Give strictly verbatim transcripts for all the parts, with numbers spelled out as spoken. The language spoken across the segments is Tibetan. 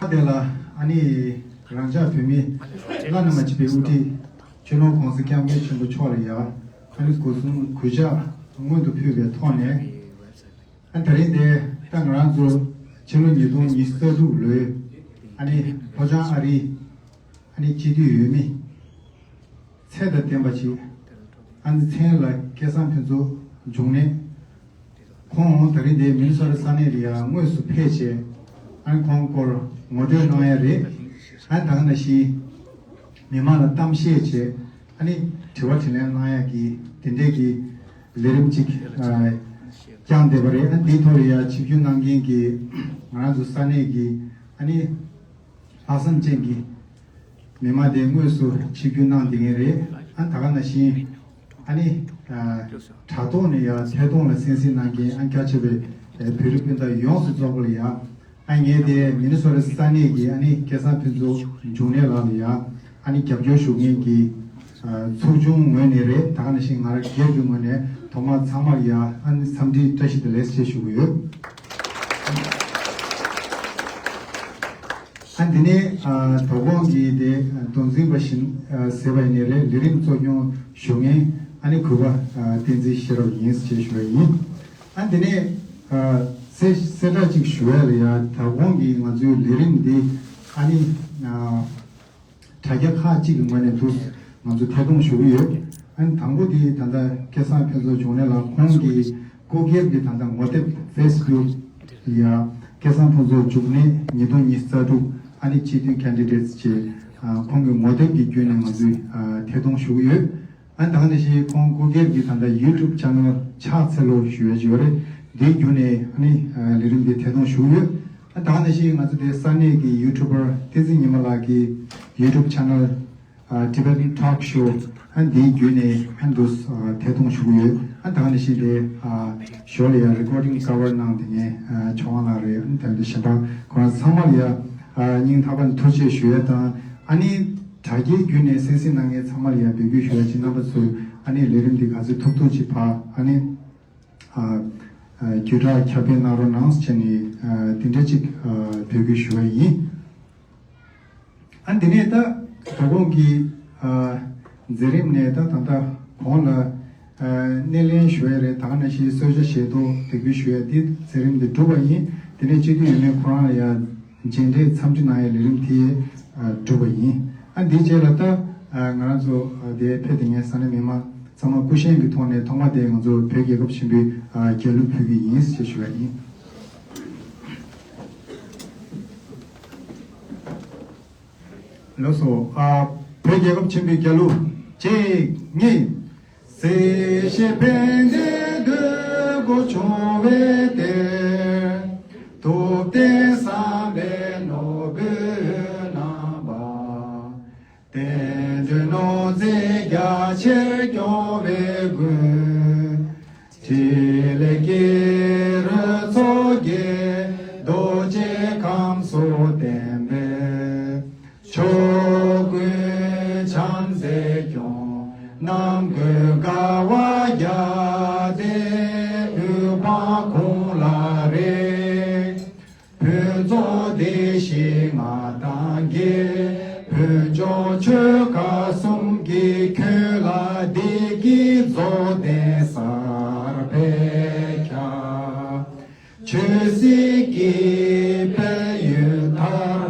དེ་ལ་ཨ་ནི་རང་ཅག་བོད་མི་བླ་ན་མ་མཆིས་པའི་དབུ་ཁྲིད་སྤྱི་ནོར་༸གོང་ས་༸སྐྱབས་མགོན་ཆེན་པོ་མཆོག་ལ་ཡང་ཨ་ནི་སྒོ་གསུམ་གུས་ཕྱག་སྔོན་དུ་ཕུལ་བའི་ཐོག་ནས། ཨ་ད་རིང་དེ་ད་ང་རང་ཚོ་ཕྱི་ལོ་ཉིས་སྟོང་ཉི་ཤུ་རྩ་དྲུག་ལོའི་ཨ་ནི་ལྷོ་བྱང་ཨ་རིའི་ཨ་ནི་སྤྱི་འཐུས་འོས་མི་ཚད་དང་ལྡན་པ་ཞིག་ཨ་ནི་མཚན་ལ་སྐལ་བཟང་ཕུན་ཚོགས་འབྱུང་གནས། ཁོང་ད་རིང་དེ་མི་ནི་སོ་ཊ་ས་གནས་ལ་ཡང་དངོས་སུ་ཕེབས་བྱས་ཨ་ནི་ཁོང་སྐོར་ངོ་སྤྲོད་གནང་ཡ་རེད། ཨ་ནི་ད་ག་ནང་བཞིན་མི་མང་ལ་གཏམ་བཤད་བྱས་ཨ་ནི་དྲི་བ་དྲིས་ལན་གནང་ཡ་གི་དེ་འདྲས་ཀྱི་ལས་རིམ་ཅིག་ཨ་བསྐྱངས་བསྡད་པ་རེད། ཨ་ནི་དེའི་ཐོག་ལ་ཡང་ཆིབས་བསྒྱུར་གནང་མཁན་གྱི་ང་རང་ཚོ་ས་གནས་ཀྱི་ཨ་ནི་ལྷག་བསམ་ཅན་གྱི་མི་མང་དེ་དངོས་སུ་ཆིབས་བསྒྱུར་གནང་བསྡད་མཁན་རེད། ཨ་ད་ག་ནང་བཞིན་ཨ་ནི་ཨ་དྲ་ཐོག་ནས་ཡང་ཐད་གཏོང་ལ་གསན་གཟིགས་གནང་མཁན་ཨ་ནི་རྒྱ་ཆེ་བའི་ཨ་བོད་རིགས་སྤུན་ཟླ་ཡོངས་སུ་རྫོགས་པ་ལ་ཡང་ཨ་ངས་དེ་མི་ནི་སོ་ཊ་ས་གནས་ཀྱི་ཨ་ནི་སྐལ་བཟང་ཕུན་ཚོགས་འབྱུང་གནས་ལགས་ལ་ཡང་ཨ་ནི་རྒྱབ་སྐྱོར་ཞུ་མཁན་གྱི་ཨ་ཚོགས་ཆུང་ངོས་ནས་རེད། ད་ག་ནང་བཞིན་ང་རང་སྒེར་གྱི་ངོས་ནས་ཐོག་མར་ཚང་མར་ཡང་ཨ་ནི་འཚམས་འདྲི་བཀྲ་ཤིས་བདེ་ལེགས་ཞེས་ཞུ་གི་ཡོད། ཨ་འདི་ནས་ཨ་དོ་དགོང་གི་དེ་མདོ་འཛིན་པ་བཞིན་ཨ་ཟེར་བ་ཡིན་ནའི་རེད། ལས་རིམ་གཙོ་སྐྱོང་ཞུ་མཁན་ཨ་ནི་གུས་པ་ཨ་བསྟན་འཛིན་ཤེས་རབ་ཡིན་ཞེས་ཞུ་བ་ཡིན། ཨ་འདི་ནས་ཨ་གསལ་གསལ་བསྒྲགས་ཅིག་ཞུ་ཡ་ལ་ཡ། དོ་དགོང་གི་ང་ཚོའི་ལས་རིམ་འདི་ཨ་ནི་ཨ་དྲ་རྒྱ་ཁག་ཅིག་གི་ངོས་ནས་འདུག་ང་ཚོ་ཐད་གཏོང་ཞུ་གི་ཡོད། ཨ་ནི་དང་པོ་དེ་ད་ལྟ་སྐལ་བཟང་ཕུན་ཚོགས་འབྱུང་གནས་ལགས་ཁོང་གི་སྐུ་སྒེར་གྱི་ད་ལྟ་ངོ་དེབ་ཕེ་སི་བུག་ལ་ཡ་སྐལ་བཟང་ཕུན་ཚོགས་འབྱུང་གནས་ཉིས་སྟོང་ཉི་ཤུ་རྩ་དྲུག་ཨ་ནི་སྤྱི་འཐུས་ཀེན་ཌི་ཌེ་ཊི་ཅེས་ཨ་ཁོང་གི་ངོ་དེབ་ཀྱི་བརྒྱུད་ནས་ང་ཚོས་ཨ་ཐད་གཏོང་ཞུ་གི་ཡོད། ཨ་ད་ག་ནང་བཞིན་ཁོང་སྐུ་སྒེར་གྱི་ད་ལྟ་ཡུ་ཊུབ་ཆེ་ནལ་ཕྱག་འཚལ་ལོ་ཞུ་ཡ་ཅིག་ཡོད་རེད། འདིའི་བརྒྱུད་ནས་ཨ་ནི་ཨ་ལས་རིམ་འདི་ཐད་གཏོང་ཞུ་གི་ཡོད། ཨ་ད་ག་ནང་བཞིན་ང་ཚོ་དེ་ས་གནས་ཀྱི་ཡུ་ཊུབ་པར་བསྟན་འཛིན་ཉི་མ་ལགས་ཀྱི་ཡུ་ཊུབ་ཆེ་ནལ་ཨ་Tibetan Talk Show ཨ་འདིའི་བརྒྱུད་ནས་ཨ་འདུག་ཨ་ཐད་གཏོང་ཞུ་གི་ཡོད། ཨ་ད་ག་ནང་བཞིན་དེ་ཨ་ཞོར་ལ་ཡང་རི་ཀོར་ཌིང་ཀ་བར་གནང་དེ་ངས་ཨ་ཆོས་དབང་ལགས་རེད། ཨ་ནི་དེ་འདྲ་གཞན་པ་ཁོ་རང་ཚང་མ་ལ་ཡང་ཨ་སྙིང་ཐག་པ་ནས་ཐུགས་རྗེ་ཞུ་ཡ་དང་། ཨ་ནི་དྲ་རྒྱའི་བརྒྱུད་ནས་གསན་གཟིགས་གནང་མཁན་ཚང་མ་ལ་ཡང་འབོད་སྐུལ་ཞུ་ཡ་ཅིག་རྣམ་པ་ཚོས་ཨ་ནི་ལས་རིམ་འདི་ག་ཚོད་ཐུབ་ཐུབ་ཅིག་ཕར་ཨ་ནི་ཨ་ཨ་བརྒྱུད་བསྒྲགས་ཁྱབ་སྤེལ་གནང་རོགས་གནང་ཟེར་ནས་ཨ་དེ་འདྲ་ཅིག་ཨ་འབོད་སྐུལ་ཞུ་བ་ཡིན། ཨ་འདི་ནས་ད་དོ་དགོང་གི་ཨ་མཛད་རིམ་ནས་ད་ད་ལྟ་གོང་ལ་ཨ་སྣེ་ལེན་ཞུ་ཡ་རེད། ད་ག་ནང་བཞིན་གསོལ་ཇ་བཞེས་ཐོག་དེ་གུ་ཞུ་ཡ་འདི་མཛད་རིམ་འདི་གྲུབ་པ་ཡིན། དེ་ནས་སྤྱི་འཐུས་འོས་མི་ཁོ་རང་ལ་ཡ་མཇལ་འཕྲད་འཚམས་འདྲི་གནང་ཡ་ལས་རིམ་དེ་ཨ་གྲུབ་པ་ཡིན། ཨ་འདིའི་རྗེས་ལ་ད་ཨ་ང་རང་ཚོ་ཨ་དེ་ཕེབས་དེ་ངའི་ས་གནས་མི་མང་ཚང་མ་སྐུ་བཞེངས་ཀྱི་ཐོག་ནས་ཐོག་མ་དེ་ང་ཚོ་བོད་རྒྱལ་ཁབ་ཆེན་པོའི་ཨ་རྒྱལ་གླུ་ཕུལ་གྱི་ཡིན་ཞེས་ཞུ་བ་ཡིན། ལགས་སོ། ཨ་བོད་རྒྱལ་ཁབ་ཆེན་པོའི་རྒྱལ་གླུ་གཅིག་གཉིས། གསལ་བྱེད་ཕན་བདེའི་འདོད་དགུ་འབྱུང་བའི་གཏེར། ཐུབ་བསྟན་བསམ་པའི་ནོར་བུས་བསྣམས་པ། བསྟན་འགྲོའི་ནོར་རྫས་རྒྱ་ཆེར་སྐྱོང་བའི་མགོན། ཕྲིན་ལས་ཀྱི་རོལ་ཚོགས་ཀྱིས་རྡོ་རྗེ་ཁམས་གསུམ་བསྟན་པའི་ཕྱོགས་ཀུན་བྱམས་བརྩེས་སྐྱོང་། ནམ་མཁའི་དགའ་བ་རྒྱ་མཚོའི་དབུས་འཕང་ཁོང་ལ་རེག། ཕུན་ཚོགས་བདེ་གཤེགས་མངའ་ཐང་རྒྱས། ཕུན་ཚོགས་ཆོས་སྐལ་གསུམ་གྱིས་ཁྱོན་ལ་བདེ་སྐྱིད་རྫོགས་ལྡན་གསར་པས་ཁྱབ། ཆོས་སྲིད་ཀྱི་དཔལ་ཡོན་མཐར།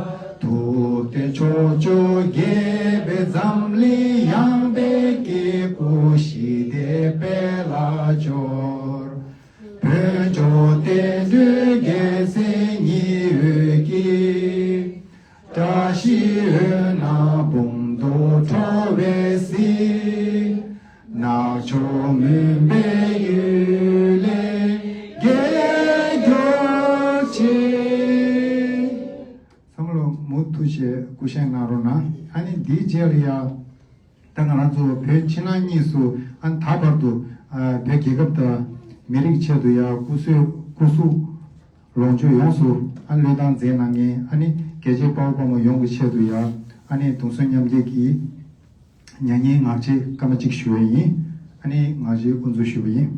ཐུབ་བསྟན་ཕྱོགས་བཅུར་རྒྱས་པའི་འཛམ་གླིང་། ཡངས་པའི་སྐྱེས་བུ་ཞི་བདེའི་དཔལ་ལ་སྦྱོར། བོད་ལྗོངས་བསྟན་འགྲོའི་རྒྱལ་མཚན་ཉི་འོད་ཀྱིས། བཀྲ་ཤིས་འོད་སྣང་འབུམ་དུ་འཕྲོ་བའི་གཟིགས། ནག་ཕྱོགས་མུན་པའི་གཡུལ་ལས་རྒྱལ་གྱུར་ཅིག། ཚང་མ་ལ་མུ་མཐུད་བྱས་སྐུ་བཞེངས་གནང་རོགས་གནང་། ཨ་ནི་འདིའི་རྗེས་ལ་ཡང་ད་ང་རང་ཚོ་བོད་ཕྱི་ནང་གཉིས་སུ་ཨ་ནི་ད་བར་དུ་ཨ་བོད་རྒྱལ་ཁབ་དང་མི་རིགས་ཆེད་དུ་ཡང་སྐུ་གཟུགས་སྐུ་གཟུགས་ལོངས་སྤྱོད་ཡོངས་སུ་ཨ་ནི་བློས་བཏང་མཛད་གནང་མཁན་ཨ་ནི་རྒྱལ་གཅེས་དཔའ་བོ་དཔའ་མོ་ཡོངས་ཀྱི་ཆེད་དུ་ཡང་ཨ་ནི་དུང་སོ་མཉམ་སྐྱེད་ཀྱི་མྱ་ངན་ངག་བཅད་སྐར་མ་གཅིག་ཞུ་བ་ཡིན། ཨ་ནི་ངག་བཅད་དབུ་འཛུགས་ཞུ་བ་ཡིན།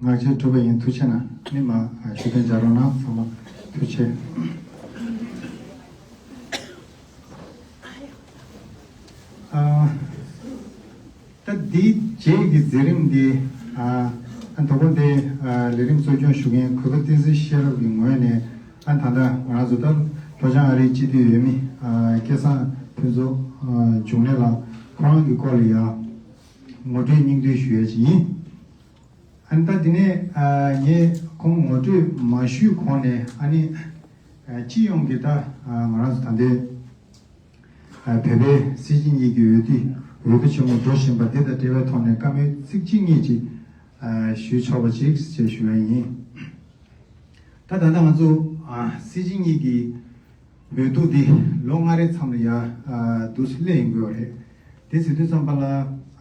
ངག་བཅད་གྲུབ་པ་ཡིན། ཐུགས་རྗེ་གནང་། ཨ་ནི་མ་ཞུ་དོན་སྦྱར་རོགས་གནང་། ཚང་མ་ཐུགས་རྗེ་ཆེ། ཨ། ད་འདིའི་རྗེས་ཀྱི་མཛད་རིམ་འདི། ཨ། ཨ། དོ་དགོང་འདི། ཨ། ལས་རིམ་གཙོ་སྐྱོང་ཞུ་མཁན་གུས་པ་བསྟན་འཛིན་ཤེས་རབ་ཀྱི་ངོས་ནས། ཨ། ད་ལྟ་ང་རང་ཚོ་ད་ལྷོ་བྱང་ཨ་རིའི་སྤྱི་འཐུས་འོས་མི། ཨ། སྐལ་བཟང་ཕུན་ཚོགས། ཨ། འབྱུང་གནས་ལགས་ཁོ་རང་གི་སྐོར་ལ་ཡ་ངོ་སྤྲོད་སྙིང་བསྡུས་ཞུ་ཡ་ཅིག་ཡིན། ཨ་ནི་ད་འདི་ནས། ཨ། ངས་ཁོང་ངོ་སྤྲོད་མ་ཞུས་གོང་ནས། ཨ་ནི། ཨ། སྤྱི་ཡོངས་ཀྱི་ད། ཨ། ང་རང་ཚོ་ད་ལྟའི། ཨ། བོད་པའི་སྲིད་སྤྱི་གཉིས་ཀྱི་འོས་བསྡུ། འོས་བསྡུ་ཆེན་མོ་འགྲོ་བཞིན་པ་འདི་དང་འབྲེལ་བའི་ཐོག་ནས་བཀའ་མོལ་ཚིག་གཅིག་གཉིས་ཅིག་ཨ། ཞུས་ཆོག་པ་ཅིག་ཞེས་ཞུ་ཡ་ཡིན། ད་ད་ལྟ་ང་ཚོ། ཨ། སྲིད་སྤྱི་གཉིས་ཀྱི་འོས་བསྡུ་འདི་ལོ་ལྔ་རེའི་མཚམས་ལ་ཡ། ཨ། འདུག་སེ་སླེབས་ཡོང་གི་ཡོད་རེད། དེ་ཟེར་དུས་ཙམ་པ་ལ།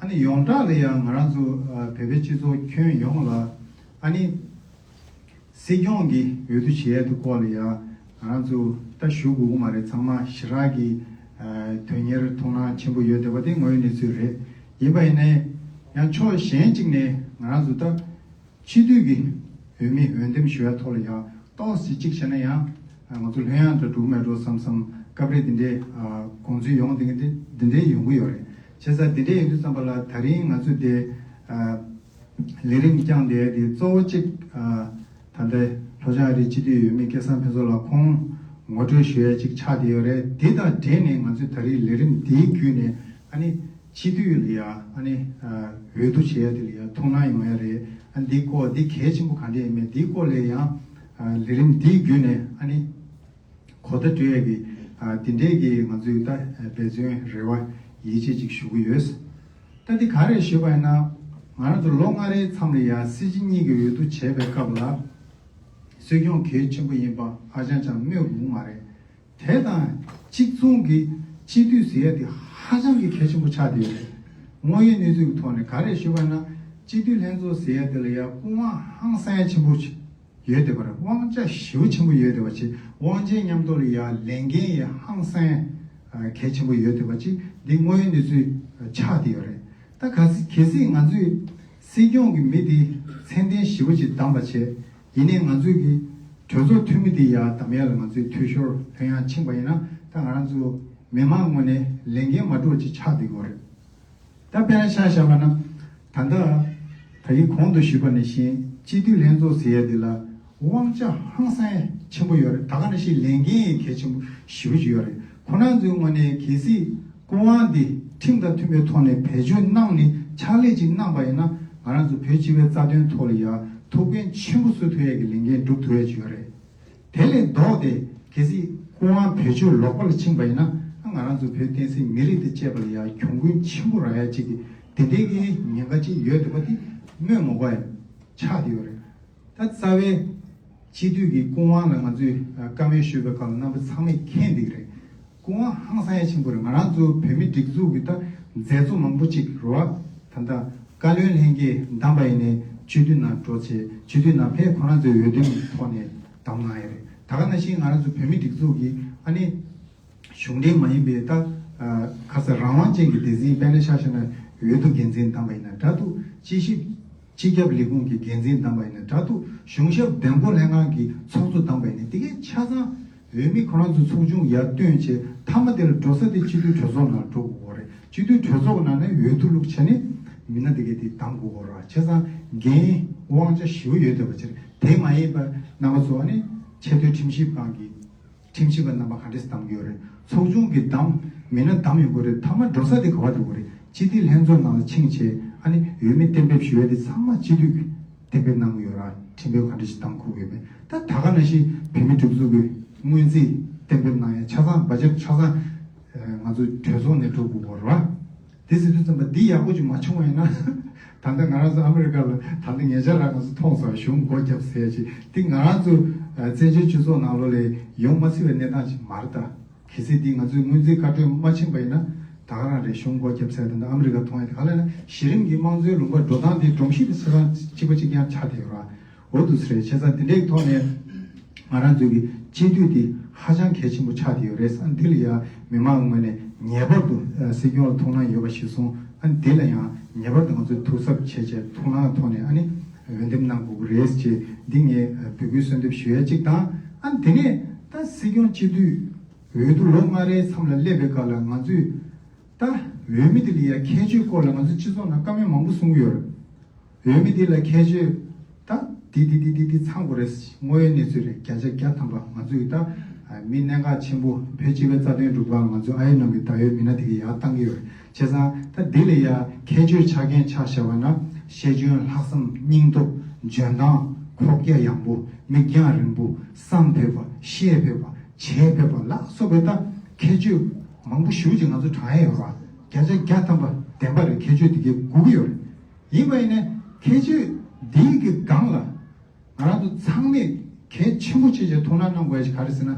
ཨ་ནི་ཡོངས་གྲགས་ལ་ཡ་ང་རང་ཚོ། ཨ། བོད་པའི་སྤྱི་ཚོགས་ཁྱོན་ཡོངས་ལ། ཨ་ནི་སྲིད་སྐྱོང་གི་འོས་བསྡུ་བྱེད་ཡ་དེ་སྐོར་ལ་ཡ་ང་རང་ཚོ་ད་ཞུ་དགོས་ཀྱི་མ་རེད། ཚང་མ་ཞེ་དྲག་གི། ཨ། དོན་གཉེར་ཐུགས་སྣང་ཆེན་པོ་ཡོད་བསྡད་པ་དེ་དངོས་ཡོད་གནས་ཚུལ་རེད། ཡིན་པ་ཡིན་ནའི་ཡང་ཕྱོགས་གཞན་གཅིག་ནས་ང་རང་ཚོ་ད་སྤྱི་འཐུས་ཀྱི་འོས་མི་འོས་འདེམས་ཞུ་ཡ་ཐོག་ལ་ཡང་ཏོག་ཙམ་གཅིག་བྱས་ན་ཡང་། ཨ། ང་ཚོ་ལྷོད་ཡངས་དུ་འགྲོ་གི་མེད་འགྲོ་བསམ་བསམ་སྐབས་རེ་འདི་འདྲའི། ཨ། དགོངས་ཚུལ་ཡོང་བསྡད་མཁན་དེ་འདི་འདྲའི་ཡོང་གི་ཡོད་རེད། བྱས་ཙང་འདི་འདྲའི་ཡིན་དུས་ཙམ་པ་ལ་ད་རིང་ང་ཚོ་དེ། ཨ། ལས་རིམ་བསྐྱངས་བསྡད་དེ་གཙོ་བོ་གཅིག་ཨ། ད་ལྟའི་ལྷོ་བྱང་ཨ་རིའི་སྤྱི་འཐུས་འོས་མི་སྐལ་བཟང་ཕུན་ཚོགས་ལགས་ཁོང་ངོ་སྤྲོད་ཞུ་ཡ་གཅིག་ཆགས་བསྡད་ཡོད་རེད། དེ་དང་འབྲེལ་ནས་ང་ཚོས་ད་རེས་ལས་རིམ་འདིའི་བརྒྱུད་ནས། ཨ་ནི་སྤྱི་འཐུས་ལ་ཡ། ཨ་ནི། ཨ། འོས་བསྡུ་བྱེད་ཡ་དེ་ལ་ཡ་ཐུགས་སྣང་ཡོང་ཡ་རེད། ཨ། འདི་སྐོར་འདི་གལ་ཆེན་པོ་ག་འདྲ་ཡིན་མིན་འདིའི་སྐོར་ལ་ཡང་། ཨ། ལས་རིམ་འདིའི་བརྒྱུད་ནས། ཨ་ནི་གོ་བརྡ་སྤྲོད་ཡས་ཀྱི། ཨ། དེ་འདྲས་ཀྱི་ང་ཚོའི་ད་འབད་བརྩོན་རེ་བ་ཡིད་ཆེས་ཅིག་ཞུ་གི་ཡོད། ད་འདི་ག་རེ་ཞུས་པ་ཡིན་ན། ང་རང་ཚོ་ལོ་ལྔ་རེའི་མཚམས་ལ་ཡ་སྲིད་སྤྱི་གཉིས་ཀྱི་འོས་བསྡུ་བྱས་པའི་སྐབས་ལ། སྲིད་སྐྱོང་གལ་ཆེན་པོ་ཡིན་པ་ཧ་ཅང་ཅང་སྨོས་དགོས་མ་རེད། དེ་དང་གཅིག་མཚུངས་ཀྱི་སྤྱི་འཐུས་ཟེར་ཡ་དེ་ཧ་ཅང་གི་གལ་ཆེན་པོ་ཆགས་བསྡད་ཡོད་རེད། དངོས་ཡོད་གནས་ཚུལ་གྱི་ཐོག་ནས་ག་རེ་ཞུས་པ་ཡིན་ན། སྤྱི་འཐུས་ལྷན་ཚོགས་ཟེར་ཡ་དེ་ལ་ཡ་སྐུ་དབང་ཧང་སང་ཡ་ཆེན་པོ་ཅིག་ཡོད་བསྡད་པ་རེད། དབང་ཆ་ཞེ་པོ་ཆེན་པོ་ཡོད་བསྡད་པ་ཅིག་དབང་ཆེན་མཉམ་དུ་ལ་ཡ་ལས་འགན་ཡང་ཧང་སང་། ཨ། གལ་ཆེན་པོ་ཡོད་བསྡད་པ་ཅིག་འདི་དངོས་ཡོད་གནས་ཚུལ་ཆགས་བསྡད་ཡོད་རེད། ད་གལ་སྲིད། གལ་སྲིད་ང་ཚོས་སྲིད་སྐྱོང་གི་མི་དེ་མཚན་ལྡན་ཞེ་པོ་ཅིག་བདམས་པ་བྱས། ཡིན་ནའི་ང་ཚོས་ཀྱི་གྲོས་ཚོགས་འཐུས་མི་དེ་ཡ་བདམས་ཡ་ལ་ང་ཚོས་འཐུས་ཤོར་ལྷོད་ཡངས་ཕྱིན་པ་ཡིན་ན། ད་ང་རང་ཚོ་མི་མང་ངོས་ནས་ལས་འགན་མ་འགྲུབ་ཅིག་ཆགས་བསྡད་ཀྱི་ཡོད་རེད། ད་དཔེར་ན་ཆ་བཞག་པ་ན། ད་ལྟ་ད་གིན་གོང་དུ་ཞུས་པ་ནང་བཞིན་སྤྱི་འཐུས་ལྷན་ཚོགས་ཟེར་ཡ་འདི་ལ་དབང་ཆ་ཧང་སང་ཆེན་པོ་ཡོད་རེད། ད་ག་ནང་བཞིན་ལས་འགན་ཡང་གལ་ཆེན་པོ་ཞེ་པོ་ཅིག་ཡོད་རེད། ཁོང་རྣམ་ཚོའི་ངོས་ནས་གལ་སྲིད་སྐུ་དབང་འདི་ཁྲིམས་དང་མཐུན་པའི་ཐོག་ནས་བེད་སྤྱོད་གནང་ནས་ཕྱག་ལས་ཅིག་གནང་པ་ཡིན་ན། ང་རང་ཚོ་བོད་སྤྱི་པའི་རྩ་དོན་ཐོག་ལ་ཡ་ཐུགས་ཕན་ཆེན་པོ་གསོ་ཐུབ་ཡ་གི་ལས་འགན་སྒྲུབ་ཐུབ་ཡ་ཅིག་ཡོད་རེད། དེ་ལས་ལྡོག་སྟེ་གལ་སྲིད་སྐུ་དབང་བེད་སྤྱོད་ལོག་པ་ལ་ཕྱིན་པ་ཡིན་ན། ང་རང་ཚོ་བོད་བསྟན་སྲིད་མི་རིགས་དང་བཅས་པ་ལ་ཡང་གྱོང་གུན་ཆེན་པོ་རག་ཡ་གཅིག་གི་དེ་འདྲའི་གི་ཉེན་ཁ་གཅིག་ཡོད་འདུག་པ་དེ་སྨོས་མ་དགོས་ཡ་ཆགས་བསྡད་ཡོད་རེད། ད་རྩ་བའི་སྤྱི་འཐུས་ཀྱི་སྐུ་དབང་ལ་ང་ཚོས་བཀའ་མོལ་ཞུས་པའི་སྐབས་ལ་རྣམ་པ་ཚང་མས་མཁྱེན་བསྡད་ཀྱི་རེད། སྐུ་དབང་ཧང་སང་ཡ་ཆེན་པོ་རེད། ང་རང་ཚོ་བོད་མི་སྒྲིག་འཛུགས་ཀྱི་ད་མཛད་གཙོ་མང་པོ་ཅིག་རེད་བ། ད་ལྟ་བཀའ་བློན་ལྷན་རྒྱས་བདམས་པ་ཡིན་ནའི་སྤྱི་འཐུས་ནང་འགྲོ་བྱས། སྤྱི་འཐུས་ནང་ཕེབས། ཁོ་རང་ཚོའི་འོས་འདེམས་ཐོག་ནས་བདམས་གནང་ཡ་རེད། ད་ག་ནང་བཞིན་ང་རང་ཚོ་བོད་མི་སྒྲིག་འཛུགས་ཀྱི། ཨ་ནི་གཞུང་འབྲེལ་མ་ཡིན་པའི་ད་ཁ་ས་རང་དབང་ཅན་གྱི་སྡེ་ཚན། དཔེར་ན་ཆ་བཞག་ན་འོས་བསྡུ་འགན་འཛིན་བདམས་པ་ཡིན་ན་འདྲ་འདུག་སྤྱི་ཞིབ་སྤྱི་ཁྱབ་ལས་ཁུངས་ཀྱི་འགན་འཛིན་བདམས་པ་ཡིན་ན་འདྲ་འདུག་གཞུང་ཞབས་འདེམས་བསྐོ་ལྷན་ཁང་གི་ཚོགས་གཙོ་བདམས་པ་ཡིན་ན། དེ་གའི་ཆ་ཚང་འོས་མི་ཁོ་རང་ཚོའི་ཚོགས་ཆུང་ཡར་བཏོན་བྱས། མཐའ་མ་དེ་ལ་འགྲོ་ས་དེ་སྤྱི་འཐུས་གྲོས་ཚོགས་ནང་འགྲོ་དགོས་རེད། སྤྱི་འཐུས་གྲོས་ཚོགས་ནང་ནས་འོས་བསྡུ་བླུགས་བྱས་ནས་མི་སྣ་དེ་གའི་དེ་བདམས་དགོས་རེད། བྱས་ཙང་འགན་དབང་ཆ་ཞེ་པོ་ཡོད་བསྡད་པ་ཅིག་རེད། དེ་མ་ཡིན་པ་རྣམ་པ་ཚོ། ཨ་ནི་ཆེས་མཐོའི་ཁྲིམས་ཞིབ་ཁང་གི་ཁྲིམས་ཞིབ་པ་རྣམ་པ་ག་འདྲས་བདམས་ཀྱི་ཡོད་རེད། ཚོགས་ཆུང་གི་བདམས་མི་སྣ་བདམས་ཡོང་གི་རེད། མཐའ་མ་འགྲོ་ས་དེ་ག་པར་འགྲོ་གི་རེད། སྤྱི་འཐུས་ལྷན་ཚོགས་ནང་ལ་ཕྱིན་བྱས། ཨ་ནི་འོས་མི་གཏན་འབེབས་ཞུ་ཡ་དེ་ཚང་མ་སྤྱི་འཐུས་ཀྱིས་གཏན་འབེབས་གནང་གི་ཡོད་རེད། ཁྲིམས་དཔོན་ག་འདྲ་ཞིག་བདམས་དགོས་ཀྱི་ཡོད་མེད། ད་ད་ག་ནང་བཞིན་བོད་མིའི་སྒྲིག་འཛུགས་ཀྱི་སྔོན་རྩིས་གཏན་འབེབས་གནང་ཡ་ཆ་ཚང་། བ་ཇེཊ་ཆ་ཚང་ང་ཚོ་གྲོས་ཚོགས་ནས་འགྲོ་དགོས་ཀྱི་རེད་བ། དེ་ཟེར་དུས་ཙམ་པ་འདི་ཡག་པོ་ཅིག་མ་བྱུང་བ་ཡིན་ན། ད་ལྟ་ང་རང་ཚོ་ཨ་མི་རི་ཀ་ལ་ད་ལྟ་ཉེ་ཆར་རང་ང་ཚོ་མཐོང་སོང་། གཞུང་སྒོ་བརྒྱབ་ཟེར་ཡ་ཅིག་དེ་ང་རང་ཚོ་བཙན་བྱོལ་སྤྱི་ཚོགས་ནང་ལོགས་ལ་ཡོང་མ་སྲིད་པའི་གནས་སྟངས་ཅིག་མ་རེད་ད། གལ་སྲིད་འདི་ང་ཚོས་སྔོན་རྩིས་བཀའ་འཁྲོལ་མ་ཕྱིན་པ་ཡིན་ན། ད་ག་རང་རེད། གཞུང་སྒོ་བརྒྱབ་ཟེར་ཡ་དེ་འདྲ་ཨ་མི་རི་ཀ་མཐོང་ཡ་དེ། ག་ལ་ན་གཞི་རིམ་གྱི་དམངས་གཙོའི་ལུང་པར་འགྲོ་སྟངས་དེ་སྒྲོམ་གཞི་དེ་ཆ་ཚང་གཅིག་པ་གཅིག་རྐྱང་ཆགས་བསྡད་ཡོད་ར། འོ་འདུག་སེ་རེད། བྱས་ཙང་དེ་འདྲའི་ཐོག་ནས་ང་རང་ཚོའི་གི་སྤྱི་འཐུས་དེ་ཧ་ཅང་གལ་ཆེན་པོ་ཆགས་བསྡད་ཡོད་རེད། ཨ་ནི་འདི་ལ་ཡ་མི་མང་ངོས་ནས་ངེས་པར་དུ། ཨ། སྲིད་སྐྱོང་ལ་ཐུགས་སྣང་ཡོད་པ་གཞིར་བཟུང་། ཨ་ནི་འདི་ལ་ཡང་ངེས་པར་དུ་ང་ཚོས་ཐུགས་གཟབ་བྱས་བྱས། ཐུགས་སྣང་ཐོག་ནས། ཨ་ནི་ འོས་འདེམས་གནང་དགོས་ཀྱི་རེད་ཅེས་འདི་ངས་འབོད་སྐུལ་གསོལ་འདེབས་ཞུ་ཡ་གཅིག་དང་། ཨ་ནི་དེ་ནས་ད་སྲིད་སྐྱོང་སྤྱི་འཐུས་འོས་བསྡུ་ལོ་ལྔ་རེའི་མཚམས་ལ་སླེབས་པའི་སྐབས་ལ་ང་ཚོས་ད་འོས་མི་དེ་ལ་ཡ་ཁྱད་ཆོས་སྐོར་ལ་ང་ཚོ་སྤྱི་ཚོགས་ནང་བཀའ་མོལ་མང་པོ་གསུང་གི་ཡོད་རེད། འོས་མི་དེ་ལ་ཁྱད་ཆོས་ད་དེ་དེ་དེ་དེ་དེ་ཚང་དགོས་རེད། དངོས་ཡོད་གནས་ཚུལ་རེད། བརྒྱ་ཆ་བརྒྱ་ཐམ་པ་ང་ཚོ་ཡི་ད་མི་གནད་འགག་ཆེན་པོ་བོད་སྤྱི་པའི་རྩ་དོན་སྒྲུབ་པར་ང་ཚོ་ཨ་ཡེ་ནང་གི་ད་ཡོད་མི་སྣ་དེ་གི་ཡར་བཏང་གི་ཡོད་རེད། བྱས་ཙང་ད་འདི་ལ་ཡ་ཁྱད་ཆོས་ཆ་རྐྱེན་ཆ་བཞག་པ་ན་ཤེས་འཇོན་ལྷག་བསམ་སྙིང་སྟོབས་འཇོན་ཐང་ཁོག་རྒྱ་ཡངས་པོ་མིག་རྒྱང་རིང་པོ་བསམ་ཕོད་པ་བཤད་ཕོད་པ་བྱེད་ཕོད་པ་ལ་སོགས་པའི་ད་ཁྱད་ཆོས་མང་པོ་ཞེ་ཅིག་ང་ཚོ་བགྲང་ཡ་ཡོད་ར། བརྒྱ་ཆ་བརྒྱ་ཐམ་པ་བདེན་པ་རེད། ཁྱད་ཆོས་དེ་གའི་དགོས་ཀྱི་ཡོད་རེད། ཡིན་པ་ཡིན་ནའི་ཁྱད་ཆོས་འདིའི་གི་སྒང་ལ་ང་རང་ཚོ་ཚང་མས་གལ་ཆེན་པོ་བྱས་བྱས་ཐུགས་སྣང་གནང་དགོས་ཡ་ཞིག་ག་རེ་ཟེར་ན།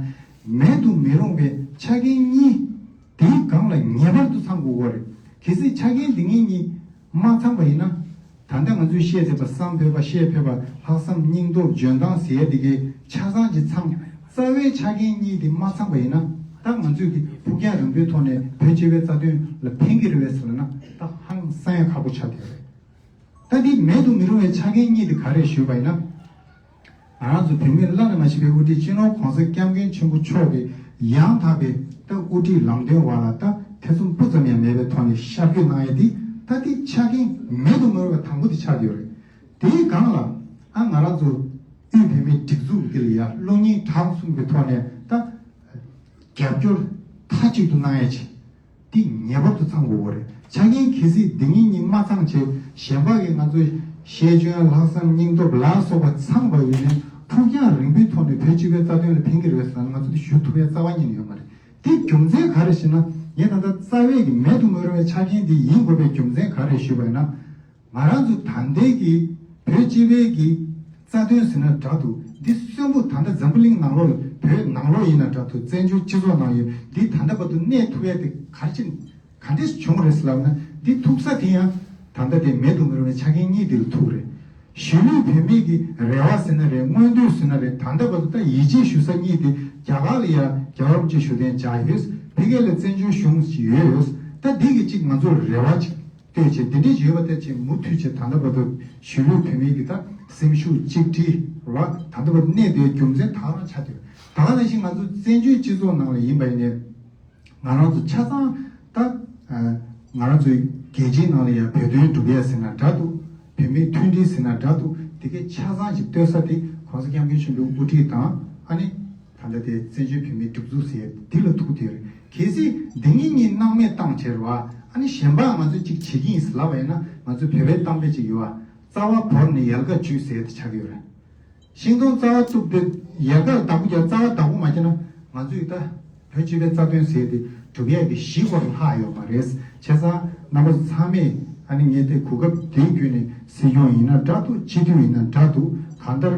མེད་དུ་མི་རུང་བའི་ཆ་རྐྱེན་གཉིས་དེའི་སྒང་ལ་ངེས་པར་དུ་ཚང་དགོས་ཀྱི་ཡོད་རེད། གལ་སྲིད་ཆ་རྐྱེན་འདི་གཉིས་གཉིས་མ་ཚང་པ་ཡིན་ན། ད་ལྟ་ང་ཚོས་བཤད་བསྡད་པ་བསམ་ཕོད་པ་བཤད་ཕོད་པ་ལྷག་བསམ་སྙིང་སྟོབས་འཇོན་ཐང་ཟེར་ཡ་དེ་གའི་ཆ་ཚང་ཅིག་ཚང་། རྩ་བའི་ཆ་རྐྱེན་གཉིས་དེ་མ་ཚང་པ་ཡིན་ན་ད་ང་ཚོས་ཀྱི་ཕུགས་རྒྱང་རིང་པོའི་ཐོག་ནས་བོད་སྤྱི་པའི་རྩ་དོན་ལ་ཕན་གྱི་རེད་པས་ཟེར་ན་ད་ཧང་སང་ཡ་ཁག་པོ་ཆགས་བསྡད་ཡོད་རེད། ད་འདི་མེད་དུ་མི་རུང་བའི་ཆ་རྐྱེན་གཉིས་དེ་ག་རེ་ཞུས་པ་ཡིན་ན། ང་རང་ཚོ་བོད་མིའི་བླ་ན་མ་མཆིས་པའི་དབུ་ཁྲིད་སྤྱི་ནོར་༸གོང་ས་༸སྐྱབས་མགོན་ཆེན་པོ་མཆོག་གིས་ཡང་དག་པའི་ད་དབུ་ཁྲིད་ལམ་སྟོན་འོག་ལ་ད་ཐེ་ཚོམ་སྤུ་ཙམ་ཡང་མེད་པའི་ཐོག་ནས་ཤར་བསྐྱོད་གནང་ཡ་འདི་ད་འདི་ཆ་རྐྱེན་མེད་དུ་མི་རུང་བ་དང་པོ་དེ་ཆགས་ཡོད་རེད། དེའི་སྒང་ལ་ཨ་ང་རང་ཚོ་དབུས་བོད་མིའི་སྒྲིག་འཛུགས་འདི་ལ་ཡ་བློ་སྙིང་བྲང་གསུམ་གྱི་ཐོག་ནས་ད་རྒྱབ་སྐྱོར་མཐའ་གཅིག་ཏུ་གནང་ཡ་ཅིག་འདི་ངེས་པར་དུ་ཚང་དགོས་པ་རེད། ཆ་རྐྱེན་གལ་སྲིད་འདི་གཉིས་གཉིས་མ་ཚང་བྱས་གཞན་པ་གིས་ང་ཚོའི་ཤེས་འཇོན་ལྷག་བསམ་སྙིང་སྟོབས་ལ་སོགས་པ་ཚང་བ་ཡིན་ན་ཕུགས་རྒྱང་རིང་པོའི་ཐོག་ནས་བོད་སྤྱི་པའི་རྩ་དོན་ལ་ཕན་གྱི་རེད་ཟེར་ན་ང་ཚོ་འདི་ཞུ་ཐུབ་ཡ་རྩ་བ་ཉིད་ནས་ཡོད་མ་རེད། དེ་རྒྱུ་མཚན་ག་རེ་ཞེ་ན་ངས་ད་ལྟ་རྩ་བའི་གི་མེད་དུ་མི་རུང་བའི་ཆ་རྐྱེན་འདི་ཡིན་དགོས་པའི་རྒྱུ་མཚན་ག་རེ་ཞུས་པ་ཡིན་ན། ང་རང་ཚོ་ད་ལྟའི་གི་བོད་སྤྱི་པའི་གི་རྩ་དོན་ཟེར་ན་འདྲ་འདུག་འདི་གསོན་པོ་ད་ལྟ་འཛམ་བུ་གླིང་ནང་ལོགས་བོད་ནང་ལོགས་ཡིན་ན་འདྲ་འདུག་བཙན་བྱོལ་སྤྱི་ཚོགས་ནང་ཡོད་འདི་ད་ལྟ་བར་དུ་གནས་ཐུབ་ཡ་དེ་ག་རེ་ཅིག་ག་འདྲས་བྱུང་རེད་ཟེར་ལབ་ན་འདི་ཐུག་ས་དེ་ཡང་ད་ལྟ་དེ་མེད་དུ་མི་རུང་བའི་ཆ་རྐྱེན་གཉིས་དེ་ལ་ཐུག་རེད། གཞིས་ལུས་བོད་མི་གི་རེ་བ་ཟེར་ན་རེད། མངོན་འདོད་ཟེར་ན་རེད། ད་ལྟ་བར་དུ་ད་ཡིད་ཆེས་ཞུ་ས་གཉིས་དེ་རྒྱ་གར་ལ་ཡ་རྒྱལ་བ་རིན་པོ་ཆེ་བཞུགས་གདན་འཇགས་ཡོད། ཕ་གི་ལ་བཙན་བྱོལ་གཞུང་ཞིག་ཡོད། ད་འདི་གི་གཅིག་ང་ཚོར་རེ་བ་ཅིག་གཏོད་བྱས་འདི་འདྲས་ཡོད་པ་དེ་ཅིག་མུ་མཐུད་བྱས་ད་ལྟ་བར་དུ་གཞིས་ལུས་བོད་མི་གི་ད་སེམས་ཤུགས་གཅིག་སྒྲིལ་ར་ད་ལྟ་བར་གནས་བསྡད་རྒྱུ་མཚན་ད་ག་རང་ཆགས་བསྡད་ཡོད། ད་ག་ནང་བཞིན་ང་ཚོ་བཙན་བྱོལ་སྤྱི་ཚོགས་ནང་ལ་ཡིན་པ་ཡིན་ནའི། ང་རང་ཚོ་ཆ་ཚང་ད་ང་རང་ཚོའི་རྒྱལ་སྤྱིའི་ནང་ལ་ཡང་བོད་དོན་སྒྲུབ་ཡས་ཟེར་ན་འདྲ་འདུག་བོད་མིའི་མཐུན་སྒྲིལ་ཟེར་ན་འདྲ་འདུག་དེ་གའི་ཆ་ཚང་ཞིག་གཏོད་ས་དེ་༸གོང་ས་༸སྐྱབས་མགོན་ཆེན་པོའི་དབུ་ཁྲིད་དང་ཨ་ནི་ད་ལྟ་དེ་བཙན་བྱོལ་བོད་མིའི་སྒྲིག་འཛུགས་ཟེར་ཡས་འདི་ལ་ཐུག་དེ་རེད། གལ་སྲིད་འདི་གཉིས་གཉིས་སྣང་མེད་བཏང་བྱས་རེད་བ། ཨ་ནི་གཞན་པ་ང་ཚོས་ཅིག་བྱེད་ཀྱི་ཡིན་ཟེར་ལབ་པ་ཡིན་ན་ང་ཚོ་བོད་པའི་གཏམ་དཔེ་ཅིག་ཡོད་བ། རྩ་བ་བོར་ནས་ཡལ་ག་འཇུས་ཟེར་ཡས་དེ་ཆགས་ཀྱི་ཡོད་རེད། ཤིང་སྡོང་རྩ་བ་གཏུབ་སྟེ་ཡལ་གར་བདག་པོ་རྒྱག་རྩ་བ་བདག་པོ་མ་བྱས་ན་ང་ཚོས་ད་བོད་སྤྱི་པའི་རྩ་དོན་ཟེར་ཏེ་སྒྲུབ་ཡས་ཀྱི་གཞི་སྐོར་ལྷག་ཡོད་མ་རེད། བྱས་ཙང་རྣམ་པ་ཚང་མས་ཨ་ནི་ངས་དེ་གོ་སྐབས་དེ་བརྒྱུད་ནས་སྲིད་སྐྱོང་ཡིན་ན་འདྲ་འདུག་སྤྱི་འཐུས་ཡིན་ན་འདྲ་འདུག་གང་ལྟར་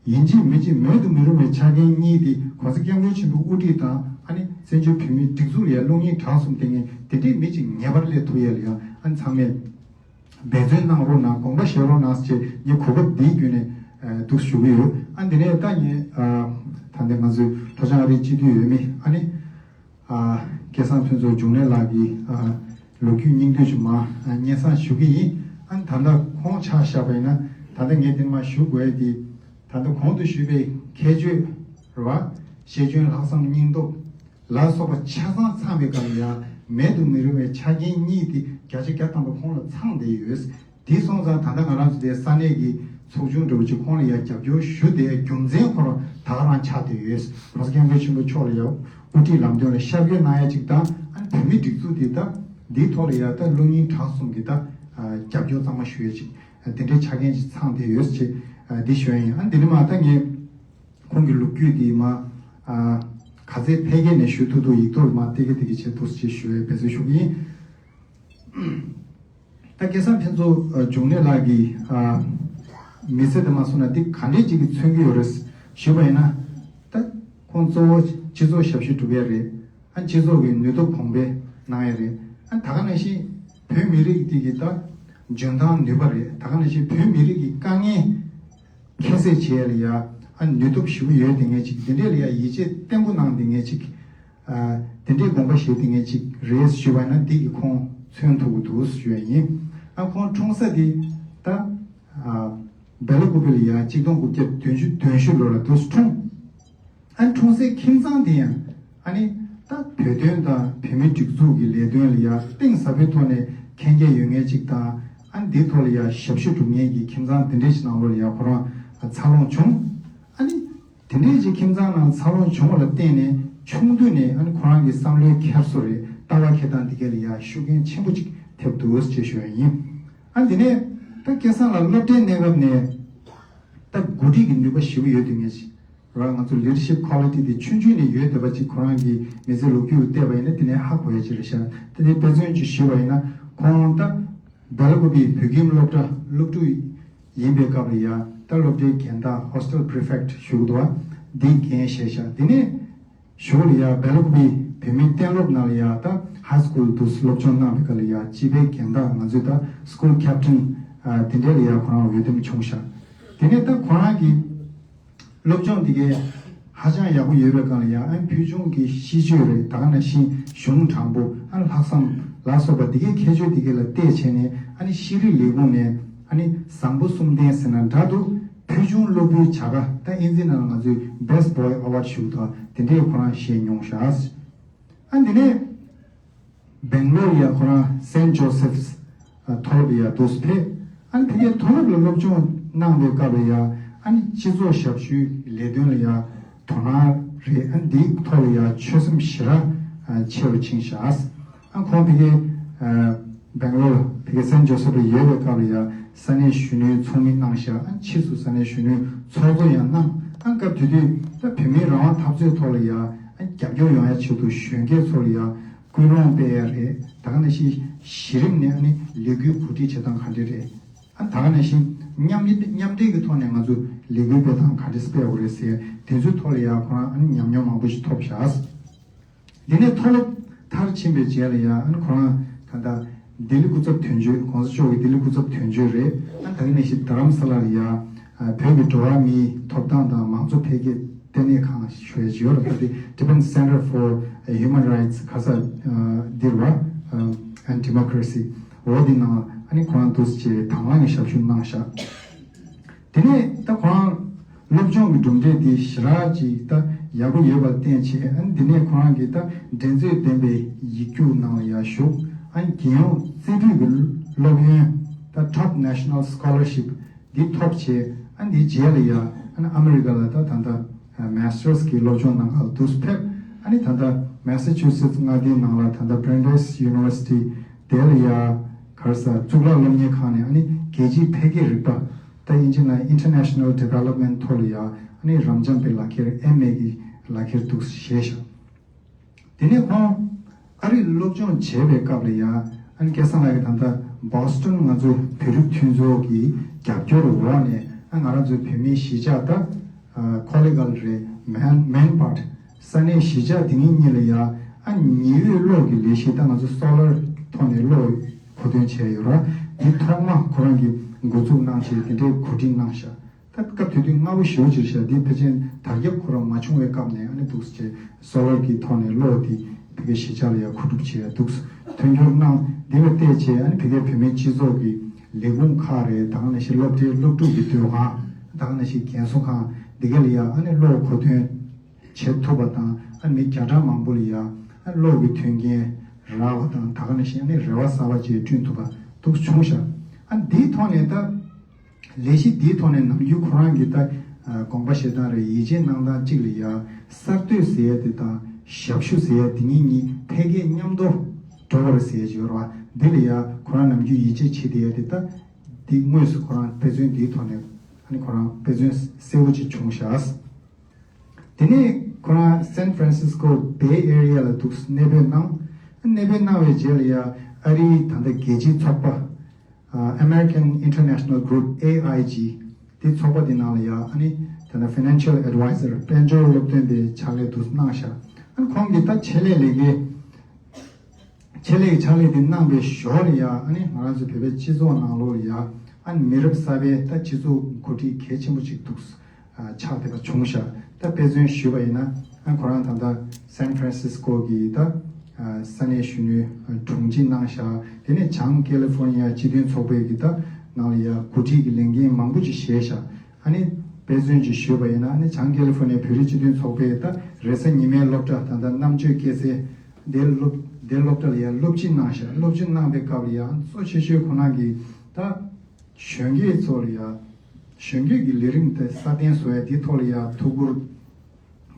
ཡིན་གཅིག་མིན་གཅིག་མེད་དུ་མི་རུང་བའི་ཆ་རྐྱེན་གཉིས་དེ་༸གོང་ས་༸སྐྱབས་མགོན་ཆེན་པོའི་དབུ་ཁྲིད་དང་ཨ་ནི་བཙན་བྱོལ་བོད་མིའི་སྒྲིག་འཛུགས་ལ་ཡང་བློ་སྙིང་བྲང་གསུམ་ལྡན་མཁན་དེ་འདྲའི་མི་གཅིག་ངེས་པར་སླེབས་ཐུབ་ཡས་ལ་ཡང་ཨ་ནི་ཚང་མས། འབད་བརྩོན་གནང་རོགས་གནང་། དགོངས་པ་བཞེས་རོགས་གནང་ཟེར་ངས་གོ་སྐབས་འདིའི་བརྒྱུད་ནས་ཨ་འདུག་ཞུ་གི་ཡོད། ཨ་འདི་ནས་ད་ངས་ཨ་ད་ལྟ་ང་ཚོའི་ལྷོ་བྱང་ཨ་རིའི་སྤྱི་འཐུས་འོས་མི་ཨ་ནི་ཨ་སྐལ་བཟང་ཕུན་ཚོགས་འབྱུང་གནས་ལགས་ཀྱི་ཨ་ལོ་རྒྱུས་སྙིང་བསྡུས་ཅིག་མར་ཨ་སྙན་སེང་ཞུ་གི་ཡིན། ཨ་ནི་ད་ལྟ་ཁོང་ཆ་བཞག་པ་ཡིན་ན་ད་ལྟ་ངས་འདི་ནས་མར་ཞུ་དགོས་ཡས་འདི་ད་ལྟ་གོང་དུ་ཞུས་པའི་ཁྱད་ཆོས་རེད་བ། ཤེས་འཇོན་ལྷག་བསམ་སྙིང་སྟོབས། ལ་སོགས་པ་ཆ་ཚང་ཚང་བའི་སྐབས་ལ་ཡང་མེད་དུ་མི་རུང་བའི་ཆ་རྐྱེན་གཉིས་དེ་བརྒྱ་ཆ་བརྒྱ་ཐམ་པ་ཁོང་ལ་ཚང་བསྡད་ཡོད། དེ་སོང་ཙང་ད་ལྟ་ང་རང་ཚོ་དེ་ས་གནས་ཀྱི་ཚོགས་ཆུང་འདྲ་བོ་ཅིག་ཁོང་ལ་ཡང་རྒྱབ་སྐྱོར་ཞུ་བསྡད་རྒྱུ་མཚན་ཁོ་རང་ད་ག་རང་ཆགས་བསྡད་ཡོད།༸གོང་ས་༸སྐྱབས་མགོན་ཆེན་པོ་མཆོག་ལ་ཡང་དབུ་ཁྲིད་ལམ་སྟོན་ལ་ཤར་བསྐྱོད་གནང་ཡ་ཅིག་དང་ཨ་ནི་བོད་མིའི་སྒྲིག་འཛུགས་དེ་ད་འདིའི་ཐོག་ལ་ཡང་ད་བློ་སྙིང་བྲང་གསུམ་གྱི་ད་རྒྱབ་སྐྱོར་གཙང་མ་ཞུ་ཡ་ཅིག་དེ་འདྲའི་ཆ་རྐྱེན་ཅིག་ཚང་བསྡད་ཡོད་ཅེས་འདི་ཞུ་ཡ་ཡིན། ཨ་ནི་འདི་ནས་མར་ད་ངས། ཁོང་གི་ལོ་རྒྱུས་འདི་མ་ཨ་ག་ཚད་ཕལ་སྐད་ནས་ཞུ་ཐུབ་ཐུབ་ཡིག་ཐོག་ལ་མ་ཏིག་ཀ་ཏིག་ཀ་བྱས་འདུག་སེ་ཞུ་བའི་འབད་བརྩོན་ཞུ་གི་ཡིན། ད་སྐལ་བཟང་ཕུན་ཚོགས་ཨ་འབྱུང་གནས་ལགས་ཀྱིས་ཨ་མི་ཚེ་འདི་མ་སོང་ན་འདི་ག་འདྲས་ཅིག་གིས་མཚོན་གྱི་ཡོད་རེད་ཞུས་པ་ཡིན་ན། ད་ཁོང་གཙོ་བོ་སྤྱི་ཚོགས་ཞབས་ཞུ་སྒྲུབ་ཡས་རེད། ཨ་སྤྱི་ཚོགས་ཀྱི་ནུས་སྟོབས་གོང་འཕེལ་གནང་ཡས་རེད། ཨ་ད་ག་ནང་བཞིན་བོད་མི་རིགས་འདི་གི་ད་འཇོན་ཐང་ནུས་པ་རེད། ད་ག་ནང་བཞིན་བོད་མི་རིགས་ཀྱི་དཀའ་ངལ་ཁྱད་བསད་བྱེད་ཡ་ལ་ཡ་ཨ་ནུས་སྟོབས་ཞེ་པོ་ཡོད་དེ་ངས་ཅིག་དེ་འདྲས་ལ་ཡ་ཡིད་ཆེས་བརྟན་པོ་གནང་དེ་ངས་ཅིག་ཨ་དེ་འདྲས་དགོངས་པ་བཞེས་དེ་ངས་ཅིག་རེད་ཞུས་པ་ན་འདི་གི་ཁོང་མཚོན་ཐུབ་ཀྱི་འདུག་ཞུ་ཡ་ཡིན། ཨ་ཁོང་འཁྲུངས་ས་དེ་ད་ཨ་ སྦེ་ལ་ཀུ་པེ་ལ་ཡ་གཅིག་སྟོང་དགུ་བརྒྱ་བདུན་ཅུ་དོན་བཞི་ལོ་ལ་དུས་སུ་འཁྲུངས། ཨ་ནི་འཁྲུངས་སའི་ཁྱིམ་ཚང་དེ་ཡང་ཨ་ནི་ད་བོད་དོན་དང་བོད་མི་སྒྲིག་འཛུགས་ཀྱི་ལས་དོན་ལ་ཡ་གཏིང་ཟབ་པོའི་ཐོག་ནས་མཁྱེན་རྒྱ་ཡོད་མཁན་ཅིག་དང་། ཨ་ནི་འདིའི་ཐོག་ལ་ཡ་ཞབས་ཞུ་སྒྲུབ་མཁན་གྱི་ཁྱིམ་ཚང་དེ་འདྲས་ཅིག་ནང་ལོགས་ལ་ཡ་ཁོ་རང་འཚར་ལོངས་བྱུང་། ཨ་ནི་དེ་འདྲས་ཅིག་ཁྱིམ་ཚང་ནང་འཚར་ལོངས་བྱུང་བ་ལ་བརྟེན་ནས་ཆུང་དུས་ནས་ཨ་ནི་ཁོ་རང་གི་བསམ་བློའི་འཁྱེར་སོ་རེད། ལྟ་བ་འཁྱེར་སྟངས་འདི་གས་ལ་ཡ་ཤུགས་རྐྱེན་ཆེན་པོ་ཅིག་ཐེབས་འདུག་ཅེས་ཞུ་ཡ་ཡིན། ཨ་ནི་དེ་ནས་ད་སྐལ་བཟང་ལགས་སློབ་གྲྭའི་གནས་སྐབས་ནས་ད་འགོ་ཁྲིད་ཀྱི་ནུས་པ་ཞེ་པོ་ཡོད་དུས་ངེས་ཅིག་ར། ང་ཚོ་leadership quality་དེ་ཆུང་ཆུང་ནས་ཡོད་བསྡད་པ་ཅིག་ཁོ་རང་གི་མི་ཚེ་ལོ་རྒྱུས་བལྟས་པ་ཡིན་ན་དེ་ནས་ཧ་གོ་ཡ་ཅིག་རེད་ཤག་ད་དེ་དཔེ་མཚོན་ཅིག་ཞུས་པ་ཡིན་ན། ཁོང་ད་སྦེ་ལ་ཀུ་པེ་བོད་ཁྱིམ་སློབ་གྲྭ་སློབ་ཕྲུག་ཡིན་པའི་སྐབས་ལ་ཡ་ད་སློབ་གྲྭའི་འགན་བདག hostel prefect་ཞུ་གི་འདུག་བ། འདི་འགན་བཞེས་ཤག་དེ་ནས་གཞུག་ལ་ཡ་སྦེ་ལ་ཀུ་པེ་བོད་མིའི་གཏན་སློབ་ནང་ལ་ཡ་ད་high school་དུ་སློབ་སྦྱོང་གནང་བའི་སྐབས་ལ་ཡ་སྤྱི་པའི་འགན་བདག་ང་ཚོས་ད་school captain་དེ་འདྲས་ལ་ཡ་ཁོ་རང་འོས་འདེམས་བྱུང་ཤག་དེ་ནས་ད་ཁོ་རང་གི་སློབ་སྦྱོང་འདི་གའི་ཧ་ཅང་ཡག་པོ་ཡོད་པའི་སྒང་ལ་ཡང་ཨ་ཕུལ་བྱུང་གི་གཤིས་སྤྱོད་རེད། ད་ག་ནང་བཞིན་གཞུང་དྲང་པོ། ཨ་ལྷག་བསམ་ལ་སོགས་པ་འདི་གའི་ཁྱད་ཆོས་འདི་གའི་ལ་བལྟས་བྱས་ནས་ཨ་ནི་ཤེས་རིག་ལས་ཁུངས་ནས་ཨ་ནི་བཟང་པོ་གསུམ་ལྡན་ཟེར་ན་འདྲ་འདུག་ཕུལ་བྱུང་སློབ་བུའི་བྱ་དགའ། ད་ཨིན་ཇི་ནང་ལ་ང་ཚོས་best boy award་ཞུ་དང་དེ་འདྲའི་ཁོ་རང་བཞེས་མྱོང་ཤག་ཨ་འདི་ནས་སྦེང་ལོར་ཡ་ཁོ་རང་Saint Joseph's་མཐོ་སློབ་ཡ་འདུག་སེ་ཕེབས། ཨ་ནི་ཕ་གིའི་མཐོ་སློབ་ལ་སློབ་སྦྱོང་གནང་བའི་སྐབས་ལ་ཡ་ཨ་ནི་སྤྱི་ཚོགས་ཞབས་ཞུའི་ལས་དོན་ལ་ཡ་དོ་སྣང་རེད། ཨ་ནི་འདིའི་ཐོག་ལ་ཡ་ཆོད་སེམས་ཞེ་དྲག་ཆེ་རུ་ཕྱིན་ཤག་ཨ་ཁོང་ཕ་གིའི་སྦེང་ལོར་ཕ་གིའི་Saint Joseph'ལ་ཡོད་པའི་སྐབས་ལ་ཡ་ས་གནས་གཞོན་ནུའི་ཚོགས་མི་གནང་ཤག་ཨ་ཕྱིས་སུ་ས་གནས་གཞོན་ནུའི་ཚོགས་གཙོ་ཡང་གནང་། ཨ་སྐབས་དེ་དུས་ད་བོད་མིའི་རང་དབང་འཐབ་རྩོད་ཐོག་ལ་ཡ་ཨ་རྒྱབ་སྐྱོར་ཡོང་ཡ་ཆེད་དུ་གཞོན་སྐྱེས་ཚོ་ལ་ཡ་སྐུལ་སློང་སྤེལ་ཡ་རེད། ད་ག་ནང་བཞིན་གཞི་རིམ་ནས་ཨ་ནི་ལས་འགུལ་གོ་སྒྲིག་བྱེད་སྟངས་ག་འདྲ་རེད། ཨ་ད་ག་ནང་བཞིན་མཉམ་མཉམ་འབྲེལ་གྱི་ཐོག་ནས་ང་ཚོ་ལས་འགུལ་སྤེལ་སྟངས་ག་འདྲ་སྤེལ་དགོས་རེད་ཟེར་དེ་ཚོའི་ཐོག་ལ་ཡ་ཁོ་རང་ཨ་ནི་ཉམས་མྱོང་མང་པོ་ཞིག་ཐོབ་ཤག་དེ་ནས་མཐོ་སློབ་མཐར་ཕྱིན་པའི་རྗེས་ལ་ཡང་ཨ་ནི་ཁོ་རང་ད་ལྟ་ལྡི་ལི་སྐུ་ཚབ་དོན་གཅོད། ༸གོང་ས་མཆོག་གི་ལྡི་ལི་སྐུ་ཚབ་དོན་གཅོད་རེད། ཨ་ད་ག་ནང་བཞིན་རྡ་རམ་ས་ལ་ལ་ཡ་ཨ་བོད་ཀྱི་འགྲོ་བ་མིའི་ཐོབ་ཐང་དང་མང་གཙོ་འཕེལ་རྒྱས་ལྟེ་གནས་ཁང་ཞུ་ཡ་ཅིག་ཡོད་རེད། ད་དེ་Tibetan Center for Human Rights་ག་ས་འདིར་བ་and Democracy་འོ་དེ་ནང་ཨ་ནི་ཁོ་རང་འདུག་སེ་བྱས་དང་བླངས་ཀྱི་ཞབས་ཞུ་གནང་ཤག་དེ་ནས་ད་ཁོ་རང་སློབ་སྦྱོང་གི་གྲུབ་འབྲས་དེ་ཞེ་དྲག་ཅིག་ད་ཡག་པོ་ཡོད་པར་བརྟེན་བྱས། ཨ་ནི་དེ་ནས་ཁོ་རང་གིས་ད་འགྲན་རྩོད་ལྡན་པའི་ཡིག་རྒྱུགས་ནང་ལ་ཡར་ཞུགས། ཨ་ནི་རྒྱལ་ཡོངས་རྩེ་ཕུད་ཀྱི་སློབ་ཡོན་ད་Top National Scholarship་འདི་ཐོབ་བྱས། ཨ་ནི་དེའི་རྗེས་ལ་ཡ་ཨ་ནི་ཨ་མི་རི་ཀ་ལ་ད་ད་ལྟ་Masters་གི་སློབ་སྦྱོང་གནང་གར་འདུག་སེ་ཕེབས། ཨ་ནི་ད་ལྟ་Massachusetts་མངའ་སྡེའི་ནང་ལ་ད་ལྟ་Brandeis University་དེ་ལ་ཡ་ག་རེ་ཟེར་གཙུག་ལག་སློབ་གཉེར་ཁང་ནས་ཨ་ནི་རྒྱལ་སྤྱིའི་འཕེལ་རྒྱས་རིག་པ། ད་ཨིན་ཇི་ནང་International Development་ཐོག་ལ་ཡ་ཨ་ནི་རབ་འབྱམས་པའི་ལག་ཁྱེར་ཨེམ་ཨེ་གི་ལག་ཁྱེར་འདུག་སེ་བཞེས་ཤག་དེ་ནས་ཁོང་ཨ་རིར་སློབ་སྦྱོང་བྱས་པའི་སྐབས་ལ་ཡ་ཨ་ནི་སྐལ་བཟང་ལགས་ཀྱིས་ད་ལྟ་Boston་ང་ཚོ་བོད་རིགས་མཐུན་ཚོགས་ཀྱི་རྒྱབ་སྐྱོར་འོག་ནས་ཨ་ང་རང་ཚོའི་བོད་མིའི་གཞིས་ཆགས་ད་ཨ་Collegial་རེད། Man- Manport་ས་གནས་གཞིས་ཆགས་དེ་གཉིས་གཉིས་ལ་ཡ་ཨ་ཉི་འོད་གློག་གི་ལས་གཞི་ད་ང་ཚོ་solar་ཐོག་ནས་གློག་མཁོ་འདོན་བྱས་ཡོད་ར། འདི་ཐོག་མ་ཁོ་རང་གིས་འགོ་འཛུགས་གནང་བྱས་དེ་འདྲའི་གོ་སྒྲིག་གནང་ཤག་ད་སྐབས་དེ་དུས་སྔ་པོ་ཞེ་པོ་ཅིག་རེད་ཤག་འདི་ཕལ་ཆེར་དར་ཁྱབ་ཁོ་རང་མ་བྱུང་བའི་སྐབས་ནས་ཨ་ནི་འདུག་སེ་བྱས་solar་གི་ཐོག་ནས་གློག་འདི་ཕ་གིའི་གཞིས་ཆགས་ལ་ཡ་མཁོ་སྒྲུབ་བྱས་ཡ་འདུག་སེ་མཐུན་འགྱུར་གནང་། འདི་ལ་བལྟས་བྱས་ཨ་ནི་ཕ་གིའི་བོད་མིའི་སྤྱི་ཚོགས་ཀྱི་ལས་ཁུངས་ཁག་རེད། ད་ག་ནང་བཞིན་སློབ་གྲྭའི་སློབ་ཕྲུག་གི་སྡོད་ཁང་། ད་ག་ནང་བཞིན་རྒན་གསོ་ཁང་འདི་ག་ལ་ཡ་ཨ་ནི་གློག་མཁོ་འདོན་བྱེད་ཐུབ་པ་དང་། ཨ་ནི་མི་བརྒྱ་ཕྲག་མང་པོ་ལ་ཡ་ཨ་གློག་གི་མཐུན་རྐྱེན་རག་པ་དང་། ད་ག་ནང་བཞིན་ཨ་ནི་རེ་བ་གསར་པ་ཅིག་བསྐྲུན་ཐུབ་པ་འདུག་བྱུང་ཤག་ཨ་འདིའི་ཐོག་ནས་ད་ལས་གཞི་འདིའི་ཐོག་ནས་ནམ་རྒྱུན་ཁོ་རང་གི་ད་དགོངས་པ་བཞེས་སྟངས་རེད། ཡིད་ཆེས་གནང་སྟངས་གཅིག་ལ་ཡ་གསར་གཏོད་ཟེར་ཡ་དེ་དང་ཞབས་ཞུ་ཟེར་ཡ་དེ་གཉིས་གཉིས་འཕེལ་རྒྱས་མཉམ་དུ་འགྲོ་དགོས་རེད་ཟེར་ཡ་ཅིག་ཡོད་རེད་བ། འདི་ལ་ཡ་ཁོ་རང་ནམ་རྒྱུན་ཡིད་ཆེས་བྱེད་བསྡད་ཡ་དེ་ད་འདི་དངོས་སུ་ཁོ་རང་དཔེ་མཚོན་འདིའི་ཐོག་ནས་ཨ་ནི་ཁོ་རང་དཔེ་མཚོན་གསལ་བོ་ཅིག་བྱུང་ཤག་དེ་ནས་ཁོ་རང་San Francisco Bay Area་ལ་འདུག་སེ་གནས་སྤོས་གནང་། གནས་སྤོས་གནང་བའི་རྗེས་ལ་ཡ་ཨ་རིའི་ད་ལྟ་རྒྱལ་སྤྱིའི་ཚོགས་པ་ཨ་American International Group་ཨེ་ཨའི་ཇི་དེ་ཚོགས་པ་དེ་ནང་ལ་ཡ་ཨ་ནི་ད་ལྟ་Financial Advisor་དཔལ་འབྱོར་སློབ་སྟོན་པའི་ཕྱག་ལས་འདུག་སེ་གནང་ཤག་ཨ་ནི་ཁོང་གིས་ད་ཆེད་ལས་ལས་ཀའི་ཆེད་ལས་ཀྱི་ཕྱག་ལས་དེ་གནང་པའི་ཞོར་ལ་ཡ་ཨ་ནི་ང་རང་ཚོ་བོད་པའི་སྤྱི་ཚོགས་ནང་ལོགས་ལ་ཡ་ཨ་ནི་མི་རབས་གསར་པའི་ད་སྤྱི་ཚོགས་འགོ་ཁྲིད་གལ་ཆེན་པོ་ཅིག་འདུག་སེ་ཨ་ཆགས་བསྡད་པ་བྱུང་ཤག་ད་དཔེ་མཚོན་ཞུས་པ་ཡིན་ན་ཨ་ཁོ་རང་ད་ལྟ་San Francisco་གི་ད་ཨ་ས་གནས་གཞོན་ནུའི་དྲུང་ཆེ་གནང་ཤག་དེ་ནས་བྱང་California་སྤྱི་མཐུན་ཚོགས་པའི་གི་ད་ ནང་ལ་ཡ་འགོ་ཁྲིད་ཀྱི་ལས་འགན་མང་པོ་ཅིག་བཞེས་ཤག་ཨ་ནི་དཔེ་མཚོན་ཅིག་ཞུས་པ་ཡིན་ན། ཨ་ནི་བྱང་ཀེ་ལི་ཧྥོར་ནི་ཡའི་བོད་རིགས་སྤྱི་མཐུན་ཚོགས་པའི་ད་རེས་གཟའ་ཉི་མའི་སློབ་གྲྭ། ད་ལྟ་རྣམ་དཔྱོད་སྐྱེད་ཚལ་དེ་སློབ་དེ་སློབ་གྲྭ་ལ་ཡ་སློབ་སྤྱི་གནང་ཤག་སློབ་སྤྱི་གནང་པའི་སྐབས་ལ་ཡ་གཙོ་ཆེ་ཤོས་ཁོ་རང་གིས་ད་གཞོན་སྐྱེས་ཚོ་ལ་ཡ་གཞོན་སྐྱེས་ཀྱི་ལས་རིམ་དེ་སྲ་བརྟན་བཟོ་ཡ་དེའི་ཐོག་ལ་ཡ་ཐུགས་ཁུར་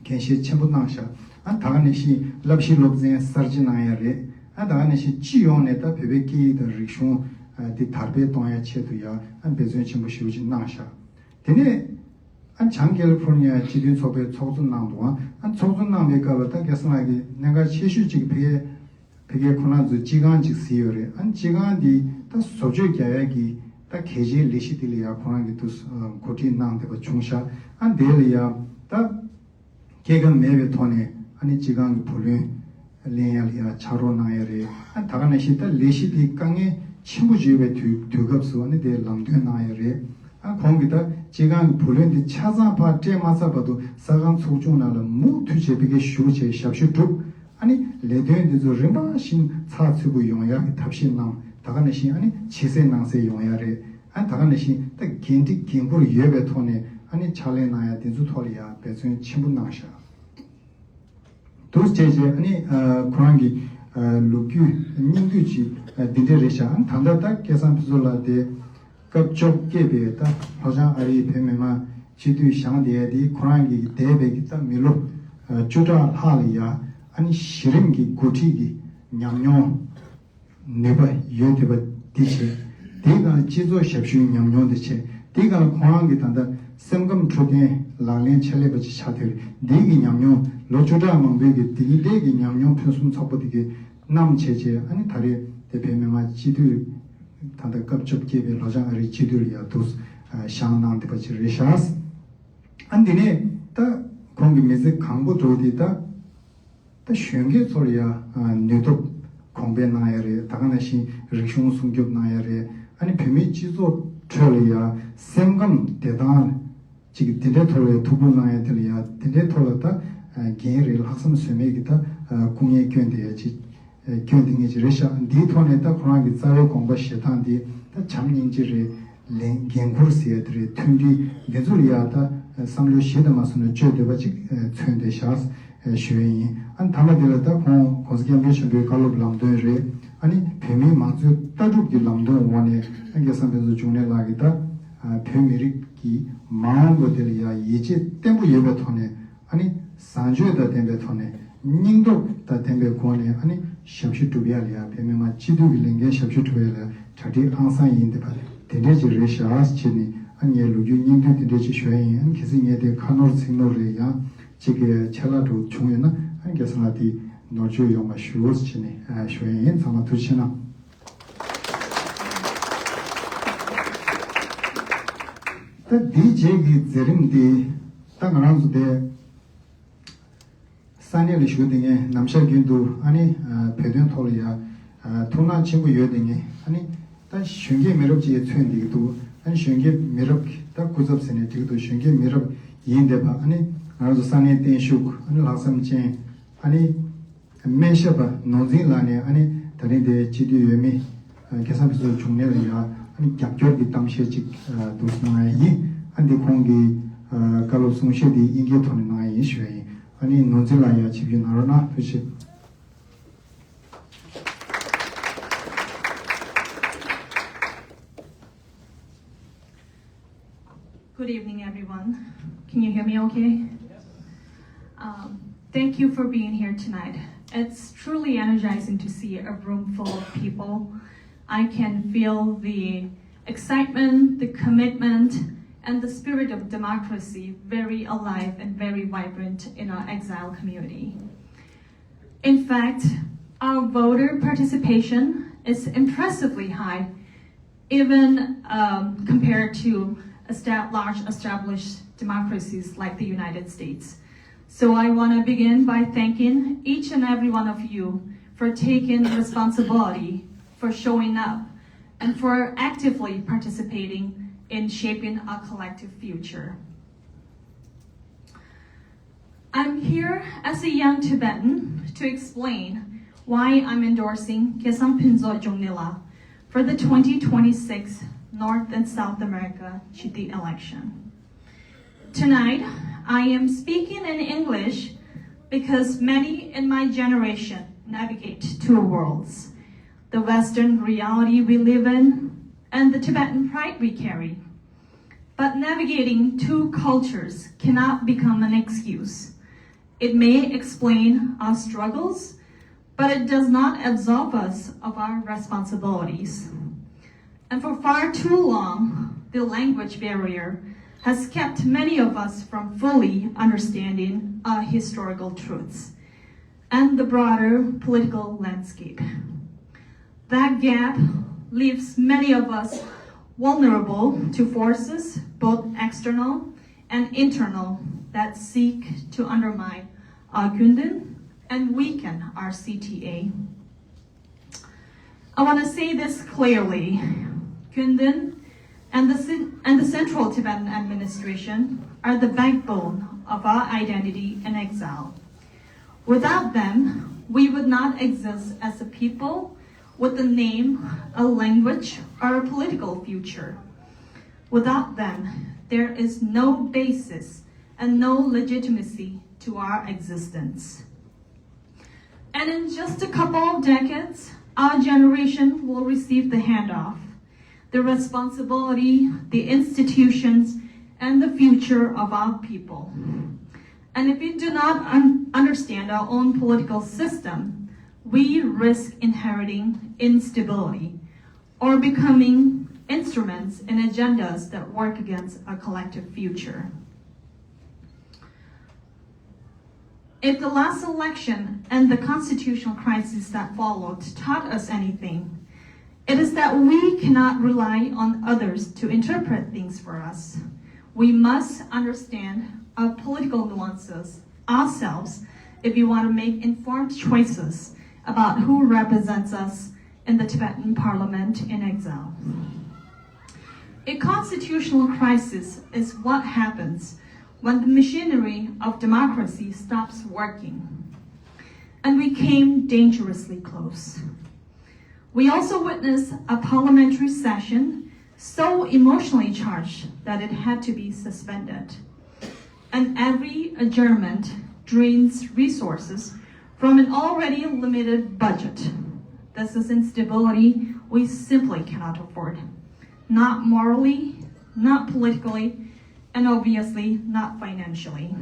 འགན་བཞེས་ཆེན་པོ་གནང་ཤག་ཨ་ད་ག་ནང་བཞིན་བསླབ་གཞི་སློབ་ཚན་གསར་བརྗེ་གནང་ཡ་རེད། ཨ་ད་ག་ནང་བཞིན་སྤྱི་ཡོངས་ནས་ད་བོད་པའི་སྐད་ཡིག་དང་རིག་གཞུང་ཨ་དེ་དར་སྤེལ་གཏོང་ཡ་ཆེད་དུ་ཡ་ཨ་འབད་བརྩོན་ཆེན་པོ་ཞེ་པོ་ཅིག་གནང་ཤག་དེ་ནས་ཨ་བྱང་ཀེ་ལི་ཧྥོར་ནི་ཡ་སྤྱི་མཐུན་ཚོགས་པའི་ཚོགས་གཙོ་གནང་འདུག་ཨ་ཚོགས་གཙོ་གནང་བའི་སྐབས་ལ་ད་སྐལ་བཟང་ལགས་ཀྱིས་གནད་འགག་ཆེ་ཤོས་ཅིག་ཕ་གིའི་ཕ་གིར་ཁོ་རང་ཚོས་སྤྱི་ཁང་ཅིག་ཟིན་ཡོད་རེད། ཨ་ནི་སྤྱི་ཁང་འདི་ད་བཟོ་བཅོས་རྒྱག་ཡ་གི་ད་གལ་ཆེའི་ལས་གཞི་འདི་ལ་ཡ་ཁོ་རང་གིས་དུ་འགོ་ཁྲིད་གནང་བསྡད་པ་བྱུང་ཤག་ཨ་འདི་ལ་ཡ་ད་སྐྱེ་ཁམས་མེད་པའི་ཐོག་ནས་ཨ་ནི་སྤྱི་ཁང་གི་བུ་ལོན་ལེན་ཡ་ལ་ཡ་ཕྱག་རོགས་གནང་ཡ་རེད། ཨ་ད་ག་ནང་བཞིན་ད་ལས་གཞི་འདི་དཀའ་ངལ་ཆེན་པོ་ཅིག་ཡོད་པའི་དུས་དུས་སྐབས་སུ་ཨ་ནི་དེ་ལམ་སྟོན་གནང་ཡ་རེད། ཨ་ཁོང་གིས་ད་སྤྱི་ཁང་གི་བུ་ལོན་འདི་ཆ་ཚང་ཕར་སྤྲད་མ་ཚར་བར་དུ་ས་ཁང་ཚོགས་ཆུང་ནང་ལ་མུ་མཐུད་བྱས་ཕ་གིར་བཞུགས་བྱས་ཞབས་ཞུ་བསྒྲུབས། ཨ་ནི་ལས་དོན་འདི་ཚོ་རིམ་པ་བཞིན་ཚགས་ཚུད་པོ་ཡོང་ཡག་གི་ཐབས་ཤེས་གནང་། ད་ག་ནང་བཞིན་ཨ་ནི་ཕྱི་གསལ་ནང་གསལ་ཡོང་ཡག་རེད། ཨ་ནི་ད་ག་ནང་བཞིན་ད་འགན་འཁྲི་འགན་འཁུར་ཡོད་པའི་ཐོག་ནས་ཨ་ནི་ཕྱག་ལས་གནང་ཡག་འདི་ཚོ་ཐོག་ལ་ཡང་འབད་བརྩོན་ཆེན་པོ་གནང་ཤག་འདུག་བྱས་བྱས་ཨ་ནི་ཨ་ཁོ་རང་གི་ཨ་ལོ་རྒྱུས་སྙིང་བསྡུས་ཅིག་ཨ་འདི་འདྲ་རེད་ཤག་ཨ་ནི་ད་ལྟ་ད་སྐལ་བཟང་ཕུན་ཚོགས་ལགས་དེ་སྐབས་བཅོ་བརྒྱད་པའི་ད་ལྷོ་བྱང་ཨ་རིའི་བོད་མི་མང་སྤྱི་འཐུས་བཞེངས་བསྡད་ཡ་དེ་ཁོ་རང་གི་འདས་པའི་གི་ད་མི་ལོ་ཨ་བཅུ་ཕྲག་ལྷག་ལ་ཡ་ཨ་ནི་གཞི་རིམ་གྱི་འགོ་ཁྲིད་ཀྱི་ཉམས་མྱོང་ནུས་པ་ཡོད་བསྡད་པ་འདི་བྱས། དེའི་སྒང་ལ་སྤྱི་ཚོགས་ཞབས་ཞུའི་ཉམས་མྱོང་འདི་བྱས། དེའི་སྒང་ལ་ཁོ་རང་གི་ད་ལྟ་སེམས་ཁམས་འཕྲོད་བསྟེན་ལག་ལེན་ཆེད་ལས་པ་ཅིག་ཆགས་བསྡད་རེད། འདི་གི་ཉམས་མྱོང་ལོ་བཅུ་ཕྲག་མང་པོའི་གི་དེ་གི་ལས་ཀྱི་ཉམས་མྱོང་ཕུན་སུམ་ཚོགས་པོ་དེ་གི་བསྣམས་བྱས་བྱས་ཨ་ནི་ད་རེས་དེ་བོད་མི་མང་སྤྱི་འཐུས་ད་ལྟ་སྐབས་བཅོ་བརྒྱད་པའི་ལྷོ་བྱང་ཨ་རིའི་སྤྱི་འཐུས་ལ་ཡ་འདུག་བཞེངས་གནང་བསྡད་པ་ཅིག་རེད་ཤག་ཨ་འདི་ནས་ད་ཁོང་གི་མི་ཚེ་གང་པོ་འགྲོ་དེ་ད་ད་གཞོན་སྐྱེས་ཚོ་ལ་ཡ་ནུས་སྟོབས་གོང་འཕེལ་གནང་ཡ་རེད། ད་ག་ནང་བཞིན་རིག་གཞུང་སྲུང་སྐྱོབ་གནང་ཡ་རེད། ཨ་ནི་བོད་མིའི་སྤྱི་ཚོགས་ཁྲོད་ལ་ཡ་སེམས་ཁམས་བདེ་ཐང་ཅིག་དེ་འདྲའི་ཐོག་ལ་ཡ་ཐུགས་ཁུར་གནང་ཡ་དེ་ལ་ཡ་དེ་འདྲའི་ཐོག་ལ་ད་འགན་རེད། ལྷག་བསམ་ཟོལ་མེད་ཀྱི་ད་སྐུ་ངལ་བསྐྱོན་བསྡད་ཡ་ཅིག་སྐྱོན་དེ་ངེས་ཅིག་རེད་ཤག་འདིའི་ཐོག་ནས་ད་ཁོ་རང་གི་རྩ་བའི་དགོངས་པ་བཞེས་སྟངས་འདི་ད་བྱམས་སྙིང་རྗེ་རེད། ལན་འགན་འཁུར་ཟེར་ཡ་དེ་རེད། མཐུན་སྒྲིལ་འདི་ཚོ་ལ་ཡ་ད་བསམ་བློ་གཞི་དང་མ་སོང་ནས་བཅོས་བསྡད་པ་ཅིག་མཚོན་བསྡད་ཤག་ཞུ་ཡ་ཡིན། ཨ་ནི་མཐའ་མ་དེ་ལ་ད་ཁོང་༸གོང་ས་༸སྐྱབས་མགོན་ཆེན་པོའི་བཀའ་སློབ་ལམ་སྟོན་རེད། ཨ་ནི་བོད་མིའི་མང་གཙོའི་ལྟ་གྲུབ་ཀྱི་ལམ་སྟོན་འོག་ནས་ཨ་སྐལ་བཟང་ཕུན་ཚོགས་འབྱུང་གནས་ལགས་ཀྱིས་ད་བོད་མི་རིགས་ཀྱི་མ་འོངས་པ་དེ་ལ་ཡ་ཡིད་ཆེས་བརྟན་པོ་ཡོད་པའི་ཐོག་ནས། ཨ་ནི་བཟང་སྤྱོད་དང་ལྡན་པའི་ཐོག་ནས་སྙིང་སྟོབས་དང་ལྡན་པའི་སྒོ་ནས་ཨ་ནི་ཞབས་ཞུ་སྒྲུབ་ཡ་ལ་ཡ་བོད་མི་མང་སྤྱི་འཐུས་ཀྱི་ལས་འགན་ཞབས་ཞུ་སྒྲུབ་ཡ་ལ་ཡ་གྲ་སྒྲིག་ཨང་སང་ཡིན་བསྡད་པ་དེ་འདྲས་ཅིག་རེད་ཤག་བྱས་ནས་ཨ་ངས་ལོ་རྒྱུས་སྙིང་བསྡུས་དེ་འདྲས་ཅིག་ཞུ་ཡ་ཡིན། ཨ་ནི་གལ་སྲིད་ངས་དེ་ཁ་ནོར་ཚིག་ནོར་རེ་ཡང་ཅིག་གི་ཆད་ལྷག་འགྲོ་བྱུང་ཡོད་ན་ཨ་ནི་སྐལ་བཟང་ལགས་དེ་ནོར་བཅོས་ཡོང་བ་ཞུ་བྱས་ནས་ཨ་ཞུ་ཡ་ཡིན། ཚང་མ་ཐུགས་རྗེ་ཆེ་གནང་། ད་འདིའི་རྗེས་ཀྱི་མཛད་རིམ་འདི་ད་ང་རང་ཚོ་དེ་ས་གནས་ལ་བཞུགས་བསྡད་མཁན་ནམ་ཞག་རྒྱུན་དུ་ཨ་ནི་ཨ་བོད་དོན་ཐོག་ལ་ཡ་ཨ་ཐུགས་སྣང་ཆེན་པོ་ཡོད་བསྡད་མཁན་ཨ་ནི་ད་གཞོན་སྐྱེས་མི་རབས་ཅིག་མཚོན་བསྡད་ཀྱི་འདུག་ཨ་ནི་གཞོན་སྐྱེས་མི་རབས་ཀྱི་ད་སྐུ་ཚབ་ཟེར་ནས་འགྲིག་གི་འདུག་གཞོན་སྐྱེས་མི་རབས་ཡིན་བསྡད་པ་ཨ་ནི་ང་རང་ཚོ་ས་གནས་བརྟན་བཞུགས་ཨ་ནི་ལྷག་བསམ་ཅན་ཨ་ནི། སྨན་ཞབས་པ་ནོར་འཛིན་ལགས་ནས་ཨ་ནི་ད་རིང་དེ་སྤྱི་འཐུས་འོས་མི་ཨ་སྐལ་བཟང་ཕུན་ཚོགས་འབྱུང་གནས་ལ་ཡ་ཨ་ནི་རྒྱབ་སྐྱོར་གྱི་གཏམ་བཤད་ཅིག་ཨ་འདུག་གནང་ཡ་ཡིན། ཨ་འདི་ཁོང་གི་ཨ་བཀའ་སློབ་གསུང་བཤད་འདི་དབྱིན་སྐད་ཐོག་ནས་གནང་ཡ་ཡིན་ཞུ་ཡ་ཡིན། ཨ་ནི་ནོར་འཛིན་ལགས་ཡ་ཆིབས་བསྒྱུར་གནང་རོགས་གནང་། ཐུགས་རྗེ་ཆེ། Good evening, everyone. Can you hear me okay? Um, thank you for being here tonight. It's truly energizing to see a room full of people. I can feel the excitement, the commitment, and the spirit of democracy very alive and very vibrant in our exile community. In fact, our voter participation is impressively high, even um, compared to esta- large established democracies like the United States. So I want to begin by thanking each and every one of you for taking responsibility, for showing up, and for actively participating in shaping our collective future. I'm here as a young Tibetan to explain why I'm endorsing Kessang Pinzo Jongnyula for the twenty twenty-six North and South America to the election. Tonight, I am speaking in English because many in my generation navigate two worlds, the Western reality we live in and the Tibetan pride we carry. But navigating two cultures cannot become an excuse. It may explain our struggles, but it does not absolve us of our responsibilities. And for far too long, the language barrier has kept many of us from fully understanding our historical truths and the broader political landscape. That gap leaves many of us vulnerable to forces, both external and internal, that seek to undermine our Gyunden and weaken our C T A. I want to say this clearly. Gyunden and the, Cen- and the Central Tibetan Administration are the backbone of our identity in exile. Without them, we would not exist as a people with a name, a language, or a political future. Without them, there is no basis and no legitimacy to our existence. And in just a couple of decades, our generation will receive the handoff, the responsibility, the institutions, and the future of our people. And if we do not un- understand our own political system, we risk inheriting instability or becoming instruments in agendas that work against a collective future. If the last election and the constitutional crisis that followed taught us anything, it is that we cannot rely on others to interpret things for us. We must understand our political nuances ourselves if we want to make informed choices about who represents us in the Tibetan parliament in exile. A constitutional crisis is what happens when the machinery of democracy stops working. And we came dangerously close. We also witnessed a parliamentary session so emotionally charged that it had to be suspended. And every adjournment drains resources from an already limited budget. This is instability we simply cannot afford. Not morally, not politically, and obviously not financially.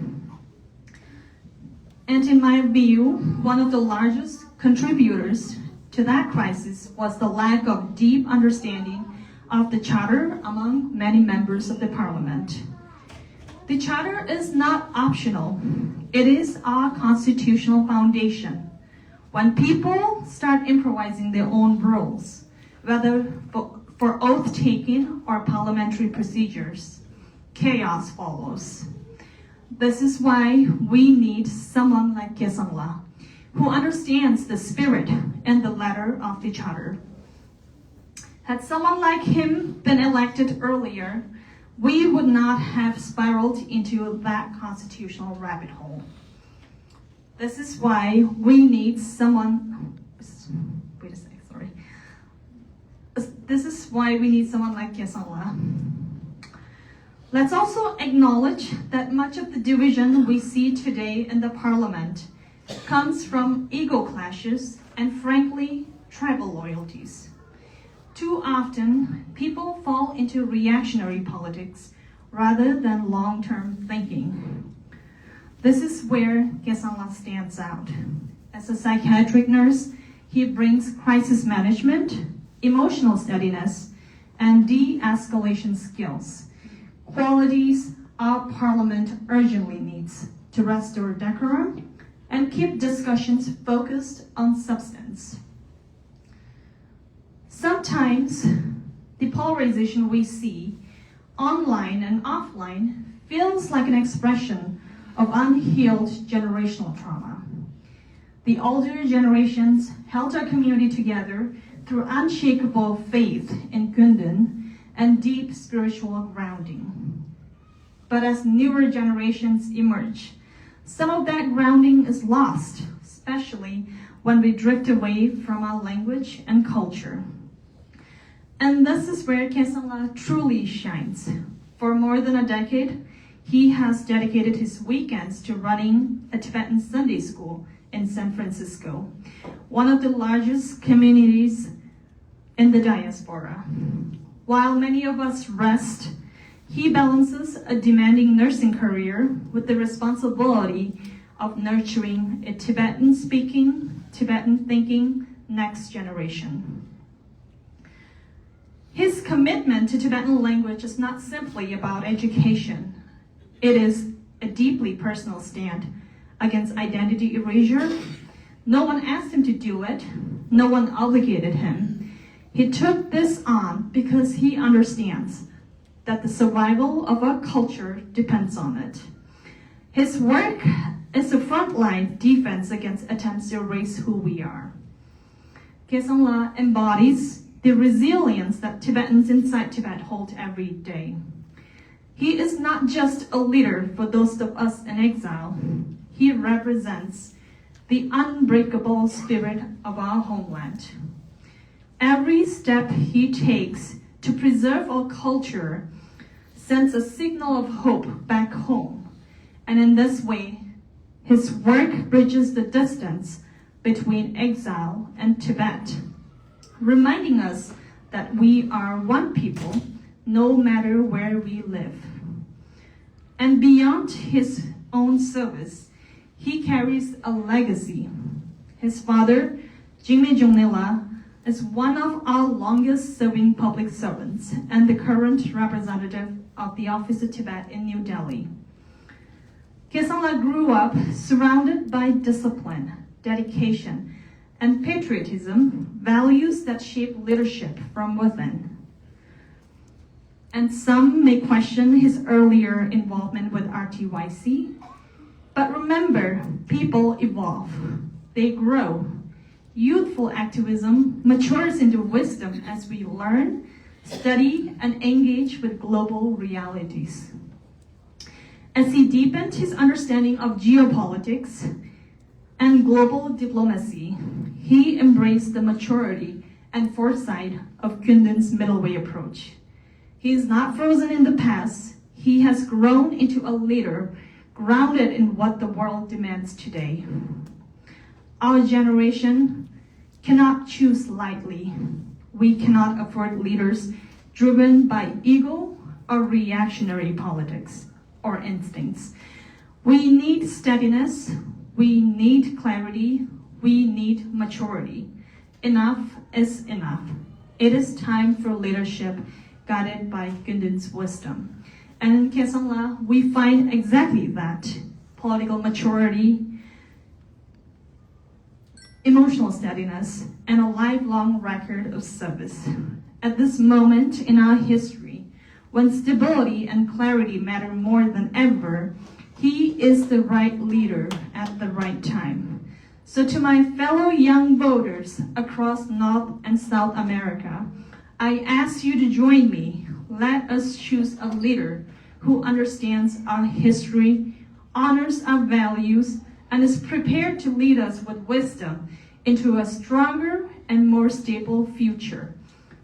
And in my view, one of the largest contributors to that crisis was the lack of deep understanding of the Charter among many members of the Parliament. The Charter is not optional, it is our constitutional foundation. When people start improvising their own rules, whether for, for oath taking or parliamentary procedures, chaos follows. This is why we need someone like Gesang La, who understands the spirit and the letter of the Charter. Had someone like him been elected earlier, we would not have spiraled into that constitutional rabbit hole. This is why we need someone. Wait a sec, sorry. This is why we need someone like Gesang La. Let's also acknowledge that much of the division we see today in the parliament comes from ego clashes and, frankly, tribal loyalties. Too often, people fall into reactionary politics rather than long term thinking. This is where Gesang La stands out. As a psychiatric nurse, he brings crisis management, emotional steadiness, and de escalation skills, qualities our parliament urgently needs to restore decorum and keep discussions focused on substance. Sometimes the polarization we see online and offline feels like an expression of unhealed generational trauma. The older generations held our community together through unshakable faith in Gyunden and deep spiritual grounding. But as newer generations emerge, some of that grounding is lost, especially when we drift away from our language and culture. And this is where Khersang La truly shines. For more than a decade, he has dedicated his weekends to running a Tibetan Sunday school in San Francisco, one of the largest communities in the diaspora. While many of us rest, he balances a demanding nursing career with the responsibility of nurturing a Tibetan speaking, Tibetan thinking next generation. His commitment to Tibetan language is not simply about education. It is a deeply personal stand against identity erasure. No one asked him to do it. No one obligated him. He took this on because he understands that the survival of our culture depends on it. His work is a frontline defense against attempts to erase who we are. Khersang La embodies the resilience that Tibetans inside Tibet hold every day. He is not just a leader for those of us in exile. He represents the unbreakable spirit of our homeland. Every step he takes to preserve our culture sends a signal of hope back home, and in this way, his work bridges the distance between exile and Tibet, reminding us that we are one people no matter where we live. And beyond his own service, he carries a legacy. His father, Jigme Jongme La, is one of our longest serving public servants and the current representative of the Office of Tibet in New Delhi. Khersang La grew up surrounded by discipline, dedication, and patriotism, values that shape leadership from within. And some may question his earlier involvement with R T Y C. But remember, people evolve, they grow. Youthful activism matures into wisdom as we learn, study, and engage with global realities. As he deepened his understanding of geopolitics and global diplomacy, he embraced the maturity and foresight of Kyundin's middle way approach. He is not frozen in the past. He has grown into a leader grounded in what the world demands today. Our generation cannot choose lightly. We cannot afford leaders driven by ego or reactionary politics or instincts. We need steadiness, we need clarity, we need maturity. Enough is enough. It is time for leadership guided by Kyundin's wisdom. And in Khersang La, we find exactly that political maturity, emotional steadiness, and a lifelong record of service. At this moment in our history, when stability and clarity matter more than ever, he is the right leader at the right time. So, to my fellow young voters across North and South America, I ask you to join me. Let us choose a leader who understands our history, honors our values, and is prepared to lead us with wisdom into a stronger and more stable future.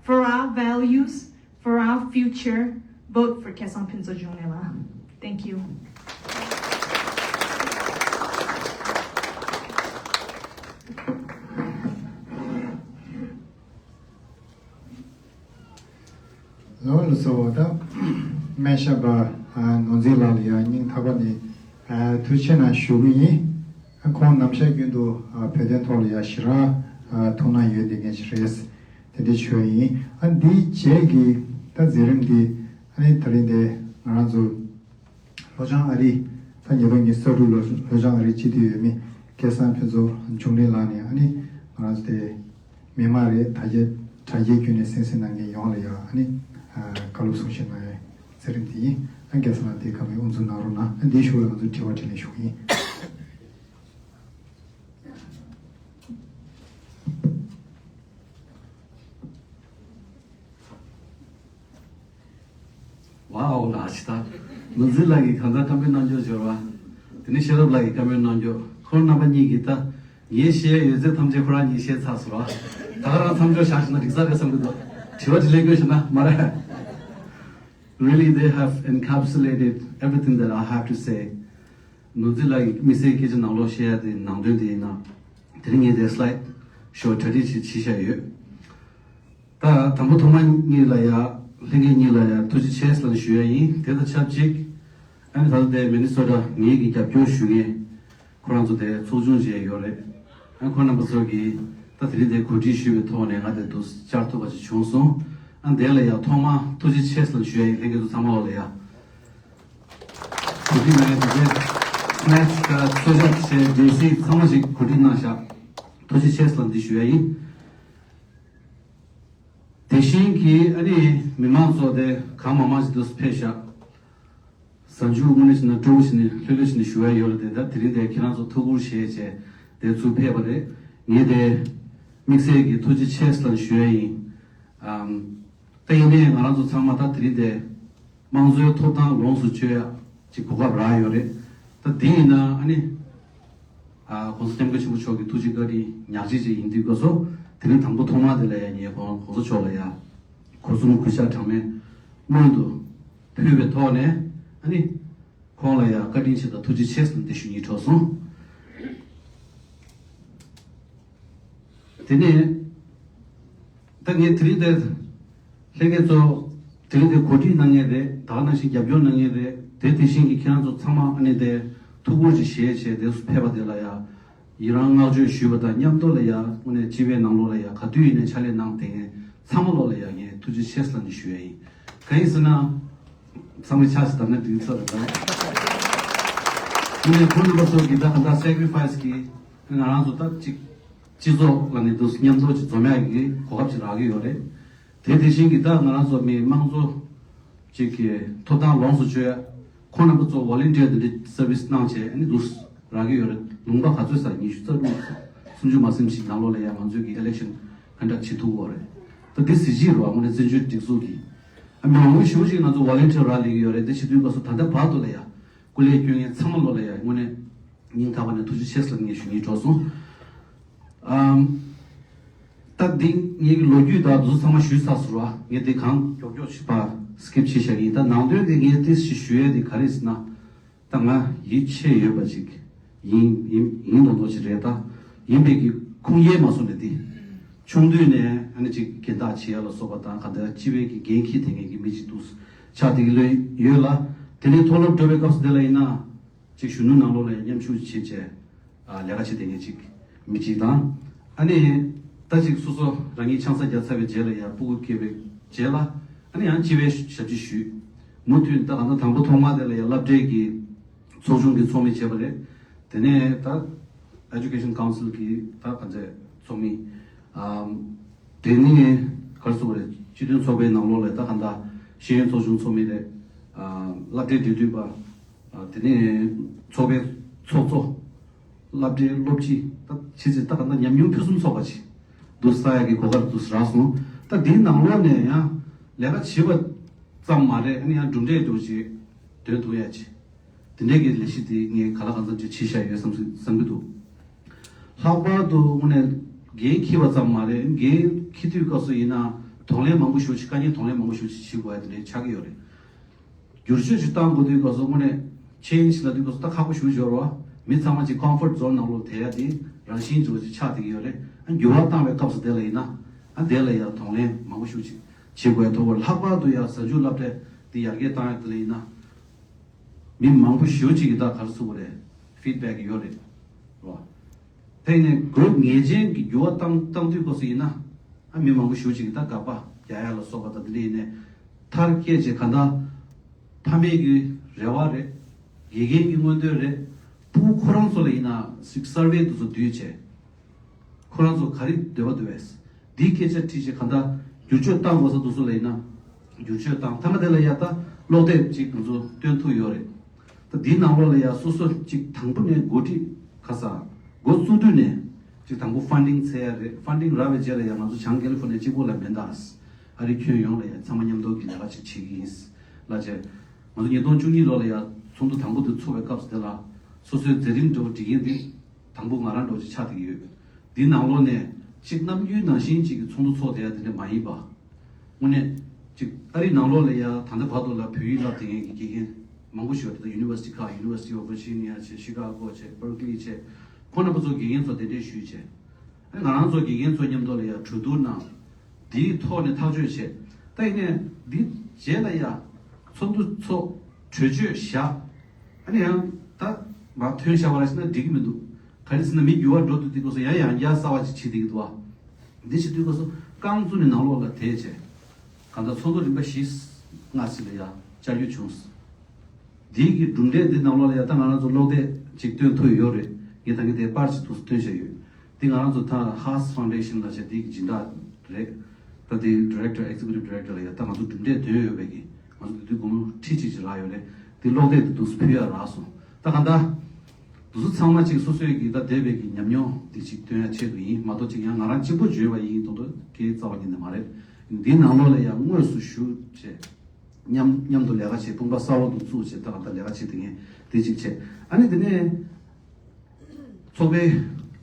For our values, for our future, vote for Khersang Phuntsho Jongme La. Thank you. ལོ་ལ་སོ་ད་སྨན་ཞབས་པ་ནོར་འཛིན་ལགས་ལ་ཡང་སྙིང་ཐག་པ་ནས་ཐུགས་རྗེ་ཆེ་གནང་ཞུ་གི་ཡིན། ཁོང་ནམ་ཞག་རྒྱུན་དུ་བོད་དོན་ཐོག་ལ་ཡང་ཞེ་དྲག་ཐུགས་སྣང་ཡོད་བསྡད་མཁན་ཞིག་རེད། དེ་འདྲ་ཞུ་ཡ་ཡིན། ཨ་འདིའི་རྗེས་ཀྱི་ད་མཛད་རིམ་འདི་ཨ་ནི་ད་རིང་འདི་ང་རང་ཚོ་ལྷོ་བྱང་ཨ་རི་ད་ཉིས་སྟོང་ཉི་ཤུ་རྩ་དྲུག་ལོ་ལྷོ་བྱང་ཨ་རི་སྤྱི་འཐུས་འོས་མི་སྐལ་བཟང་ཕུན་ཚོགས་འབྱུང་གནས་ལགས་ནས་ཨ་ནི་ང་རང་ཚོ་དེ་མི་མང་རེད་ད་རྒྱ་དྲ་རྒྱའི་བརྒྱུད་ནས་གསན་གཟིགས་གནང་མཁན་ཡོངས་ལ་ཡང་ཨ་ནི་བཀའ་སློབ་གསུང་བཤད་གནང་ཡའི་མཛད་རིམ་དེ་ཡིན། ཨ་སྐལ་བཟང་ལགས་དེའི་སྐབས་ནས་དབུ་འཛུགས་གནང་རོགས་གནང་། ཨ་འདིའི་གཞུག་ལ་ང་ཚོ་དྲི་བ་དྲིས་ལན་ཞུ་གི་ཡིན། ཝའོ་ལ་ཅི་ད། ནོར་འཛིན་ལགས་ཀྱིས་གང་ལྟར་བཀའ་མོལ་གནང་རྒྱུ་འབྱོར་བ། དེ་ནས་ཤེས་རབ་ལགས་ཀྱིས་བཀའ་མོལ་གནང་རྒྱུ། ཁོང་རྣམ་པ་གཉིས་ཀྱིས་ད་ངས་བཤད་ཡོད་ཚད་ཐམས་ཅད་ཁོ་རང་གཉིས་བཤད་ཚར་སོང་ར། ད་ག་རང་མཚམས་འཇོག་བཞག་བྱས་ན་འགྲིག་ས་རེད་བསམ་གྱི་འདུག། དྲི་བ་དྲིས་ལན་སྐྱོན་བྱས་ན་མ་རེད། Really, they have encapsulated everything that I have to say. ནོར་འཛིན་ལགས་ཀྱི་དམིགས་བསལ་སྐད་ཆ་ནང་ལོགས་བཤད་ཡ་དེ་ནང་དོན་དེ་ཡིན་ན། དེ་རིང་ངས་དེ་སི་ལའེ་ཌི་ཤོ་གྲ་སྒྲིག་བྱས་བྱས་བཞག་ཡོད། ད་དང་པོ་ཐོག་མ་གཉིས་ལ་ཡ། ལྷན་རྒྱས་གཉིས་ལ་ཡ་ཐུགས་རྗེ་ཆེ་ལབ་ཞུ་ཡ་ཡིན། དེ་དང་ཆབས་ཅིག་ཨ་ནི་ད་ལྟ་དེ་མི་ནི་སོ་ཊ་ངེད་ཀྱི་རྒྱབ་སྐྱོར་ཞུ་མཁན་ཁོ་རང་ཚོ་དེ་ཚོགས་ཆུང་བྱས་ཡོད་རེད། ཨ་ཁོང་རྣམ་པ་ཚོ་གིས་ད་དེ་རིང་དེ་གོ་སྒྲིག་ཞུས་པའི་ཐོག་ནས་ང་དེ་འདུག་བཅར་ཐུབ་པ་ཞིག་བྱུང་སོང་། ཨ་དེ་ལ་ཡ་ཐོག་མ་ཐུགས་རྗེ་ཆེ་ལབ་ཞུ་ཡ་ཡིན། ལྷན་རྒྱས་ཚོ་ཚང་མ་ལོག་ལ་ཡ། གོ་སྒྲིག་གནང་ཡ་དེ་ཚོ་སི་ལའེ་ཌི་ཤོ་བྱས་རྒྱལ་སྲིད་ཚང་མ་ཞིག་གོ་སྒྲིག་གནང་བཞག་ཐུགས་རྗེ་ཆེ་ལབ་འདི་ཞུ་ཡ་ཡིན། དེ་བཞིན་གྱི་ཨ་ནི་མི་མང་ཚོ་དེ་གང་མང་མང་ཞིག་འདུག་ཕེབས་ཤག་གཟའ་མཇུག་དངོས་གནས་བྱས་ན་སྤྲོ་པོ་བྱས་ནས་ལྷོད་ལྷོད་བྱས་ནས་ཞུ་ཡ་ཡོད་རེད་དེ། ད་དེ་རིང་དེ་ཁྱེད་རང་ཚོ་ཐུགས་ཁུར་བཞེས་བྱས་དེ་ཚུར་ཕེབས་པ་རེད། ངས་དེ་དམིགས་བསལ་གྱི་ཐུགས་རྗེ་ཆེ་ལབ་ཞུ་ཡ་ཡིན། ཨམ། ད་ཡིན་ནའི་ང་རང་ཚོ་ཚང་མ་ད་དེ་རིང་དེ་དམངས་གཙོའི་ཐོབ་ཐང་ལོངས་སུ་སྤྱོད་ཡ་ཅིག་གོ་སྐབས་རག་ཡོད་རེད། ད་དེ་ཡིན་ན་ཨ་ནི། ཨ་༸གོང་ས་༸སྐྱབས་མགོན་ཆེན་པོ་མཆོག་གི་ཐུགས་རྗེ་བཀའ་དྲིན་ཉག་གཅིག་ཅིག་ཡིན་དུས་སྐབས་སུ། དེ་རིང་དང་པོ་ཐོག་མ་དེ་ལ་ཡང་ངས་༸གོང་༸གོང་ས་མཆོག་ལ་ཡང་སྒོ་གསུམ་གུས་ཕྱག་གྲངས་མེད་སྔོན་དུ་ཕུལ་བའི་ཐོག་ནས། ཨ་ནི་ཁོང་ལ་ཡང་བཀའ་དྲིན་ཆེ་དང་ཐུགས་རྗེ་ཆེ་ཟེར་ནས་འདི་ཞུ་སྙིང་བྲོ་སོང་། དེ་ནས་ད་ངས་དེ་རིང་དེ་ལྷན་རྒྱས་ཚོ་དེ་རིང་དེ་གོ་སྒྲིག་གནང་མཁན་རེད། ད་ག་ནང་བཞིན་རྒྱབ་སྐྱོར་གནང་མཁན་རེད། དེ་དེ་བཞིན་གྱི་ཁྱེད་རང་ཚོ་ཚང་མ་ཨ་ནི་དེ་ཐུགས་ཁུར་ཅིག་བཞེས་བྱས་དེ་ཕེབས་པ་དེ་ལ་ཡང་ཡི་རང་བསྔགས་བརྗོད་ཞུས་པ་དང་མཉམ་དུ་ལ་ཡང་དངོས་གནས་སྤྱི་པའི་ནང་ལོགས་ལ་ཡང་ག་དུས་ཡིན་ནའི་ཕྱག་ལས་གནང་བསྡད་མཁན་ཚང་མ་ལོག་ལ་ཡང་ངས་ཐུགས་རྗེ་ཆེ་ཟེར་ནས་ཞུ་ཡ་ཡིན། གང་ཡིན་ཟེར་ན། ཚང་མས་ཕྱག་ཞིག་བརྡབས་ན་འགྲིག་ས་རེད་ད། དངོས་གནས་ཁོང་རྣམ་པ་ཚོ་གི་ད་ག་འདྲ་སེ་ཀི་རི་ཕ་ཡི་སི་གི་ང་རང་ཚོ་ད་ཅིག་སྤྱི་ཚོགས་ལ་ནས་འདུག་མཉམ་དུ་ཅིག་འཛོམས་ཡག་གི་གོ་སྐབས་ཅིག་རག་གི་ཡོད་རེད། དེ་དེ་བཞིན་གྱི་ད་ང་རང་ཚོ་མི་དམངས་གཙོ་ཅིག་གི་ཐོབ་ཐང་ལོངས་སུ་སྤྱོད་ཡ། ཁོང་རྣམ་པ་ཚོ་ཝོ་ལན་ཊི་ཡར་དེ་འདྲའི་སར་བི་སི་གནང་བྱས་ཨ་ནི་འདུག་རག་གི་ཡོད་རེད། ལུང་པ་ག་ཚོད་ས་ཉི་ཤུ་རྩ་དྲུག་སུམ་ཅུ་མ་ཟིན་ཞིག་ནང་ལོགས་ལ་ཡང་ང་ཚོས་ཀྱི་ཨི་ལེག་ཤན་ཀོན་ཌག་བྱེད་ཐུབ་ཀྱི་ཡོད་རེད། ད་འདི་གཟི་བརྗིད་རེད་བ། དངོས་གནས་བཙན་བྱོལ་སྒྲིག་འཛུགས་ཀྱི་ཨ་མི་མང་པོ་ཞེ་པོ་ཅིག་ང་ཚོ་ཝོ་ལན་ཊི་ཡར་རག་སླེབས་ཀྱི་ཡོད་རེད། དེ་བྱེད་དུས་སྐབས་སུ་ད་ལྟ་བར་དུ་ལ་ཡང་སྐུ་ལས་སྐྱོན་མཁན་ཚང་མ་ལོག་ལ་ཡང་དངོས་གནས་སྙིང་ཐག་པ་ནས་ཐུགས་རྗེ་ཆེ་ཟེར་ངས་ཞུ་སྙིང་བྲོ་སོང་། ཨམ། ད་འདི་ངེད་ཀྱི་ལོ་རྒྱུས་དང་འདུག་ཚང་མ་ཞུས་ཚར་སོང་ར། ངས་འདི་གང་མགྱོགས་མགྱོགས་ཞིག་པ་སི་ཀིབ་བྱེད་བཞག་གི་ཡིན། ད་ནང་དོན་འདི་ངས་ཏིས་ཞིག་ཞུ་ཡས་འདི་ག་རེ་ཟེར་ན། ད་ང་ཡིད་ཆེས་ཡོད་པ་ཅིག་ཡིན་ཡིན་ཡིན་མདོག་མདོག་ཅིག་རེད། ད་ཡིན་པའི་གི་ཁུངས་སྐྱེལ་མ་སོང་ནས་འདི་ཆུང་དུས་ནས་ཨ་ནི་ཅིག་འགན་བདག་བྱེད་ཡ་ལ་སོགས་པ་དང་ག་འདྲ་སྤྱི་པའི་གི་འགན་འཁྱེར་དེ་ངེད་ཀྱི་མི་ཅིག་འདུག་ཆགས་བསྡད་ཀྱི་ལོས་ཡོད་ལ། དེ་ནས་མཐོ་སློབ་འགྲོ་བའི་སྐབས་སུ་དེ་ལ་ཡིན་ན། ཅིག་གཞོན་ནུ་ནང་ལོགས་ལ་ཡང་མཉམ་ཞུགས་བྱེད་བྱས། ཨ་ལས་ཀ་བྱེད་བསྡད་མཁན་ཅིག་མི་གཅིག་དང་། ཨ་ནི། ད་ཅིག་སོ་སོ་རང་ཉིད་ཆང་ས་བརྒྱབ་ཚར་བའི་རྗེས་ལ་ཡང་སྤུ་གུ་སྐྱེས་པའི་རྗེས་ལ། ཨ་ནི་ཡང་སྤྱི་པའི་ཞབས་ཕྱི་ཞུས། མུ་མཐུད་ད་གང་ལྟར་དང་པོ་ཐོག་མ་དེ་ལ་ཡང་སློབ་གྲྭའི་གི་ཚོགས་ཆུང་གི་ཚོགས་མི་བྱས་པ་རེད། དེ་ནས་ད་Education Council གི་ད་ག་ཚད་ཚོགས་མི། ཨམ། དེ་ནས་ག་རེ་ཟེར་དགོས་རེད། སྤྱི་མཐུན་ཚོགས་པའི་ནང་ལོགས་ལ་ད་གང་ལྟར་ཤེས་ཡོན་ཚོགས་ཆུང་ཚོགས་མི་རེད། ཨ། སློབ་གྲྭའི་འབྲེལ་མཐུད་པ། ཨ། དེ་ནས་ཚོགས་པའི་ཚོགས་གཙོ། སློབ་གྲྭའི་སློབ་སྤྱི། ད་ཕྱི་ཚེ་ད་ག་ད་ཉམས་མྱོང་ཕུན་སུམ་ཚོགས་པ་ཅིག་འདུག་ས་ཡ་གི་གོ་སྐབས་འདུག་རག་སོང་། ད་འདིའི་ནང་ལོགས་ནས་ཡང་ལས་ཀ་བྱེད་པ་ཙམ་མ་རེད། ཨ་ནི་ཡང་གྲུབ་འབྲས་འདྲ་བོ་ཅིག་འདོན་ཐུབ་ཡ་ཅིག་དེ་འདྲའི་གི་ལས་གཞི་དེ་ངས་ག་ལ་གང་འཚམ་ཅིག་བྱས་བཞག་ཡོད་བསམ་བསམ་གི་འདུག་ལྷག་པར་དུ་དངོས་གནས་འགན་འཁྱེར་བ་ཙམ་མ་རེད། འགན་འཁྱེར་དུས་སྐབས་སུ་ཡིན་ན་གདོང་ལེན་མང་པོ་ཞེ་པོ་ཅིག་དཀའ་ངལ་གདོང་ལེན་མང་པོ་ཞེ་པོ་ཅིག་བྱེད་དགོས་ཡ་དེ་འདྲའི་ཆགས་ཀྱི་ཡོད་རེད། བསྒྱུར་བཅོས་ཅིག་གཏང་དགོས་དུས་སྐབས་སུ་དངོས་གནས་ཆེན་ཇི་ལབ་དུས་སྐབས་སུ་ད་ཁག་པོ་ཞེ་པོ་ཅིག་ཡོད་རེད་བ། མི་ཚང་མ་ཅིག་ཀོམ་ཕོར་ཛོན་ནང་ལོགས་བསྡད་ཡ་དེ་རང་བཞིན་བྱས་ཅིག་ཆགས་བསྡད་ཀྱི་ཡོད་རེད། ཨ། འགྱུར་བ་བཏང་བའི་སྐབས་སུ་དེ་ལ་ཡིན་ན། ཨ། དེ་ལ་ཡ་གདོང་ལེན་མང་པོ་ཞེ་པོ་ཅིག་བྱེད་དགོས་ཡ་ཐོག་ལྷག་པར་དུ་ཡ་གཟའ་མཇུག་སློབ་གྲྭ་དེ་ཡར་རྒྱས་བཏང་ཡ་དེ་ལ་ཡིན་ན། མི་མང་པོ་ཞེ་པོ་ཅིག་གིས་ད་ག་རེ་ཟེར་དགོས་རེད། ཕིཌ་བེག་ཡོད་རེད། རེད་བ། དེ་ནས་དགོས་ངེས་ཅན་གྱི་འགྱུར་བ་བཏང་བཏང་དུས་སྐབས་སུ་ཡིན་ན། ཨ། མི་མང་པོ་ཞེ་པོ་ཅིག་གིས་ད་དགག་པ་རྒྱག་ཡ་ལ་སོགས་པ་དང་དེ་འདྲ་ཡིན་ནས། མཐར་སྐྱེལ་བྱས་གང་ལྟར་ཕ་མེས་ཀྱི་རེ་བ་རེད། དགེ་རྒན་གྱི་མངོན་འདོད་རེད། ཕྲུ་གུ་ཁོ་རང་ཚོ་ལ་ཡིན་ན་ཅིག་སར་ཝེ་དེ་ཚོ་བསྡུས་བྱས། ཁོ་རང་ཚོ་ག་རེ་འདོད་པ་འདུག་བས། འདིའི་སྐད་ཆ་དྲིས་བྱས་གང་ལྟར་བསྒྱུར་བཅོས་བཏང་དགོས་ས་འདུག་སུ་ལ་ཡིན་ན། བསྒྱུར་བཅོས་བཏང་། ཐ་མ་དེ་ལ་ཡ་ད་ཀློག་དེབ་ཅིག་ང་ཚོ་སྟོན་ཐུབ་ཡོད་རེད། ད་འདིའི་ནང་ལོགས་ལ་ཡ་སོ་སོ་ཅིག་དང་པོ་ནས་འགོ་ཁྲིད་ཁ་ས། འགོ་བཙུགས་དུས་ནས་ཅིག་དང་པོ་ཕན་ཌིང་འཚོལ་ཡ་རེད། ཕན་ཌིང་རག་པའི་རྗེས་ལ་ཡ་ང་ཚོ་བྱང་ཀེ་ལི་ཧྥོར་ནི་ཡ་གཅིག་པོ་ལ་མེད་ད། ཨ་རི་ཁྱོན་ཡོངས་ལ་ཡ་ཚང་མ་མཉམ་དུ་གི་ལས་ཀ་ཅིག་བྱེད་ཀྱི་ཡིན་ལབ་བྱས། ང་ཚོ་ཉིས་སྟོང་བཅུ་གཉིས་ལོ་ལ་ཡ་ཚོགས་འདུ་དང་པོ་དེ་ཚོགས་པའི་སྐབས་སུ་དེ་ལ་སོ་སོའི་མཛད་རིམ་འདྲ་བོ་སྒྲིག་མཁན་དེ། དང་པོ་ང་རང་འདྲ་བོ་ཅིག་ཆགས་བསྡད་ཀྱི་ཡོད། འདིའི་ནང་ལོགས་ནས་གཅིག་ནམ་རྒྱུན་ནང་བཞིན་ཅིག་གི་ཚོགས་འདུ་ཚོགས་བསྡད་ཡ་དེ་འདྲ་མ་ཡིན་པ། དངོས་གནས་ཅིག་ཨ་རིའི་ནང་ལོགས་ལ་ཡ་ད་ལྟ་བར་དུ་ལ་བོད་ཡིག་བསླབ་བསྡད་མཁན་གྱི་དགེ་རྒན་མང་པོ་ཞིག་ཡོད་རེད། ད་University ཁག University of Virginia བྱས། Chicago བྱས། Berkeley བྱས། ཁོང་རྣམ་པ་ཚོ་དགེ་རྒན་ཚོ་གདན་འདྲེན་ཞུས་བྱས། ཨ་ནི་ང་རང་ཚོ་དགེ་རྒན་ཚོ་མཉམ་དུ་ལ་ཡ་གྲོས་བསྡུར་གནང་། དེའི་ཐོག་ནས་ཐག་གཅོད་བྱས། ད་ཡིན་ནའི་འདི་རྗེས་ལ་ཡ་ཚོགས་འདུ་ཚོགས། གྲོས་ཆོད་བཞག་ཨ་ནི་ཡང་ད་མར་ཐོན་བཞག་པ་ར་ཞིག་ན་འགྲིག་གི་མི་འདུག་ག་རེ་ཟེར་ན་མི་འགྱུར་བ་འགྲོ་འདུག་དེ་སྐབས་སུ་ཡང་ཡང་བསྐྱར་གསར་བ་ཅིག་བྱེད་བསྡད་ཀྱི་འདུག་བ། འདི་བྱེད་དུས་སྐབས་སུ་རྐང་བཙུགས་ནས་ནང་ལོགས་ལ་དེད་བྱས། གང་ལྟར་ཚོགས་འདུ་རིམ་པ་བཞི་ལྔ་ཞིག་ལ་ཡང་བཅར་རྒྱུ་བྱུང་། འདིའི་གི་གྲུབ་འབྲས་འདི་ནང་ལོགས་ལ་ཡང་ད་ང་རང་ཚོ་གློག་དེབ་ཅིག་སྟོན་ཐུབ་ཡོད་རེད། ངས་ད་གིན་དེ་པར་ཅིག་འདུག་སྟོན་བཞག་ཡོད། འདི་ང་རང་ཚོ་ད་Haas Foundation ལ་བྱས་འདི་གི་སྦྱིན་བདག་རེད། ད་འདི་Director Executive Director ལ་ཡང་ད་ང་ཚོ་གྲུབ་འབྲས་ཐོན་ཡོད་པའི་གི་ང་ཚོ་དེ་དུས་སྒོར་མོ་ཁྲི་གཅིག་ཅིག་རག་ཡོད་རེད། འདི་གློག་དེབ་དེ་འདུག་ཕུལ་ཡ་རག་སོང་། ད་གང་ལྟར་འདུག་སེ་ཚང་མ་ཅིག་སོ་སོའི་གི་ད་འདས་པའི་གི་ཉམས་མྱོང་འདི་ཅིག་སྟོན་ཡ་ཆེད་དུ་ཡིན་མ་གཏོགས་ཅིག་ཡང་ང་རང་གཅིག་པོ་བརྗོད་པ་ཡིན་མདོག་མདོག་གི་རྩ་བ་ཉིད་ནས་མ་རེད། འདིའི་ནང་ལོགས་ལ་ཡང་དངོས་སུ་ཞུགས་བྱས། མཉམ་མཉམ་དུ་ལས་ཀ་བྱེད། དཔུང་པ་གསར་པ་འདུག་བཙུགས་བྱས་ད་གང་ལྟར་ལས་ཀ་བྱེད་དེ་ངས་དེ་གཅིག་བྱས། ཨ་ནི་དེ་ནས་ཚོགས་པའི་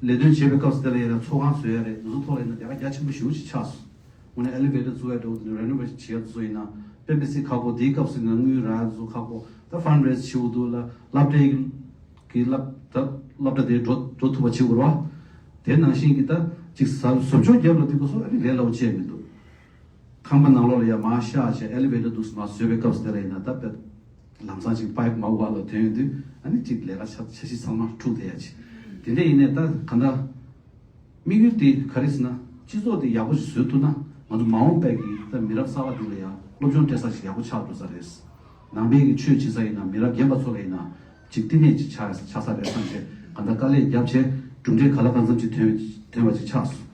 ལས་དོན་བྱེད་པའི་སྐབས་སུ་དེ་ལ་ཡིན་ན་ཚོགས་ཁང་བཟོ་ཡ་རེད། དེ་ཚོ་ཐོག་ལ་ཡིན་ན་ལས་ཀ་རྒྱ་ཆེན་པོ་ཞེ་པོ་ཅིག་ཆགས་སོང་། དངོས་གནས་elevator བཙུགས་ཡ་འདྲ་བོ་དེ་ཚོ་renovation བྱེད་ཡ་དེ་ཚོ་ཡིན་ན་དཔེ་མི་སྲིད་ཁག་པོ། དེའི་སྐབས་སུ་ཡིན་ན་དངུལ་རག་ཡ་དེ་ཚོ་ཁག་པོ། ད་fundraise བྱེད་དགོས་འདུག་ལ་སློབ་གྲྭའི་གི་སློབ་ད་སློབ་གྲྭ་དེ་འགྲོ་འགྲོ་ཐུབ་པ་བྱེད་དགོས་རེད་བ། དེ་ནང་བཞིན་གྱི་ད་ཅིག་ཟབ་ཟབ་སྦྱོང་རྒྱབ་ལ་དུས་སྐབས་སུ་ཨ་ནི་ལས་སླ་པོ་ཅིག་མི་འདུག་ཁང་པ་ནང་ལོགས་ལ་ཡ་མར་ཤར་བྱས་elevator འདུག་སེ་མར་བཟོས་པའི་སྐབས་སུ་དེ་ལ་ཡིན་ན་ད་དཔེ་ལམ་སང་ཅིག་pipe མར་འོག་ལ་ཐོན་ཡོང་དུས་ཨ་ནི་ཅིག་ལས་ཀ་ཆ་ཆ་ཤས་ཚང་མ་འཁྲུག་བསྡད་ཡ་ཅིག་དེ་འདྲ་ཡིན་ནའི་ད་གང་ལྟར་དམིགས་ཡུལ་དེ་ག་རེ་ཟེར་ན་སྤྱི་ཚོགས་དེ་ཡག་པོ་ཞིག་བཟོ་ཐུབ་ན་ང་ཚོ་མ་འོངས་པའི་གི་ད་མི་རབས་གསར་པ་འདི་ལ་ཡ་སློབ་སྦྱོང་སྤྲད་ས་ཞིག་ཡག་པོ་ཆགས་འགྲོ་ས་རེད། ནང་པའི་གི་ཆོས་བྱེད་ས་ཡིན་ན་མི་རབས་རྒན་པ་ཚོ་ལ་ཡིན་ན་ཅིག་བསྟི་གནས་ཅིག་ཆགས་ཆགས་ས་རེད་བསམ་བྱས་གང་ལྟར་དཀའ་ལས་བརྒྱབ་བྱས་གྲུབ་འབྲས་ག་ལ་གང་འཚམ་ཅིག་ཐོན་ཐོན་པ་ཅིག་ཆགས་སོང་།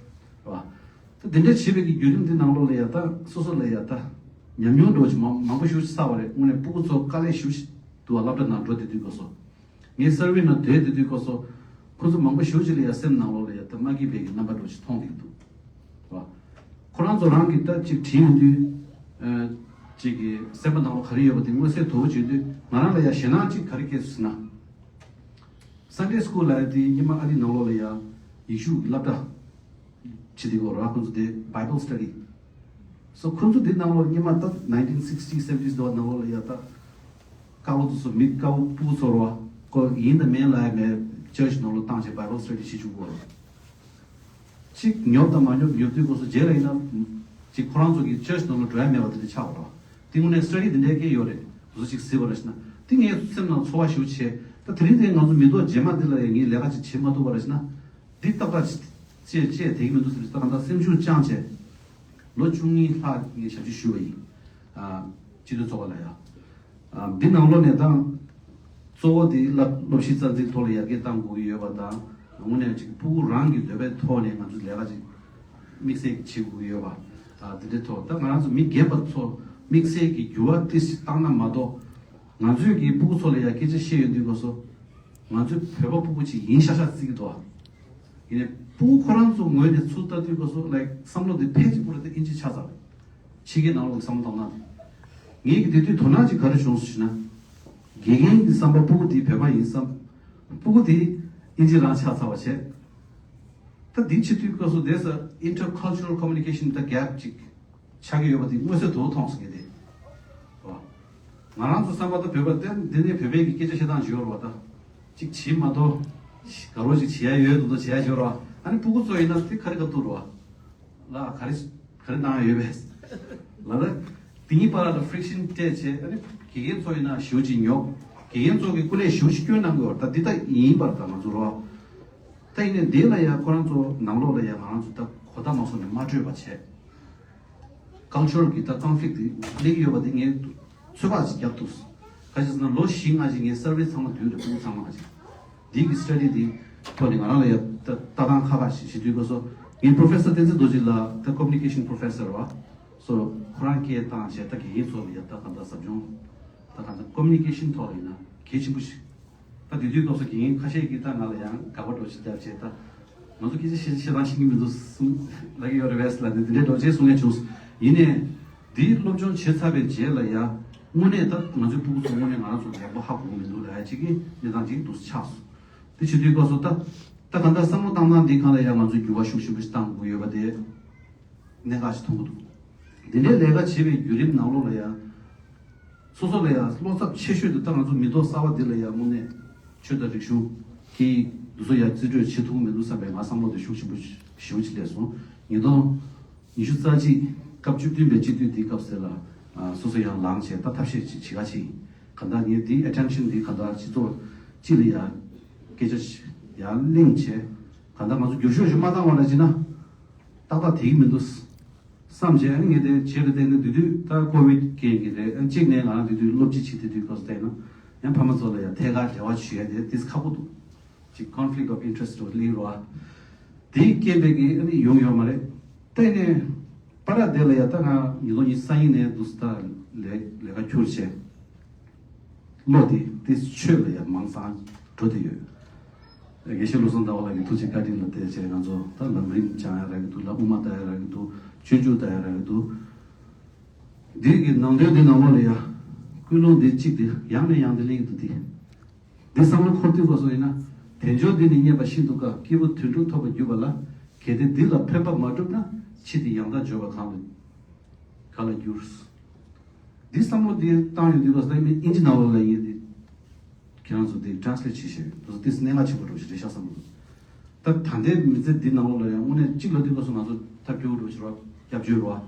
རེད་བ། ད་དེ་འདྲ་བྱེད་པའི་གི་བརྒྱུད་རིམ་འདི་ནང་ལོགས་ལ་ཡ་ད་སོ་སོ་ལ་ཡ་ད་ཉམས་མྱོང་འདྲ་བོ་ཅིག་མང་མང་པོ་ཞེ་པོ་ཅིག་བསགས་པ་རེད། དངོས་གནས་སྤུ་གུ་ཚོ་དཀའ་ལས་ཞེ་པོ་ཅིག་འདུག་བ། སློབ་གྲྭ་ནང་འགྲོ་བསྡད་དུས་སྐབས་སུ་ངའི་survey ནང་བསྡད་བསྡད་དུས་སྐབས་སུ་ཁོ་ཚོ་མང་པོ་ཞེ་པོ་ཅིག་ལ་ཡ་སེམས་ནང་ལོགས་ལ་ཡ་ད་མ་སྐྱིད་པའི་གི་རྣམ་པ་འདྲ་བོ་ཅིག་མཐོང་བསྡད་ཀྱི་འདུག་བ། ཁོ་རང་ཚོ་རང་གིས་ད་ཅིག་བྲིས་ཡོང་དུས་ཨ་ཅིག་གི་སེམས་པ་ནང་ལོགས་ག་རེ་ཡོད་པ་དེ་མངོན་གསལ་དོད་པོ་བྱེད་དུས་ང་རང་ལ་ཡ་ཞེད་སྣང་ཅིག་ག་རེ་སྐྱེས་སོང་ཟེར་ན། Sunday school ལབ་ཡ་དེ་སྔོན་མ་ཨ་རིའི་ནང་ལོགས་ལ་ཡ་ཡེ་ཤུ་གི་སློབ་གྲྭ་བྱེད་དེ་གོ་ར། ཁོང་ཚོ་དེ་Bible study། So ཁོང་ཚོ་དེ་ནང་ལོགས་སྔོན་མ་ད་nineteen sixty seventies དེ་བ་ནང་ལོགས་ལ་ཡ་ད་དཀར་པོ་དེ་ཚོ་མི་དཀར་པོ་སྤུ་གུ་ཚོ་ར་བ་ཁོ་ཡིན་དང་མིན་ལབ་ཡ་མེད། Church ནང་ལོགས་བཏང་བྱས་Bible study བྱེད་བཅུག་གོ་ར། གཅིག་ཉོབ་དང་མ་ཉོབ་ཉོབ་དུས་སྐབས་སུ་རྗེས་ལ་ཡིན་ན་གཅིག་ཁོ་རང་ཚོ་གི་Church ནང་ལ་འགྲོ་ཡ་མེད་པ་དེ་འདྲ་ཆགས་པ་རེད། དེ་དངོས་གནས་study དེ་འདྲའི་སྐད་ཡོད་རེད། དེ་ཚོ་གཅིག་གཟིགས་པ་རེད་ཟེར་ན་དེ་ངའི་སེམས་ནང་ཚོར་བ་ཞེ་པོ་ཆེ། ད་དེ་རིང་དེ་ང་ཚོ་མི་ཐོག་རྗེས་མ་འདི་ལ་ཡང་ངས་ལས་ཀ་ཅིག་བྱེད་མ་ཐུབ་པ་རེད་ཟེར་ན་འདི་ཏག་ཏག་ཅིག་བྱེད་བྱེད་བསྡད་ཀྱི་མི་འདུག་ཟེར་ནས་ད་གང་ལྟར་སེམས་ཤུགས་བཅངས་བྱས་ལོ་བཅུ་གཉིས་ལྷག་ངས་ཞབས་ཕྱི་ཞུས་པ་ཡིན། ཨ་སྤྱི་འཐུས་ཚོགས་པ་ལ་ཡང་། ཨ་འདི་ནང་ལོགས་ནས་ད་གཙོ་བོ་དེ་སློབ་སློབ་གཞི་རྩ་འཛིན་ཐོག་ལ་ཡར་རྒྱས་གཏང་དགོས་ཀྱི་ཡོད་པ་དང་། དངོས་གནས་ཅིག་སྤུ་གུ་རང་གི་འདོད་པའི་ཐོག་ནས་ང་ཚོ་ལས་ཀ་ཅིག་དམིགས་བསལ་བྱེད་དགོས་ཀྱི་ཡོད་པ། ཨ་དེ་འདྲའི་ཐོག་ད་ང་རང་ཚོ་མི་རྒན་པ་ཚོ་དམིགས་བསལ་གྱི་འགྱུར་བ་ཏོག་ཙམ་བཏང་ན་མ་གཏོགས། ང་ཚོས་ཀྱི་སྤུ་གུ་ཚོ་ལ་ཡང་སྐད་ཆ་བཤད་ཡོང་དུས་སྐབས་སུ། ང་ཚོའི་བོད་པ་སྤུ་གུ་ཅིག་ཡིན་ཤག་ཤག་བརྩི་གི་འདུག་ཨ། ཡིན་ནའི་སྤུ་གུ་ཁོ་རང་ཚོ་ངོས་ནས་ཚུར་ལྟ་དུས་སྐབས་སུ་like བསམ་བློ་དེ་ཕལ་ཆེར་པོ་རེ་ད་ཨིན་ཇི་ཆགས་ཚར་རེད། ཕྱི་རྒྱལ་ནང་ལོགས་ཀྱི་བསམ་བློ་བཏང་ན། ངེད་ཀྱི་དེ་དུས་དོ་སྣང་ཅིག་ག་རེ་བྱུང་སོང་ཞུ་ན། དགེ་རྒན་གྱི་བསམ་པ་སྤུ་གུ་དེ་བོད་པ་ཡིན་བསམ། སྤུ་གུ་དེ་ཨིན་ཇི་རང་ཆགས་ཚར་བ་བྱས། ད་འདི་བྱེད་དུས་སྐབས་སུ་there's a intercultural communication the gap ཅིག་ཆགས་ཀྱི་ཡོད་པ་དེ་མངོན་གསལ་དོད་པོ་མཐོང་སོང་གི་དེ། ང་རང་ཚོ་བསམ་པ་ད་བོད་པ་དེ་འདི་ནས་བོད་པའི་གི་སྐད་ཆ་བཤད་སྟངས་ཅིག་ཡོད་རེད་བ་ད། ཅིག་བྱེད་མ་གཏོགས། ག་རོ་ཅིག་བྱེད་ཡ་ཡོད་འདུག་ད་བྱེད་ཡ་ཡོད་རེད་བ། ཨ་ནི་སྤུ་གུ་ཚོ་ཡིན་ན་དེ་ག་རེ་ག་ཐུག་རེད་བ། ལ་ག་རེ་ག་རེ་གནང་ཡ་ཡོད་པས། ལ་ལ། དེ་གཉིས་བར་ལ་friction སྤྲད་བྱས་ཨ་ནི་དགེ་རྒན་ཚོ་ཡིན་ན་ཞེ་པོ་ཅིག་ཉོབ། དགེ་རྒན་ཚོ་གི་སྐུ་ལས་ཞེ་པོ་ཅིག་སྐྱོན་གནང་གི་ཡོད་རེད་ད་འདི་ད་ཡིན་པར་ད་ང་ཚོ་རེད་བ། ད་ཡིན་ནའི་འདི་ལ་ཡ་ཁོ་རང་ཚོ་ནང་ལོགས་ལ་ཡ་ང་རང་ཚོ་ད་གོ་བརྡ་མ་སོང་ནས་མ་སྤྲོད་པ་བྱས། Cultural གི་ད་conflict དེ་སླེབས་ཀྱི་ཡོད་པ་དེ་ངས་ཚོད་དཔག་ཅིག་རྒྱབ་ཐུབ་སོང་། ག་ཅི་ཟེར་ན་ལོ་བཞི་ལྔ་ཅིག་ངས་survey ཚང་མ་བསྡུས་རེད་སྤུ་གུ་ཚང་མ་ཅིག་འདི་གི་study དེ་ཐོག་ནས་ང་རང་ལ་ཡ་ལྟ་ལྟ་སྟངས་ཁག་ཁག་ཞིག་ཞིག་དུས་སྐབས་སུ་ངའི་Professor བསྟན་འཛིན་རྡོ་རྗེ་ལགས་ད་communication professor རེད་བ། So ཁོ་རང་སྐད་བཏང་བྱས་ད་དགེ་རྒན་ཚོ་ལ་ཡ་ད་གང་ལྟར་ཟབ་སྦྱོང་ད་གང་ལྟར་communication ཐོག་ལ་ཡིན་ན་གལ་ཆེན་པོ་ཞིག་ད་དེ་དུས་སྐབས་སུ་དགེ་རྒན་ཁ་ཤས་ཀྱིས་ད་ང་ལ་ཡང་དགག་པ་འདྲ་ཞིག་བརྒྱབ་བྱས་ད། ང་ཚོ་སྐད་ཆ་བཤད་བཤད་སྟངས་ཤེས་ཀྱི་མི་འདུག་གསུང་ལབ་ཀྱི་ཡོད་རེད་བས་ལབ་ནས་དེ་འདྲའི་འདྲ་ཅིག་གསུང་མཁན་བྱུང་། ཡིན་ནའི། འདིའི་སློབ་སྦྱོང་བྱས་ཚར་བའི་རྗེས་ལ་ཡ། དངོས་གནས་ད་ང་ཚོའི་སྤུ་གུ་ཚོ་དངོས་གནས་ང་རང་ཚོ་ཡག་པོ་ཧ་གོ་གི་མི་འདུག་ལབ་ཡ་ཅིག་གི་གནས་སྟངས་ཅིག་འདུག་སེ་ཆགས་སོང་། དེ་བྱེད་དུས་སྐབས་སུ་ད། ད་གང་ལྟར་བསམ་བློ་བཏང་སྟངས་འདིའི་སྒང་ལ་ཡ་ང་ཚོས་འགྱུར་བ་ཤུགས་ཆེན་པོ་ཞིག་གཏང་དགོས་ཀྱི་ཡོད་པ་དེ། གནད་འགག་ཅིག་མཐོང་གི་འདུག་འདི་འདྲའི་ལས་ཀ་བྱེད་པའི་བརྒྱུད་རིམ་ནང་ལོགས་ལ་ཡང་། སོ་སོ་ལ་ཡང་བློ་འཚབ་ཆེ་ཤོས་དེ་ད་ང་ཚོ་མི་ཐོག་གསར་བ་འདི་ལ་ཡང་དངོས་གནས་ཆོས་དང་རིག་གཞུང་སྐད་ཡིག་འདི་ཚོ་ཡང་རྩིས་སྤྲོད་བྱེད་ཐུབ་ཀྱི་མི་འདུག་བསམ་པའི་ང་བསམ་བློ་དེ་ཤུགས་ཆེན་པོ་ཞེ་པོ་ཅིག་སླེབས་སོང་། ཉིས་སྟོང་ཉི་ཤུ་རྩ་གཅིག་སྐབས་བཅུ་བདུན་པའི་སྤྱི་འཐུས་འདིའི་སྐབས་སུ་ལ་ཨ་སོ་སོ་ཡང་ལངས་བྱས་ད་ཐབས་ཤེས་ཅིག་བྱེད་ག་ཕྱིན། གང་ལྟར་ངས་འདིའི་ཨེ་ཊེན་ཤན་འདི་གང་ལྟར་སྤྱི་ཚོགས་སྤྱི་ལ་ཡང་སྐད་ཆ་ཡང་གླེང་བྱས། གང་ལྟར་ང་ཚོ་འགྱུར་ཤོག་ཞིག་མ་བཏང་བ་ལ་བྱས་ན་ཏག་ཏག་དེ་གི་མི་འདུག་བསམ་བྱས། ཨ་ནི་ངས་དེ་བྱེད་རེ་བལྟས་ན་དེ་དུས་ད་ཀོ་ཝིད་རྐྱེན་གྱིས་རེད། ཨ་གཅིག་ནས་ང་རང་དེ་དུས་སློབ་སྤྱི་བྱེད་དེ་དུས་སྐབས་སུ་བལྟས་ན་ཡང་ཕ་མ་ཚོ་ལ་ཡང་ཐད་ཀར་འབྲེལ་བ་བྱེད་ཡ་དེ་ཏིས་ཁག་པོ་འདུག་ཅིག་conflict of interest འགྲོ་སླེབས་རོ། དེའི་རྐྱེན་པས་ཀྱི་ཨ་ནི་ཡོང་ཡོད་མ་རེད། བལྟས་ནས་པ་ར་དེ་ལ་ཡ་ད་ང་ཉིས་སྟོང་ཉི་ཤུ་རྩ་གཉིས་ནས་འདུག་སེ་ད་ལས་ལས་ཀ་ཁྱུར་བྱས། བློ་དེ་དེ་ཆོས་ལ་ཡ་མང་ཙང་འགྲོ་དེ་ཡོད། དགེ་བཤེས་བློ་བཟང་ཟླ་བ་ལགས་ཀྱི་ཐུགས་རྗེ་བཀའ་དྲིན་ལ་བརྟེན་བྱས་ང་ཚོ་ད་ལམ་རིམ་སྦྱང་ཡ་རག་གི་འདུག་ལ་དབུ་མ་ལྟ་ཡ་རག་གི་འདུག་སྤྱོད་འཇུག་ལྟ་ཡ་རག་གི་འདུག་འདི་གི་ནང་དོན་འདི་ནང་ལོགས་ལ་ཡ་ཀུན་སློང་འདི་གཅིག་འདི་ཡང་ནས་ཡང་དུ་གླེང་གི་འདུག་འདི། འདི་བསམ་བློ་འཁོར་དུས་སྐབས་སུ་ཡིན་ན། དལ་འབྱོར་འདི་ནི་རྙེད་པ་ཤིན་ཏུ་དཀའ། སྐྱེས་བུ་དོན་གྲུབ་ཐོབ་པར་གྱུར་པ་ལ། གལ་ཏེ་འདི་ལ་ཕན་པ་མ་བསྒྲུབས་ན། ཕྱིས་ཏེ་ཡང་དག་འབྱོར་པ་གང་ལ་ག་ལ་འགྱུར། འདི་བསམ་བློ་འདི་བཏང་ཡོང་དུས་སྐབས་སུ་ད་ཡིན་ན་ཨིན་ཇི་ནང་ལོགས་ལ་ཡིན་འདི། ཁྱེད་རང་ཚོ་འདི་ཊེ་རན་སི་ལེཊ་བྱེད་ཤེས་ཡོད། འདི་ཚོ་ཏིས་གནད་འགག་ཆེན་པོ་འགྲོ་ཞིག་རེད་ཤག་བསམ་བློ། ད་ད་ལྟའི་མི་ཚེ་འདི་ནང་ལོགས་ལ་ཡང་དངོས་གནས་གཅིག་ལ་དུས་སྐབས་སུ་ང་ཚོ་ཐབས་སྐྱོ་བོ་འགྲོ་ཞིག་རོགས་སྐྱབས་བཅོལ་རོགས།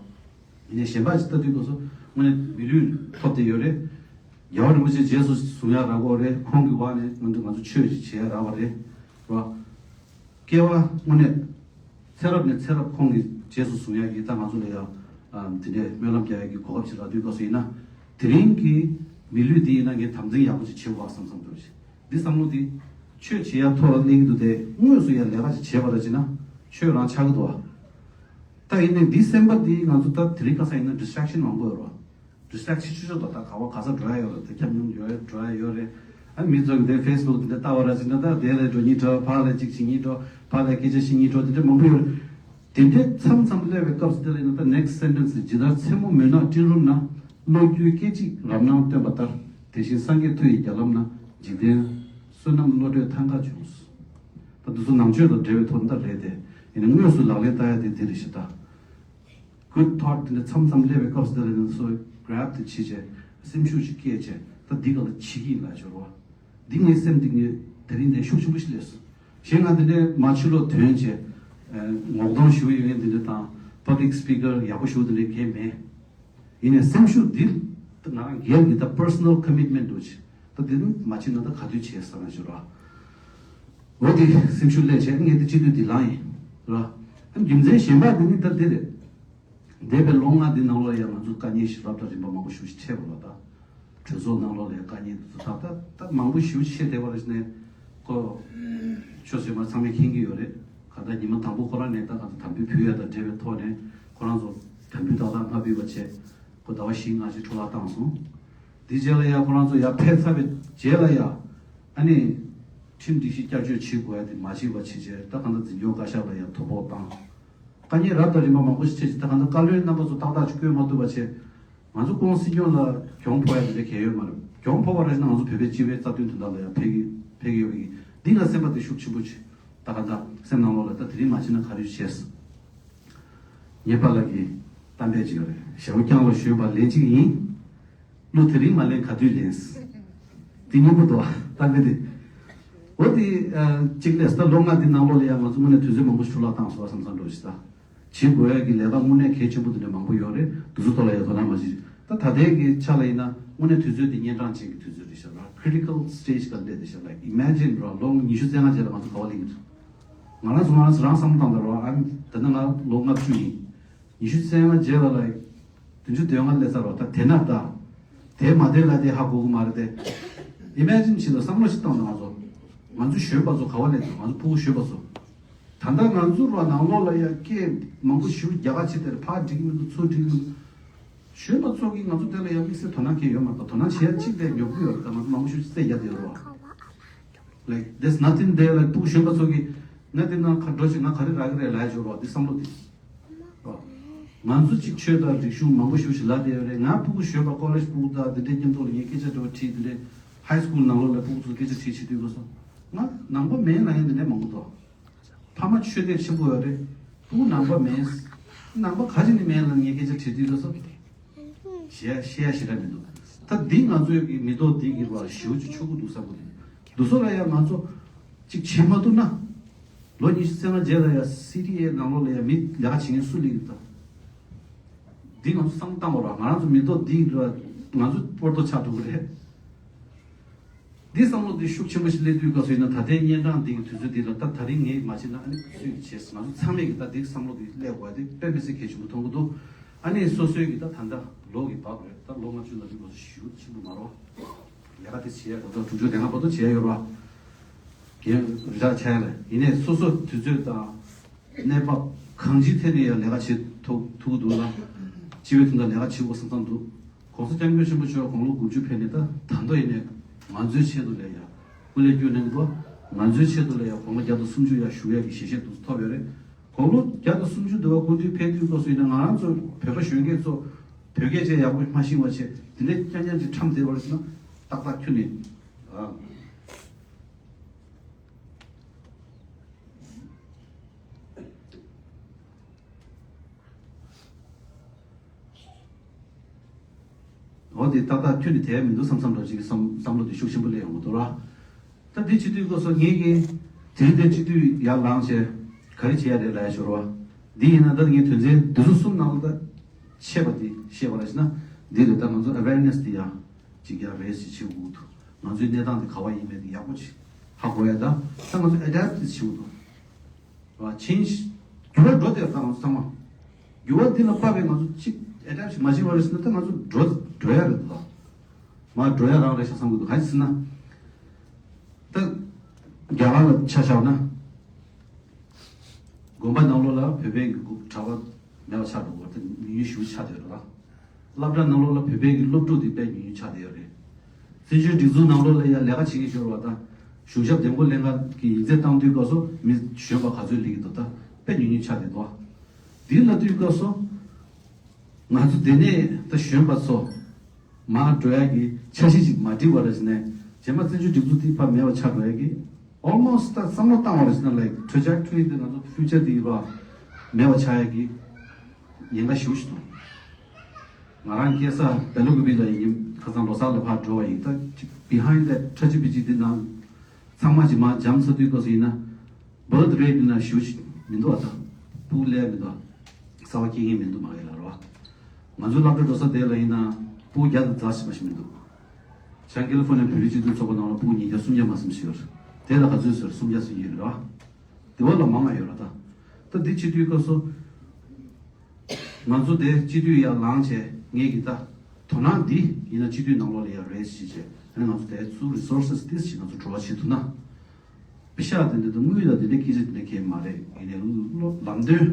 ཡིན་ནའི་གཞན་པ་ཅིག་ལྟ་དུས་སྐབས་སུ་དངོས་གནས་མི་ལུས་ཐོབ་བསྡད་ཡོད་རེད། རྒྱལ་བ་རིན་པོ་ཆེ་རྗེས་སུ་བཟུང་ཡག་རག་གོ་རེད། ཁོང་གི་འོག་ནས་ང་ཚོ་ང་ཚོ་ཆོས་ཅིག་བྱེད་ཡག་རག་པ་རེད། རོགས། སྐྱེ་བ་དངོས་གནས་ཚེ་རབས་ནས་ཚེ་རབས་ཁོང་གི་རྗེས་སུ་བཟུང་ཡག་གི་ད་ང་ཚོ་ལ་ཡང་དེ་འདྲའི་སྨོན་ལམ་རྒྱག་ཡག་གི་གོ་སྐབས་ཅིག་རག་དུས་སྐབས་སུ་ཡིན་ན། དེ་རིང་གི་མི་ལུས་འདི་ཡིན་ན་ངས་དམ་འཛིན་ཡག་པོ་ཅིག་བྱེད་དགོས་བསམ་བསམ་འདུག་འདི་བསམ་བློ་འདི་ཆོས་བྱེད་ཡག་ཐོག་ལ་གླེང་གི་འདུག་སྟེ་དངོས་སུ་ཡང་ལས་ཀ་ཅིག་བྱེད་པ་ར་ཅིག་ན་ཆོས་རང་ཆགས་ཀྱི་འདུག་བ། ད་ཡིན་ནའི་འདི་སེམས་པ་འདི་ང་ཚོ་ད་དེ་རིང་ཁ་སང་ཡིན་ན་ཌི་སི་ཊེག་ཤན་མང་པོ་ཡོད་རེད་བ། ཌི་སི་ཊེག་ཆེ་ཤོས་ཤོས་དང་ད་ག་བ་ག་ས་འགྲོ་ཡ་ཡོད་རེད། ད་ཁྱབ་མྱོང་ཡོད་རེད། འགྲོ་ཡ་ཡོད་རེད། ཨ་མི་ཚོ་གི་འདི་ཕེ་སི་བུག་འདི་འདྲ་ལྟ་བ་ར་ཅིག་ན་ད་དེ་ལས་འགྲོ་གཉིས་འགྲོ་ཕ་ལས་གཅིག་བྱེད་གཉིས་འགྲོ་ཕ་ལས་སྐད་ཆ་བཤད་གཉིས་འགྲོ་འདི་འདྲ་མང་པོ་ཡོད་རེད། དེ་འདྲའི་མཚམས་མཚམས་སླེབས་པའི་སྐབས་སུ་དེ་ལ་ཡིན་ན་ད་next sentence ཇི་ལྟར་མཚན་མོ་མུན་ནག་སྤྲིན་རུམ་ན། གློག་འགྱུའི་སྐད་ཅིག་རབ་སྣང་སྟོན་པ་ལྟར། དེ་བཞིན་སངས་རྒྱས་མཐུ་ཡི་རྒྱ་ལམ་ན། འཇིག་རྟེན་བསོད་ནམས་བློ་གྲོས་ཐང་ཀ་བྱུང་། ད་འདི་ཚོ་ནང་ཆོས་དང་འབྲེལ་བའི་ཐོག་ནས་ད་རེད་དེ། ཡིན་ན་དངོས་སུ་ལག་ལེན་བསྟར་ཡ་དེ་འདི་རེད་ཤག་ད། Good thought དེ་འདྲ་མཚམས་མཚམས་སླེབས་པའི་སྐབས་སུ་དེ་ལ་ཡིན་ན་སོ་སོས་grab དེ་བྱེད་བྱས་སེམས་ཤུགས་ཤིག་སྐྱེད་བྱས་ད་འདི་ག་ལ་བྱེད་ཀྱི་ཡིན་ལ་སྦྱོར་བ། འདི་ངའི་སེམས་གཏིང་ནས་དེ་རིང་འདི་ཤུགས་ཆེན་པོ་ཞིག་སླེབས་སོང་། གཞན་ང་འདི་འདྲའི་མ་ཕྱི་ལོགས་ཐོན་བྱས་ངོ་གདོང་ཞུ་ཡོད་མཁན་འདི་འདྲ་དང་public speaker ཡག་པོ་ཞུ་འདི་འདྲའི་གལ་མེད། ཡིན་ནའི་སེམས་ཤུགས་འདི་ང་རང་སྒེར་གྱི་ད་personal commitment འདྲ་ཅིག་ད་འདི་ནི་མ་བྱེད་ན་ད་ག་དུས་བྱེད་ས་ན་ཞུ་ར། འོ་དེ་སེམས་ཤུགས་སླེབས་བྱས་ངས་དེ་སྤྱི་འཐུས་འདི་ལངས་ཡིན་ར། རྒྱུ་མཚན་གཞན་པ་འདི་ནི་ད་འདི་རེད། འདས་པའི་ལོ་ལྔ་འདི་ནང་ལོགས་ཡང་ང་ཚོ་དཀའ་ངལ་ཞིག་རབ་དང་རིམ་པ་མང་པོ་ཞེ་པོ་ཅིག་འཕྲད་པ་ལ་ད། གྲོས་ཚོགས་ནང་ལོགས་ལ་ཡང་དཀའ་ངལ་འདི་ཚོ་ད་ད་ད་མང་པོ་ཞེ་པོ་ཅིག་འཕྲད་བསྡད་པ་རེད་ནས། ཁོ། ཆོས་ཟེར་མ་ཚང་མས་མཁྱེན་གྱི་ཡོད་རེད། ག་ད་ཉི་མ་དང་པོ་ཁོ་རང་ནས་ད་ག་ད་དམ་འབུལ་ཕུལ་ཡ་དང་འབྲེལ་བའི་ཐོག་ནས་ཁོ་རང་ཚོ་དམ་འབུལ་ཏག་ཏག་མ་ཕུལ་བ་བྱས། ཁོ་ཟླ་བ་བཞི་ལྔ་ཅིག་འཕྲོ་བརླག་བཏང་སོང་། འདི་རྗེས་ལ་ཡང་ཁོ་རང་ཚོ་ཡར་ཕེབས་ཚར་བའི་རྗེས་ལ་ཡང་། ཨ་ནི། ཁྲིམས་སྒྲིག་གཞི་བསྐྱར་བཅོས་བྱེད་དགོས་ཡ་དེ་མ་བྱས་པ་བྱས་བྱས་ད་གང་ལྟར་འཛིན་སྐྱོང་བཀའ་ཤག་ལ་ཡང་དོ་ཕོག་བཏང་། དཀའ་ངལ་རབ་དང་རིམ་པ་མང་པོ་ཞིག་འཕྲད་ཅིང་ད་གང་ལྟར་བཀའ་བློན་རྣམ་པ་ཚོ་ཏག་ཏག་ཅིག་བསྐོས་མ་ཐུབ་པ་བྱས། ང་ཚོ་ཁོང་སྲིད་སྐྱོང་ལ་གྱོང་ཕོག་ཡ་དེ་འདྲ་གང་ཡང་ཡོད་མ་རེད། གྱོང་ཕོག་པ་རེད་ན་ང་ཚོ་བོད་པའི་སྤྱི་པའི་རྩ་དོན་དོན་དག་ལ་ཡང་ཕེབས་ཀྱི་ཕེབས་ཀྱི་ཡོད་པ་ཡིན། འདི་ང་སེམས་པ་དེ་ཤུགས་ཆེན་པོ་ཅིག་ད་གང་ལྟར་སེམས་ནང་ལོགས་ལ་ད་དེ་རིང་མ་བྱས་ན་ག་རེ་བྱས། ཉེས་པ་ལགས་ཀྱི་གཏམ་དཔེ་ཅིག་ཡོད་རེད། ཞེ་བོ་རྐྱང་ལ་ཞོན་པ་ལན་གཅིག་ཡིན། གླུ་དེ་རིང་མ་ལེན་ག་དུས་ལེན། དེ་སྙིང་པོ་འདུག་ཨ་གཏམ་དཔེ་དེ། འོ་དེ་གཅིག་ལས་ད་ལོ་ལྔ་འདི་ནང་ལོགས་ལ་ཡང་ང་ཚོ་དངོས་གནས་དུས་ཚོད་མང་པོ་ཞིག་འཕྲོ་བརླག་བཏང་སོང་བསམ་བསམ་འགྲོ་ཞིག་ད། བྱེད་དགོས་ཡ་གི་ལས་ཀ་དངོས་གནས་གལ་ཆེན་པོ་དེ་འདྲ་མང་པོ་ཡོད་རེད། དེ་ཚོ་ཐོག་ལ་ཡང་དོ་སྣང་མ་བྱེད། ད་ད་ལྟའི་གི་ཆ་ལ་ཡིན་ན་དངོས་གནས་དུས་ཚོད་དེ་གཉན་འཕྲང་ཅན་གྱི་དུས་ཚོད་རེད་ཤག་ལ། critical stage ག་སླེབས་བསྡད་ཤག་ལ། imagine ར་ལོ་ཉི་ཤུ་རྩ་ལྔ་རྗེས་ལ་ང་ཚོ་ག་པར་སླེབས་ཀྱི་འདུག་ང་རང་ཚོ་ང་རང་ཚོ་རང་བསམ་བློ་བཏང་དང་ར། ཨ་ད་ནི་ང་ལོ་ལྔ་བཅུ་ཡིན། ཉི་ཤུ་རྩ་ལྔ་རྗེས་ལ་ལ། བདུན་ཅུ་དོན་ལྔ་སླེབས་ཚར་བ་ད་དེ་ན་ད། དེ་མ་དེ་ལ་དེ་ཧ་གོ་གི་མ་རེད་དེ། imagine བྱེད་དང་བསམ་བློ་ཞིག་བཏང་དང་ང་ཚོ། ང་ཚོ་གཞོན་པ་ཚོ་ག་པར་སླེབས་འདུག་ང་ཚོ་ཕྲུ་གུ་གཞོན་པ་ཚོ། ད་ལྟ་ང་ཚོ་ར་ནང་ལོགས་ལ་ཡ་སྐད་མང་པོ་ཞིག་རྒྱག་ག་བྱེད་དེ་རེད། ཕར་འགྲིག་གི་མི་འདུག་ཚུར་འགྲིག་གི་མི་འདུག་གཞོན་པ་ཚོ་གིས་ང་ཚོ་དེ་ལ་ཡ་དམིགས་བསལ་དོ་སྣང་གང་ཡང་ཡོད་མ་རེད། དོ་སྣང་བྱེད་ཡ་གཅིག་ལས་ཉོབ་ཀྱི་ཡོད་རེད། ད་ང་ཚོ་མང་པོ་ཞིག་རྩེད་རྒྱག་བསྡད་ཡོད་རེད་བ། Like there's nothing there. Like ཕྲུ་གུ་གཞོན་པ་ཚོ་གིས་ང་དེ་ནང་ག་འགྲོ་ཞིག་ང་ག་རེ་རག་གི་རེད་ལབ་ཡ་ཅིག་ཡོད་རེད་བ། འདི་བསམ་བློ་དེ། ང་ཚོ་གཅིག་ཆོས་དང་རིག་གཞུང་མང་པོ་ཞིག་ཞིག་ལབ་བསྡད་ཡོད་རེད། ང་ཕྲུ་གུ་གཞོན་པ་ཀོ་ལེཇ་ཕྲུ་གུ་དང་འདི་འདྲའི་མཉམ་དུ་ལ་ངས་སྐད་ཆ་འདྲ་བོ་དྲིས། འདི་འདྲའི་ཧའི་སི་ཀུལ་ནང་ལོགས་ལ་ཕྲུ་གུ་ཚོ་སྐད་ཆ་དྲིས་བྱེད་དུས་སྐབས་སུ་ང་ནང་པ་མིན་ལབ་མཁན་འདི་འདྲ་མང་པོ་འདུག་ཕ་མ་ཆོས་དད་ཆེན་པོ་ཡོད་རེད། ཕྲུ་གུ་ནང་པ་མིན། ནང་པ་ག་ཅིག་ནི་མེད་ལ་ངས་སྐད་ཆ་དྲིས་དུས་ལ་སོ། བཤད་བཤད་ཡ་ཞེ་དྲག་མི་འདུག་ད་འདི་ང་ཚོའི་གི་མི་ཐོག་འདི་གི་བར་ཞེ་པོ་ཅིག་ཆོག་གི་འདུག་བསམ་གི་འདུག་འདུག་སོ་ལ་ཡ་ང་ཚོ་ཅིག་བྱེད་མ་ཐུབ་ན། ལོ་ཉི་ཤུ་རྩ་ལྔ་རྗེས་ལ་ཡ་སི་ཊི་ཨེ་ནང་ལོགས་ལ་ཡ་མི་ལས་ཀ་བྱེད་མཁན་སུ་སླེབས་ཡོད་ད། འདི་ང་ཚོ་བསམ་བློ་བཏང་དགོས་ར། ང་རང་ཚོ་མི་ཐོག་འདི་ར་ང་ཚོ་སྤོར་ཏོ་ཆགས་འགྲོ་གི་རེད། འདི་བསམ་བློ་འདི་ཤུགས་ཆེན་པོ་ཞིག་སླེབས་དུས་སྐབས་སུ་ཡིན་ན། ད་ལྟའི་གཉན་འཕྲང་འདི་གི་དུས་ཚོད་འདི་ལ་ད་ད་རིང་ངས་མ་བྱས་ན་ཨ་ནི་སུས་བྱེད། ང་ཚོ་ཚང་མས་ཀྱི་ད་འདི་བསམ་བློ་འདི་སླེབས་དགོས་འདི་དཔེ་མི་སྲིད་གལ་ཆེན་པོ་མཐོང་གི་འདུག་ཨ་ནི་སོ་སོའི་གི་ད་ད་ལྟ་ལོ་གི་བབ་རེད། ད་ལོ་ལྔ་བཅུ་ལ་འདི་ལོ་ཞུ་ཆེན་པོ་མ་རོ། ལས་ཀ་དེ་བྱེད་ཡ་ད་ལྟ་དྲུག་ཅུ་རེ་ལྔ་བར་དུ་བྱེད་ཡ་ཡོད་ར། རྒན་རི་ཆགས་ཆགས་ཡ་ལ་ཡིན་ནའི་སོ་སོ་དུས་ཚོད་དང་། གནས་བབ་གང་ཅིའི་ཐད་ནས་ཡང་ལས་ཀ་བྱེད་ཐུབ་ཐུབ་ཀྱི་འདུག་ལ། སྤྱི་པའི་དོན་དག་ལས་ཀ་བྱེད་དགོས་བསམ་བསམ་འདུག་གོང་ས་སྐྱབས་མགོན་ཆེན་པོ་མཆོག་དགུང་ལོ་དགུ་བཅུ་ཕེབས་ནས་ད་ད་ལྟ་ཡིན་ནས་ང་ཚོའི་ཆེད་དུ་ལས་ཡ་སྐུ་ལས་བསྐྱོན་གནང་གི་འདུག་ང་ཚོའི་ཆེད་དུ་ལས་ཡ་དགུང་ལོ་བརྒྱ་དང་སུམ་ཅུ་ཡ་བཞུགས་ཡ་གི་ཞལ་བཞེས་འདུག་ཐོབ་ཡོད་རེད། དགུང་ལོ་བརྒྱ་དང་སུམ་ཅུ་འདུག་བ་སྐུ་མདུན་ཕེབས་དུས་སྐབས་སུ་ཡིན་ན་ང་རང་ཚོ་བོད་པ་གཞོན་སྐྱེས་ཚོ་བོད་སྐད་ཆ་ཡག་པོ་མ་ཤེས་པ་བྱས་དེ་འདྲའི་རྐྱང་རྐྱང་ཅིག་ཁྲམ་བསྡད་པ་རེད་ཟེར་ན་ཏག་ཏག་ཁྱོན་ནས་ཨ། འོ་དེ་ཏག་ཏག་ཁྱོན་ནས་དེ་མི་འདུག་བསམ་བསམ་འདྲ་ཅིག་བསམ་བསམ་བློ་དེ་ཤུགས་ཆེན་པོ་སླེབས་ཡོང་གི་འདུག་ར། ད་འདི་བྱེད་དུས་སྐབས་སུ་ངེད་ཀྱིས་དེ་རིང་དེ་སྤྱི་འཐུས་ཡར་ལངས་བྱས་ག་རེ་བྱེད་ཡ་རེད་ལབ་ཡ་ཞོར་བ། འདི་ཡིན་ན་ད་ངས་དོན་ཚན་འདི་ཚོ་གསུམ་ནང་ལ་ད་ཆད་པ་དེ་བཤད་པ་རེད་ཟེར་ན། འདི་ལས་ད་ང་ཚོ་awareness་དེ་ཡ་ཅིག་ཡ་རེས་ཅིག་བྱེད་དགོས་འདུག་ང་ཚོའི་གནས་སྟངས་དེ་ག་བ་ཡིན་མིན་དེ་ཡག་པོ་ཅིག་ཧ་གོ་ཡ། ད་ད་ང་ཚོ་adapt་དེ་བྱེད་དགོས་འདུག་བ། change་འགྱུར་བ་འགྲོ་བསྡད་ད་ང་ཚོ་ཚང་མ། འགྱུར་བ་འདི་ལ་དཔག་པའི་ང་ཚོ་གཅིག་adapt་ཞིག་མ་བྱས་པ་རེད་ཟེར་ན་ད་ང་ཚོ་འགྲོ་འགྲོ་ཡ་རེད་འདུག་མ་འགྲོ་ཡ་རང་རེད་ཤག་བསམ་གྱི་འདུག་གང་ཡིན་ཟེར་ན། ད་རྒྱ་གར་ལ་ཆ་བཞག་ན། དགོན་པ་ནང་ལོགས་ལ་བོད་པའི་གྲྭ་པ་མེད་པ་ཆགས་འགྲོ་གི་རེད། ད་ཉུང་ཉུང་ཞེ་པོ་ཆགས་བསྡད་ཡོད་རེད་ལ། སློབ་གྲྭ་ནང་ལོགས་ལ་བོད་པའི་གི་སློབ་ཕྲུག་དེ་དཔེ་ཉུང་ཉུང་ཆགས་བསྡད་ཡོད་རེད། བཙན་བྱོལ་སྒྲིག་འཛུགས་ནང་ལོགས་ལ་ཡང་ལས་ཀ་བྱེད་མཁན་ཤོར་བ་དང་། གཞུང་ཞབས་འདེམས་བསྐོ་ལེན་ག་གི་ཡིག་ཚད་བཏང་དུས་སྐབས་སུ་མི་གཞོན་པ་ག་ཚོད་སླེབས་ཀྱི་འདུག་ད་དཔེ་ཉུང་ཉུང་ཆགས་བསྡད་འདུག་འདི་ལབ་དུས་སྐབས་སུ། ང་ཚོ་འདི་ནས་ད་གཞོན་པ་ཚོ་མར་འགྲོ་ཡ་གི་འཆར་གཞི་ཅིག་མ་བསྒྲིགས་པ་རེད་ཟེར་ནས། རྗེས་མ་བཙན་བྱོལ་སྒྲིག་འཛུགས་འདི་ཕར་མེད་པ་ཆགས་འགྲོ་ཡ་གི་almost་ད་བསམ་བློ་བཏང་བ་རེད་ཟེར་ན། like trajectory་འདི་ང་ཚོ་future་འདི་ཕར་མེད་པ་ཆགས་ཡ་གི་ཉེན་ཁ་ཞེ་པོ་ཞིག་འདུག་ང་རང་སྐྱེས་ས་སྦེལ་ཀོབ་ལ་ཡིན། ཁ་སང་ལོ་གསར་ལ་ཕར་འགྲོ་བ་ཡིན། ད་ཅིག་behind that tragedy་འདི་ནང་ཚང་མ་ཅིག་མར་འཇམ་ཚར་དུས་སྐབས་སུ་ཡིན་ན། birth rate་ཡིན་ན་ཞེ་པོ་ཅིག་མི་འདུག་བ། ད་སྤུ་གུ་སླེབས་མི་འདུག་གསར་པ་སྐྱེ་མཁན་མི་འདུག་མ་གི་ལ་རོ། ང་ཚོའི་སློབ་གྲྭ་འགྲོ་ས་དེ་ལ་ཡིན་ན་སྤུ་གུ་བརྒྱ་དང་རྩ་བཞི་མ་ཞིག་མི་འདུག་བྱང་ཀེ་ལི་ཧྥོ་ནི་ཡའི་བོད་རིགས་སྤྱི་མཐུན་ཚོགས་པ་ནང་ལ་སྤུ་གུ་ཉིས་བརྒྱ་སུམ་བརྒྱ་མ་ཟིན་ཞིག་ཡོད་རེད། དེ་ལ་ག་ཚོད་ཟེར། སུམ་བརྒྱ་ཟིན་ཡོད་རེད་བ། དེ་བ་ལ་མང་ང་ཡོད་རེད་ད། ད་འདི་བྱེད་དུས་སྐབས་སུ། ང་ཚོ་དེ་སྤྱི་འཐུས་ཡར་ལངས་བྱས་ངས་ཀྱི་ད། དོ་སྣང་འདི་ཡིན་ན་སྤྱི་འཐུས་ནང་ལོགས་ལ་ཡར་raise་བྱས་བྱས། ཨ་ནི་ང་ཚོ་དེ་ཚུར་resources་ཏིས་ཞིག་ང་ཚོ་བྲོ་བ་བྱེད་ཐུབ་ན། པེ་ཤག་དེ་འདྲ་དང་དངུལ་དང་དེ་འདྲའི་སྐད་ཆ་དེ་འདྲ་གང་ཡང་མ་རེད། ཡིན་ནའི་བློ་ལམ་སྟོན། རེད་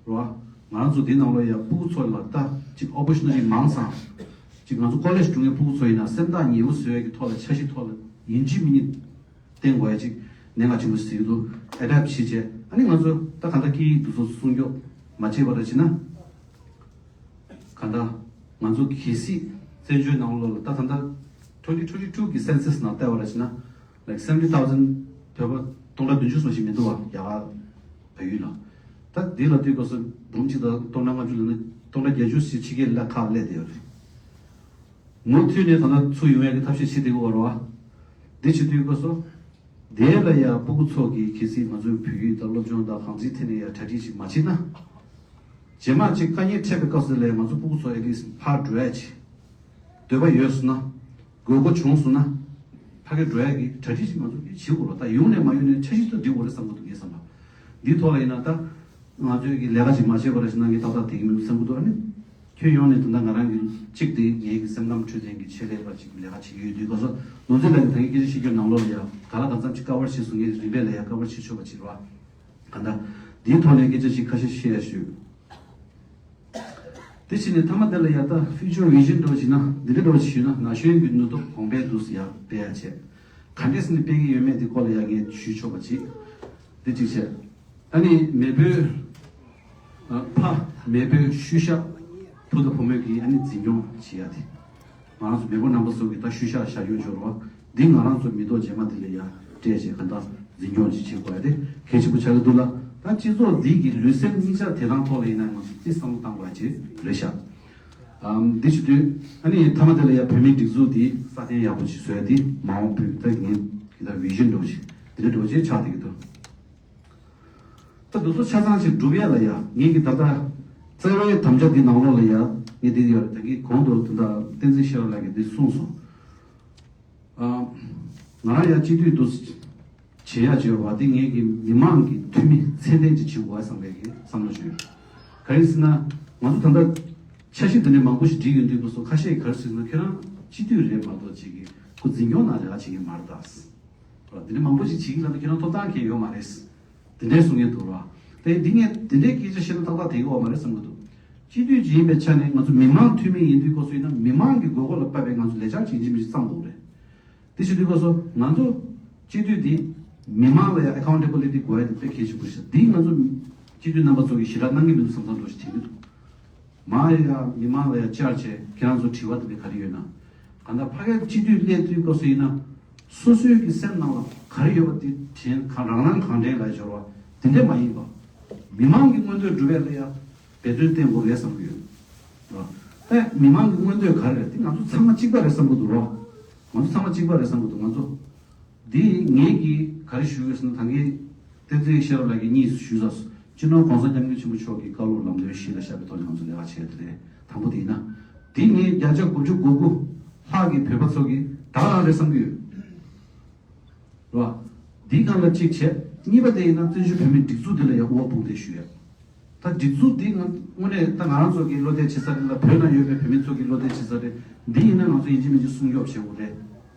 བ། ང་རང་ཚོ་འདི་ནང་ལོགས་ཡ་སྤུ་གུ་ཚོ་ལ་ད་ཅིག་opportunity་མང་ཙམ། ཅིག་ང་ཚོ་college་འགྲོ་མཁན་སྤུ་གུ་ཚོ་ཡིན་ན་སེམས་ཐག་ཉེ་པོ་བཟོ་ཡ་གི་ཐོག་ལ་འཆར་གཞི་ཐོག་ལ་ཡིན་གཅིག་མིན་གཉིས་བསྟན་དགོས་ཡ་ཅིག་གནད་འགག་ཆེན་པོ་ཞིག་འདུག adapt་བྱེད་བྱས། ཨ་ནི་ང་ཚོ་ད་གང་ལྟར་སྐད་ཡིག་འདི་ཚོ་སྲུང་སྐྱོབ་མ་བྱས་པ་ར་བྱས་ན། གང་ལྟར་ང་ཚོ་གལ་སྲིད་བཙན་བྱོལ་ནང་ལོགས་ལ་ད་གང་ལྟར་twenty twenty-two་གི་census་ནང་བལྟས་པ་ར་བྱས་ན། like seventy thousand་བོད་པ་སྟོང་ཕྲག་བདུན་ཅུ་སོ་ཞིག་མི་འདུག་བ། རྒྱ་གར་བལ་ཡུལ་ལ། ད་འདི་ལ་ལྟོས་སྐབས་སུ་འབུམ་གཅིག་དང་སྟོང་ཕྲག་ལྔ་བཅུ་ལ་ནི་སྟོང་ཕྲག་བརྒྱད་ཅུ་ཞིག་ཕྱི་རྒྱལ་ལ་ཁག་སླེབས་བསྡད་ཡོད་རེད། མུ་མཐུད་ནས་ད་ལྟ་ཚུར་ཡོང་ཡ་གི་ཐབས་ཤེས་བྱེད་བསྡད་ཀྱི་ཡོད་རེད་བ། འདི་བྱེད་དུས་སྐབས་སུ། དེ་ལ་ཡ་སྤུ་གུ་ཚོ་གིས་གལ་སྲིད་ང་ཚོའི་བོད་ཡིག་དང་སློབ་སྦྱོང་དང་གང་ཅིའི་ཐད་ནས་ཡ་གྲ་སྒྲིག་ཅིག་མ་བྱེད་ན། རྗེས་མ་ཅིག་དཀའ་ངལ་འཕྲད་པའི་སྐབས་སུ་ལ་ང་ཚོ་སྤུ་གུ་ཚོ་at least་ཕར་འགྲོ་ཡ་ཅིག་འདོད་པ་ཡོད་སོང་ན། དགོས་མཁོ་བྱུང་སོང་ན། ཕ་གིར་འགྲོ་ཡ་གི་གྲ་སྒྲིག་ཅིག་ང་ཚོ་གིས་བྱེད་དགོས་རེད། ད་ཡོང་ནས་མ་ཡོང་ནས་འཆར་གཞི་ཏོག་ཙམ་སྒྲིག་དགོས་རེད་བསམ་གྱི་འདུག་ངས་བསམ་པ། འདིའི་ཐོག་ལ་ཡིན་ན་ད། ང་ཚོས་ཀྱི་ལས་ཀ་ཅིག་མ་བྱས་པ་རེད་ཟེར་ན་ངས་ཏག་ཏག་བསྡད་ཀྱི་མི་འདུག་བསམ་གྱི་འདུག་ཨ་ནི། ཁྱོད་ཡོང་ནས་ད་ལྟ་ང་རང་གི་གཅིག་དེ་ངའི་གི་སེམས་ཁམས་འཕྲོད་བསྟེན་གྱི་ཆེད་ལས་པ་ཅིག་ལས་ཀ་བྱེད་ཀྱི་ཡོད་དུས་སྐབས་སུ། ལོ་ཙཱ་ལགས་ཀྱིས་ད་གིན་སྐད་ཆ་བཤད་རྒྱུ་ནང་ལོགས་ལ་ཡ་ག་ལ་གང་འཚམ་ཅིག་ཀ་བར་བྱས་སོང་། ངས་རིམ་པས་ལ་ཡ་ཀ་བར་བྱེད་ཆོག་པ་ཅིག་རེད་བ། གང་ལྟར། འདིའི་ཐོག་ནས་སྐད་ཆ་ཅིག་ཁ་ཤས་བཤད་ཡ་ཞུ། དེ་བྱས་ནས་མཐའ་མ་དེ་ལ་ཡ་ད་future vision་འདྲ་བོ་ཅིག་ན་འདི་འདྲ་འདྲ་བོ་ཅིག་ཞུས་ན། ན་གཞོན་གྱི་ནུས་སྟོབས་གོང་འཕེལ་འདུག་ཟེར་ཡ་སྤེལ་ཡ་བྱས། ག་འདྲས་ནས་སྤེལ་གྱི་ཡོད་མེད་དེ་སྐོར་ལ་ཡ་ངས་ཞུས་ཆོག་པ་ཅིག་དེ་གཅིག་བྱས། ཨ་ནི་མེས་པོའི་ཨ་ཕ་མེས་པོའི་ཤུལ་བཞག་བུ་དང་བུ་མོ་གིས་ཨ་ནི་འཛིན་སྐྱོང་བྱེད་ཡ་དེ། ང་རང་ཚོ་མེས་པོ་རྣམ་པ་ཚོ་གིས་ད་ཤུལ་བཞག་བཞག་ཡོད་འབྱོར་བ་འདི་ང་རང་ཚོ་མི་ཐོག་རྗེས་མ་དེ་ལ་ཡ་སྤྲད་བྱས་གང་ལྟར་འཛིན་སྐྱོང་ཅིག་བྱེད་དགོས་ཡ་དེ་གལ་ཆེན་པོ་ཆགས་ཀྱི་འདུག་ལ། ད་སྤྱི་ཚོགས་འདི་གི་ལུས་སེམས་གཉིས་ཆ་དེ་རང་ཐོག་ལ་ཡིན་ན་ང་ཚོ་ཅི་བསམ་བློ་བཏང་དགོས་ཅི་རེད་ཤག་ཨམ། འདི་བྱེད་དུས་ཨ་ནི་མཐའ་མ་དེ་ལ་ཡ་བོད་མིའི་སྒྲིག་འཛུགས་འདི་སྲ་བརྟན་ཡག་པོ་ཞིག་བཟོས་ཏེ་མ་འོངས་བོད་ད་ངས་གི་ད་བི་ཞན་འགྲོ་ཞིག་འདི་འདྲ་འགྲོ་ཅེས་ཆགས་བསྡད་ཀྱི་འདུག་ད་དུ་ཚོ་ཆ་ཚང་ཞིག་སྒྲུབ་ཡ་ལ་ཡ་ངས་གི་ད་ལྟ་རྩ་བའི་དམ་བཅའ་འདི་ནང་ལོགས་ལ་ཡ་ངས་འདི་ཡ་ད་གི་གོང་དུ་ད་ལྟ་བསྟན་འཛིན་ཤེས་རབ་ལགས་ཀྱིས་འདི་གསུངས་སོང་། ཨ། ང་རང་ཡང་སྤྱི་འཐུས་འདུག་བྱེད་ཡ་བྱེད་པ་འདི་ངེད་ཀྱི་མི་མང་གི་འཐུས་མི་ཚད་ལྡན་ཅིག་བྱེད་དགོས་བསམ་པའི་གི་བསམ་བློ་བྱུང་ཡོད། ག་རེ་ཟེར་ན། ང་ཚོ་ད་ལྟ་འཆར་གཞི་འདི་འདྲའི་མང་པོ་ཞིག་བསྒྲིགས་ཡོད་དུས་སྐབས་སུ་ཁ་ཤས་ག་རེ་ཟེར་ན་ཁྱེད་རང་སྤྱི་འཐུས་རེད་མ་གཏོགས་ཅིག་གི་ཁོ་འཛིན་སྐྱོང་ནང་ལས་ཀ་བྱེད་ཀྱི་མ་རེད་ད། འདི་འདྲའི་མང་པོ་ཞིག་བྱེད་ཀྱི་ལབ་ན་ཁྱེད་རང་ཐོབ་ཐང་གང་ཡོད་མ་རེད། དེ་འདྲའི་གསུང་མཁན་འདུག་ར། དེ་འདི་ངས་དེ་འདྲའི་སྐད་ཆ་བཤད་ན་ཏག་ཏག་དེ་གི་འོག་མ་རེད་བསམ་གྱི་འདུག་སྤྱི་འཐུས་ཅིག་ཡིན་པའི་ཆ་ནས་ང་ཚོ་མི་མང་འཐུས་མི་ཡིན་དུས་སྐབས་སུ་ཡིན་ན་མི་མང་གི་དགོས་མཁོ་ལ་དཔག་པའི་ང་ཚོ་ལས་འཆར་ཅིག་ཡིན་གཅིག་མིན་གཅིག་བརྩམ་དགོས་རེད། དེ་བྱེད་དུས་སྐབས་སུ་ང་ཚོ་སྤྱི་འཐུས་འདི་མི་མང་ལ་ཡང་ཨེ་ཁའུན་ཊེ་བི་ལི་ཊི་དགོས་ཡ་དེ་དཔེ་གལ་ཆེན་པོ་རེད་ཤག་འདི་ང་ཚོ་སྤྱི་འཐུས་རྣམ་པ་ཚོ་གིས་ཞེ་དྲག་གནང་གི་མི་འདུག་བསམ་བསམ་འདྲ་ཞིག་དྲན་གྱི་འདུག་མ་ཡ་མི་མང་ལ་ཡ་བཅར་བྱས་ཁྱེད་རང་ཚོ་དྲི་བ་དེ་འདྲ་ག་རེ་ཡོད་ན། གང་ལྟར་ཕ་གིར་སྤྱི་འཐུས་སླེབས་དུས་སྐབས་སུ་ཡིན་ན། སོ་སོའི་གི་སེམས་ནང་ལ་ག་རེ་ཡོད་པ་དེ་དྲན་གང་རང་རང་གང་དྲན་ལ་འབྱོར་བ་དེ་འདྲ་མ་ཡིན་པ། མི་མང་གི་མངོན་འདོད་སྒྲུབ་ཡ་ལ་ཡ་འབད་བརྩོན་བསྟེན་དགོས་རེད་བསམ་གྱི་ཡོད། ད་མི་མང་གི་མངོན་འདོད་ག་རེ་རེད་དེ་ང་ཚོ་ཚང་མ་གཅིག་པ་རེད་བསམ་གྱི་འདུག་རོ། ང་ཚོ་ཚང་མ་གཅིག་པ་རེད་བསམ་གྱི་འདུག་ང་ཚོ། འདི་ངེད་ཀྱིས་ག་རེ་ཞུ་དགོས་ཟེར་ན་ད་གིན་བསྟན་འཛིན་ཤེས་རབ་ལགས་ཀྱིས་གཉིས་སུ་ཞུས་ཚར་སོང་། སྤྱི་ནོར་༸གོང་ས་༸སྐྱབས་མགོན་ཆེན་པོ་མཆོག་གི་བཀའ་སློབ་ལམ་སྟོན་གཞི་ལ་བཞག་པའི་ཐོག་ནས་ང་ཚོ་ལས་ཀ་བྱས་ཏེ་རེད། དང་པོ་དེ་ཡིན་ན། འདི་ངས་བརྒྱ་ཆ་དགུ་བཅུ་གོ་དགུ་ལྷག་གི་བོད་པ་ཚོ་གིས་ད་ག་རང་རེད་བསམ་གྱི་ཡོད། རེད་བ། འདིའི་སྒང་ལ་གཅིག་བྱས། གཉིས་པ་དེ་ཡིན་ན་བཙན་བྱོལ་བོད་མིའི་སྒྲིག་འཛུགས་འདི་ལ་ཡང་དབུ་བ་དཔུང་འདེགས་ཞུ་ཡ། ད་སྒྲིག་འཛུགས་འདི་ང་དངོས་གནས་ད་ང་རང་ཚོ་གི་བློ་གཏད་བྱེད་ས་འདི་ལ་བོད་ནང་ཡོད་པའི་བོད་མི་ཚོ་གི་བློ་གཏད་བྱེད་ས་རེད། འདི་ཡིན་ན་ང་ཚོ་ཡིན་གཅིག་མིན་གཅིག་སྲུང་སྐྱོབ་བྱེད་དགོས་རེད།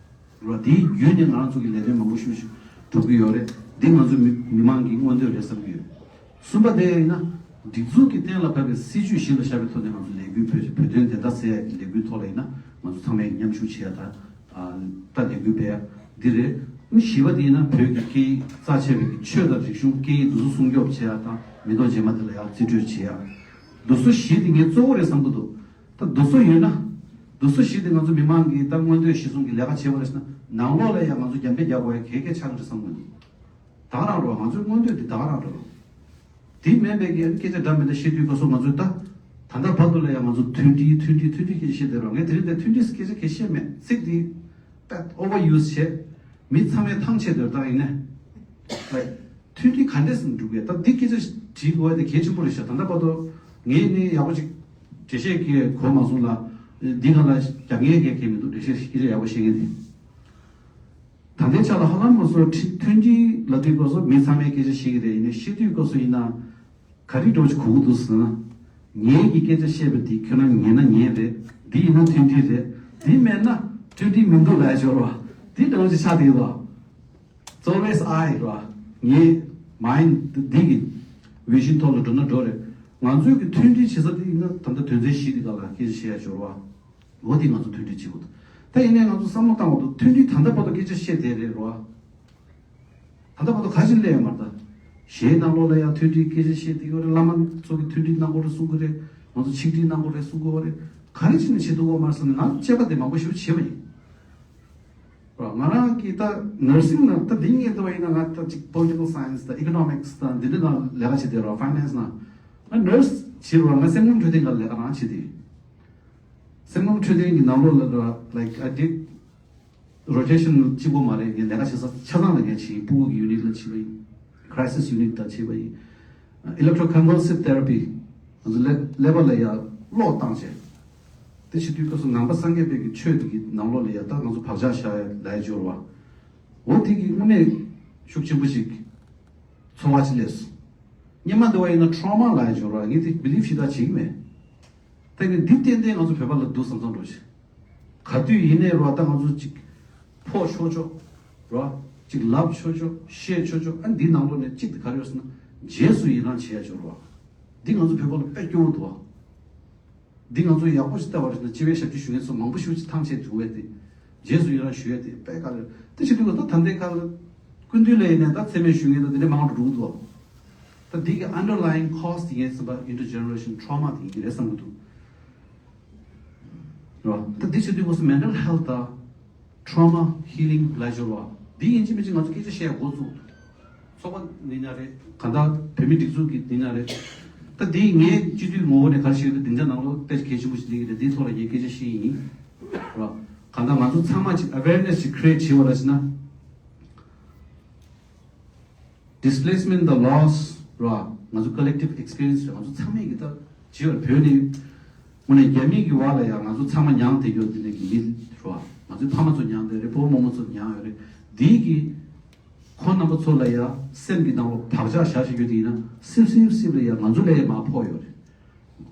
རེད་བ། འདིའི་བརྒྱུད་ནས་ང་རང་ཚོ་གི་ལས་དོན་མང་པོ་ཞིག་ཞིག་སྒྲུབ་ཀྱི་ཡོད་རེད། འདི་ང་ཚོ་མི་མི་མང་གི་མངོན་འདོད་རེད་བསམ་གྱི་ཡོད། གསུམ་པ་དེ་ཡིན་ན། སྒྲིག་འཛུགས་ཀྱི་གཏན་ལ་ཕབ་པའི་སྲིད་ཇུས་གཞི་ལ་བཞག་པའི་ཐོག་ནས་ང་ཚོ་ལས་འགུལ་སྤེལ་བོད་དོན་བདེན་མཐའ་གསལ་ཡག་གི་ལས་འགུལ་ཐོག་ལ་ཡིན་ན་ང་ཚོ་ཚང་མས་མཉམ་ཞུགས་བྱེད་ཡག་དང་། ད་ལས་འགུལ་སྤེལ་ཡག་འདི་རེད། བཞི་པ་དེ་ཡིན་ན་བོད་ཀྱི་སྐད་ཡིག་རྩ་ཆེ་བའི་ཆོས་དང་རིག་གཞུང་སྐད་ཡིག་འདི་ཚོ་སྲུང་སྐྱོབ་བྱེད་ཡག་དང་མི་ཐོག་རྗེས་མ་དེ་ལ་ཡང་རྩིས་སྤྲོད་བྱེད་ཡག་འདི་ཚོ་བཞི་དེ་ངས་གཙོ་བོ་རེད་བསམ་གྱི་འདུག་ད་འདི་ཚོ་ཡོད་ན། འདི་ཚོ་བཞི་དེ་ང་ཚོ་མི་མང་གིས་ད་མངོན་འདོད་གཞི་བཟུང་གི་ལས་ཀ་བྱེད་པ་རེད་ཟེར་ན་ནང་ལོགས་ལ་ཡང་ང་ཚོ་རྒྱབ་འདེགས་རྒྱག་དགོས་ཡ་གལ་གལ་ཆགས་ཀྱི་རེད་བསམ་གྱི་འདུག་ད་ག་རང་རེད་བ། ང་ཚོའི་མངོན་འདོད་འདི་ད་ག་རང་རེད་བ། དེ་མིན་པའི་གི་སྐད་ཆ་འདྲ་མི་འདྲ་བཤད་དུས་སྐབས་སུ་ང་ཚོས་ད། ད་ལྟ་བར་དུ་ལ་ཡང་ང་ཚོ་མཐུན་སྒྲིལ་མཐུན་སྒྲིལ་མཐུན་སྒྲིལ་སྐད་ཆ་བཤད་བསྡད་རོགས། ངས་དེ་རིང་འདིར་མཐུན་སྒྲིལ་སྐད་ཆ་གང་ཡང་བཤད་མེད། ཚིག་འདི་དཔེ་ཨོ་ཝར་ཡུ་སི་བྱས། མི་ཚང་མས་ཐང་ཆད་འདོད་སྟངས་ཡིན་ནས། ལའིཀ། མཐུན་སྒྲིལ་ག་འདྲས་སེ་འགྲུབ་ཀྱི། ད་འདི་སྐད་ཆ་དྲིས་དགོས་ཡ་དེ་གལ་ཆེན་པོ་རེད་ཤག་ད་ལྟ་བར་དུ་ངས་ནི་ཡག་པོ་ཅིག་འགྲེལ་བཤད་གི་གོ་མ་སོང་ལ། འདི་སྒང་ལ་རྒྱག་མཁན་གང་ཡང་མི་འདུག་འགྲེལ་བཤད་སྐད་ཆ་ཡག་པོ་བཤད་མཁན་དེ། ད་ལྟའི་ཆ་ལ་ཧ་ལམ་མ་སོང་ཁྲི་མཐུན་སྒྲིལ་ལབ་དུས་སྐབས་སུ་མི་ཚང་མས་སྐད་ཆ་བཤད་ཀྱི་རེད། ཡིན་ནའི་བཤད་དུས་སྐབས་སུ་ཡིན་ན། ག་རེ་འདྲ་བོ་ཞིག་གོ་གི་འདུག་ཟེར་ན། ངས་ཀྱི་སྐད་ཆ་བཤད་པ་འདི་ཁྱོད་རང་ཉན་ན་ཉན་རེད། འདི་ཡིན་ན་མཐུན་སྒྲིལ་རེད། འདི་མེད་ན་མཐུན་སྒྲིལ་མི་འདུག་ལབ་ཡ་ཅིག་ཡོད་རེད་བ། འདི་འདྲ་བོ་ཞིག་ཆགས་བསྡད་ཡོད་རེད་བ། It's always I རེད་བ། ངའི་མའིན་ཌི་འདི་གི་བི་ཞན་ཐོག་ལ་འགྲོ་ན་འགྲོ་རེད། ང་ཚོའི་གི་མཐུན་སྒྲིལ་བྱེད་ས་འདི་ཡིན་ན་ད་ལྟ་དོན་ཚན་བཞི་འདི་སྒང་ལ་སྐད་ཆ་བཤད་ཡ་ཅིག་ཡོད་རེད་བ། འོ་དེ་ང་ཚོ་མཐུན་སྒྲིལ་བྱེད་དགོས་འདུག་ད་ཡིན་ནའི་ང་ཚོ་བསམ་བློ་བཏང་དགོས་འདུག་མཐུན་སྒྲིལ་ད་ལྟ་བར་དུ་སྐད་ཆ་བཤད་བསྡད་རེད་རོ། ད་ལྟ་བར་དུ་ག་ཞིག་སླེབས་ཡོད་མ་རེད་ད། གཞས་ནང་ལོགས་ལ་ཡང་མཐུན་སྒྲིལ་སྐད་ཆ་བཤད་བསྡད་ཡོད་རེད། བླ་མ་ཚོ་གི་མཐུན་སྒྲིལ་གནང་དགོས་རེད་གསུང་གི་རེད། ང་ཚོ་ཆིག་སྒྲིལ་གནང་དགོས་རེད་གསུང་གི་ཡོད་རེད། ག་རེ་བྱས་ནས་བྱེད་ཐུབ་ཀྱི་ཡོད་མ་རེད་བསམ་ནས་ང་དཔྱད་པ་དེ་མང་པོ་ཞེ་པོ་བྱས་པ་ཡིན། རོ། ང་རང་གིས་ད་ནར་སིང་ནང་ད་འདི་ངས་ལྟ་བ་ཡིན་ན་ང་ད་ཅིག་པོ་ལི་ཊི་ཀལ་སའེན་སི་དང་ཨི་ཀོ་ནོ་མིག་སི་དང་འདི་འདྲ་ནང་ལས་ཀ་བྱེད་བསྡད་རོ། ཕའི་ནན་སི་ནང་། ང་ནར་སི་བྱེད་རོ། ང་སེམས་ཁམས་འཕྲོད་བསྟེན་སྒང་ལས་ཀ་རང་བྱེད་དེ། སེམས་ཁམས་འཕྲོད་བསྟེན་གྱི་ནང་ལོགས་ལ་ར། Like I did rotation གཅིག་པོ་མ་རེད། ངས་ལས་ཀ་བྱེད་ས་ཆ་ཚང་ལ་ངས་བྱེད་ཡིན། ཕྲུ་གུ་གི་ཡུ་ནིཊ་ལ་བྱེད་པ་ཡིན། crisis unit ལ་བྱེད་པ་ཡིན། Electroconvulsive therapy ང་ཚོ་ཀླད་ཀླད་པ་ལ་ཡ་གློག་བཏང་བྱས། དེ་བྱེད་དུས་སྐབས་སུ་ནང་པ་སངས་རྒྱས་པའི་གི་ཆོས་དེ་གི་ནང་ལོགས་ལ་ཡ་ད་ང་ཚོ་བག་ཆགས་བཞག་ཡ་ལ་ཡ་སྦྱོར་བ། འོ་དེ་གི་དངོས་གནས་ཤུགས་ཆེན་པོ་ཞིག་ཚོར་བ་ཅིག་སླེབས་སོང་། སྔོན་མ་འདི་བ་ཡིན་ན་ཊོ་རོ་མ་ལ་ཡ་སྦྱོར་བ། ངས་དེ་བི་ལིབ་ཞེ་དྲག་བྱེད་ཀྱི་མེད། ད་ངས་འདི་ཏན་ཏན་ང་ཚོ་བོད་པ་ལ་འདུག་བསམ་བསམ་འགྲོ་ཞིག་ག་དུས་ཡིན་ནའི་རོ། ད་ང་ཚོ་ཅིག་ཕོག་ཆོག་ཆོག་རོ། ཅིག་ལབ་ཆོག་ཆོག་བཤད་ཆོག་ཆོག་ཨ་འདི་ནང་ལོགས་ནས་གཅིག་དེ་ག་རེ་ཡོད་ཟེར་ན། རྗེས་སུ་ཡི་རང་བྱེད་ཡ་ཅིག་ཡོད་རེད་བ། འདི་ང་ཚོ་བོད་པ་ལ་དཔེ་སྐྱོ་བོ་འདུག་བ། འདི་ང་ཚོ་ཡག་པོ་ཞིག་ལྟ་བ་རེད་ན་སྤྱི་པའི་ཞབས་ཕྱི་ཞུ་མཁན་ཚོ་མང་པོ་ཞིག་ཅིག་ཐང་ཆད་འདུག་བས་ཏེ། རྗེས་སུ་ཡི་རང་ཞུ་ཡ་དེ་དཔེ་དཀའ་ལས་དེ་བྱེད་དུས་ད་ད་ལྟའི་ཁ་ལ་སྐུ་མདུན་ལ་ཡིན་ནའི་ད་མཚན་སྨད་ཞུ་མཁན་ད་དེ་འདྲ་མང་དུ་འགྲོ་གི་འདུག་བ། ད་འདི་གི་underlying cause དེ་ངས་ཟིན་པ་intergenerational trauma དེ་ཡིན་གྱི་རེད་བསམ་གྱི་འདུག་རེད་བ། ད་འདི་བྱེད་དུས་སྐབས་སུ་mental health དང་trauma healing ལ་སྦྱོར་བ་འདི་ཡིན་གཅིག་མིན་གཅིག་ང་ཚོ་སྐད་ཆ་བཤད་འགོ་བཙུགས་འདུག་ཚོགས་པ་ཡིན་ན་རེད། གང་ལྟར་བོད་མི་སྒྲིག་འཛུགས་ཀྱི་ཡིན་ན་རེད། ད་འདི་ངའི་སྤྱི་འཐུས་ངོ་བོ་ནས་ག་རེ་ཞིག་རེད། སྡིངས་ཆ་ནང་ལོགས་དཔེ་གལ་ཆེན་པོ་ཞིག་སླེབས་ཀྱི་རེད། འདིའི་ཐོག་ལ་ངས་སྐད་ཆ་བཤད་ཡིན་ར། གང་ལྟར་ང་ཚོ་ཚང་མ་ཅིག་awareness་ཅིག་create་བྱེད་པ་ར་ཞིག་ན། Displacement the loss ར། ང་ཚོ་collective experience་རེད། ང་ཚོ་ཚང་མས་ཀྱི་ད་བྱེད་པར་བོད་ནས་དངོས་གནས་རྒྱ་མི་གི་བར་ལ་ཡང་ང་ཚོ་ཚང་མ་མྱངས་བསྡད་ཡོད། འདི་ནས་ཀྱི་མི་ར། ང་ཚོའི་ཕ་མ་ཚོ་མྱངས་བསྡད་རེད། ཕོ་བོ་རྨོ་མོ་ཚོ་མྱངས་ཡོད་རེད། འདིའི་གི་ཁོང་རྣམ་པ་ཚོ་ལ་ཡང་སེམས་ཀྱི་ནང་ལ་བག་ཆགས་བཞག་བཞག་ཡོད་དེ་ཡིན་ན་སིབ་སིབ་སིབ་ལ་ཡང་ང་ཚོ་ལ་ཡང་མར་ཕོག་ཡོད་རེད།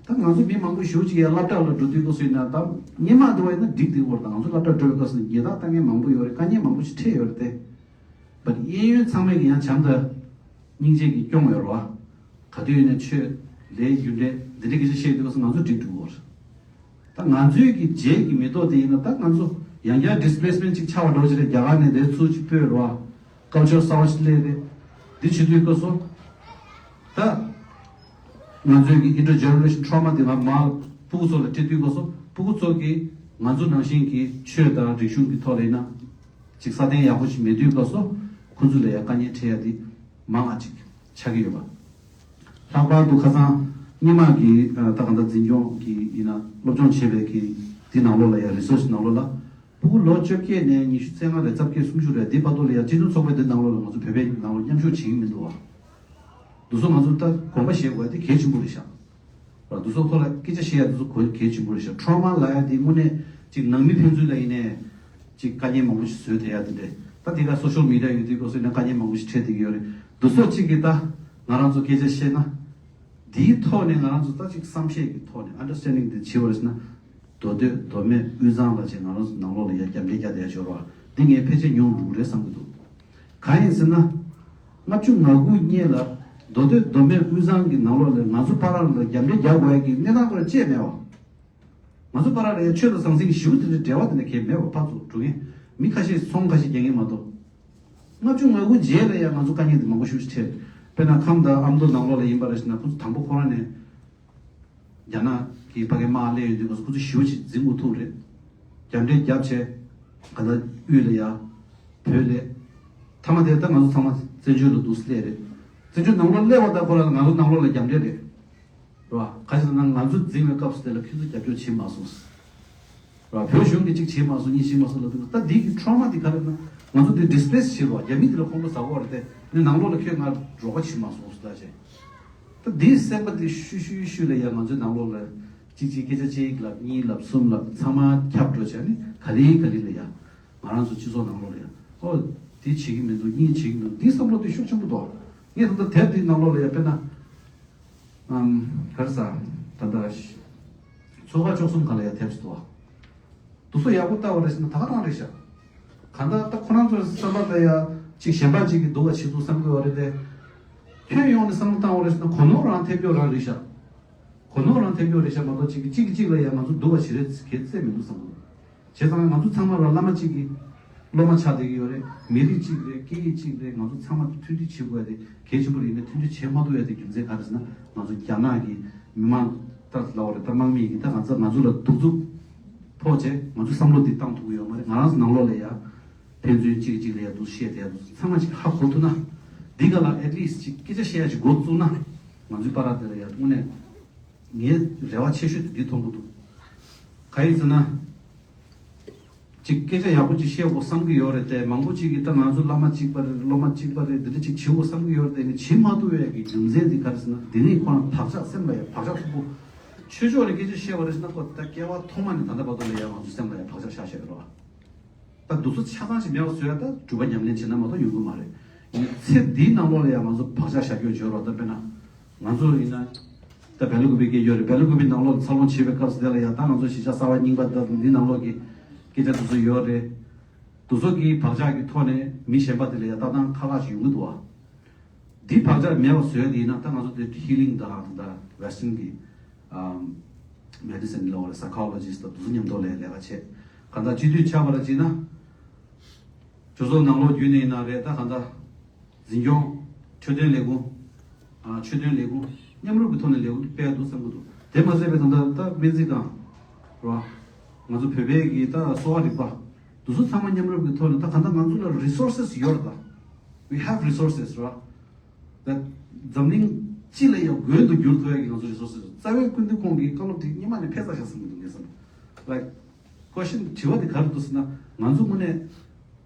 ད་ང་ཚོ་མི་མང་པོ་ཞེ་པོ་ཅིག་ཡང་སློབ་གྲྭ་ལ་འགྲོ་དུས་སྐབས་སུ་ཡིན་ན་ད་སྔོན་མ་འདི་བ་ཡིན་ན་འགྲིག་འདུག་བར། ད་ང་ཚོ་སློབ་གྲྭ་འགྲོ་བའི་སྐབས་སུ་ཉེས་རྡུང་ལྟ་མཁན་མང་པོ་ཡོད་རེད། དཀའ་ངལ་མང་པོ་ཞིག་འཕྲད་ཡོད་རེད་དེ། བ་གཡས་གཡོན་ཚང་མས་ཀྱི་ཡང་བྱམས་དང་སྙིང་རྗེ་གིས་སྐྱོང་ཡོད་རེད་བ། ག་དུས་ཡིན་ན་ཆོས་ལས་རྒྱུ་འབྲས་འདི་འདྲ་སྐད་ཆ་བཤད་དུས་སྐབས་སུ་ང་ཚོ་འགྲིག་འགྲིག་གོ་རེད། ད་ང་ཚོའི་གི་རྗེས་ཀྱི་མི་ཐོག་དེ་ཡིན་ན་ད་ང་ཚོ་ཡང་བསྐྱར་displacement་ཅིག་ཆགས་པ་འདྲ་བོ་ཅིག་རེད། རྒྱ་གར་ནས་དེ་ཚུར་ཅིག་སྤོས་རེད་བ། culture་གསར་བ་ཞིག་སླེབས་རེད། འདི་བྱེད་དུས་སྐབས་སུ་ད་ང་ཚོའི་གི་intergeneration trauma་དེ་ང་མར་སྤུ་གུ་ཚོ་ལ་སྤྲད་དུས་སྐབས་སུ་སྤུ་གུ་ཚོ་གིས་ང་ཚོ་ནང་བཞིན་གྱི་ཆོས་དང་རིག་གཞུང་གི་ཐོག་ལ་ཡིན་ན། ཅིག་སྲ་བརྟན་ཡག་པོ་ཞིག་མེད་དུས་སྐབས་སུ་ཁོ་ཚོ་ལ་ཡང་དཀའ་ངལ་འཕྲད་ཡ་དེ་མང་བ་ཅིག་ཆགས་ཀྱི་ཡོད་པ། ལྷག་པར་དུ་ཁ་སང་སྔོན་མ་གི་ད་གང་ལྟར་འཛིན་སྐྱོང་གི་ཡིན་ན་སློབ་སྦྱོང་བྱས་པའི་གི་འདི་ནང་ལོགས་ལ་ཡང་research་ནང་ལོགས་ལ་ཕྲུ་གུ་ལོ་བཅོ་བརྒྱད་ནས་ཉི་ཤུ་རྩ་ལྔ་རེད། རྩ་བརྒྱད་སུམ་ཅུ་རེད། འདི་བར་དུ་ལ་ཡང་སྤྱི་མཐུན་ཚོགས་པའི་འདི་ནང་ལོགས་ལ་ང་ཚོ་བོད་པའི་ནང་ལོགས་མཉམ་ཞུགས་བྱེད་ཀྱི་མི་འདུག་བ། འདུག་སོ་ང་ཚོ་ད་དགོངས་པ་བཞེས་དགོས་ཡ་དེ་གལ་ཆེན་པོ་རེད་ཤག་ར། འདུག་སོ་ཐོག་ལ་སྐད་ཆ་བཤད་ཡ་འདུག་སོ་གོ་གལ་ཆེན་པོ་རེད་ཤག trauma་ལབ་ཡ་དེ་དངོས་གནས་ཅིག་ནང་མི་ཕན་ཚུན་ལ་ཡིན་ནའི་ཅིག་དཀའ་ངལ་མང་པོ་ཞིག་བཟོས་བསྡད་ཡ་དེ་འདྲས། ད་དེ་ག་social media་ཡོད་དུས་སྐབས་སུ་ཡིན་ན་དཀའ་ངལ་མང་པོ་ཞིག་འཕྲད་བསྡད་ཀྱི་ཡོད་རེད། འདུག་སོ་གཅིག་གིས་ད་ང་རང་ཚོ་སྐད་ཆ་བཤད་ན། དེའི་ཐོག་ནས་ང་རང་ཚོ་ད་ཅིག་བསམ་ཤེས་ཀྱི་ཐོག་ནས་understanding་དེ་བྱེད་པ་རེད་ཟེར་ན། མདོ་སྟོད་མདོ་སྨད་དབུས་གཙང་ལ་ཅིག་ང་རང་ཚོ་ནང་ལོགས་ལ་ཡ་རྒྱབ་འགལ་རྒྱག་བསྡད་ཡ་ཞོར་བ་འདི་ངས་ཕལ་ཆེར་ཉུང་རུ་རེད་བསམ་གྱི་འདུག་གང་ཡིན་ཟེར་ན། ལྔ་བཅུ་ང་དགུ་སྔོན་ལ་མདོ་སྟོད་མདོ་སྨད་དབུས་གཙང་གི་ནང་ལོགས་ལ་ང་ཚོ་བར་ལ་རྒྱབ་འགལ་རྒྱག་དགོས་ཡ་གི་གནས་སྟངས་ཁོ་ར་ཅེས་མེད་བ། ང་ཚོ་བར་ལ་ཡ་ཆོས་དང་ཟང་ཟིང་ཞེ་པོ་དེ་འདྲའི་འབྲེལ་བ་དེ་འདྲ་གང་མེད་བ། ཕར་ཚུར་འགྲོ་མཁན་མི་ཁ་ཤས་ཚོང་ཁ་ཤས་རྒྱག་མཁན་མ་གཏོགས། ལྔ་བཅུ་ང་དགུ་རྗེས་ལ་ཡ་ང་ཚོ་དཀའ་ངལ་དེ་མང་པོ་ཞེ་པོ་ཅིག་འཕྲད། དཔེར་ན་ཁམས་དང་ཨ་མདོ་ནང་ལོགས་ལ་ཡིན་པ་རེད་ཟེར་ན་ཁོ་ཚོ་དང་པོ་ཁོ་རང་ནས། རྒྱ་ནག་གི་ཕ་གི་དམག་སླེབས་ཡོང་དུས་སྐབས་སུ་ཁོ་ཚོ་ཞེ་པོ་ཅིག་འཛིང་དགོས་ཐུག་རེད། རྒྱབ་འགྲེལ་རྒྱབ་བྱས། ག་ད་དབུས་ལ་ཡ། བོད་ལ། མཐའ་མ་དེ་ད་ང་ཚོ་ཚང་མ་བཙན་བྱོལ་ལ་འདུག་སླེབས་རེད། བཙན་བྱོལ་ནང་ལོགས་སླེབས་པ་ད་ཁོ་རང་ང་ཚོ་ནང་ལོགས་ལ་རྒྱབ་འགྲེལ་རེད། རེད་བ། ག་ཅི་ལབ་ན་ང་ཚོ་འཛིང་བའི་སྐབས་སུ་དེ་ལ་ཁྱོད་ཚོ་རྒྱབ་སྐྱོར་བྱེད་མ་སོང་། རེད་བ། བོད་གཞུང་གིས་གཅིག་བྱེད་མ་སོང་གཉིས་བྱེད་མ་སོང་ལབ་དུས་ད་འདི་གི་trauma་འདི་ག་རེ་ན་ང་ཚོ་འདི་displace་བྱེད་རོགས་རྒྱ་མི་འདི་ལ་ཁོང་ཁྲོ་ཟ་གོ་རེད་དེ་ནི་ནང་ལོགས་ལ་ཁྱོད་ང་རོགས་པ་བྱེད་མ་སོང་ཟེར་ལ་བྱས། ད་འདིའི་སེམས་པ་འདི་ཤུ་ཤུ་ཤུ་ལ་ཡ་ང་ཚོའི་ནང་ལོགས་ལ་གཅིག་གཅིག་སྐད་ཆ་གཅིག་ལབ་གཉིས་ལབ་གསུམ་ལབ་ཚང་མ་ཁྱབ་འགྲོ་བྱས་ནི་ག་ལེ་ག་ལེ་ལ་ཡ་ང་རང་ཚོ་སྤྱི་ཚོགས་ནང་ལོགས་ལ་ཡ་ཨོ་འདི་བྱེད་ཀྱི་མི་འདུག་གཉིས་བྱེད་ཀྱི་མི་འདུག་འདི་བསམ་བློ་འདི་ཤུགས་ཆེན་པོ་འདུག་ངས་ད་ལྟ་དེབ་འདིའི་ནང་ལོགས་ལ་ཡ་དཔེར་ན། ཨམ། ག་རེ་ཟ། ད་ལྟ་ཤི། ཚོ་ཁག་བཅུ་གསུམ་ག་ལ་ཡ་ཐེབས་སུ་འདུག་བ། དུ་སོ་ཡག་པོ་ལྟ་བ་རེ་ཟེར་ན་ད་ག་རང་རེད་ཤག་གང་ལྟར་ད་ཁོ་རང་ཚོའི་བསམ་པ་ལ་ཡ་ཅིག་གཞན་པ་ཅིག་གིས་སྡུག་བ་བྱེད་འདུག་བསམ་གི་བ་རེད་དེ། ཁྱོན་ཡོངས་ནས་བསམ་བློ་བཏང་བ་རེ་ཟེར་ན་གོ་ནོར་རང་ཐེབས་ཀྱོག་རང་རེད་ཤག་གོ་ནོར་རང་ཐེབས་ཀྱོག་རེད་ཤག་མ་གཏོགས་ཅིག་གིས་གཅིག་གིས་གཅིག་ལ་ཡ་ང་ཚོ་སྡུག་བ་བྱེད་རེད་གལ་ཚད་མི་འདུག་བསམ་གི་འདུག་བྱས་ཙང་ང་ཚོ་ཚང་མ་ལ་བླ་མ་གཅིག་གི་སློབ་མ་ཆགས་བསྡད་ཀྱི་ཡོད་རེད། མི་རིགས་གཅིག་རེད། སྐད་ཡིག་གཅིག་རེད། ང་ཚོ་ཚང་མ་མཐུན་སྒྲིལ་བྱེད་དགོས་ཡ་དེ་གལ་ཆེན་པོ་རེད། ཡིན་ནའི་མཐུན་སྒྲིལ་བྱེད་མ་ཐུབ་ཡ་དེ་རྒྱུ་མཚན་ག་རེ་ཟེར་ན་ང་ཚོ་རྒྱ་ནག་གི་མི་མང་ད་ལབ་པ་རེད། ད་དམག་མི་ཡིན་གྱི་ད་ང་ཚོ་ང་ཚོ་ལ་གདུག་རྩུབ་ཕོག་བྱས་ང་ཚོ་བསམ་བློ་འདི་བཏང་ཐུབ་ཀྱི་ཡོད་མ་རེད། ང་རང་ཚོ་ནང་ལོགས་ལ་ཡ་ཕན་ཚུན་གཅིག་གིས་གཅིག་ལ་ཡ་འདུག་བཤད་དེ་ཡ་འདུག་ཚང་མ་ཅིག་ཧ་གོ་ཐུབ་ན་འདི་ག་ལ་at least་ཅིག་སྐད་ཆ་བཤད་ཡ་ཅིག་འགོ་བཙུགས་ན་ང་ཚོའི་བར་དེ་ལ་ཡ་དངོས་གནས། ངའི་རེ་བ་ཆེ་ཤོས་དེ་འདི་མཐོང་གི་འདུག་གང་ཡིན་ཟེར་ན། ཅིག་སྐད་ཆ་ཡག་པོ་ཅིག་བཤད་དགོས་བསམ་གྱི་ཡོད་རེད་དེ། མང་པོ་ཅིག་གིས་ད་ང་ཚོ་བླ་མ་གཅིག་པ་རེད། སློབ་མ་གཅིག་པ་རེད། འདི་འདྲ་ཅིག་བྱེད་དགོས་བསམ་གྱི་ཡོད་རེད་དེ། ངས་བྱེད་མ་ཐུབ་པའི་གི་རྒྱུ་མཚན་འདི་ག་རེ་ཟེར་ན། འདི་ནས་ཁོ་རང་བག་ཆགས་སེམས་ལ་ཡང་བག་ཆགས་མཐུག་པོ། ཆོས་ཕྱོགས་ནས་སྐད་ཆ་བཤད་པ་རེད་ཟེར་ན་ཁོ་ད་སྐྱེ་བ་ཐོག་མ་ནས་ད་ལྟ་བར་དུ་ལ་ཡང་ང་ཚོ་སེམས་ལ་ཡང་བག་ཆགས་བཞག་བཞག་ཡོད་རེད་བ། ད་འདུག་སེ་ཆ་ཚང་ཞིག་མེད་པ་བཟོ་ཡ་ད་སྒྲུབ་པ་ཉམས་ལེན་བྱེད་ན་མ་གཏོགས་ཡོང་གི་མ་རེད། ཡིན་ཚེ་འདིའི་ནང་ལོགས་ལ་ཡང་ང་ཚོ་བག་ཆགས་བཞག་རྒྱུ་བརྗོད་རོགས། ད་དཔེར་ན་ང་ཚོ་ཡིན་ན་ད་བེ་ལ་ཀུ་པི་སྐད་ཡོད་རེད། བེ་ལ་ཀུ་པི་ནང་ལོགས་ལ་འཚར་ལོངས་བྱེད་པའི་སྐབས་སུ་དེ་ལ་ཡང་ད་ང་ཚོ་གཞིས་ཆགས་གསར་པ་རྙིང་པ་ད་འདི་ནང་ལོགས་ཀྱི་སྐད་ཆ་དེ་ཚོ་ཡོད་རེད། དེ་ཚོ་གི་བག་ཆགས་ཀྱི་ཐོག་ནས་མི་གཞན་པ་དེ་ལ་ཡང་ལྟ་སྟངས་ཁག་ཁག་ཞིག་ཡོང་གི་འདུག་བ། འདི་བག་ཆགས་མེད་པ་བཟོས་དེ་ཡིན་ན་ད་ང་ཚོ་དེ་ཧི་ལིང་དང་ད་ལྟ་Western་གི་medicine་ལ་བར་psychologist་དང་དེ་ཚོ་མཉམ་དུ་ལས་ལས་ཀ་བྱེད། གང་ལྟར་སྤྱི་འཐུས་ཆགས་པ་ལ་བྱས་ན། ཇོ་ཚོགས་ནང་ལོགས་བརྒྱུད་ནས་ཡིན་ན་རེད། ད་གང་ལྟར་འཛིན་སྐྱོང་འཕྲོད་བསྟེན་ལས་ཁུངས། ཨ་འཕྲོད་བསྟེན་ལས་ཁུངས་མཉམ་རུབ་ཀྱི་ཐོག་ནས་ལས་ཁུངས་སྤེལ་འདུག་བསམ་གྱི་འདུག་དེ་མ་ཟད་པའི་གང་ལྟར་ད་སྨན་རྩིས་ཁང་རེད་བ། ང་ཚོ་བོད་པའི་གི་ད་གསོ་བ་རིག་པ། དེ་ཚོ་ཚང་མ་མཉམ་རུབ་ཀྱི་ཐོག་ནས་ད་གང་ལྟར་ང་ཚོ་ལ་resources་ཡོད་རེད་ད། We have resources་ར། ད་འཛམ་གླིང་སྤྱི་ལ་ཡང་མགོན་དུ་འགྱུར་ཐུབ་ཡ་གི་ང་ཚོ་རི་སོར་སི་རྩ་བའི་སྐུ་མདུན་ཁོང་གི་བཀའ་སློབ་དེ་སྔོན་མ་ནས་ཕེབས་ཚར་ཤག་བསམ་གྱི་འདུག་ངས་བསམ། ལའིག་ཀོ་ཤན་དྲི་བ་དེ་ག་རེ་འདུག་ཟེར་ན། ང་ཚོ་དངོས་གནས་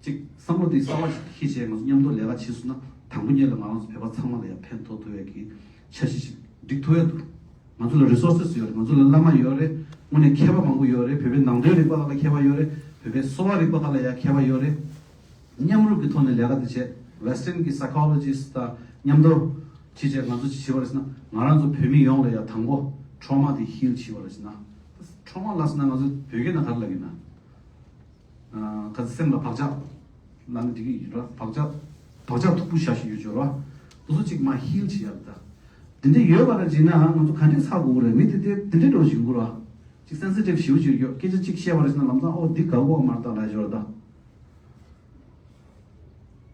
ཅིག་བསམ་བློ་དེ་གསར་བ་ཞིག་འཁྱེར་བྱས་ང་ཚོ་མཉམ་དུ་ལས་ཀ་བྱས་སོང་ན། དང་པོ་ཉིད་ལ་ང་རང་ཚོ་བོད་པ་ཚང་མ་ལ་ཡང་ཕན་ཐོགས་ཐུབ་ཡ་གི་འཆར་གཞི་ཞིག་སྒྲིག་ཐུབ་ཡ་འདུག་ང་ཚོ་ལ་རི་སོར་སི་ཡོད་རེད། ང་ཚོ་ལ་བླ་མ་ཡོད་རེད། དངོས་གནས་མཁས་པ་མང་པོ་ཡོད་རེད། བོད་པའི་ནང་དོན་རིག་པ་ཁག་ལ་མཁས་པ་ཡོད་རེད། བོད་པའི་གསོ་བ་རིག་པ་ཁག་ལ་ཡང་མཁས་པ་ཡོད་རེད། མཉམ་རུབ་ཀྱི་ཐོག་ནས་ལས་ཀ་དེ་བྱས། Western་གྱི་psychologist་དང་མཉམ་དུ་བྱས་བྱས་ང་ཚོ་ཅི་བྱེད་པ་རེད་ཟེར་ན། ང་རང་ཚོ་བོད་མི་ཡོངས་ལ་ཡང་དང་པོ་trauma་དེ་heal་བྱེད་པ་རེད་ཟེར་ན། trauma་ལབ་ཟེར་ན་ང་ཚོ་བོད་སྐད་ནང་ག་རེ་ལབ་ཀྱི་ན། ཨ་ག་ཚོད་སེམས་ལ་བག་ཆགས་ལབ་ན་འགྲིག་གི་ཡོད་ར། བག་ཆགས་བག་ཆགས་མཐུག་པོ་བཞག་བཞིན་ཡོད་ཅོག་ར། དེ་ཚོ་ཅིག་མར་heal་བྱེད་ཡ་རེད་ད། དེ་འདྲ་ཡོད་པ་ར་བྱས་ན་ང་ཚོ་ག་འདྲས་ཚར་དགོས་རེད། མི་དེ་དེ་དེ་འདྲས་འགྲོ་བཞིན་གྱི་ར། ཅིག་sensitive་ཞེ་པོ་ཅིག་ཡོད། སྐད་ཆ་ཅིག་བཤད་པ་ར་བྱས་ན་ལམ་སང་ཨོ་འདི་དགའ་གོ་མ་རེད་ད་ལབ་ཅོག་ར་ད།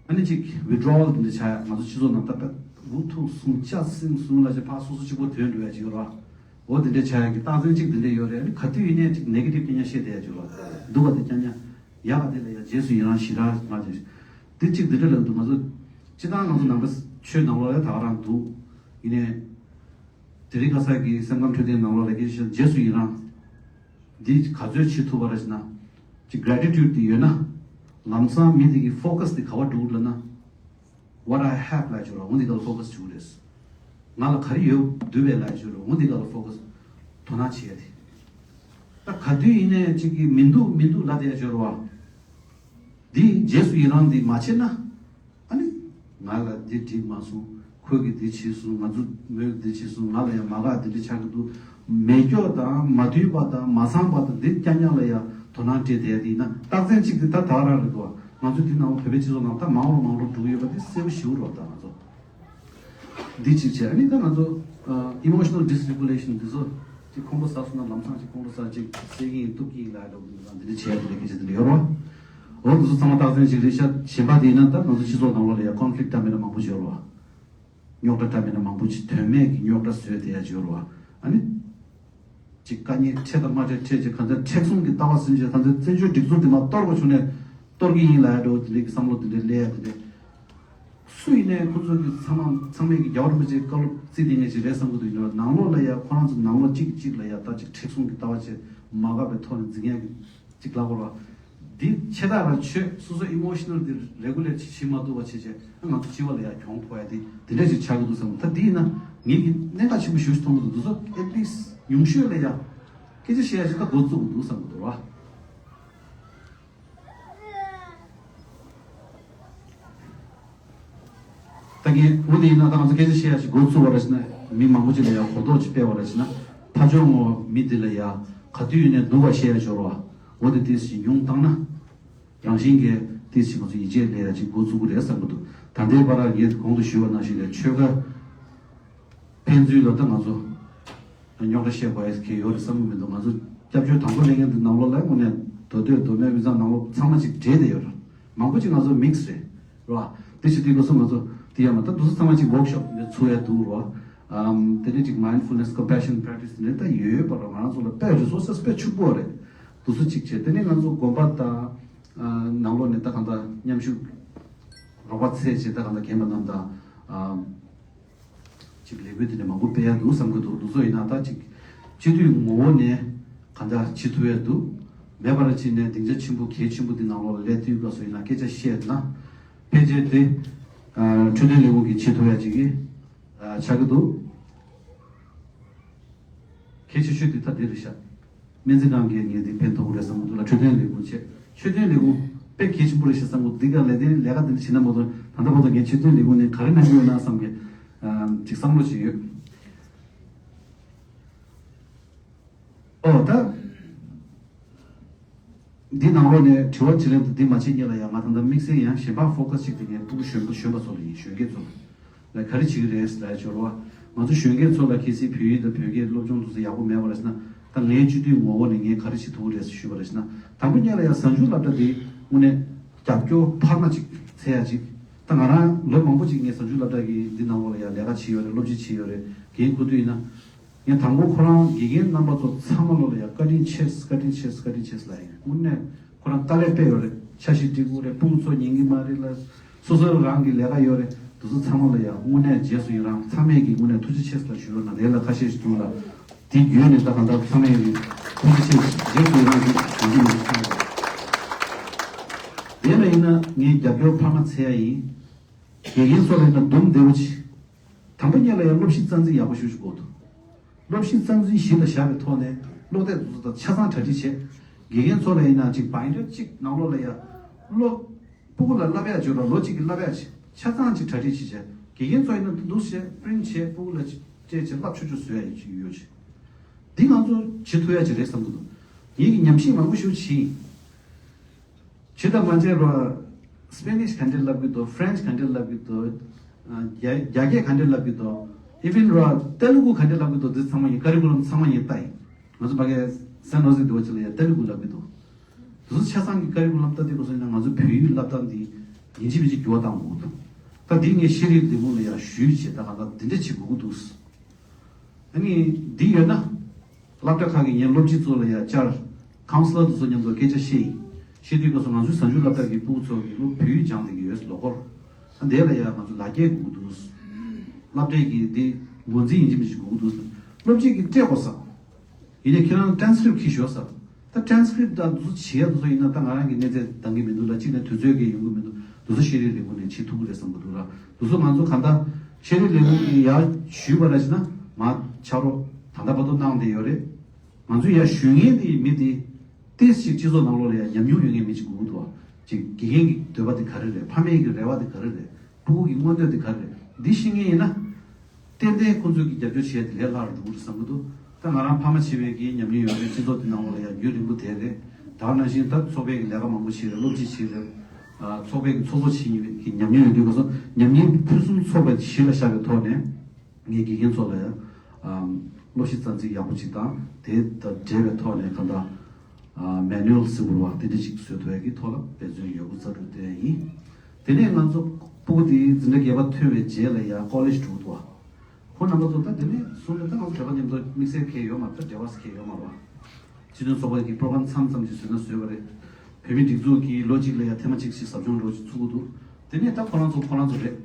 ཨ་ནི་ཅིག་withdrawal་དེ་འདྲ་བྱ་ཡ། ང་ཚོ་སྤྱི་ཚོགས་ནང་ད་ད་འུ་ཐུག་སོང་ལྕགས་སྲིང་སོང་ལ་ཅིག་ཕར་སོ་སོ་གཅིག་པོ་དོན་འགྲོ་ཡ་ཅིག་ཡོད་ར། འོ་དེ་འདྲ་བྱ་ཡ་གི་རྟགས་མཚན་ཅིག་དེ་འདྲ་ཡོད་རེད། ཨ་ནི་ག་དུས་ཡིན་ནའི་ཅིག་negative་སྐད་ཆ་བཤད་བསྡད་ཡ་ཅིག་ཡོད་ར། སྡུག་པ་དེ་རྐྱང་རྐྱང་། ཡག་ག་དེ་ལ་ཡ་རྗེས་སུ་ཡི་རང་ཞེ་དྲག་མ་བྱེད། དེ་གཅིག་དེ་འདྲ་ལབ་འདུག་ང་ཚོ་སྤྱིར་བཏང་ང་ཚོ་ནང་པ་ཆོས་ནང་ལོགས་ལ་ད་ག་རང་འདུག་ཡིན་ནའི། དེ་རིང་ཁ་སང་གི་སེམས་ཁམས་འཕྲོད་བསྟེན་ནང་ལོགས་ལ་སྐད་ཆ་བཤད། རྗེས་སུ་ཡི་རང་འདི་ག་ཚོད་བྱེད་ཐུབ་པ་རེད་ཟེར་ན། ཅིག་gratitude་དེ་ཡོད་ན། ལམ་སང་མི་དེ་གི་focus་དེ་ག་པར་འགྲོ་གི་ལབ་ན། What I have་ལབ་ཅོག་ར། འོ་འདི་ག་ལ་focus་བྱེད་དགོས་རེད། ང་ལ་ག་རེ་ཡོད་འདུག་པས་ལབ་ཅོག་ར། འོ་འདི་ག་ལ་focus། དོ་སྣང་བྱེད་ཡ་དེ། ད་ག་དུས་ཡིན་ནའི་ཅིག་གི་མི་འདུག་མི་འདུག་ལབ་བསྡད་ཅོག་ར་བ། འདི་རྗེས་སུ་ཡི་རང་འདི་མ་བྱེད་ན། ཨ་ནི། ང་ལ་འདི་འགྲིག་མ་སོང་། ཁོས་ཀྱིས་འདི་བྱས་སོང་། ང་ཚོ་མོས་འདི་བྱས་སོང་། ང་ལ་ཡང་མ་དགའ་འདི་འདྲ་ཆགས་ཀྱི་འདུག་མེད་སྐྱོ་དང་མ་མཐུན་པ་དང་མ་ཚང་པ་དང་འདི་རྐྱང་རྐྱང་ལ་ཡང་དོ་སྣང་སྤྲད་བསྡད་དེ་ཡིན་ན། རྟགས་མཚན་གཅིག་དེ་ད་ད་ག་རང་རེད་འདུག་ང་ཚོ་འདི་ནང་བོད་པའི་སྤྱི་ཚོགས་ནང་ད་མང་རུ་མང་རུ་འགྲོ་གི་ཡོད་པ་དེ་གསལ་པོ་ཞེ་པོ་རེད་ད་ང་ཚོ། འདི་གཅིག་བྱས། ཨ་ནི་ད་ང་ཚོ་ཨ་emotional dysregulation་འདི་ཚོ་ཅིག་ཁོང་ཁྲོ་ཟ་སོང་ན་ལམ་སང་ཅིག་ཁོང་ཁྲོ་ཟ་ཅིག་བསད་ཀྱི་ཡིན་གཏུབ་ཀྱི་ཡིན་ལབ་འདྲ་བོ་འདི་འདྲ་བྱས་འདི་འདྲ་སྐད་ཆ་འདི་འདྲ་ཡོད་རེད་བ། འོ་འདི་ཚོ་ཚང་མ་རྟགས་མཚན་ཅིག་རེད་ཤག་གཞན་པ་དེ་ཡིན་ན་ད་ང་ཚོ་སྤྱི་ཚོགས་ནང་ལོགས་ལ་ཡང་conflict་འདྲ་མི་འདྲ་མང་པོ་ཅིག་ཡོད་རེད་བ། རྙོག་དྲ་འདྲ་མི་འདྲ་མང་པོ་ཅིག་དོན་མེད་ཀྱི་རྙོག་དྲ་བཟོས་བསྡད་ཡ་ཅིག་ཡོད་རེད་བ། ཨ་ནི། ཅིག་དཀའ་ངལ་འཕྲད་དང་མ་འཕྲད་འཕྲད་ཅིག་གང་ལྟར་མཁྲེགས་བཟུང་གི་ལྟ་བ་ཟིན་བྱས་ད་ལྟ་བཙན་བྱོལ་སྒྲིག་འཛུགས་འདི་མར་གཏོར་དགོས་བྱུང་ནས་གཏོར་གྱི་ཡིན་ལབ་ཡ་འདྲ་བོ་དེ་འདྲའི་གི་བསམ་བློ་དེ་འདྲའི་སླེབས་ཡ་དེ་འདྲ། སུ་ཡིན་ནའི་ཁོ་ཚོ་གི་ཚང་མ་ཚང་མས་ཀྱི་རྒྱལ་བ་རིན་པོ་ཆེའི་བཀའ་སློབ་བརྩི་དེ་ངེས་ཅིག་རེད་བསམ་གི་འདུག་ཡིན་ནའང་ནང་ལོགས་ལ་ཡ་ཁོ་རང་ཚོ་ནང་ལོགས་གཅིག་གིས་གཅིག་ལ་ཡ་ད་ཅིག་མཁྲེགས་བཟུང་གི་ལྟ་བ་བྱས་མ་དགའ་བའི་ཐོག་ནས་འཛིང་ཡ་གི་ཅིག་ལབ་དགོས་ར། འདི་ཆེ་ད་ར་ཆོས་སོ་སོ་emotional་འདི་regulate་བྱེད་མ་ཐུབ་པ་བྱས་བྱས་ང་ཚོ་སྤྱི་བ་ལ་ཡ་གྱོང་ཕོག་ཡ་དེ་དེ་འདྲ་ཅིག་ཆགས་ཀྱི་འདུག་བསམ། ད་འདི་ཡིན་ན་ངེད་ཀྱི་གནད་འགག་ཆེན་པོ་ཞེ་པོ་ཞིག་མཐོང་གི་འདུག་འདི་ཚོ་at least་ཉུང་ཤོས་ལ་ཡ་སྐད་ཆ་བཤད་ཡ་ཞིག་ད་འགོ་བཙུགས་འདུག་བསམ་གི་འདུག་ར། ད་ངས་འོ་དེ་ཡིན་ན་ད་ང་ཚོ་སྐད་ཆ་བཤད་ཡ་ཞིག་འགོ་བཙུགས་པ་ར་ཞིག་ན་མི་མང་པོ་ཅིག་ལ་ཡ་གོ་རྟོགས་ཅིག་སྤེལ་བ་ར་ཞིག་ན་ཕ་ཇོ་ངོ་མི་དེ་ལ་ཡ་ག་དུས་ཡིན་ནའི་སྡུག་པ་བཤད་ཡ་འབྱོར་བ་འོ་དེ་དེ་ཞིག་ཉུང་བཏང་ན། རང་བཞིན་གྱིས་དེ་ཕྱི་ང་ཚོ་ཡིད་ཆེས་སླེབས་ཡ་ཅིག་འགོ་ཚུགས་ཀྱི་རེད་བསམ་གྱི་འདུག་ད་ལྟའི་བར་ངས་གོང་དུ་ཞུས་པ་ནང་བཞིན་ལས་ཆོལ་ཁ་ཕན་ཚུན་ལ་ད་ང་ཚོ་རྙོག་དྲ་བཤད་དགོས་ཡ་གལ་ཡོད་རེད་བསམ་གྱི་མི་འདུག་ང་ཚོ་སྐྱབས་བཅོལ་དང་པོ་སླེབས་མཁན་དེ་ནང་ལོགས་ལ་དངོས་གནས་མདོ་སྟོད་མདོ་སྨད་དབུས་གཙང་ནང་ལོགས་ཚང་མ་ཅིག་འདྲེས་བསྡད་ཡོད་རེད། མང་པོ་ཅིག་ང་ཚོ་mix་རེད་རེད་བ། དེ་བྱེད་དུས་སྐབས་སུ་ང་ཚོ་དེ་ཡང་མ་ད་དུས་ཚོད་ཚང་མ་ཅིག་workshop་འདི་ཚུགས་ཡ་འདུག་རེད་བ། ཨམ་དེ་ནས་ཅིག་mindfulness compassion practice་དེ་ནས་ད་ཡོད་ཡོད་པ་རེད། ང་རང་ཚོ་ལ་དཔེ་resources་དཔེ་ཕྱུག་པོ་རེད། དུས་ཚོད་ཅིག་བྱས་དེ་ནས་ང་ཚོ་དགོན་པ་དང་། ནང་ལོགས་ནས་ད་གང་ལྟར་མཉམ་ཞུགས་རོགས་པ་འཚོལ་བྱས་ད་གང་ལྟར་རྒན་པ་རྣམས་དང་ཨ་ཅིག་ལས་འགུལ་དེ་འདྲ་མང་པོ་སྤེལ་ཡ་འདུག་བསམ་གྱི་འདུག་དེ་ཚོ་ཡིན་ན་ད་ཅིག་སྤྱི་འཐུས་ངོ་བོ་ནས་གང་ལྟར་བྱེད་ཐུབ་ཡ་འདུག་མེད་པར་ཕྱིན་ནས་སྡིངས་ཆ་ཆེན་པོ་གལ་ཆེན་པོ་འདི་ནང་ལོགས་ལ་སླེབས་དུས་སྐབས་སུ་ཡིན་ན་སྐད་ཆ་བཤད་ན་ཕལ་ཆེར་དེ་འཕྲོད་བསྟེན་ལས་ཁུངས་ཀྱིས་བྱེད་ཐུབ་ཡ་ཅིག་གི་ཆགས་ཀྱི་འདུག་གལ་ཆེ་ཤོས་དེ་ད་འདི་རེད་ཤག་སྨན་རྩིས་ཁང་གིས་ངས་འདི་ཕན་ཐོགས་རེད་བསམ་གྱི་འདུག་ལ་འཕྲོད་བསྟེན་ལས་ཁུངས་བྱས། འཕྲོད་བསྟེན་ལས་ཁུངས་དཔེ་གལ་ཆེན་པོ་རེད་ཤག་བསམ་གྱི་འདུག་འདི་ག་ལས་དེ་ལས་ཀ་འདི་འདྲ་བྱེད་ན་མ་གཏོགས་ད་ལྟ་བར་དུ་ངས་འཕྲོད་བསྟེན་ལས་ཁུངས་ནས་ག་རེ་གནང་གི་ཡོད་ན་བསམ་གི་ཅིག་བསམ་བློ་ཞིག་ཡོད། ཨོ་ད། འདི་ནང་ལོགས་ནས་དྲི་བ་དྲིས་ལན་དུ་འདི་མ་བྱེད་སྔོན་ལ་ཡང་ང་ད་ལྟ་དམིགས་བསལ་ཡང་གཞན་པ་focus་ཅིག་དེ་ངས་ཕྲུ་གུ་གཞོན་པ་གཞོན་པ་ཚོ་ལ་ཡིན། གཞོན་སྐྱེས་ཚོ་ལ་ག་རེ་བྱེད་ཀྱི་རེད་ལབ་ཡ་ཅིག་ཡོད་རེད་བ། ང་ཚོ་གཞོན་སྐྱེས་ཚོ་ལ་གལ་སྲིད་བོད་ཡིག་དང་བོད་སྐད་སློབ་སྦྱོང་འདུག་ས་ཡག་པོ་མེད་པ་རེད་ཟེར་ན་ད་ངའི་སྤྱི་འཐུས་ངོ་བོ་ནས་ངས་ག་རེ་བྱེད་ཐུབ་ཀྱི་རེད་ཞུས་པ་རེད་ཟེར་ན། དང་པོ་སྔོན་ལ་ཡང་གཟའ་མཇུག་སློབ་གྲྭ་དེ་དངོས་གནས་རྒྱབ་སྐྱོར་འཕར་མ་ཅིག་འཚོལ་ཡ་ཅིག་ད་ང་རང་ལོ་མང་པོ་ཅིག་ངས་གཟའ་མཇུག་སློབ་གྲྭ་གི་འདི་ནང་ལོགས་ལ་ཡང་ལས་ཀ་བྱས་ཡོད་རེད། སློབ་སྤྱི་བྱས་ཡོད་རེད། འགན་འཁུར་དུས་ཡིན་ན། ངས་དང་པོ་ཁོ་རང་དགེ་རྒན་རྣམ་པ་ཚོ་ཚང་མ་ལོ་ལ་ཡང་བཀའ་དྲིན་ཆེ་བཀའ་དྲིན་ཆེ་བཀའ་དྲིན་ཆེ་ལབ་ཡིན། དངོས་གནས་ཁོ་རང་དཀའ་ལས་དཔེ་ཡོད་རེད། འཆར་གཞི་སྒྲིག་དགོས་རེད། དཔུང་ཚོགས་ཉན་གི་མ་རེད་ལ། སོ་སོ་རང་གི་ལས་ཀ་ཡོད་རེད། དེ་ཚོ་ཚང་མ་ལ་ཡང་དངོས་གནས་རྗེས་སུ་ཡི་རང་། ཚང་མས་ཀྱི་དངོས་གནས་ཐུགས་རྗེ་ཆེ་ཟེར་ཞུ་རོགས་གནང་། དེ་ལ་ཁ་ཤས་ཤིག་འདུག་ལ། དེ་བརྒྱུད་ནས་ད་གང་ལྟར་ཚང་མས་ཀྱི་ཐུགས་རྗེ་ཆེ། རྗེས་སུ་ཡི་རང་ཞུ་ཞུ་རྒྱུ་ཡིན། དེ་ལ་ཡིན་ན་ངས་རྒྱབ་སྐྱོར་འཕར་མ་འཚལ་ཡ་ཡིན། དགེ་རྒན་ཚོ་ལ་ཡིན་ན་འདུམ་བདེ་བོ་ཆེ། དང་པོ་ཉིད་ལ་ཡང་སློབ་གཞི་རྩ་འཛིན་ཡག་པོ་ཞུ་ཞུ་དགོས་འདུག་སློབ་གཞི་རྩ་འཛིན་གཞི་ལ་བཞག་པའི་ཐོག་ནས་སློབ་དེབ་དེ་ཚོ་དང་ཆ་ཚང་གྲ་སྒྲིག་བྱས། དགེ་རྒན་ཚོ་ལ་ཡིན་ན་ཅིག་བང་ཡིག་གཅིག་ནང་ལོགས་ལ་ཡ་སློབ་སྤུ་གུ་ལ་བསླབ་ཡག་བྱོས་རོགས། ལོ་གཅིག་གི་བསླབ་ཡག་ཆ་ཚང་ཅིག་གྲ་སྒྲིག་བྱེད་བྱས། དགེ་རྒན་ཚོ་ཡིན་ན་འདུག་བྱས་པི་རིན་ཊི་བྱས་སྤུ་གུ་ལ་སྤྲད་བྱས་བསླབ་ཆོག་ཆོག་བཟོ་ཡག་ཡོད་ཅིག་ཡོད་ཅིག་འདི་ང་ཚོ་བྱེད་ཐུབ་ཡག་ཅིག་རེད་བསམ་གི་འདུག་ངེད་ཀྱི་ཉམས་ཞིབ་མང་པོ་ཞིག་བྱས་ཡིན། ཇི་ལྟར་མ་བྱས་རོགས། སྤེ་ནིཤ་ག་འདྲས་བསླབ་གི་འདུག་ཧྥ་རན་ཆི་ག་འདྲས་བསླབ་གི་འདུག་རྒྱ་རྒྱ་སྐད་ག་འདྲས་བསླབ་གི་འདུག་ཨི་ཝན་རོགས་ཏེ་ལུ་གུ་ག་འདྲས་བསླབ་གི་འདུག་འདི་ཚང་མ་ཡིན། ཀ་རི་ཀུ་ལམ་ཚང་མ་ཡིན་ལྟ་ཡིན། ང་ཚོ་ཕ་གིའི་སན་ཧོ་སེ་འདི་བ་ཅིག་ལ་ཡང་ཏེ་ལུ་གུ་བསླབ་གི་འདུག་དེ་ཚོ་ཆ་ཚང་གི་ཀ་རི་ཀུ་ལམ་ལྟ་དུས་སྐབས་སུ་ཡིན་ན་ང་ཚོ་བོད་ཡིག་བསླབ་སྟངས་འདི་ཡིན་གཅིག་མིན་གཅིག་འགྱུར་བ་གཏང་དགོས་འདུག་ད་འདི་ངས་ཤེས་རིག་ལས་ཁུངས་ལ་ཡང་ཞུས་བྱས། ད་གང་ལྟར་འདི་འདྲ་བྱེད་དགོས་ཀྱི་འདུག་ཨ་ནི་འདི་ཡོད་ན། སློབ་གྲྭ་ཁག་གི་ངའི་སློབ་སྤྱི་ཚོ་ལ་ཡང་བཅར། ཀའུན་སི་ལར་དེ་ཚོ་མཉམ་དུ་སྐད་ཆ་བཤད་ཡིན། བཤད་དུས་སྐབས་སུ་ང་ཚོའི་གཟའ་མཇུག་སློབ་གྲྭ་གི་སྤུ་གུ་ཚོ་གི་སློབ་བོད་ཡིག་སྦྱངས་བསྡད་ཀྱི་ཡོད། ལོ་འཁོར། ཨ་འདི་ལ་ཡང་ང་ཚོ་ལག་འཁྱེར་དགོས་ཀྱི་འདུག་སློབ་གྲྭའི་གི་འདི་འགོ་འཛིན་ཡིན་གཅིག་མིན་གཅིག་དགོས་ཀྱི་འདུག་སློབ་སྤྱི་གིས་སྤྲད་དགོས་ས། ཡིན་ནའི་ཁྱེད་རང་ཊེན་སི་ཀི་རིབ་ཁྱེར་ཤོག་ཟེར། ད་ཊེན་སི་ཀི་རིབ་དང་དེ་ཚོ་བྱེད་ཡ་དེ་ཚོ་ཡིན་ན་ད་ང་རང་གི་གནས་ཚད་འདང་གི་མི་འདུག་ལ། གཅིག་ནས་དུས་ཚོད་ཀྱི་ཡོང་གི་མི་འདུག་དེ་ཚོ་ཤེས་རིག་ལས་ཁུངས་ནས་བྱེད་ཐུབ་ཀྱི་རེད་བསམ་གྱི་འདུག་ལ། དེ་ཚོ་ང་ཚོ་གང་ལྟར་ཤེས་རིག་ལས་ཁུངས་ཀྱིས་ཡར་ཞུས་པ་ར་བྱས་ན་མར་ཕྱག་རོགས་ད་ལྟ་བར་དུ་གནང་བསྡད་ཡོད་རེད། ང་ཚོ་ཡར་ཞུ་མཁན་དེ་མི་དེ་ཏོག་ཙམ་སྤྱི་ཚོགས་ནང་ལོགས་ལ་ཡང་ཉམས་མྱོང་ཡོད་མཁན་མི་གཅིག་དགོས་ཀྱི་འདུག་བ། ཅིག་དགེ་རྒན་གྱི་འདོད་པ་དེ་ག་རེ་རེད། ཕ་མའི་གི་རེ་བ་དེ་ག་རེ་རེད། སྤུ་གུ་གི་མངོན་འདོད་དེ་ག་རེ་རེད། འདི་ཤེས་མཁན་ཡིན་ན། ཏན་ཏན་ཁོང་ཚོས་ཀྱི་རྒྱབ་སྐྱོར་བྱས་ཏེ་ལས་སླ་རུ་འགྲོ་གི་རེད་བསམ་གྱི་འདུག་ད་ང་རང་ཕ་མ་བྱས་པའི་གི་ཉམས་མྱོང་ཡོད་རེད། སྤྱི་ཚོགས་འདི་ནང་ལོགས་ལ་ཡང་རྒྱུན་རིང་པོ་བསྡད་རེད། ད་ག་ནང་བཞིན་ད་ཚོགས་པའི་གི་ལས་ཀ་མང་པོ་བྱས་རེད། སློབ་སྤྱི་བྱས་རེད། ཨ་ཚོགས་པའི་གི་ཚོགས་གཙོ་བྱས་ཡིན་པའི་གི་ཉམས་མྱོང་ཡོད་དུས་སྐབས་སུ་ཉམས་མྱོང་ཕུན་སུམ་ཚོགས་པ་གཞི་ལ་བཞག་པའི་ཐོག་ནས་ངས་དགེ་རྒན་ཚོ་ལ་ཡང་ཨ་སློབ་གཞི་རྩ་འཛིན་ཡག་པོ་ཅིག་དང་དེ་དང་འབྲེལ་བའི་ཐོག་ནས་གང་ལྟར་ཨ་མེ་ནུ་ཨལ་ཟེར་བ་དེ་འདྲ་ཅིག་བཟོ་ཐུབ་ཡག་གི་ཐོག་ལ་འབད་བརྩོན་ཡོད་དགུ་རྩལ་སྤྲུགས་བསྟན་ཡིན། དེ་ནས་ང་ཚོ་སྤུ་གུ་དེ་འཛིན་གྲྭ་བརྒྱད་པ་ཐོན་པའི་རྗེས་ལ་ཡང་ཀོ་ལེཇ་འགྲོ་འདུག་བ། ཁོང་རྣམ་པ་ཚོ་ད་དེ་ནས་བཟུང་ནས་ད་ང་ཚོ་བོད་པ་མཉམ་དུ་དམིགས་བསལ་གང་ཡང་ཡོད་མ་རེད། ད་འབྲེལ་བ་གང་ཡང་ཡོད་མ་རེད་བ། སྤྱི་མཐུན་ཚོགས་པ་གི་པྲོ་གྷ་རམ་མཚམས་ཙམ་ཞིག་བཟོས་ན་བཟོས་པ་རེད། བོད་མིའི་སྒྲིག་འཛུགས་ཀྱིས་ལོ་གཅིག་ལ་ཡང་ཐེངས་མ་གཅིག་ཞིག་ཟབ་སྦྱོང་འདྲ་བོ་ཞིག་ཚུགས་ཀྱི་འདུག་དེ་ནས་ད་ཁོ་རང་ཚོ་ཁོ་རང་ཚོ་རེད།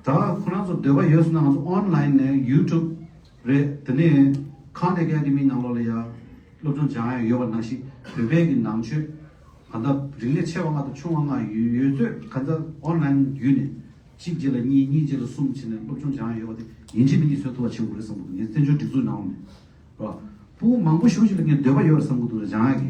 ད་ཁོ་རང་ཚོ་འདོད་པ་ཡོད་སོང་ན་ང་ཚོ་ཨོན་ལ་ཡིན་ནས་ཡུ་ཊུབ་རེད། དེ་ནས་ཁཱན་ཨེ་ཀ་ཌི་མི་ནང་ལོགས་ལ་ཡང་སློབ་སྦྱོང་སྦྱང་ཡ་ཡོད་པ་ནང་བཞིན་བོད་པའི་གི་ནང་ཆོས་གང་ལྟར་རིག་གནས་ཆེ་བ་ལྔ་དང་ཆུང་བ་ལྔ་ཡོད་ཡོད་ཚོད་གང་ལྟར་ཨོན་ལ་ཡིན་བརྒྱུད་ནས་གཅིག་རྗེས་ལ་གཉིས། གཉིས་རྗེས་ལ་གསུམ་བྱས་ནས་སློབ་སྦྱོང་སྦྱང་ཡ་ཡོད་པ་དེ་ཡིན་གཅིག་མིན་གཅིག་བཟོ་ཐུབ་པ་བྱེད་དགོས་རེད་བསམ་གི་འདུག་ངས་བཙན་བྱོལ་སྒྲིག་འཛུགས་ནང་ནས། རོ། སྤུ་གུ་མང་པོ་ཞེ་པོ་ཅིག་ལ་ངས་འདོད་པ་ཡོད་རེད་བསམ་གྱི་འདུག་ར། སྦྱང་ཡག་གི།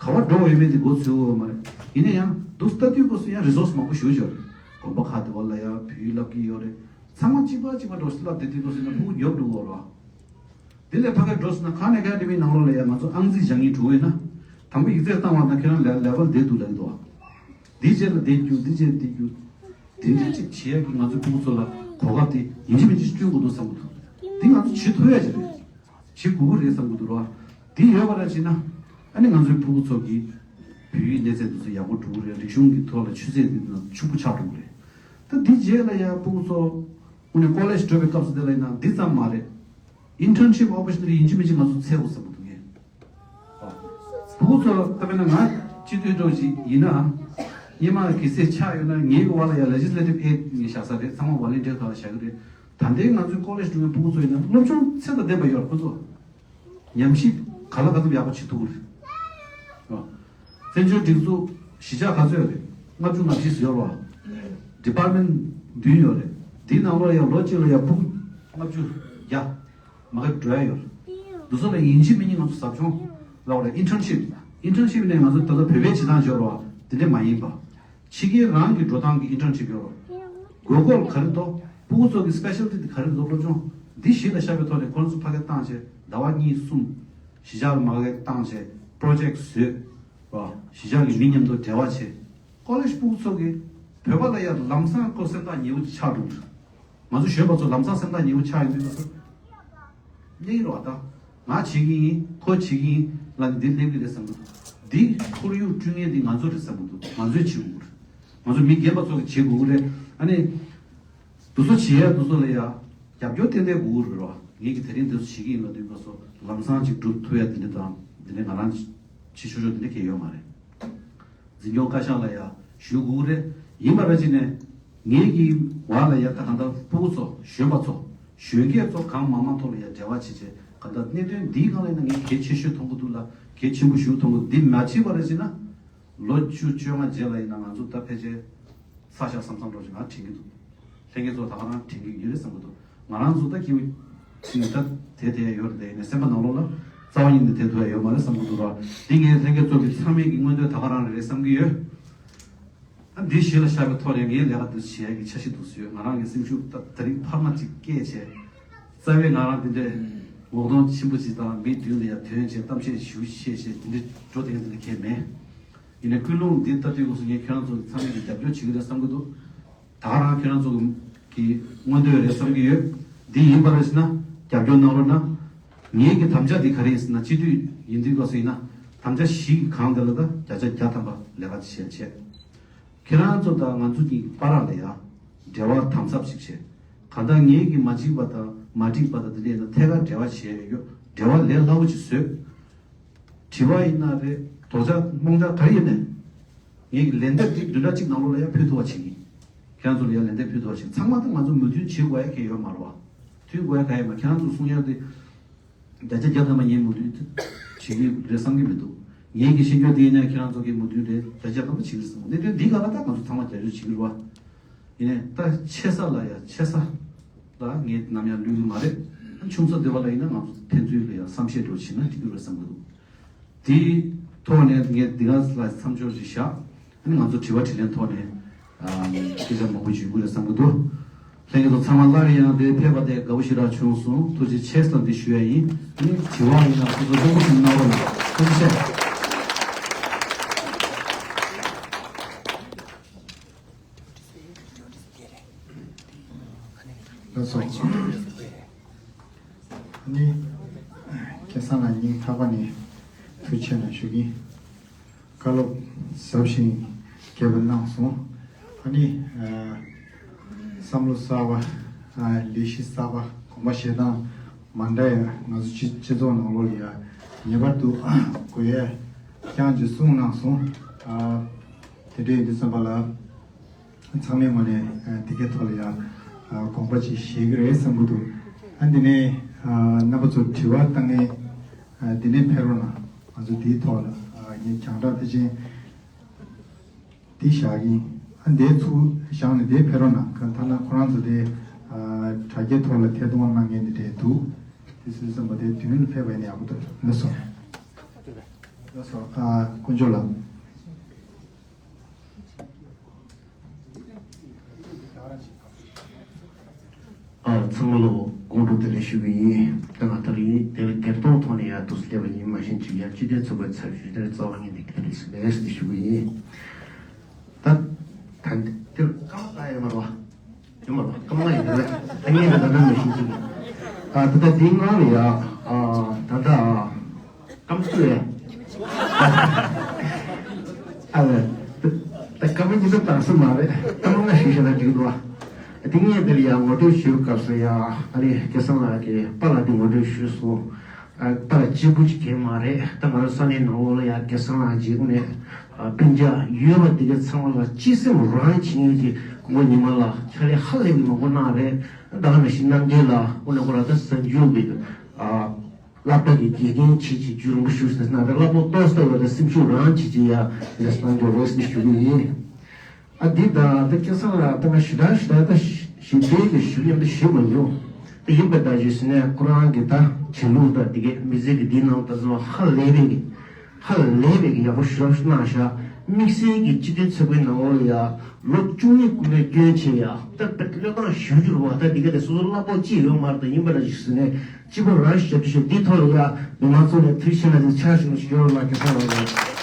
ག་པར་འགྲོ་འོས་མེད་དེ་མགོ་ཚོས་འོས་མ་རེད། ཡིན་ན་ཡང་འདུག་ལྟ་དུས་སྐབས་སུ་ཡང་རི་སོར་སི་མང་པོ་ཞེ་པོ་ཅིག་ཡོད་རེད། དགོན་པ་ཁག་དེ་བ་ལ་ཡང་བོད་ཡིག་བསླབ་ཀྱི་ཡོད་རེད། ཚང་མ་གཅིག་པ་གཅིག་པ་འགྲོ་བསླབ་བསྡད་དུས་སྐབས་སུ་ཡིན་ན་སྤུ་གུ་ཉོབ་འགྲོ་གི་རེད། དེ་ལས་ཕ་གིར་འགྲོ་སོང་ན་ཁཱན་ཨེ་ཀ་ཌི་མི་ནང་ལོགས་ལ་ཡང་ང་ཚོ་ཨང་རྩིས་སྦྱང་མཁན་འགྲོ་འོས་ན། དང་པོ་ཡིག་ཚད་བཏང་བ་ན་ཁྱེད་རང་ལེ་ལེ་ཝལ་བསྡད་འདུག་ལབ་ཀྱི་འདུག་འདི་རྗེས་ལ་འདི་རྒྱུ། འདི་རྗེས་འདི་རྒྱུ། དེ་འདྲ་ཅིག་བྱེད་ཡག་གི་ང་ཚོའི་ཕྲུ་གུ་ཚོ་ལ་གོ་སྐབས་དེ་ཡིན་གཅིག་མིན་གཅིག་བསྐྲུན་དགོས་འདུག་བསམ་གྱི་འདུག་འདི་ང་ཚོ་བྱེད་ཐུབ་ཡག་ཅིག་རེད། བྱེད་དགོས་ཀྱི་རེད་བསམ་གྱི་འདུག་ར། དེ་ཡོད་པ་ར་བྱས་ན། ཨ་ནི་ང་ཚོའི་ཕྲུ་གུ་ཚོ་གི་བོད་ཡིག་གནས་ཚད་དེ་ཚོ་ཡག་པོ་འགྲོ་གི་རེད། རིག་གཞུང་གི་ཐོག་ལ་ཆུ་ཚད་དེ་དང་ཕྱུག་པོ་ཆགས་འགྲོ་གི་རེད། ད་འདི་རྗེས་ལ་ཡང་ཕྲུ་གུ་ཚོ་དངོས་གནས་ཀོ་ལེཇ་འགྲོ་བའི་སྐབས་སུ་དེ་ལ་ཡིན་ན་འདི་ཙམ་མ་རེད། ཨིན་ཊརན་ཤིབ་ཨོ་པོར་ཅུ་ནི་ཊི་ཡིན་གཅིག་མིན་གཅིག་ང་ཚོ་འཚོལ་དགོས་བསམ་གྱི་འདུག་ངས། ཕྲུ་གུ་ཚོ་ལྟ་བས་ན་ང་སྤྱི་འཐུས་འདྲ་ཞིག་ཡིན་ན། སྔོན་མ་གལ་སྲིད་ཆགས་ཡོད་ན་ངའི་འོག་ལ་ཡང་ལེ་ཇི་སི་ལེ་ཊིབ་ཨེ་ཌི་ངས་བཞག་ས་རེད། ཚང་མ་ཝོ་ལན་ཊིར་ཁག་ལ་བཞག་གི་རེད། ད་ལྟའི་ང་ཚོའི་ཀོ་ལེཇ་འགྲོ་མཁན་ཕྲུ་གུ་ཚོ་ཡིན་ན་སློབ་སྦྱོང་ཚད་དང་ལྡན་པ་ཡོད་རེད། ཁོ་ཚོ་ཉམས་ཞིབ་ག་ལ་ག་ཚོད་ཡག་པོ་བྱེད་ཐུབ་ཀྱི་རེད། བཙན་བྱོལ་སྒྲིག་འཛུགས་གཞིས་ཆགས་ག་ཚོད་ཡོད་རེད། ལྔ་བཅུ་ང་བཞི་ཙམ་ཡོད་རེད་བ། ཌི་པཱར་ཊི་མེན་ཊི་བདུན་ཡོད་རེད། དེའི་ནང་ལོགས་ཡང་ལོ་གཅིག་ལ་ཡང་ཕྲུ་གུ་ལྔ་བཅུ་བརྒྱ་མ་གཏོགས་འགྲོ་ཡ་ཡོད་རེད། འདི་ཚོ་ལ་ཡིན་གཅིག་མིན་གཉིས་ང་ཚོ་ཟབ་སྦྱོང་ལབ་རེད། ཨིན་ཊརན་ཤིབ། ཨིན་ཊརན་ཤིབ་ནས་ང་ཚོ་ད་ལྟ་བོད་པའི་བྱེད་སྟངས་ཡོད་རེད་བ། དེ་འདྲ་མ་ཡིན་པ། ཕྱི་རྒྱལ་རང་གི་འགྲོ་སྟངས་ཀྱི་ཨིན་ཊརན་ཤིབ་ཡོད་རེད། དགོས་མཁོ་ག་རེ་འདུག་ཕྲུ་གུ་ཚོ་གི་སི་པེ་ཤལ་ཊི་དེ་ག་རེ་འདུག་སློབ་སྦྱོང་འདི་གཞི་ལ་བཞག་པའི་ཐོག་ནས་ཁོ་རང་ཚོ་ཕ་གིར་བཏང་བྱས་ཟླ་བ་གཉིས་གསུམ་གཞིས་ཆགས་ལ་མ་གིར་བཏང་བྱས་པྲོ་ཇེག་བཟོས་རེད་བ། གཞིས་ཆགས་ཀྱི་མི་མཉམ་དུ་འབྲེལ་བ་བྱས། ཀོ་ལེཇ་ཕྲུ་གུ་ཚོ་གིས་བོད་པ་ལ་ཡང་ལམ་སང་ཁོ་སེམས་ཐག་ཉེ་བོ་ཅིག་ཆགས་འགྲོ་གི་རེད། ང་ཚོ་གཞོན་པ་ཚོ་ལམ་སང་སེམས་ཐག་ཉེ་བོ་ཆགས་ཡོང་དུས་ང་ཚོ་གླེང་རོགས་དང་། ང་བྱེད་ཀྱི་ཡིན། ཁོ་བྱེད་ཀྱི་ཡིན་ལབ་ནས་འདི་སླེབས་ཀྱི་རེད་བསམ་གྱི་འདུག་འདི་ཁོར་ཡུག་བསྐྲུན་མཁན་འདི་ང་ཚོ་རེད་བསམ་གྱི་འདུག་ང་ཚོས་བྱེད་དགོས་ཀྱི་རེད། ང་ཚོ་མི་རྒན་པ་ཚོ་གིས་བྱེད་དགོས་ཀྱི་རེད། ཨ་ནི། འདི་ཚོ་བྱེད་ཡ་འདི་ཚོ་ལ་ཡ་རྒྱབ་སྐྱོར་ཏན་ཏན་དགོས་ཀྱི་རེད་བ། ངེད་ཀྱིས་དེ་རིང་འདི་ཚོ་བྱེད་ཀྱི་ཡིན་ལབ་དུས་སྐབས་སུ་ལམ་སང་ཅིག་སྒྲུབ་ཐུབ་ཡ་འདི་འདྲ་དང་འདི་འདྲ་ང་རང་བྱེད་ཆོག་ཆོག་འདི་འདྲ་གང་ཡང་ཡོད་མ་རེད། འཛིན་སྐྱོང་བཀའ་ཤག་ལ་ཡ་ཞུ་དགོས་ཀྱི་རེད། ཡིན་པ་ར་ཅིག་ནས། ངེད་ཀྱི་བར་ལ་ཡ་ད་གང་ལྟར་སྤུ་གུ་ཚོ་གཞོན་པ་ཚོ་གཞོན་སྐྱེས་ཚོ་གང་མང་མང་ཐོག་ལ་ཡ་འབྲེལ་བ་བྱེད་བྱེད་གང་ལྟར་གནད་དོན་འདིའི་སྒང་ལ་ཡིན་ན་ངས་གལ་ཆེ་ཤོས་མཐོང་གི་འདུག་ལ་གལ་ཆེན་པོ་ཞིག་མཐོང་གི་འདུག་འདི་མ་བྱས་པ་རེད་ཟེར་ན། ལོ་བཅུ་བཅོ་ལྔ་རྗེས་ལ་ཡིན་ན་ང་ཚོ་ད་ཕལ་ཆེར་ཚ་ཤག་བསམ་བསམ་འགྲོ་ཞིག་ང་དྲན་གྱི་འདུག་ལྷན་རྒྱས་ཚོ་ད་ག་རང་དྲན་གྱི་ཡོད་རེད་བསམ་གྱི་འདུག་ང་རང་ཚོ་ད་སྐྱེ་བོ་ཅིག་ད་དེ་དེ་ཡོད་རེད་དེ་ཡིན་ནའི་སེམས་པ་ནང་ལོགས་ལ་རྩ་བ་ཉིད་ནས་དེ་ཐུབ་ཡ་ཡོད་མ་རེད་བསམ་གྱི་འདུག་ར། འདི་ངས་ལྷན་རྒྱས་ཚོ་གི་ཚང་མས་ཀྱི་མངོན་འདོད་ད་ག་རང་རེད་བསམ་གྱི་ཡོད། ཨ་འདི་གཞི་ལ་བཞག་པའི་ཐོག་ནས་ངས་ལས་ཀ་འདི་བྱེད་ཡ་གི་འཆར་གཞི་འདུག་སེ་ཡོད། ང་རང་གི་སེམས་ཤུགས་ད་ད་རིང་འཕར་མ་ཅིག་སྐྱེས་བྱས། རྩ་བའི་ང་རང་འདི་འདྲའི་ངོ་གདོང་ཆེན་པོ་ཅིག་དང་མི་མདུན་ལ་ཡ་དོན་བྱས་གཏམ་བཤད་ཞུ་ཤེས་བྱས་འདི་འདྲའི་འགྲོ་དེ་འདི་འདྲ་གས་མེད། ཡིན་ནའི་ཀུན་སློང་འདི་ལྟ་དུས་སྐབས་སུ་ངས་ཁྱེད་རང་ཚོ་གི་ཚང་མས་ཀྱི་རྒྱབ་སྐྱོར་བྱེད་ཀྱི་རེད་བསམ་གྱི་འདུག་ད་ག་རང་ཁྱེད་རང་ཚོ་གི་མངོན་འདོད་རེད་བསམ་གྱི་ཡོད། འདི་ཡིན་པ་རེད་ཟེར་ན་རྒྱབ་སྐྱོར་གནང་རོགས་གནང་། ངེད་ཀྱི་དམ་བཅའ་འདི་ག་རེ་ཡིན་ཟེར་ན་སྤྱི་འཐུས་ཡིན་དུས་སྐབས་སུ་ཡིན་ན་དམ་བཅའ་བཞི་གི་སྒང་དེ་ལ་ད་བརྒྱ་ཆ་བརྒྱ་ཐམ་པ་ལས་ཀ་བྱེད་བྱེད། ཁྱེད་རང་ཚོ་དང་ང་ཚོ་གཉིས་ཀྱི་བར་ལ་ཡ་འབྲེལ་བ་དམ་ཟབ་ཅིག་བྱེད། གང་ལྟར་ངེད་ཀྱི་མ་འགྲིག་པ་དང་མ་འགྲིག་པ་དང་དེ་འདྲ་ཡིན་ན་ཐད་ཀར་འབྲེལ་བ་བྱེད་ཡ་ཡོད། འབྲེལ་བ་ལས་སླ་བོ་ཅིག་བཟོས། དྲི་བ་ཡིན་ན་རེད། དོགས་འཆར་རྨོངས་འཆར་ག་རེ་ཡོད་ནའི། ངེད་ཀྱི་ལན་འདེབས་འདི་བདུན་ཕྲག་གཅིག་ནང་ལོགས་ལ་ཡང་ཕུལ་ཐུབ་པ་བྱེད་ཀྱི། ཁྱེད་རང་ཚོ་ལ་ཡང་ལན་འདེབས་ཕུལ་ཐུབ་པ་བྱེད་ཀྱི། ཚང་མ་ད་ང་ཚོ་མོས་མཐུན་བྱེད་དགོས་ཡ་གང་ཡང་ཡོད་མ་རེད་བ། མཐུན་དགོས་ཡ་གང་ཡང་མ། ཁྱེད་རང་ཚོ་གསུང་ཡ་དེ། བརྒྱ་ཆ་བརྒྱ་ཐམ་པ་ངས་མོས་མཐུན་བྱེད་ཀྱི་རེད་བསམ་གྱི་མི་འདུག་ངེད་ཀྱི་ཤེས་རྒྱུ་དེ་ཡིན་ན་ཁྱེད་རང་ཚོ་གི་མོས་མཐུན་རེད། བརྒྱ་ཆ་བརྒྱ་ཐམ་པ་བྱེད་ཀྱི་རེད་བསམ། གནད་དོན་འདི་ག་ལ་ད་ང་ཚོ་ཚང་མ་རྒྱབ་སྐྱོར་བྱེད་ཀྱི་རེད་བ། ཡིན་ནའི་ད་ཆེ་ས་ལ་ཡ་ཆེ་ས་ལ་ངས་ནམ་ཡང་བློས་ཀྱི་མ་རེད། ཆུང་ས་དེ་བ་ལ་ཡིན་ན་ང་ཚོ་ཕན་ཚུན་ལ་ཡ་བསམ་ཤེས་འགྲོ་བྱེད་ན་འགྲིག་གི་རེད་བསམ་གྱི་འདུག་དེའི་ཐོག་ནས་ངས་འདི་ག་ལ་མཚམས་འཇོག་ཅིག་བཞག་ཨ་ནི་ང་ཚོ་དྲི་བ་དྲིས་ལན་ཐོག་ནས་ཨ་སྐད་ཆ་མང་པོ་ཞུ་དགོས་རེད་བསམ་གྱི་འདུག་ལྷན་རྒྱས་ཚོ་ཚང་མ་སླར་ཡང་འདིར་ཕེབས་པ་དེ་དགའ་པོ་ཞེ་དྲག་བྱུང་སོང་། ཐུགས་རྗེ་ཆེ་ལབ་འདི་ཞུ་ཡ་ཡིན། ཨ་ནི་དྲི་བ་ཡིན་ན་སོ་སོ་ལྷུག་པོ་ཞིག་གནང་རོགས་གནང་། ཐུགས་རྗེ་ཆེ། ལགས་སོ། ཨ་ནི་སྐལ་བཟང་ལགས་སྙིང་ཐག་པ་ནས་ཐུགས་རྗེ་ཆེ་གནང་ཞུ་གི་ཡིན། བཀའ་སློབ་ཟབ་ཞིང་རྒྱས་པ་གནང་སོང་། ཨ་ནི་ཨ་བསམ་བློ་གསར་པ། ཨ་ལས་གཞི་གསར་པ། དགོངས་པ་བཞེས་སྟངས་མ་འདྲ་ཡ། ང་ཚོ་སྤྱི་སྤྱི་ཚོགས་ནང་ལོགས་ལ་ཡ་ངེས་པར་དུ་དགོས་ཡ་རྐྱང་ཅིག་གསུངས་གནང་སོང་། ཨ་དེ་འདྲ་ཡིན་དུས་ཙམ་པ་ལ། ཚང་མའི་ངོས་ནས་ཨ་དེ་གའི་ཐོག་ལ་ཡང་ཨ་དགོངས་པ་ཅིག་བཞེས་ཀྱི་རེད་བསམ་གྱི་འདུག་ཨ་འདི་ནས་ཨ་རྣམ་པ་ཚོ་དྲི་བ་བཏང་མཁན་ཨ་འདི་ནས་ཕེབས་རོགས་གནང་། ང་ཚོ་འདིའི་ཐོག་ལ་ཨ་ངས་རྒྱང་བསྒྲགས་ཕལ་ཆེར་འདི་བཞག་གི་ཡིན། ཨ་འདིའི་ཚུར་བཞག་ནས་འདིར་ཕེབས་རོགས་གནང་། གང་ཐ་ན་ཁོ་རང་ཚོ་དེ་ཨ་དྲ་རྒྱའི་ཐོག་ལ་ཐད་གཏོང་གནང་མཁན་འདི་འདྲས་འདུག་དེ་སོང་ཙང་པ་དེ་མདུན་ལ་ཕེབས་པ་ཡིན་ན་ཡག་པོ་འདུག་ལགས་སོ། ལགས་སོ། ཨ་དཀོན་མཆོག་ལགས། ཨ་ཚང་མ་ལ་དགོང་དྲོ་བདེ་ལེགས་ཞུ་གི་ཡིན། ད་ང་ད་རིང་དེ་ལ་སྒེར་དོན་ཐོག་ནས་ཡར་འདུག་སེ་སླེབས་པ་ཡིན། མ་གཞི་ཅིག་ཡར་སྤྱི་མཐུན་ཚོགས་པའི་ཚབ་ཞུས་ཏེ་རྩ་བ་ཉིད་ནས་བདེ་ལེགས་ཞུ་གི་ཡིན། ད་ད་འདིར་སྐར་མ་ལྔ་ཡོད་མ་རེད་བ། ཡོད་མ་རེད་བ། སྐར་མ་ལྔ་ཡོད་རེད། ད་ངས་ད་ད་ནང་མ་གཞི་ཅིག་ཨ་ད་ད་འདིའི་ནང་ལ་ཡ་ཨ་ད་ད་ཨ། སྐར་མ་བཅུ་རེད། ཨ་ལས། ད་སྐར་མ་ཉི་ཤུ་བཏང་ས་མ་རེད། སྐར་མ་ལྔ་ཞུས་བཞག་ན་འགྲིག་འདུག་ཨ། དེ་ངས་འདིར་ཡང་ངོ་སྤྲོད་ཞུ་སྐབས་སུ་ཡང་ཨ་ནི་སྐལ་བཟང་ལགས་ཀྱིས་པཱ་ལགས་འདི་ངོ་སྤྲོད་ཞུས་སོང་། ཨ་པཱ་ལགས་གཅིག་པུ་ཅིག་གང་མ་རེད། ད་ང་རང་ས་གནས་ནང་ལོགས་ལ་ཡང་སྐལ་བཟང་ལགས་ཀྱི་ངོས་ནས་ཨ་སྤུན་ཀྱག་ཡོད་པ་འདི་གའི་ཚང་མ་ལ་སྤྱི་སེམས་རང་བྱེད་མཁན་གྱི་སྐུ་ངོ་ཉི་མ་ལགས་ཕྱག་ལས་ཧ་ལས་པའི་མང་པོ་གནང་རེད། ད་ག་ནང་བཞིན་རྣམ་རྒྱལ་ལགས་དངོས་གནས་ཁོ་རང་ད་གཟའ་མཇུག་གི་ཨ། སློབ་གྲྭ་གི་དགེ་རྒན་བྱེད་ཅིག་རྒྱུན་རིང་པོ་བཞུགས་ཟེར་ན་ད་སློབ་ཕྲུག་ཏོག་ཙམ་ཡོད་ན་སེམས་ཤུགས་རང་བྱེད་ཅིག་ཡ་ལས་གནང་རྒྱུ་རེད་ཟེར་ཞུ་གི་ཡིན། ཨ་འདི་དང་ད་སྐལ་བཟང་ལགས་ད་ང་ཞེ་དྲག་ཞེ་དྲག་ད་ཞི་བདེ་གི་ཞུ་ཡ་འདི་ཞུ་མ་མྱོང་། ད་ཡིན་པ་ད་ཞུ་ཟེར་ནས་ཁོ་རང་གི་ད་བྱེད་ལུགས་ད་འདི་གའི་མི་ཚེ་གི་འདི་ནང་ད་ཚོ་ཧ་ལས་པའི་གི་ཧ་ལས་པའི་གི་ཡག་པོ་ཞེ་དྲག་གནང་ཤག་དམིགས་བསལ་གི་སྤྱི་མཐུན་ཚོགས་པའི་ནང་ལོགས་ལ་ཡ་ལོ་བཅུ་གཉིས་སྐུ་ལས་བསྐྱོན་བྱས་ཡ་ད་བློས་བཏང་ཞུ་རྒྱུ་རེད་བ། ད་འདི་ག་དེ་སོ་སོ་གླ་ཕོགས་ཅི་ཡོད་མ་རེད། ད་ཡིན་པ་ར་ཞིག་ཟེར་ནས་སྤྱི་པ་རང་ཞབས་ཞུ་འདི་ཐོག་ལ་ཡ་མི་མང་ཚོ་ནས་ཐུགས་རྗེ་ཆེ་ལ་ཕྱག་ཞུ་ཞུ་ཡོད་ལ་སྐལ་བཟང་ལགས་རེད།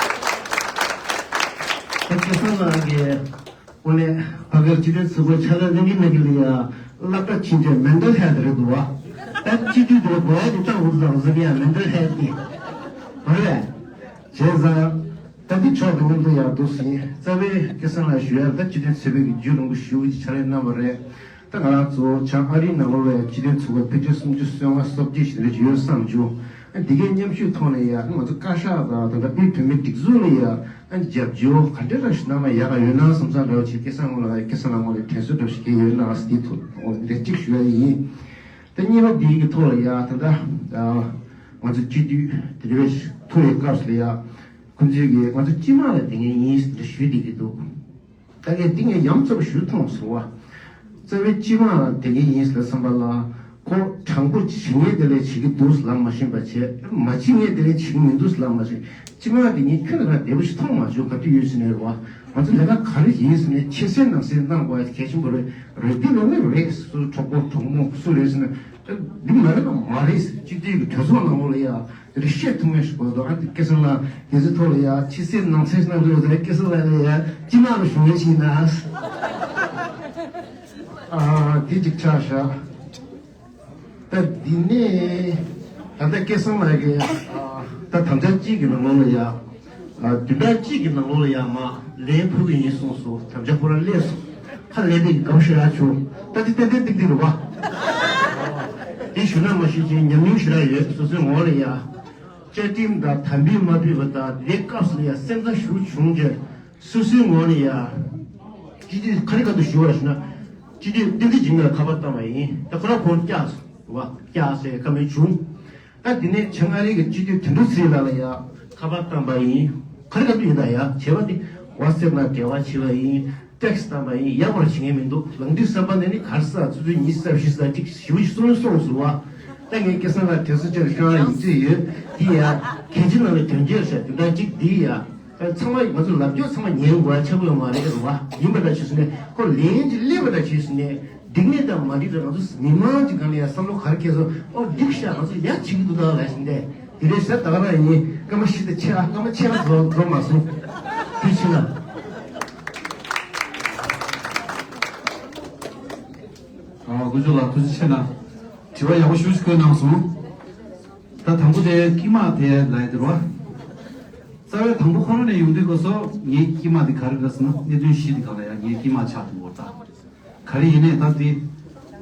ད་སྐལ་བཟང་ལགས་ཀྱིས་དངོས་གནས་ཕ་གིར་སྤྱི་མཐུན་ཚོགས་པའི་ཕྱག་ལས་གནང་གི་མེད་གི་ལ་ཡ་སློབ་གྲྭ་ཕྱིན་ཆད་མེན་ཊལ་ཧེལ་ཐི་རེད་འདུག་བ། ད་སྤྱི་འཐུས་དེ་ལ་གོ་ཡ་དེ་ཏང་འུ་ཚང་ཟེར་གི་ཡ་མེན་ཊལ་ཧེལ་ཐི་དེ་རེད། བྱས་ཙང་། ད་འདི་ཕྱོགས་དེ་མཉམ་དུ་ཡར་འདུག་ཟིན། རྩ་བའི་སྐལ་བཟང་ལགས་ཞུ་ཡར་ད་སྤྱི་མཐུན་ཚོགས་པའི་གི་རྒྱུན་རིང་པོ་ཞུ་གི་ཕྱག་ལས་གནང་བ་རེད། ད་ང་རང་ཚོ་བྱང་ཨ་རིའི་ནང་ལོགས་ལ་ཡང་སྤྱི་མཐུན་ཚོགས་པ་ཕལ་ཆེར་སུམ་ཅུ་སོ་ལྔ་སོ་བརྒྱད་ཞིག་རེད་ཡོད་བསམ་བྱུང་ ཨ་འདི་གའི་མཉམ་ཞུགས་ཐོག་ནས་ཡ་ང་ཚོ་བཀའ་ཤག་དང་ད་ལྟ་དབུས་བོད་མིའི་སྒྲིག་འཛུགས་ལ་ཡ་ཨ་རྒྱབ་སྐྱོར་ག་འདྲ་ར་ཞིག་གནང་ན་ཡག་ག་ཡོད་ན་བསམ་བསམ་འདྲ་བ་ཅིག་སྐལ་བཟང་ངོ་ལ་སྐལ་བཟང་ལགས་ངོ་ལ་དྲན་གསོ་འདྲ་ཞིག་གི་ཡོད་ན་ཟེར་དེའི་ཐོག་འོ་འདི་གཅིག་ཞུ་ཡ་ཡིན། ད་གཉིས་པ་འདིའི་གི་ཐོག་ལ་ཡ་ད་ལྟ་ང་ཚོ་སྤྱི་འཐུས་དེ་འདྲ་བའི་ཐུག་ཡའི་སྐབས་སུ་ལ་ཡ་ཁོང་ཚོས་གི་ང་ཚོ་སྤྱི་དམངས་ལ་དེ་ངས་ཡིན་ཟེར་འདྲ་ཞུས་བསྡད་ཀྱི་འདུག་ད་ངས་འདི་ངས་ཡང་རྩ་བ་ཞུ་མཐོང་སོང་བ། རྩ་བའི་སྤྱི་དམངས་ལ་དེ་ངས་ཡིན་ཟེར་བསམ་པ་ལ་ཁོ་དྲང་པོ་བྱེད་ངེས་དེ་ལས་བྱེད་ཀྱི་འདུག་ལབ་མ་ཤེས་པ་བྱས་མ་བྱེད་ངེས་དེ་ལས་བྱེད་ཀྱི་མི་འདུག་ལབ་མ་ཤེས། སྤྱི་དམངས་དེ་ངས་ཁྱོན་ནས་རང་བདེ་པོ་ཞིག་མཐོང་མ་བྱུང་ག་དུས་ཡོད་ཟེར་ནས་རེད་བ། ང་ཚོ་ལས་ཀ་ག་རེ་ཡིན་ཟེར་ནས་ཕྱི་གསལ་ནང་གསལ་གནང་དགོས་ཡ་གལ་ཆེན་པོ་རེད། རེད་དེ་ལོ་ངས་རེད་སུ་གྲོགས་པོ་གྲོགས་མོ་སུ་རེད་ཟེར་ན་འདི་མ་རེད་ལ་མ་རེད་ཟེར་སྤྱི་འཐུས་ཀྱི་གྲོས་ཚོགས་ནང་ལོགས་ལ་ཡ། དེ་རིང་བཤད་ཐུབ་མེད་ཞིག་གོ་འདུག་ཨ་ཏི་སྐལ་བཟང་ལགས་དེ་ཚོའི་ཐོག་ལ་ཡ་ཕྱི་གསལ་ནང་གསལ་གནང་རོགས་ཟེར་སྐལ་བཟང་ལགས་ལ་ཡ་སྤྱི་དམངས་ལ་ཞུ་ཡ་ཞིག་ན། ཨ་དེ་གཅིག་ཆགས་བཞག་ད་འདི་ནས་ད་ལྟ་སྐལ་བཟང་ལགས་ཀྱིས་ཨ་ད་དམ་བཅའ་གཅིག་གི་ནང་ལོགས་ལ་ཡ་ཨ་བདུན་ཕྲག་གཅིག་གི་ནང་ལོགས་ལ་ཡ་མ་ལན་ཕུལ་གི་ཡིན་གསུངས་སོང་། དམ་བཅའ་ཁོ་རང་སླེབས་སོང་། ཁ་ལན་དེ་གི་སྒམ་ཤོད་ཡ་བྱུང་ད་འདི་ཏན་ཏན་ཏིག་ཏིག་རེད་བ། དེ་ཞུ་ན་མ་ཞུ་ཅིག་ཉམས་མྱོང་ཞུ་ར་ཡོད་སོ་སོའི་ངོ་ལ་ཡ། བཅའ་ཁྲིམས་དང་དམ་འབུལ་མ་ཕུལ་བ་དང་དེ་སྐབས་སུ་ཡང་སེམས་ཐག་ཞུ་བྱུང་རྗེས་སོ་སོའི་ངོས་ནས་ཡང་སྤྱི་འཐུས་ཁ་རི་ཁ་ཐུག་ཞུ་བ་ཞུ་ན་སྤྱི་འཐུས་བསྟན་འཛིན་འཇིགས་མེད་ལ་ཁ་པར་བཏང་བ་ཡིན། ད་ཁོ་རང་ཁོང་བཀྱག་སོང་བ་བཀྱག་སའི་ཁ་མིན་བྱུང་། ད་དེ་ནས་བྱང་ཨ་རི་གི་སྤྱི་འཐུས་དོན་གྲུབ་ཚེ་རིང་ལགས་ལ་ཡང་ཁ་པར་བཏང་བ་ཡིན། ཁ་རི་ཁ་ཐུག་ཡིན་ད་ཡང་བྱས་པ་དེ་WhatsApp་ནང་འབྲེལ་བ་བྱས་པ་ཡིན། ཏེག་སི་བཏང་བ་ཡིན། ཡག་པར་བྱེད་ངེས་མི་འདུག་ལངས་དུས་བསམ་པ་ནས་ནི་གར་ས་ཆུ་ཚོད་ཉི་ཤུ་རྩ་བཞི་ས་གཅིག་ཞིབ་ཞིབ་གསུངས་གསུངས་སོང་བ། ད་ངས་སྐལ་བཟང་ལགས་དྲན་གསོ་ཅིག་ཤོད་ཡིན་ཚུལ་ཡོད་འདི་ཡ། གལ་ཆེ་ནང་ལ་དོན་རྐྱེན་ཟེར་དེ་འདྲ་གཅིག་འདི་ཡ། ད་ཚང་མ་ང་ཚོ་ལབ་རྒྱུ་ཚང་མ་ཉན་དགོས་ཡ་ཆགས་ཀྱི་ཡོད་མ་རེད་རེད་བ། ཡིན་པ་འདྲ་བྱས་སོང་ནས་ཁོ་ལན་ཅིག་སླེབས་པ་འདྲ་བྱས་སོང་ནས་འགྲིག་ནས་དང་མ་འགྲིག་རེད། ང་ཚོ་མི་མང་གི་སྒང་ལ་ཡ་བསམ་བློ་ག་རེ་སྐྱེས་སོང་། ཨོ་འགྲིག་ཤག་ང་ཚོ་ཡ་བྱེད་ཀྱི་འདུག་ད་ལབ་བཞིན་ཏེ། དེ་རིང་ཟེར་ད་ག་རང་ཡིན། སྐར་མ་བཞི་དང་ཕྱེད་ཀ་སྐར་མ་ཕྱེད་ཀ་རྫོགས་རྫོགས་མ་སོང་། དུས་ཕྱིན་ལ། ཨ་དཀོན་མཆོག་ལགས་ཐུགས་རྗེ་ཆེ་གནང་། དྲི་བ་ཡག་པོ་ཞེ་པོ་ཅིག་བཀོད་གནང་སོང་། ད་དང་པོ་དེ་དཀྱིལ་མ་དེ་ལབ་ཡ་དེ་རེད་བ། རྩ་བའི་དང་པོ་ཁོ་རང་ནས་ཡོང་དུས་སྐབས་སུ་ངའི་དཀྱིལ་མ་དེ་ག་རེ་རེད་ཟེར་ན་གནད་དོན་བཞི་དེ་སྒང་ལ་ཡ་ངའི་དཀྱིལ་མ་ཆགས་འདུག་གོ་ད། ག་རེ་ཡིན་ནའི་ད་དེ་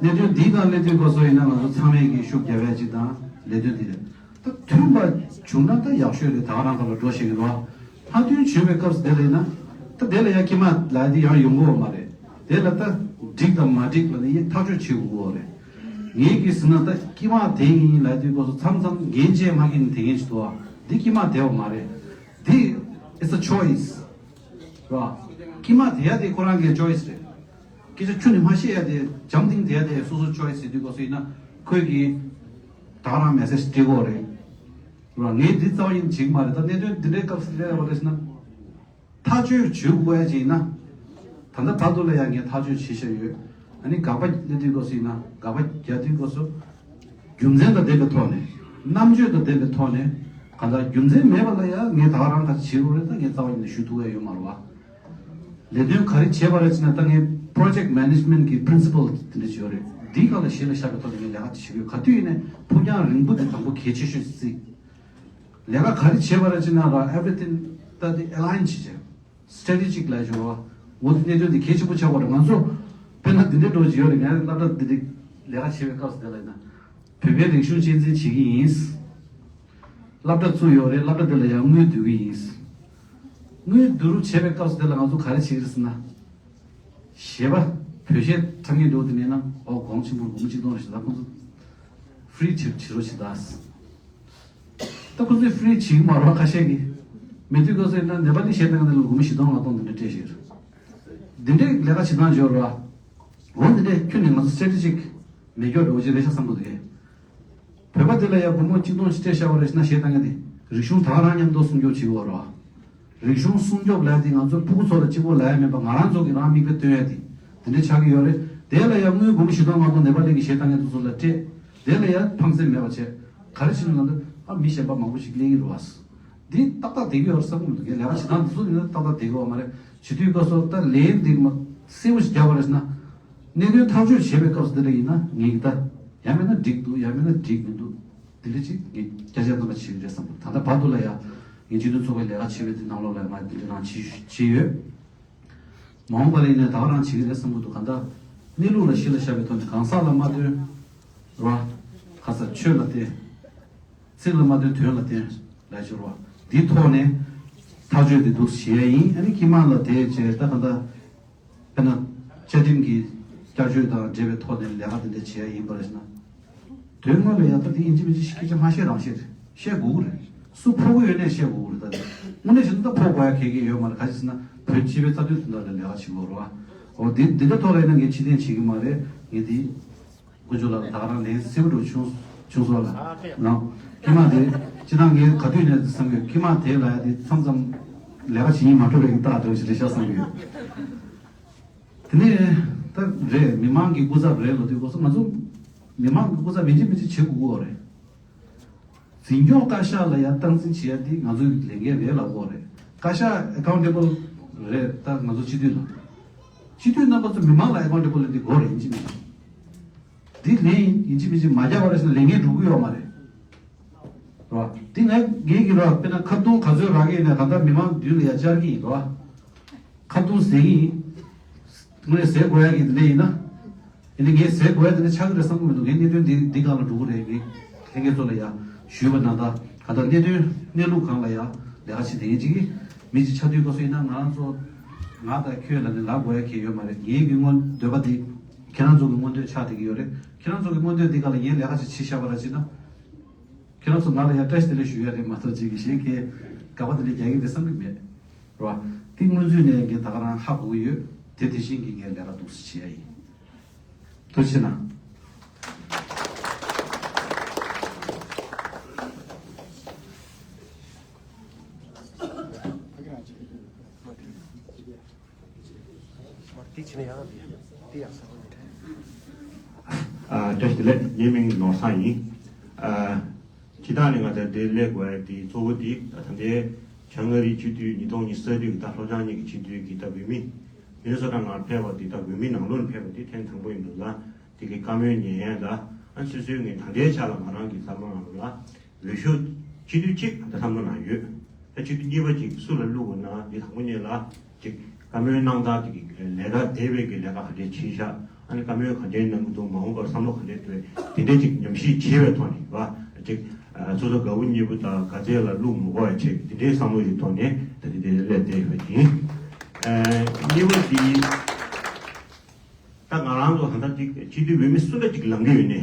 གནད་དོན་འདིའི་སྒང་སླེབས་དུས་སྐབས་སུ་ཡིན་ན་ང་ཚོ་ཚང་མས་ཀྱི་ཤུགས་རྒྱབ་ཡ་ཅིག་དང་ལས་དོན་འདི་རེད། ད་མཐུན་པ་བྱུང་ན་ད་ཡག་ཤོས་རེད། ད་ག་རང་ག་ལ་འགྲོ་ཤེས་ཀྱི་རེད་བ། མཐའ་མཐུན་བྱུང་བའི་སྐབས་སུ་དེ་ལ་ཡིན་ན་ད་དེ་ལ་ཡ་དཀྱིལ་མ་ལབ་ཡ་དེ་ཡང་ཡོང་གི་ཡོད་མ་རེད། དེ་ལ་ད་འགྲིག་དང་མ་འགྲིག་ལབ་ནས་ཡིན་ཐག་གཅོད་བྱེད་དགོས་ཀྱི་ཡོད་རེད། ངས་ཀྱིས་ཟེར་ན་ད་དཀྱིལ་མ་དེ་ཡིན་ལབ་དུས་སྐབས་སུ་མཚམས་མཚམས་འགན་བཅས་མ་འགན་དེ་འགན་ཞིག་འདུག་བ། འདི་དཀྱིལ་མ་དེ་བ་མ་རེད། འདི་it's a choice ར། དཀྱིལ་མ་དེ་ཡ་དེ་ཁོ་རང་གི་choice་རེད། སྐད་ཆ་ཁྱོན་ནས་མ་བཤད་ཡ་དེ་འཇམ་ཐིང་དེ་ཡ་དེ་སོ་སོ་choice་ཟེར་དུས་སྐབས་སུ་ཡིན་ན་ཁོས་ཀྱིས་ད་ག་རང་message་སྤྲད་ཀྱི་ཡོད་རེད། ར་ངས་འདི་རྩ་བ་ཡིན་བྱེད་ཀྱི་མ་རེད། ད་གནད་དོན་འདི་འདྲའི་སྐབས་སུ་སླེབས་ཡོད་པ་རེད་ཟེར་ན། ཐག་གཅོད་བྱེད་དགོས་ཡ་ཅིག་ཡིན་ན། ད་ལྟ་བར་དུ་ལ་ཡང་ངས་ཐག་གཅོད་བྱེད་བཞིན་ཡོད། ཨ་ནི་དགག་པ་སླེབས་དུས་སྐབས་སུ་ཡིན་ན་དགག་པ་རྒྱག་དུས་སྐབས་སུ། རྒྱུ་མཚན་དང་ལྡན་པའི་ཐོག་ནས། རྣམ་དཔྱོད་དང་ལྡན་པའི་ཐོག་ནས། གང་ལྟར་རྒྱུ་མཚན་མེད་པ་ལ་ཡང་ངས་ད་ག་རང་ག་ཅིག་བྱེད་དགོས་རེད། ད་ངས་རྩ་བ་ཉིད་ནས་ཞུ་ཐུབ་ཡ་ཡོད་མ་རེད་བ། ལས་དོན་ག་རེ་བྱས་པ་རེད་ཅེ་ན་ད་ངས་project management་གི་principle་དེ་འདྲ་ཅིག་ཡོད་རེད། འདིའི་སྒང་ལ་གཞི་ལ་བཞག་པའི་ཐོག་ནས་ངས་ལས་ཀ་ཅིག་བྱེད་དགོས། ག་དུས་ཡིན་ནའི་ཕུགས་རྒྱང་རིང་པོ་དེ་དང་པོ་གལ་ཆེ་ཤོས་བརྩི། ལས་ཀ་ག་རེ་བྱས་པ་རེད་ཅེ་ན་ར་everything་ད་དེ་align་བྱེད་བྱས། strategic་ལ་ཞུ་བ། འོ་དེ་གནད་དོན་དེ་གལ་ཆེན་པོ་ཆགས་པ་རེད། ང་ཚོ་དཔེར་ན་འདི་འདྲའི་འགྲོ་གི་ཡོད་རེད། ངས་སློབ་གྲྭ་འདི་འདྲའི་ལས་ཀ་བྱེད་པའི་སྐབས་སུ་དེ་ལ་ཡིན་ན། བོད་པའི་རིག་གཞུང་གཅེས་འཛིན་བྱེད་ཀྱི་ཡིན། སློབ་གྲྭ་བཙུགས་ཡོད་རེད། སློབ་གྲྭ་འདི་ལ་ཡང་དངུལ་བསྡུ་གི་ཡིན། དངུལ་བསྡུ་རུབ་བྱེད་པའི་སྐབས་སུ་དེ་ལ་ང་ཚོ་ག་རེ་བྱེད་ཀྱི་རེད་ཟེར་ན། གཞས་པ། བོད་གཞས་འཁྲབ་མཁན་འདྲ་བོ་དེ་མེད་ན་ཨོ་གོང་ཆེན་པོར་སྒོར་མོ་གཅིག་སྟོང་རེ་ཞིག་ད་ཁོང་ཚོ་free་བྱེད་བྱེད་རོགས་བྱེད་ད། ད་ཁོ་ཚོས་free་བྱེད་ཀྱི་མ་རེད་བ། ཁ་ཤས་ཀྱིས་མི་དུས་ཁོ་ཚོས་ན་ནེ་པ་ལི་གཞས་བཏང་མཁན་ལ་སྒོར་མོ་བཞི་སྟོང་ལྔ་སྟོང་འདི་འདྲ་སྤྲད་ཤེར། འདི་འདྲའི་ལས་ཀ་བྱེད་སྟངས་འབྱོར་བ། འོ་འདི་འདྲའི་ཁྱོན་ནས་ང་ཚོ་strategic་མེད་སྐྱོ་འདྲ་བོ་ཅིག་རེད་ཤག་བསམ་གྱི་འདུག་གས། བོད་པ་དེ་ལ་ཡ་སྒོར་མོ་གཅིག་སྟོང་ཞིག་སྤྲད་བཞག་པ་རེད་ཟེར་ན་གཞས་བཏང་མཁན་དེ་རིག་གཞུང་ད་ག་རང་མཉམ་དུ་སྲུང་སྐྱོབ་བྱེད་ཀྱི་ཡོད་རེད་བ། རིག་གཞུང་སྲུང་སྐྱོབ་ལབ་དེ་ང་ཚོ་ཕྲུ་གུ་ཚོ་ལ་གཅིག་པོ་ལབ་ཡ་མིན་པ་ང་རང་ཚོ་གིས་རང་མིག་དཔེ་སྟོན་ཡ་དེ་དེ་འདྲ་ཆགས་ཀྱི་ཡོད་རེད། དེ་ལ་ཡ་དངུལ་སྒོར་མོ་བཞི་སྟོང་ལྔ་སྟོང་ནེ་པ་ལི་གི་གཞས་བཏང་མཁན་དེ་ཚོ་ལ་སྤྲད། དེ་ལ་ཡ་ཕངས་སེམས་མེད་པ་བྱས། ག་རེ་བྱེད་ནི་ལབ་ན་ཨ་མི་གཞན་པ་མང་པོ་ཞིག་གླེང་གི་རེད་བ། འདི་ཏག་ཏག་བསྡད་ཀྱི་ཡོད་རེད་བསམ་གྱི་མི་འདུག་ངས་ལས་ཀ་བྱེད་སྟངས་འདི་ཚོ་ནི་ཏག་ཏག་བསྡད་ཀྱི་ཡོད་མ་རེད། བྱེད་དུས་སྐབས་སུ་ད་ལན་འདི་མ་གསལ་པོ་ཞིག་རྒྱབ་པ་རེད་ཟེར་ན། གནད་དོན་ཐག་གཅོད་བྱེད་པའི་སྐབས་སུ་འདི་འདྲ་ཡིན་ན་ངས་ཀྱི་ད་ཡང་མིན་ན་འགྲིག་འདུག་ཡང་མིན་ན་འགྲིག་མི་འདུག་འདི་འདྲ་ཅིག་ངས་སྐད་ཆ་རྣམ་པ་བྱེད་ཀྱི་རེད་བསམ་གྱི་འདུག་ད་ལྟ་བར་དུ་ལ་ཡ་ངས་སྤྱི་འཐུས་ཚོགས་པའི་ལས་ཀ་བྱེད་པའི་དེ་ནང་ལོགས་ལ་ཡ་ང་འདི་འདྲ་རང་བྱེད་བྱེད་ཡོད། མ་འོངས་པ་ལ་ཡིན་ནའི་ད་ག་རང་བྱེད་ཀྱི་རེད་བསམ་གྱི་འདུག་གང་ལྟར་གནས་ལུགས་ལ་གཞི་ལ་བཞག་པའི་ཐོག་ནས་གང་ཟག་ལ་མ་བསྟུན། ར། ཁ་ས་ཆོས་ལ་བརྟེན། ཚིག་ལ་མ་བརྟེན་དོན་ལ་བརྟེན་ལ་སྦྱོར་བ་འདིའི་ཐོག་ནས་ཐག་གཅོད་དེ་འདུག་བྱེད་ཡ་ཡིན། ཨ་ནི་ཁྱི་མ་ལ་དེ་བྱས་ད་ག་འདྲ་དཔེར་ན་བཅའ་ཁྲིམས་ཀྱི་བསྐྱར་བཅོས་དང་འབྲེལ་བའི་ཐོག་ནས་ལས་ཀ་དེ་འདྲ་བྱེད་ཡ་ཡིན་པ་རེད་ཟེར་ན། དོན་དངོས་ལ་ཡང་ད་དེ་ཡིན་གཅིག་མིན་གཅིག་སྐད་ཆ་མ་བཤད་རང་བཤད་རེད། བཤད་དགོས་ཀྱི་རེད། སུ་ཕོག་གི་ཡོད་ནའི་བཤད་དགོས་ཀྱི་རེད། ད་དེ་དངོས་གནས་བྱས་ན་ད་ཕོག་དགོས་ཡ་ག་གེ་ཡོད་མ་རེད། ག་ཅི་ཟེར་ན་བོད་སྤྱི་པའི་རྩ་དོན་དོན་དག་ལ་ལས་ཀ་བྱེད་དགོས་རེད་བ། འོ་དེ་འདི་འདྲ་ཐོག་ལ་ཡིན་ན་ངས་ཕྱིར་འཐེན་བྱེད་ཀྱི་མ་རེད། ངས་དེ། དཀོན་མཆོག་ལགས་ད་ག་རང་ལན་གསལ་པོ་འགྲོ་བྱུང་བྱུང་སོང་ལ། ནང་ཁྱི་མ་དེ་སྤྱིར་བཏང་ངས་ག་དུས་ནས་བསམ་གྱི་ཡོད། ཁྱི་མ་དེ་ལ་ཡ་དེ་མཚམས་མཚམས་ལས་ཀ་བྱེད་ཉིན་མ་འགྲོ་བའི་རྟགས་འདྲ་བོ་ཞིག་རེད་ཤག་བསམ་གྱི་ཡོད། དེ་ནས་ད་རེད། མི་མང་གི་སྐུ་ཚབ་རེད་ལབ་དུས་སྐབས་སུ་ང་ཚོ་མི་མང་གི་སྐུ་ཚབ་མིན་གཅིག་མིན་གཅིག་བྱེད་དགོས་ཀྱི་ཡོད་རེད། འཛིན་སྐྱོང་བཀའ་ཤག་ལ་ཡ་སྟངས་འཛིན་བྱེད་ཡ་དེ་ང་ཚོའི་ལས་འགན་རེད་ལབ་ཀྱི་ཡོད་རེད། བཀའ་ཤག་ཨེ་ཀའུན་ཊེ་བལ་རེད། ད་ང་ཚོ་སྤྱི་འཐུས་ལ། སྤྱི་འཐུས་རྣམ་པ་ཚོ་མི་མང་ལ་ཨེ་ཀའུན་ཊེ་བལ་ལབ་དེ་དགོས་རེད། ཡིན་གཅིག་མིན་གཅིག་འདི་ལན་ཡིན་གཅིག་མིན་གཅིག་མ་རྒྱག་པ་རེད་ཟེར་ན་ལས་འགན་འགྲུབ་ཀྱི་ཡོད་མ་རེད། རེད་བ། འདི་ངས་ངེད་ཀྱི་རེད་བ། དཔེར་ན་ཁ་བརྡུང་ག་ཚོད་རག་གི་ཡིན་ན་ག་ད་མི་མང་མདུན་ལ་ཡ་བཅར་གྱི་ཡིན། རེད་བ། ཁ་བརྡུང་ཟེར་གྱི་ཡིན། དངོས་གནས་ཟེར་དགོས་ཡ་གི་ལས་ཡིན་ན། ཡིན་ནའི་ངས་ཟེར་དགོས་ཡ་དེ་འདྲ་ཆགས་ཀྱི་རེད་བསམ་གྱི་མི་འདུག་ངས་གནད་དོན་འདི་འདི་སྒང་ལ་འགྲོ་གི་རེད། ངས་ལྷན་རྒྱས་ཚོ་ལ་ཡ་ཞུས་པ་ན་ད་ག་ད་གནད་དོན་གནས་ལུགས་སྒང་ལ་ཡ་ལས་ཀ་བྱེད་བསྡད་མཁན་ཅིག་གིས་མི་གཅིག་ཆགས་དུས་སྐབས་སུ་ཡིན་ན་ང་རང་ཚོ་ང་དང་ཁྱོད་ལ་ནི་ལབ་དགོས་ཡ་གང་ཡང་ཡོད་མ་རེད། ངའི་གི་མངོན་འདོད་པ་འདི་ཁྱེད་རང་ཚོ་གི་མངོན་འདོད་ཆགས་བསྡད་ཀྱི་ཡོད་རེད། ཁྱེད་རང་ཚོ་གི་མངོན་འདོད་འདི་སྒང་ལ་ངས་ལས་ཀ་ཅིག་བྱེད་བཞག་པ་ར་བྱས་ན། ཁྱེད་རང་ཚོ་ང་ལ་ཡང་བཀྲ་ཤིས་བདེ་ལེགས་ཞུ་ཡ་རེད་མ་གཏོགས་ཅིག་གི་གཞན་གྱི་དགག་པ་དེ་འདྲ་རྒྱག་གི་རེད་བསམ་གྱི་མེད། རེད་བ། དེ་སྔོན་ཚུད་ནས་ངས་ད་ག་རང་ཧ་གོ་གི་ཡོད། དེ་དེ་བཞིན་གྱི་ངས་ལས་ཀ་འདུག་སེ་བྱེད་ཡ་ཡིན། ཐུགས་རྗེ་གནང་། ཨ། བཀྲ་ཤིས་བདེ་ལེགས། ངའི་མིང་ནོར་བཟང་ཡིན། ཨ། སྤྱིར་བཏང་ནས་ང་ཚོ་འདིར་སླེབས་དགོས་ཡ་དེ་གཙོ་བོ་དེ་ད་ལྟའི་བྱང་ཨ་རིའི་སྤྱི་འཐུས་ཉིས་སྟོང་ཉི་ཤུ་རྩ་དྲུག་གི་ད་ལྷོ་བྱང་གཉིས་ཀྱི་སྤྱི་འཐུས་ཀྱི་ད་འོས་མི་མི་ནི་སོ་ཊ་ནང་ཕེབས་པ་དེ། ད་འོས་མི་ནང་ལོགས་ནས་ཕེབས་པ་དེ་ཐེངས་དང་པོ་ཡིན་འདུག་ལ། དེ་གི་བཀའ་མོལ་ཉན་ཡ་ད་ཨ་སོ་སོའི་ངས་ད་ལྟའི་ཆ་ལ་ང་རང་གི་བསམ་བློ་ནང་ལ། འོས་ཤོག་སྤྱི་འཐུས་གཅིག་ད་བསམ་བློ་ནང་ཡོད། ད་སྤྱི་འཐུས་གཉིས་པ་གཅིག་སུ་ལ་བླུག་དགོས་ན་འདི་དང་པོ་ཉིད་ལ་གཅིག་བཀའ་མོལ་གནང་སྟངས་དེ་གི་ལས་ཀ་འདས་པའི་གི་ལས་ཀ་ག་འདྲས་བྱས་ཤག་ཨ་ནི་བཀའ་མོལ་ག་འདྲས་གནང་གི་འདུག་མ་འོངས་པར་བསམ་བློ་ག་འདྲས་ཐོན། དེ་འདྲས་གཅིག་ཉམས་ཞིབ་བྱས་པའི་ཐོག་ནས་བ་གཅིག་སོ་སོ་དགའ་པོ་ཉེ་པོ་དང་ག་ཚད་ལ་བླུག་མི་དགོས་པ་བྱས། དེ་འདྲས་བསམ་བློ་ཞིག་ཐོག་ནས་ད་དེ་འདྲས་སླེབས་བསྡད་ཡོད་པ་ཡིན། གཉིས་པ་དེ། ད་ང་རང་ཚོ་ད་ལྟ་འདི་སྤྱི་འཐུས་འོས་མི་སུ་འདྲ་ཅིག་ལངས་ཀྱི་ཡོད་ནའི།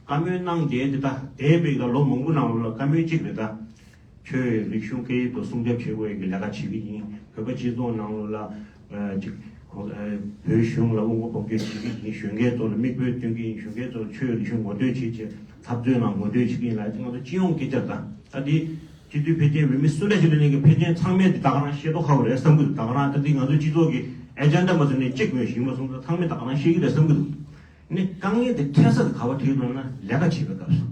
བཀའ་མོལ་གནང་བསྡད་འདི་ད་འདས་པའི་ད་ལོ་མང་པོ་ནང་ལོགས་ལ་བཀའ་མོལ་གཅིག་རེད། ད་ཆོས་རིག་གཞུང་སྐད་ཡིག་ཐོག་སྲུང་སྐྱོབ་བྱེད་དགོས་ཡ་གི་ལས་ཀ་བྱེད་ཀྱི་ཡིན། བོད་པ་སྤྱི་ཚོགས་ནང་ལོགས་ལ་ཅིག་ཁོང་བོད་གཞུང་ལ་དབུ་མགོ་དཔུང་སྐྱོད་བྱེད་ཀྱི་ཡིན། གཞོན་སྐྱེས་ཚོ་ལ་མིག་དཔེ་སྟོན་གྱི་ཡིན། གཞོན་སྐྱེས་ཚོ་ལ་ཆོས་རིག་གཞུང་ངོ་སྤྲོད་བྱེད་ཅེས་འཐབ་རྩོད་ནང་ངོ་སྤྲོད་བྱེད་ཀྱི་ཡིན་ལ། ང་ཚོ་སྤྱི་ཡོངས་སྐད་ཆ་ད་ད་འདི་སྤྱི་འཐུས་ཕལ་ཆེར་འོས་མི་སུ་འདྲ་ཞིག་སླེབས་ནའི་གི་ཕལ་ཆེར་ཚང་མས་འདི་ད་ག་རང་ཤེས་རྟོགས་ཁ་པོ་རེད་བསམ་གྱི་འདུག་ད་ག་རང་ད་འདི་ང་ཚོ་སྤྱི་ཚོགས་ཀྱི་ཨེ་ཇེན་ཌ་མ་ཚོ་ནས་གཅིག་མེད་ཞིག་མ་སོང་ཙང་ཚང་མས་ད་ག་རང་ཤེས་ཀྱི་རེད་བསམ་གྱི་འདུག་ནི་དཀའ་ངལ་དེ་འཕྲད་ས་དེ་ག་པར་འཕྲད་འདུག་ན་ལས་ཀ་བྱེད་པའི་སྐབས་སུ།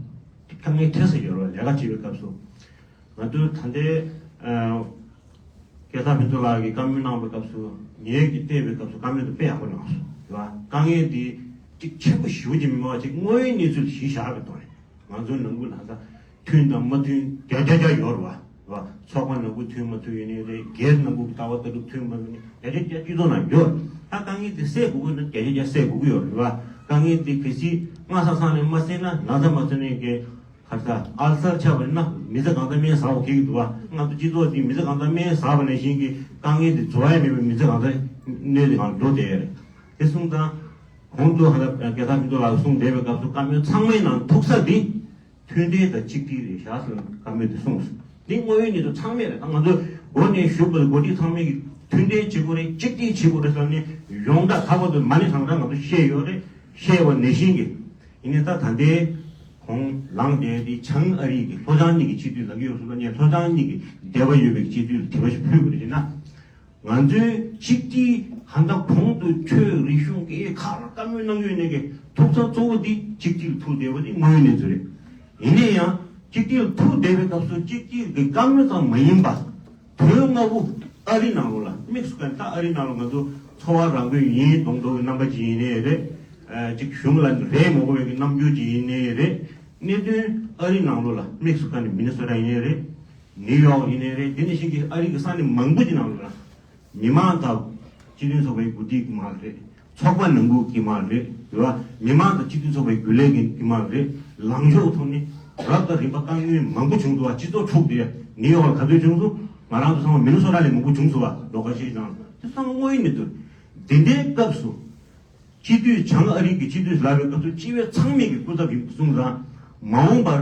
དཀའ་ངལ་འཕྲད་ས་ཡོད་རེད་བ། ལས་ཀ་བྱེད་པའི་སྐབས་སུ། ང་ཚོའི་ད་ལྟའི་ཨ་སྐལ་བཟང་ཕུན་ཚོགས་ལགས་ཀྱིས་བཀའ་མོལ་གནང་བའི་སྐབས་སུ། ངེད་ཀྱིས་བལྟས་པའི་སྐབས་སུ་བཀའ་མོལ་དེ་དཔེ་ཡག་པོ་གནང་སོང་རེད་བ། དཀའ་ངལ་དེ་གཅིག་ཆེན་པོ་ཞེ་པོ་ཅིག་མིན་པ་ཅིག་དངོས་ཡོད་གནས་ཚུལ་གཞི་བཞག་པའི་ཐོག་ནས། ང་ཚོའི་ནང་ཁུལ་ལ་ད་མཐུན་དང་མ་མཐུན་བརྒྱ་ཆ་བརྒྱ་ཡོད་རེད་བ། རེད་བ། ཚོགས་པ་ནང་ཁུལ་མཐུན་མ་མཐུན་ཡིན་ནའི་རེད། སྒེར་ནང་ཁུལ་གྱི་ལྟ་བ་ལྟ་གྲུབ་མཐུན་མ་མཐུན་བརྒྱ་ཆ་བརྒྱ་སྤྱི་ཚོགས་ནང་ཡོད། ད་དཀའ་ངལ་དེ་སེལ་དགོས་ཀྱི་ན་བརྒྱ་ཆ་བརྒྱ་སེལ་དགོས་ཀྱི་ཡོད་རེད་བ། དཀའ་ངལ་དེ་གལ་སྲིད་སྔ་ས་སང་ནས་མ་སེལ་ན་ན་ཚ་མ་ཚ་ནས་ཀྱི་ག་ས་ཨལ་སར་ཆགས་པ་ཡིན་ན་མི་ཚེ་གང་ཚ་སྨན་ཟ་བ་ཁེལ་གྱི་འདུག་བ། ང་ཚོ་སྤྱི་ཚོགས་འདི་མི་ཚེ་གང་ཚ་སྨན་ཟ་བ་ནང་བཞིན་གྱི་དཀའ་ངལ་དེ་རྫོགས་ཡ་མེད་པའི་མི་ཚེ་གང་ཚ་གནས་དེ་གང་འགྲོ་བསྡད་ཡ་རེད། དེ་སོང་ཙང་གོང་དུ་ཧ་ལ་སྐལ་བཟང་ཕུན་ཚོགས་ལགས་གསུངས་བསྡད་པའི་སྐབས་སུ་བཀའ་མོལ་ཚང་མའི་ནང་ཐུག་ས་འདི་མཐུན་སྒྲིལ་དང་གཅིག་སྒྲིལ་རེད་ཤག་ཟེར་བཀའ་མོལ་འདི་གསུངས་སོང་། འདི་དངོས་ཡོད་གནས་ཚུལ་ཚང་མས་རེད། ད་ང་ཚོ་འགོ་ནས་ཞུགས་པའི་འགོ་ཁྲིད་ཚང་མས་ཀྱི་མཐུན་སྒྲིལ་བྱེད་དགོས་རེད། གཅིག་སྒྲིལ་བྱེད་དགོས་རེད་ཟེར་ནས་ཡོངས་གྲགས་ད་བར་དུ་མ་ཎི་བགྲང་བགྲང་ང་ཚོ་བཤད་ཡོད་རེད། བཤད་པ་ནང་བཞིན་གྱི། ཡིན་ནའི་ད་ད་ལྟའི་གོང་ལངས་བསྡད་དེ་བྱང་ཨ་རི་གི་ལྷོ་བྱང་གཉིས་ཀྱི་སྤྱི་འཐུས་ལ་ངས་ཡོད་སོང་ལ་ངས་ལྷོ་བྱང་གཉིས་ཀྱི་འབྲེལ་བ་ཡོད་པའི་སྤྱི་འཐུས་ལ་དྲི་བ་ཞིག་ཕུལ་དགོས་རེད་ན། ང་ཚོའི་གཅིག་སྒྲིལ་གང་ལྟར་གོང་དུ་ཆོས་རིག་གཞུང་སྐད་ཡིག་ག་རེ་བཀའ་མོལ་གནང་གི་ཡོད་ནའི་གི་ཐུག་ས་གཙོ་བོ་འདི་གཅིག་སྒྲིལ་ཐུག་བསྡད་པ་འདི་དངོས་ཡོད་གནས་ཚུལ་རེད། ཡིན་ན་ཡང་གཅིག་སྒྲིལ་ཐུག་བསྡད་པའི་སྐབས་སུ་གཅིག་སྒྲིལ་གྱི་བཀའ་མོལ་ཙམ་མ་ཡིན་པ། དོན་ལྔ་པོ་ཨ་རི་ནང་ལོགས་ལ་དམིགས་སུ་བཀར་ནས། ད་ཨ་རི་ནང་ལོགས་ང་ཚོ་འཚོ་བ་རང་མགོ་ཡིན་མདོག་མདོག་གི་རྣམ་པ་ཅིག་ཡིན་ནའི་རེད། ཅིག་གཞུང་ལ་རེ་མ་དགོས་པའི་གི་རྣམ་འགྱུར་ཅིག་ཡིན་ནའི་རེད། གནད་དོན་ཨ་རི་ནང་ལོགས་ལ་དམིགས་སུ་བཀར་ནས་མི་ནི་སོ་ཊ་ཡིན་ནའི་རེད། ནིའུ་ཡོག་ཡིན་ནའི་རེད། དེ་ནང་བཞིན་གྱི་ཨ་རི་གི་ས་གནས་མང་པོ་ཅིག་ནང་ལ་མི་མང་དང་སྤྱི་མཐུན་ཚོགས་པའི་འགོ་ཁྲིད་ཀྱི་མང་རེད། ཚོགས་པ་ནང་ཁུལ་གྱི་མང་རེད། རེད་བ། མི་མང་དང་སྤྱི་མཐུན་ཚོགས་པའི་རྒྱུན་ལས་ཀྱི་མང་རེད། ལངས་ཕྱོགས་ཐོག་ནས་ རབ་དང་རིམ་པ་དཀའ་ངལ་མང་པོ་བྱུང་འདུག་བ། སྤྱི་ཚོགས་འཁྲུག་སྟེ་ནིའུ་ཡོག་ལ་ག་ཚོད་བྱུང་སོང་། ང་རང་ཚོ་ཚང་མ་མི་ནི་སོ་ཊ་ལས་མང་པོ་བྱུང་སོང་བ། ལོ་ཁ་ཤས་ནང་དེ་ཚང་མ་དངོས་ཡོད་གནས་ཚུལ། དེ་འདྲའི་སྐབས་སུ། སྤྱི་འཐུས་བྱང་ཨ་རི་གི་སྤྱི་འཐུས་ལབ་པའི་སྐབས་སུ་སྤྱི་བའི་ཚང་མས་ཀྱི་སྐུ་ཚབ་ཡིན་གསུངས་ཙང་། མ་འོངས་པར་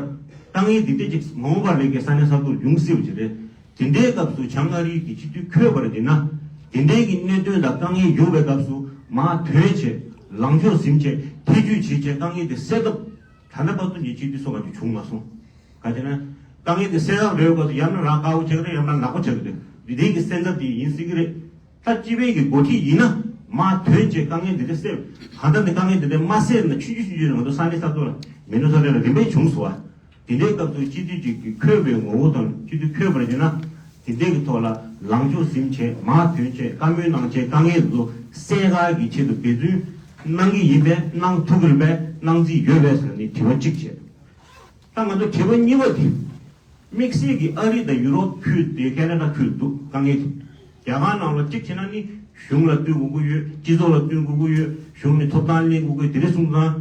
དཀའ་ངལ་འདི་འདྲ་ཅིག་མ་འོངས་པར་ལས་ཀའི་ས་གནས་ས་ཐོག་ཡོང་སྲིད་པ་ཅིག་རེད། དེ་འདྲའི་སྐབས་སུ་བྱང་ཨ་རི་གི་སྤྱི་འཐུས་འཁོད་པར་བྱས་ན། དེ་འདྲའི་གི་གནད་དོན་དང་དཀའ་ངལ་ཡོང་བའི་སྐབས་སུ་མར་ཐོན་བྱས། ལངས་ཕྱོགས་ཟིན་བྱས། ཐེ་ཇུས་བྱེད་བྱས། དཀའ་ངལ་དེ་སེལ་ཐབས། ད་ལྟ་བར་དུ་ངས་སྤྱི་འཐུས་སུ་ང་ཚོ་བྱུང་མ་སོང་། ག་ཅེ་ན། དཀའ་ངལ་དེ་སེལ་ཐབས་རེད་བ། ཡང་ན་རང་དཀར་པོ་ཆགས་ཀྱི་རེད། ཡང་ན་ནག་པོ་ཆགས་ཀྱི་རེད། འདི་འདྲའི་གི་སེམས་འཚབ་དེ་ཡིན་སྲིད་ཀྱི་རེད། ད་སྤྱི་པའི་གི་འགོ་ཁྲིད་ཡིན་ན་མར་ཐོན་བྱས་དཀའ་ངལ་འདི་འདྲ་སེལ། གང་ལྟར་ནི་དཀའ་ངལ་འདི་འདྲ་མ་སེལ་ན་ཆུང་ཆུང་ཆུང་ཆུང་ང་ཚོ་ས་གནས་ས་ཐོག་ལ་མི་ནོ་ས་རེ་ལ་རིམ་པས་བྱུང་སོང་བ། དེ་འདྲའི་སྐབས་སུ་སྤྱི་འཐུས་ཅིག་གིས་འཁོད་པའི་ངོ་བོ་དང་སྤྱི་འཐུས་འཁོད་པར་བྱས་ན། དེ་འདྲའི་གི་ཐོག་ལ་ལངས་ཕྱོགས་ཟིན་བྱས། མར་ཐོན་བྱས། བཀའ་མོལ་གནང་བྱས། དཀའ་ངལ་འདི་ཚོ་སེལ་ག་གི་ཆེད་དུ་འབད་བརྩོན་གནང་གི་ཡིན་པས། གནང་ཐུབ་ཀྱི་རེད་པས། གནང་རྩིས་ཡོད་པས་ཟེར་ནས་དྲི་བ་གཅིག་བྱས། ད་ང་ཚོ་དྲི་བ་གཉིས་པ་དེ། དམིགས་བསལ་གྱི་ཨ་རི་དང་ཡུ་རོབ་ཁུལ་དེ། ཁེ་ན་ཌ་ཁུལ་འདུག་དཀའ་ངལ་དེ། རྒྱ་གར་ནང་ལ་གཅིག་བྱས་ན་ནི་གཞུང་ལ་བསྟུན་དགོས་ཀྱི་ཡོད། སྤྱི་ཚོགས་ལ་བསྟུན་དགོས་ཀྱི་ཡོད། གཞུང་ནས་ཐོབ་ཐང་ལེན་དགོས་ཀྱི་དེ་རེད་གསུངས་ཙང་།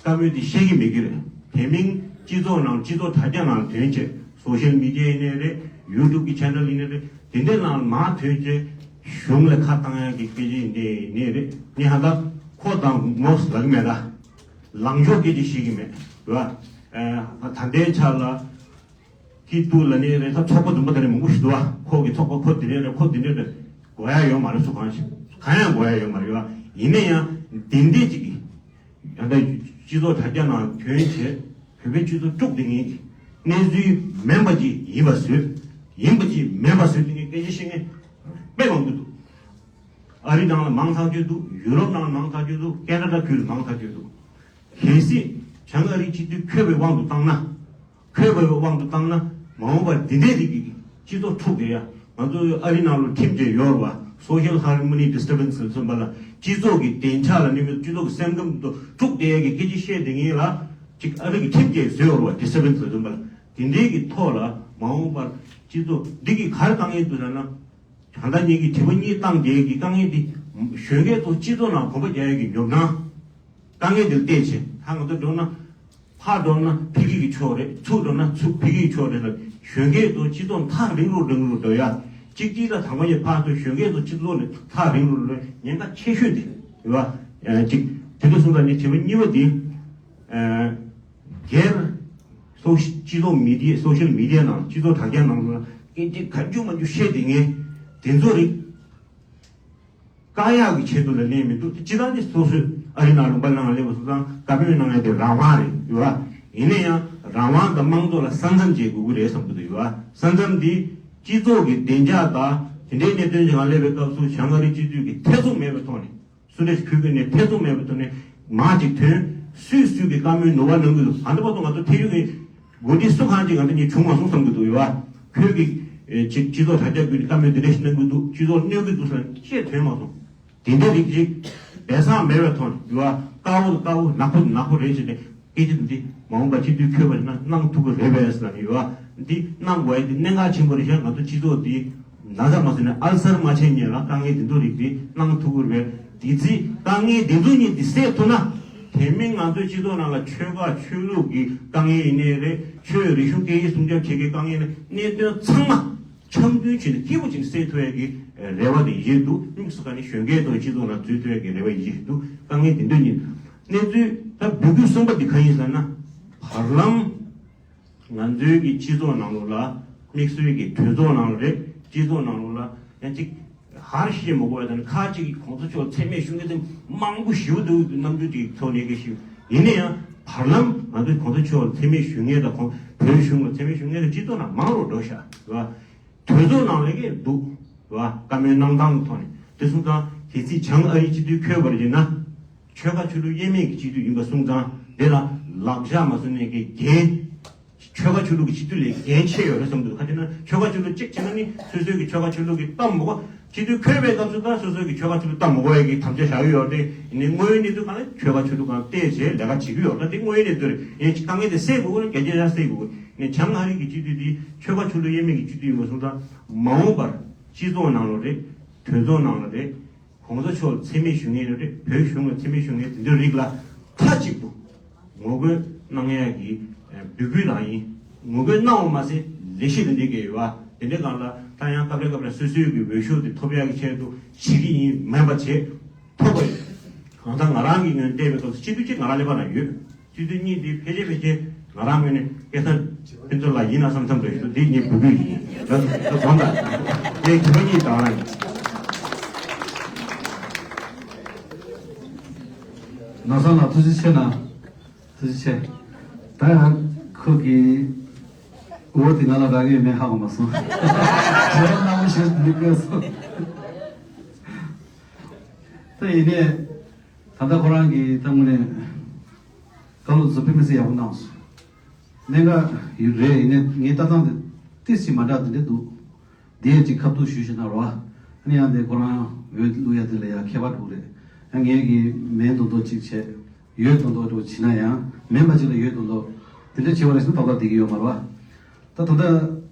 བཀའ་མོལ་དེ་བཤད་ཀྱི་མེད་ཀྱི་རེད། དེ་མིན་སྤྱི་ཚོགས་ནང་། སྤྱི་ཚོགས་དྲ་རྒྱ་ནང་ཐོན་བྱས། སོ་ཤལ་མི་ཌི་ཡ་ཡིན་ནའི་རེད། ཡུ་ཊུབ་ཀྱི་ཆེ་ནལ་ཡིན་ནའི་རེད། དེ་འདྲའི་ནང་མར་ཐོན་བྱས་གཞུང་ལ་ཁ་བཏང་ཡག་གི་སྐད་ཆ་ཡིན་ནའི་རེད། ངས་ཧ་ད་ཁོ་དང་མོ་ལབ་ཀྱི་མེད་ད། ལངས་ཕྱོགས་སྐད་ཆ་བཤད་ཀྱི་མེད། རེད་བ། ད་ལྟའི་ཆ་ལ་སྐྱིད་སྡུག་ལབ་ནའི་རེད། ད་ཚོགས་པ་འདུན་པ་དེ་འདྲ་མང་པོ་ཞིག་འདུག་བ། ཁོ་གི་ཚོགས་པ་ཁོ་དེ་འདྲ་རེད། ཁོ་དེ་འདྲ་རེད། དགོས་ཡ་ཡོད་མ་རེད། སུ་གང་ཞིག་གང་ཡང་དགོས་ཡ་ཡོད་མ་རེད་བ། ཡིན་ན་ཡང་དེ་འདྲས་ཅིག་གིས་ཡང་ད་སྤྱི་ཚོགས་དྲ་རྒྱ་ནང་ཐོན་བྱས། བོད་པའི་སྤྱི་ཚོགས་དཀྲུགས་དེ་ངེས་ཀྱི་གནས་ཚུལ་མིན་པ་ཅིག་ཡིན་པ་བཟོས། ཡིན་པ་ཅིག་མིན་པ་བཟོས། དེ་ངས་སྐད་ཆ་བཤད་མཁན་དཔེ་མང་པོ་འདུག་ཨ་རི་ནང་ལ་མང་ཐག་ཆོད་འདུག་ཡུ་རོབ་ནང་ལ་མང་ཐག་ཆོད་འདུག་ཁེ་ན་ཌ་ཁུལ་ལ་མང་ཐག་ཆོད་འདུག་གལ་སྲིད་བྱང་ཨ་རིའི་སྤྱི་འཐུས་འཁོད་པའི་དབང་དུ་བཏང་ན། འཁོད་པའི་དབང་དུ་བཏང་ན། མ་འོངས་པར་འདི་འདྲའི་རིགས་ཀྱི་སྤྱི་ཚོགས་འཁྲུག་དེ་ཡ། ང་ཚོ་ཨ་རི་ནང་ལ་ཁྲིམས་བཅས་ཡོད་རེད་བ། Social Harmony Disturbance ཟེར་གསུངས་པ་ལ། སྤྱི་ཚོགས་ཀྱི་བདེ་འཇགས་ལ་གནོད་པའི། སྤྱི་ཚོགས་ཀྱི་སེམས་ཁམས་དུ་འཁྲུག་དེ་ཡ་གི་སྐད་ཆ་བཤད་དེ་ངེས་ལ། ཅིག་ཨ་རི་གི་ཁྲིམས་བཅས་བཟོས་ཡོད་རེད་བ། Disturbance ཟེར་གསུངས་པ་ལ། དེ་འདྲའི་གི་ཐོག་ལ་མ་འོངས་པར་སྤྱི་ཚོགས་འདི་གི་ག་རེ་བཏང་ཡས་འདུག་ཟེར་ན། ད་ལྟ་ངེད་ཀྱིས་དྲི་བ་གཉིས་བཏང་དེ་གི་དཀའ་ངལ་འདི། གཞོན་སྐྱེས་ཚོ་སྤྱི་ཚོགས་ནང་གོམ་པ་རྒྱག་ཡས་ཀྱི་ཉོབ་སྣང་། དཀའ་ངལ་འདིར་བལྟས་བྱས། ད་ང་ཚོ་འགྲོ་ན། ཕར་འགྲོ་ན་ཕ་གི་གི་ཕྱོགས་རེད། ཚུར་འགྲོ་ན་ཚུར་ཕ་གི་གི་ཕྱོགས་རེད་ལ། གཞོན་སྐྱེས་ཚོ་སྤྱི་ཚོགས་ཐག་རིང་རུ་རིང་རུ་འགྲོ་ཡ། གཅིག་གཅིག་ལ་དང་པོ་ཡི་ཕར་ཚུར་གཞོན་སྐྱེས་ཚོ་སྤྱི་ཚོགས་ནས་ཐག་རིང་རུ་འགྲོ་ཉེན་ཁ་ཆེ་ཤོས་དེ་ཡོད་པ། གཅིག་དེ་འདྲ་སོང་ཙང་ངས་བྱས་པ་གཉིས་པ་དེ། སྒེར་སོ་སྤྱི་ཚོགས་མི་ཌི་ཡ། Social Media ནང་། སྤྱི་ཚོགས་དྲ་རྒྱ་ནང་ལ་སྐད་ཆ་གང་བྱུང་མང་བྱུང་བཤད་དེ་ངས་དེ་ཚོ་རིགས། བཀག་ཡག་གི་ཆེད་དུ་ལ་ལན་མི་འདུག་སྤྱིར་བཏང་ནི་སོ་སོའི་ཨ་རི་ནང་ལུང་པ་ནང་སླེབས་པ་སོང་ཙང་བཀའ་མོལ་གནང་ཡ་དེ་རང་དབང་རེད། ཡོད་པ། ཡིན་ན་ཡང་རང་དབང་དང་དམངས་གཙོ་ལ་ས་མཚམས་བཅད་དགོས་ཀྱི་རེད་བསམ་གྱི་འདུག་ཡོད་པ། ས་མཚམས་འདི་སྤྱི་ཚོགས་ཀྱི་བདེ་འཇགས་དང་དེ་འདྲའི་གནད་དོན་ཞིག་ནང་སླེབས་པའི་སྐབས་སུ་བྱང་ཨ་རི་སྤྱི་འཐུས་ཀྱི་ཐེ་ཚོམ་མེད་པའི་ཐོག་ནས། སུ་འདྲ་ཞིག་འཁོད་ཀྱི་ནས་ཐེ་ཚོམ་མེད་པའི་ཐོག་ནས་མར་ཅིག་ཐོན། སུས་སུས་ཀྱི་བཀའ་མོལ་ནོར་བ་གནང་གི་འདུག་ཨ་འདི་བར་དུ་ང་ཚོ་ཐེ་ཡུག་གི་འགོ་ཁྲིད་སུ་གང་ཅིག་ང་ཚོ་གཉིས་བྱུང་མ་སོང་བསམ་གྱི་འདུག་ཡོད་པ། ཁོས་ཀྱི་ཨེ་ཅིག་སྤྱི་ཚོགས་དྲ་རྒྱ་བརྒྱུད་ནས་བཀའ་མོལ་འདི་འདྲ་ཞིག་གནང་གི་འདུག་སྤྱི་ཚོགས་གནོད་ཀྱི་འདུག་ཟེར་ན་བཤད་དོན་མ་སོང་། དེ་འདྲ་རིགས་ཅིག་སྦས་གསང་མེད་པའི་ཐོག་ནས་ཡོད་པ། དཀར་པོ་དང་དཀར་པོ། ནག་པོ་དང་ནག་པོ་རེད་ཟེར་ནས་སྐད་ཆ་འདི་མ་འོངས་པ་སྤྱི་འཐུས་འཁོད་པ་ཡིན་ན་གནང་ཐུབ་ཀྱི་རེད་པས་ཟེར་ནས་ཡོད་པ། འདི་གནང་དགོས་ཡ་འདི་གནད་འགག་ཆེན་པོ་རེད་ཤག་ང་ཚོ་སྤྱི་ཚོགས་འདི་ན་ཚ་མ་ཟིན་ན་ཨལ་སར་མ་བྱས་ཉེན་ལ་དཀའ་ངལ་འདི་ཚོ་རིགས་དེ་གནང་ཐུབ་ཀྱི་རེད། དེ་ཚེ་དཀའ་ངལ་འདི་ཚོ་གཉིས་འདི་སེལ་ཐུབ་ན། དེ་མིན་ང་ཚོའི་སྤྱི་ཚོགས་ནང་ལ་ཆོལ་ཁ་ཆོས་ལུགས་ཀྱི་དཀའ་ངལ་ཡིན་ནའི་རེད། ཆོས་རིག་གཞུང་སྐད་ཡིག་སྲུང་སྐྱོབ་བྱེད་མཁན་དཀའ་ངལ་ནི་གནད་དོན་ཚང་མ་འཆམ་མཐུན་བྱས་ནས་སྐྱིད་པོ་བྱས་ནས་སེལ་ཐུབ་ཡ་གི་རེ་བ་དེ་ཡིན་གྱི་འདུག་དམིགས་སུ་བཀར་ནས་གཞོན་སྐྱེས་ཚོ་སྤྱི་ཚོགས་ནང་འཛུལ་ཐུབ་ཡ་གི་རེ་བ་ཡིན་གྱི་འདུག་དཀའ་ངལ་འདི་འདྲ་ཡིན། གནས་ཚུལ་ད་འབོད་སྐུལ་གསུམ་པ་འདི་གང་ཡིན་ཟེར་ན། བར་ལམ། ང་ཚོའི་གི་སྤྱི་ཚོགས་ནང་ལོགས་ལ། དམིགས་བསལ་གྱི་གྲོས་ཚོགས་ནང་ལ་རེད། སྤྱི་ཚོགས་ནང་ལོགས་ལ་ཡང་ཅིག་ཧར་ཤེས་མི་དགོས་པ་དང་། ཁ་ཅིག་གིས་གོང་ས་མཆོག་མཚན་སྨད་ཞུ་མཁན་དེ་མང་པོ་ཞེ་པོ་འདུག་རྣམ་འགྱུར་ཅིག་ཐོག་ནས་གི་ཞུ། ཡིན་ན་ཡང་བར་ལམ་ང་ཚོས་གོང་ས་མཆོག་མཚན་སྨད་ཞུ་མཁན་དང་། གོང་བོད་གཞུང་ལ་མཚན་སྨད་ཞུ་མཁན་དེ་སྤྱི་ཚོགས་ནང་མང་རུ་འགྲོ་ཤག་རེད་བ། གྲོས་ཚོགས་ནང་ལ་གི་འདུག་རེད་བ། བཀའ་མོལ་གནང་སྟངས་ཐོག་ནས། དེ་སོང་ཙང་གལ་སྲིད་བྱང་ཨ་རིའི་སྤྱི་འཐུས་འཁོད་པར་བྱས་ན། ཆོལ་ཁ་ཆོས་ལུགས་དབྱེ་མེད་ཀྱི་སྤྱི་འཐུས་ཡིན་པ་སོང་ཙང་། དེ་ལ་ལག་ཆ་མ་བཟོ་ནས་ཀྱི་འགན། ཆོལ་ཁ་ཆོས་ལུགས་ཀྱི་སྤྱི་འཐུས་ལ་འགན་ཆེ་ཡོད་རེད་བསམ་འདུག་ག་ཅི་ན་ཆོལ་ཁ་ཆོས་ལུགས་གཅིག་བྱས་ན་ནི་སོ་སོའི་གི་ཆོལ་ཁ་ཆོས་ལུགས་ཀྱི་སྟབས་མ་གོ། སྤྱི་འཐུས་འཁོད་པའི་སྐབས་སུ་ད་སོ་སོའི་གི་ཆོལ་ཁ་ཆོས་ལུགས་སྟབས་མ་གོ་བའི་གི་དམ་བཅའ་བཞག་གི་ཡོད་རེད། ཡིན་ནའི་དངོས་ཡོད་གནས་ཚུལ་སྒང་ནས་ཆོལ་ཁ་ཆོས་ལུགས་སྒང་བལྟས་བྱས་ལས་ཀ་བྱེད་ཀྱི་ཡོད་རེད། དེ་དངོས་ཡོད་གནས་ཚུལ་རེད། ཡིན་ནའི་དཀའ་ངལ་དེ་སེལ་དགོས་ཀྱི་རེད། གལ་ཆེ་ཤོས་སེལ་དགོས་ཀྱི་རེད། ནས་བྱང་ཨ་རི་གི་སྤྱི་འཐུས་དེ་ཆོལ་ཁ་ཆོས་ལུགས་དབྱེ་མེད་ཀྱི་སྤྱི་འཐུས་ཡིན་པ་སོང་ཙང་། མ་འོངས་པར་སྤྱི་ཚོགས་ནང་ལ་རེད། གྲོས་ཚོགས་ནང་ལ་རེད། གོང་ས་མཆོག་ལ་མཚན་སྨད་ཞུ་མཁན་རེད། བོད་གཞུང་ལ་མཚན་སྨད་ཞུ་མཁན་དེ་འདྲ་རིགས་ལ་མཐའ་གཅིག་ཏུ་ངོ་རྒོལ་གནང་ཡག་གི་ འབོད་སྐུལ་རང་ཡིན། ངོ་རྒོལ་གནང་བ་མ་ཟད་ལས་གཞི་དེ་འདྲའི་གི་ཡོད་པ་དེ་འདྲའི་སྒང་ལ་ད་ཡང་སྐབས་རེ་སྐབས་རེ་སོ་སོའི་གི་འོས་ཤོག་དེ་ཐོབ་ཡག་གི་ཆེད་དུ་བྱེད་ཀྱི་ཡིན་མིན་པ་བྱེད་ཐུབ་པ་ཡིན། གང་ལྟར་ང་རང་གི་ངོས་ནས་བལྟས་པའི་སྐབས་སུ་སྤྱི་འཐུས་གཅིག་ང་རང་ཀླད་པ་ན་ཡོད། སྤྱི་འཐུས་གཉིས་དེ་ཕལ་ཆེར་ཕལ་ཆེར་ང་རང་ངོས་ནས་སྐལ་བཟང་ཕུན་ཚོགས་ལགས་ཡིན་ན་བསམ་བསམ་རེད་ཞུ་འདི་ངས་འབོད་སྐུལ་ཡིན། ད་ད་དགོངས་དག་ངས་དེ་རིང་གཉིས་དང་རང་ཡིན། ནོར་བཟང་ལགས་ཐུགས་རྗེ་ཆེ་གནང་། ཐུགས་རྗེ་ཆེ། ད་ཡང་ཁོ་གི་འོ་དེ་ང་ལ་རག་གི་ཡོད་མེད་ཧ་གོ་མ་སོང་། དྲི་བ་སྣ་མང་ཞིག་མི་བཀོད་སོང་། ད་ཡིན་ནའི་ད་ལྟ་ཁོ་རང་གིས་ད་དངོས་གནས་བཀའ་སློབ་ཚོ་དཔེ་མི་སྲིད་ཡག་པོ་གནང་སོང་། གནད་འགག་ཡོད་རེད། ཡིན་ནའི་ངའི་ལྟ་སྟངས་དེ་ཏིས་ཅིག་མ་འདྲ་དེ་འདྲ་འདུག་དེ་ཡས་ཅིག་ཁ་ཐུག་ཞུས་ཤེ་ན་རོ། ཨ་ནི་ཡང་དེ་ཁོ་རང་འོས་བླུག་ཡ་དེ་ལ་ཡང་ཁྱད་པར་འདུག་རེད། ཡང་ངས་ཀྱི་མེད་མདོག་མདོག་ཅིག་བྱས་ཡོད་མདོག་མདོག་འགྲོ་བྱེད་ན་ཡང་མེད་པ་ཅིག་ལ་ཡོད་མདོག་མདོག་དེ་འདྲ་བྱེད་པ་རེད་ཟེར་ན་ཏག་ཏག་བསྡད་ཀྱི་ཡོད་མ་རེད་བ། ད་ད་ལྟ་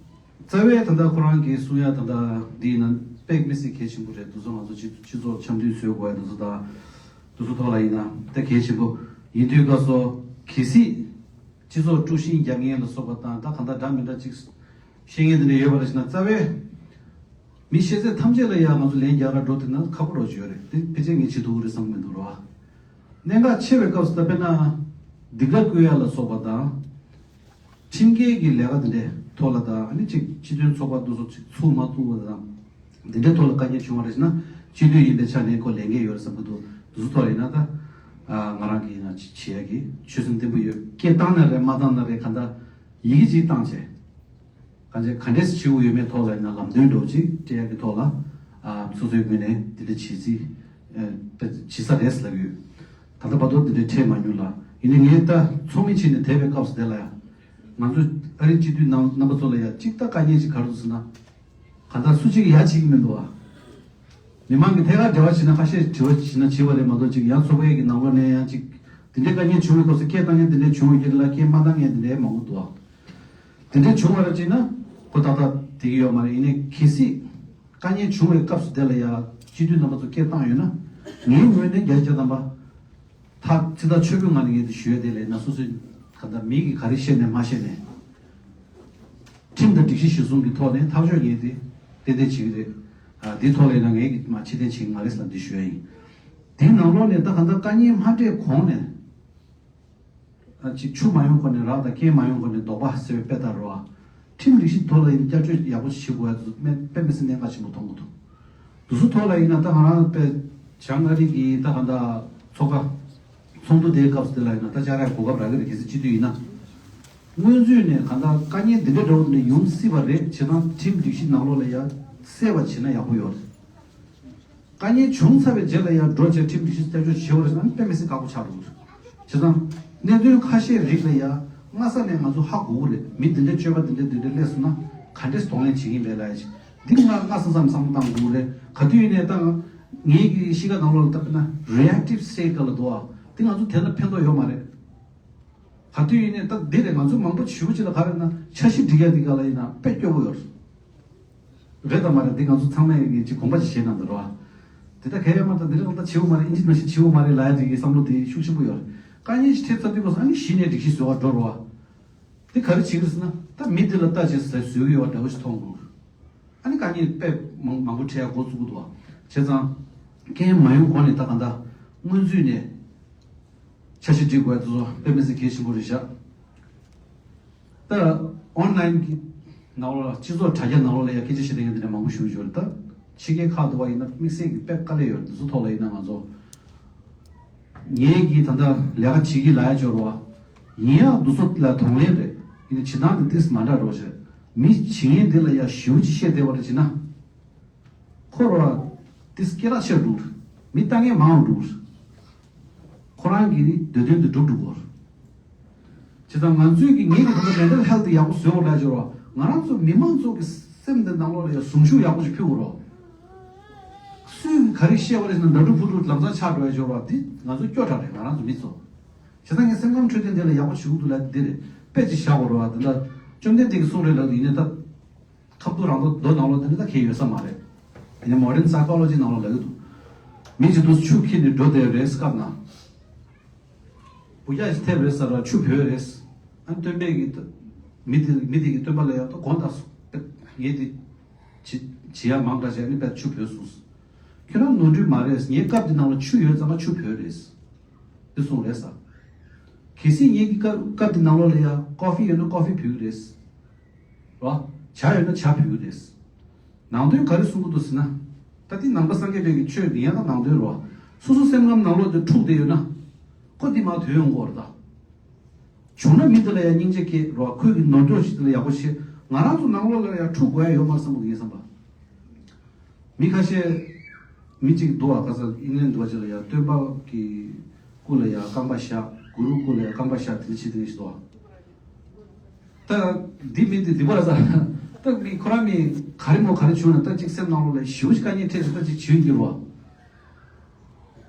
རྩ་བའི་ད་ལྟ་ཁོ་རང་གིས་གསུང་ཡ་ད་ལྟ་འདི་ཡིན་ན་དཔེ་མི་སྲིད་གལ་ཆེན་པོ་རེད་འདུག་སོ། ང་ཚོ་སྤྱི་སྤྱི་ཚོགས་འཆམ་མཐུན་བཟོ་དགོས་ཡ་འདུག་སོ། ད་འདུག་སོ་ཐོག་ལ་ཡིན་ན་ད་གལ་ཆེན་པོ་ཡིན་དུས་སྐབས་སུ་གལ་སྲིད་སྤྱི་ཚོགས་དཀྲུག་ཤིང་རྒྱག་མཁན་ལ་སོགས་པ་དང་ད་གང་ལྟར་འདྲ་མི་འདྲ་ཅིག་བཤད་མཁན་དེ་འདྲ་ཡོད་པ་རེད་ཟེར་ན་རྩ་བའི་མི་ཤེས་ཚད་ཐམས་ཅད་ལ་ཡང་ང་ཚོ་ལན་རྒྱག་ར་འགྲོ་ཐུབ་ན་ཁག་པོ་རོ་ཅིག་ཡོད་རེད། དེ་ཕལ་ཆེར་ངས་བྱེད་ཐུབ་ཀྱི་རེད་བསམ་གྱི་མི་འདུག་རོ། གནད་འགག་ཆེ་བའི་སྐབས་སུ་ད་དཔེར་ན་སྡིགས་ར་བསྐུལ་ཡ་ལ་སོགས་པ་དང་། ཁྲིམས་འགལ་གྱི་ལས་ཀ་དེ་འདྲའི་ཐོག་ལ་དང་ཨ་ནི་གཅིག་སྤྱི་མཐུན་ཚོགས་པ་དེ་ཚོ་ཚུགས་མ་ཐུབ་པ་དང་། འདི་འདྲའི་ཐོག་ལ་དཀའ་ངལ་བྱུང་བ་རེད་ཟེར་ན་སྤྱི་འཐུས་ཡིན་པའི་ཆ་ནས་ཁོ་ལས་འགན་ཡོད་རེད་བསམ་གྱི་འདུག་འདི་ཚོ་ཐོག་ལ་ཡིན་ན་ད་ང་རང་གིས་ཡིན་ན་བྱེད་ཡ་གི་ཆོད་སེམས་བརྟན་པོ་ཡོད། སྐད་བཏང་ན་རེད་མ་བཏང་ན་རེད། ག་འདྲ་ཡི་གེ་ཅིག་བཏང་བྱས། གང་ཅི་ག་འདྲས་བྱེད་དགོས་ཡོད་མེད་ཐོག་ལ་ཡིན་ན་ལམ་སྟོན་འདྲ་བོ་ཅིག་སྤྲད་ཡག་གི་ཐོག་ལ་ཨ་སོ་སོའི་ངོས་ནས་འདི་འདྲ་བྱེད་རྩིས་ཨ་བྱེད་ས་རེད་ལབ་ཡོད། ད་ལྟ་བར་དུ་འདི་འདྲ་འཕྲད་མ་མྱོང་ལ་ཡིན་ནའི་ངས་ད་ཚོགས་མི་བྱས་ནས་བསྡད་པའི་སྐབས་སུ་དེ་ལ་ཡང་ང་ཚོ་ཨ་རིའི་སྤྱི་འཐུས་རྣམ་རྣམ་པ་ཚོ་ལ་ཡང་གཅིག་ད་དཀའ་ངལ་ཅིག་ག་རེ་འདུག་ཟེར་ན། གང་ལྟར་སུ་གཅིག་ཡ་བྱེད་ཀྱི་མི་འདུག་ཨ། མི་མང་གིས་ཐད་ཀར་འབྲེལ་བ་བྱེད་ན་ཁ་ཤས་དྲི་བ་བྱེད་ན་བྱེད་པ་རེད་མ་གཏོགས་ཅིག་ཡང་ཚོགས་པའི་གི་ནང་ལོགས་ནས་ཡང་ཅིག་དེ་འདྲའི་དཀའ་ངལ་བྱུང་བའི་སྐབས་སུ་སྐད་བཏང་མཁན་དེ་འདྲའི་བྱུང་བའི་རྒྱུ་ལ་སྐད་མ་བཏང་མཁན་དེ་འདྲའི་མང་པོ་འདུག་ཨ། དེ་འདྲའི་བྱུང་བ་རེད་ཅེ་ན་ཁོ་ཏག་ཏག་བསྡད་ཀྱི་ཡོད་མ་རེད། ཡིན་ནའི་གལ་སྲིད་དཀའ་ངལ་བྱུང་བའི་སྐབས་སུ་དེ་ལ་ཡ་སྤྱི་འཐུས་རྣམ་པ་ཚོ་སྐད་བཏང་ཡོད་ན་ངའི་ངོས་ནས་བརྒྱ་ཆ་བརྒྱ་ཐམ་པ་ཐག་ཚིག་ཐག་ཆོད་པོའི་ངང་ནས་ངས་དེ་ཞུ་ཡ་དེ་ལས་ན་སོ་སོའི་ག་ད་མི་གིས་ག་རེ་བཤད་ནས་མ་བཤད་ནས་ཁྲིམས་དང་སྒྲིག་གཞི་གཞིར་བཟུང་གི་ཐོག་ནས་ཐག་གཅོད་ངས་དེ་ཏན་ཏན་བྱེད་ཀྱི་རེད། ཨ་དེའི་ཐོག་ལ་ཡིན་ན་ངས་ཀྱི་མ་ཕྱི་བསྟན་བྱེད་ཀྱི་མ་རེད་ཟེར་ན་འདི་ཞུ་ཡ་ཡིན། དེའི་ནང་ལོགས་ནས་ད་ག་ད་དཀའ་ངལ་མ་འཕྲད་གོང་ནས། ཨ་ཅིག་ཆུ་མ་ཡོང་གོང་ནས་རགས་དང་རྐྱེན་མ་ཡོང་གོང་ནས་རྡོག་པ་ཟེར་བའི་དཔེ་ལྟར་རོ། ཁྲིམས་སྒྲིག་གཞི་ཐོག་ལ་ཡིན་བསྐྱར་བཅོས་ཡག་པོ་ཞིག་བྱེད་དགོས་ཡ་དེ་ཚོ་དཔེ་དཔེ་མི་སྲིད་གནད་འགག་ཆེན་པོ་མཐོང་གི་འདུག་དེ་ཚོ་ཐོག་ལ་ཡིན་ན་ད་ང་རང་དཔེ་བྱང་ཨ་རི་གི་ད་ག་ད་ཚོགས་ཁ་ཚོགས་འདུ་དེའི་སྐབས་སུ་དེ་ལ་ཡིན་ན་ད་བཅར་ཡ་གོ་སྐབས་རག་གི་རེད། གལ་སྲིད་སྤྱི་འཐུས་ཡིན་ན། སྔོན་ཚུད་ནས་ག་ད་དཀའ་ངལ་འདི་འདྲ་འདྲ་བོ་འདི་འདྲ་ཡོང་སྲིད་པ་རེད། བྱས་ཙང་ཁྲིམས་སྒྲིག་གཞི་ནང་ལོགས་ལ་ཡ་གསལ་བ་བྱས་ན་ཡག་པོ་ཡོད་རེད། དཀའ་ངལ་བྱུང་ཚར་བའི་རྗེས་ལ་ཡང་འགྲོ་བྱས་ཁྲིམས་སྒྲིག་གཞི་བསྐྱར་བཅོས་བྱེད་པ་རེད་ཟེར་ན་དཔེ་མི་སྲིད་ཁག་པོ་ཆགས་འགྲོ་གི་རེད། བྱས་ཙང་གནད་དོན་ཁ་ཤས་རིགས་ལ་ཡང་སྔ་ས་ནས་ང་ཚོ་ཧ་གོ་གི་རེད། མི་འདི་འདྲའི་སྤྱོད་པ་འདི་འདྲའི་འདི་འདྲའི་སླེབས་སོང་ན་ག་འདྲས་གདོང་ལེན་བྱེད་ཀྱིན་པས་ལབ་ཡ་ཅིག་འདི་ང་སྔ་ས་ཙམ་བསམ་བློ་བཏང་དགོས་རེད། ག་དུས་ཡིན་ནའི་ད་ངའི་གི་གཤིས་ཀ་ནང་ལོགས་ལ་ད་དཔེར་ན་རི་ཨེག་ཊིབ་སི་ཊེ་ཊི་ག་ལ་འདུག་ཨ། འདི་ང་ཚོ་དེ་ལ་ཕན་ཐོགས་ཡོད་མ་རེད། ག་དུས་ཡིན་ནའི་ད་འདི་རེད། ང་ཚོ་མང་པོ་བྱིའུ་ཅིག་ལ་ག་རེ་ན་འཆར་གཞི་སྒྲིག་ཡ་འདི་ག་ལ་ཡིན་ན་དཔེ་སྐྱོ་པོ་ཡོད་རེད། རེད་དམ་མ་རེད། འདི་ང་ཚོ་ཚང་མས་ངས་ཅིག་དགོངས་པ་ཅིག་བཞེས་གནང་དང་རོ། དེ་ལྟར་གལ་ཡོད་མ་གཏོགས་འདི་རིགས་ལ་ད་བྱེད་དགོས་མ་རེད། ཨིན་ཇི་ནང་བཞིན་བྱེད་དགོས་མ་རེད་ལབ་ཡ་ཅིག་གི་བསམ་བློ་དེ་ཤུགས་ཆེན་པོ་ཡོད་རེད། དཀའ་ངལ་ཞིག་འཕྲད་ཚར་དུས་སྐབས་སུ་ཨ་ནི་གཞི་ནས་སྒྲིག་གཞི་བཟོ་བར་འགྲོ་རོ། དེ་ག་རེ་བྱེད་ཀྱི་རེད་ཟེར་ན་ད་མི་དེ་ལ་ལྟ་བྱེད་ཟེར་བཟོས་ཀྱི་ཡོད་པ་འདྲ་བོ་ཞིག་མཐོང་འདུག་ཨ་ནི་དཀའ་ངལ་དཔེ་མང་མང་པོ་འཕྲད་ཡ་འགོ་བཙུགས་ཀྱི་འདུག་བ། བྱས་ཙང་རྐྱེན་མ་ཡོང་གོང་ནས་ད་ག་འདྲ་སྔོན་ཚུད་ནས་འཆར་གཞི་སྒྲིག་དགོས་ཡ་དེ་ཚོ་དཔེ་མི་སྲིད་གལ་ཆེན་པོ་རེད་ཤག་ད་ཨོན་ལན་གྱི་ནང་ལོགས་ལ་སྤྱི་ཚོགས་དྲ་རྒྱ་ནང་ལོགས་ལ་ཡང་སྐད་ཆ་བཤད་མཁན་དེ་འདྲ་མང་པོ་ཞིག་ཡོད་རེད། ད་ཕྱི་རྒྱལ་ཁག་ཏུ་བ་ཡིན་ན་དམིགས་བསལ་གྱི་དཔེ་དཀའ་ལས་ཡོད་རེད། འདི་ཚོ་ཐོག་ལ་ཡིན་ན་ང་ཚོ་ངེད་ཀྱིས་ད་ལྟ་ལས་ཀ་བྱེད་ཀྱི་ལ་ཡ་འབྱོར་བ་ཡིན་ཡང་འདི་ཚོ་ལ་གདོང་ལེན་རེད། ཡིན་ན་བྱེད་སྟངས་དེ་ཏིས་མ་འདྲ་རོགས་བྱེད། མི་བྱེད་མཁན་འདི་ལ་ཡ་ཞེ་པོ་ཅིག་བཤད་བསྡད་པ་རེད་བྱས་ན། ཁོ་ར་དེ་སྐད་གྲགས་ཆེར་འགྲོ། མི་ལྟ་མཁན་མང་རུ་འགྲོ། ཁོ་རང་གི་འདོད་དོན་དེ་འགྲུབ་འགྲོ་གོ། བྱས་ཙང་ང་ཚོས་ཀྱི་ངེད་ཀྱི་ད་ལྟ་མེན་ཊལ་ཧེལ་ཐི་ཡག་པོ་བཟོས་འོ་ལ་འབྱོར་བ། ང་རང་ཚོ་མི་མང་ཚོ་གི་སེམས་དེ་ནང་ལོགས་ལ་ཡ་ཟུངས་ཤུགས་ཡག་པོ་ཞིག་ཕུལ་དགོས་རོགས། སུས་ག་རེ་བཤད་པ་རེད་ཟེར་ན་ནོར་འཁྲུལ་ཕུ་འཁྲུལ་ལམ་སང་ཆགས་འགྲོ་ཡ་འབྱོར་བ་འདི་ང་ཚོ་སྐྱོ་དྲགས་རེད། ང་རང་ཚོ་མི་ཚོ། བྱས་ཙང་ངས་སེམས་ཁམས་འཕྲོད་བསྟེན་དེ་ལ་ཡག་པོ་བྱེད་དགོས་འདུག་ལ་འདི་རེད། དཔེ་ཅིག་བཞག་དགོས་རེད་བ། དེ་འདྲ་བཅོམ་ལྡན་འདས་ཀྱིས་གསུངས་རེད་ལབ་འདུག་ཡིན་ནའི་ད། ཁ་བསྡུར་རང་མདོག་མདོ་ནང་ལོགས་དེ་འདྲ་ད་གལ་ཡོད་ས་མ་རེད། ཡིན་ནའི་མོ་ཌན་སའི་ཀོ་ལོ་ཇི་ནང་ལོགས་ལབ་ཀྱི་འདུག་མི་ཅིག་འདུག་ཆུ་འཁྱེར་ནས་འགྲོ་བསྡད་རེད་སྐབས་ན། བུ་རྒྱག་ཅིག་ཐེབས་རེད་ཟེར་ར་ཆུ་བོས་རེད། ཡང་སྟོན་པས་ཀྱི་མི་དེ་མི་དེ་གི་སྟོན་པ་ལ་ཡང་ད་དགོངས་དག་སོང་། ངས་དེ་བྱེད་བྱེད་ཡ་མང་དྲགས་བྱས་ནས་དཔེ་ཆུ་བོས་གསུངས། ཁྱོད་རང་ནོར་འཁྲུལ་མ་རེད། ངའི་སྐབས་འདི་ནང་ལ་ཆུ་ཡོད་ཙང་ང་ཆུ་བོས་རེད། འདི་གསུངས་རེད་ས། གལ་སྲིད་ངའི་གི་སྐབས་སྐབས་འདི་ནང་ལོགས་ལ་ཡང་ཀོ་ཧྥི་ཡོད་ན་ཀོ་ཧྥི་བོས་ཀྱི་རེད། རོ། ཇ་ཡོད་ན་ཇ་བོས་ཀྱི་རེད། ནང་དོན་ག་རེ་གསུང་གི་འདུག་ཟེར་ན། ད་འདི་ནང་པ་སངས་རྒྱས་པའི་གི་ཆོས་འདི་ཡང་ད་ནང་དོན་རོ། སོ་སོ་སེམས་ཁམས་ནང་ལོགས་དེ་འཁྲུགས་བསྡད་ཡོད་ན། ཁོ་འདི་མར་ཐོན་ཡོང་གི་རེད་ད། བྱུང་ན་མི་དེ་ལ་ཡང་སྙིང་རྗེ་སྐྱེ་རོ། ཁོས་གི་ནོར་འཁྲུལ་ཞིག་དེ་ལ་ཡག་པོ་བྱེད། ང་རང་ཚོ་ནང་ལོགས་ལ་ཡང་འཁྲུག་དགོས་ཡ་ཡོད་མ་རེད་བསམ་གི་འདུག་ངས་བསམ་པ། མི་ཁ་ཤས། མི་གཅིག་འདུག་བ། ཁ་སང་ཨིང་ལན་འདུག་བ་ཅིག་ལ་ཡ་སྟོན་པ་གི་སྐུ་ལ་ཡ་རྐང་པ་བཞག་གུ་རུ་སྐུ་ལ་ཡ་རྐང་པ་བཞག་དེ་འདྲ་བྱེད་དེ་ཞིག་འདུག་བ། ད་འདི་མི་འདི་འདི་པ་ལ་ས། ད་མི་ཁོ་རང་མི་ག་རེ་མོ་ག་རེ་བྱུང་ན་ད་ཅིག་སེམས་ནང་ལོགས་ལ་ཞེ་པོ་ཞིག་དཀའ་ངལ་འཕྲད་ཟེར་ད་ཅིག་བྱུང་གི་རེད་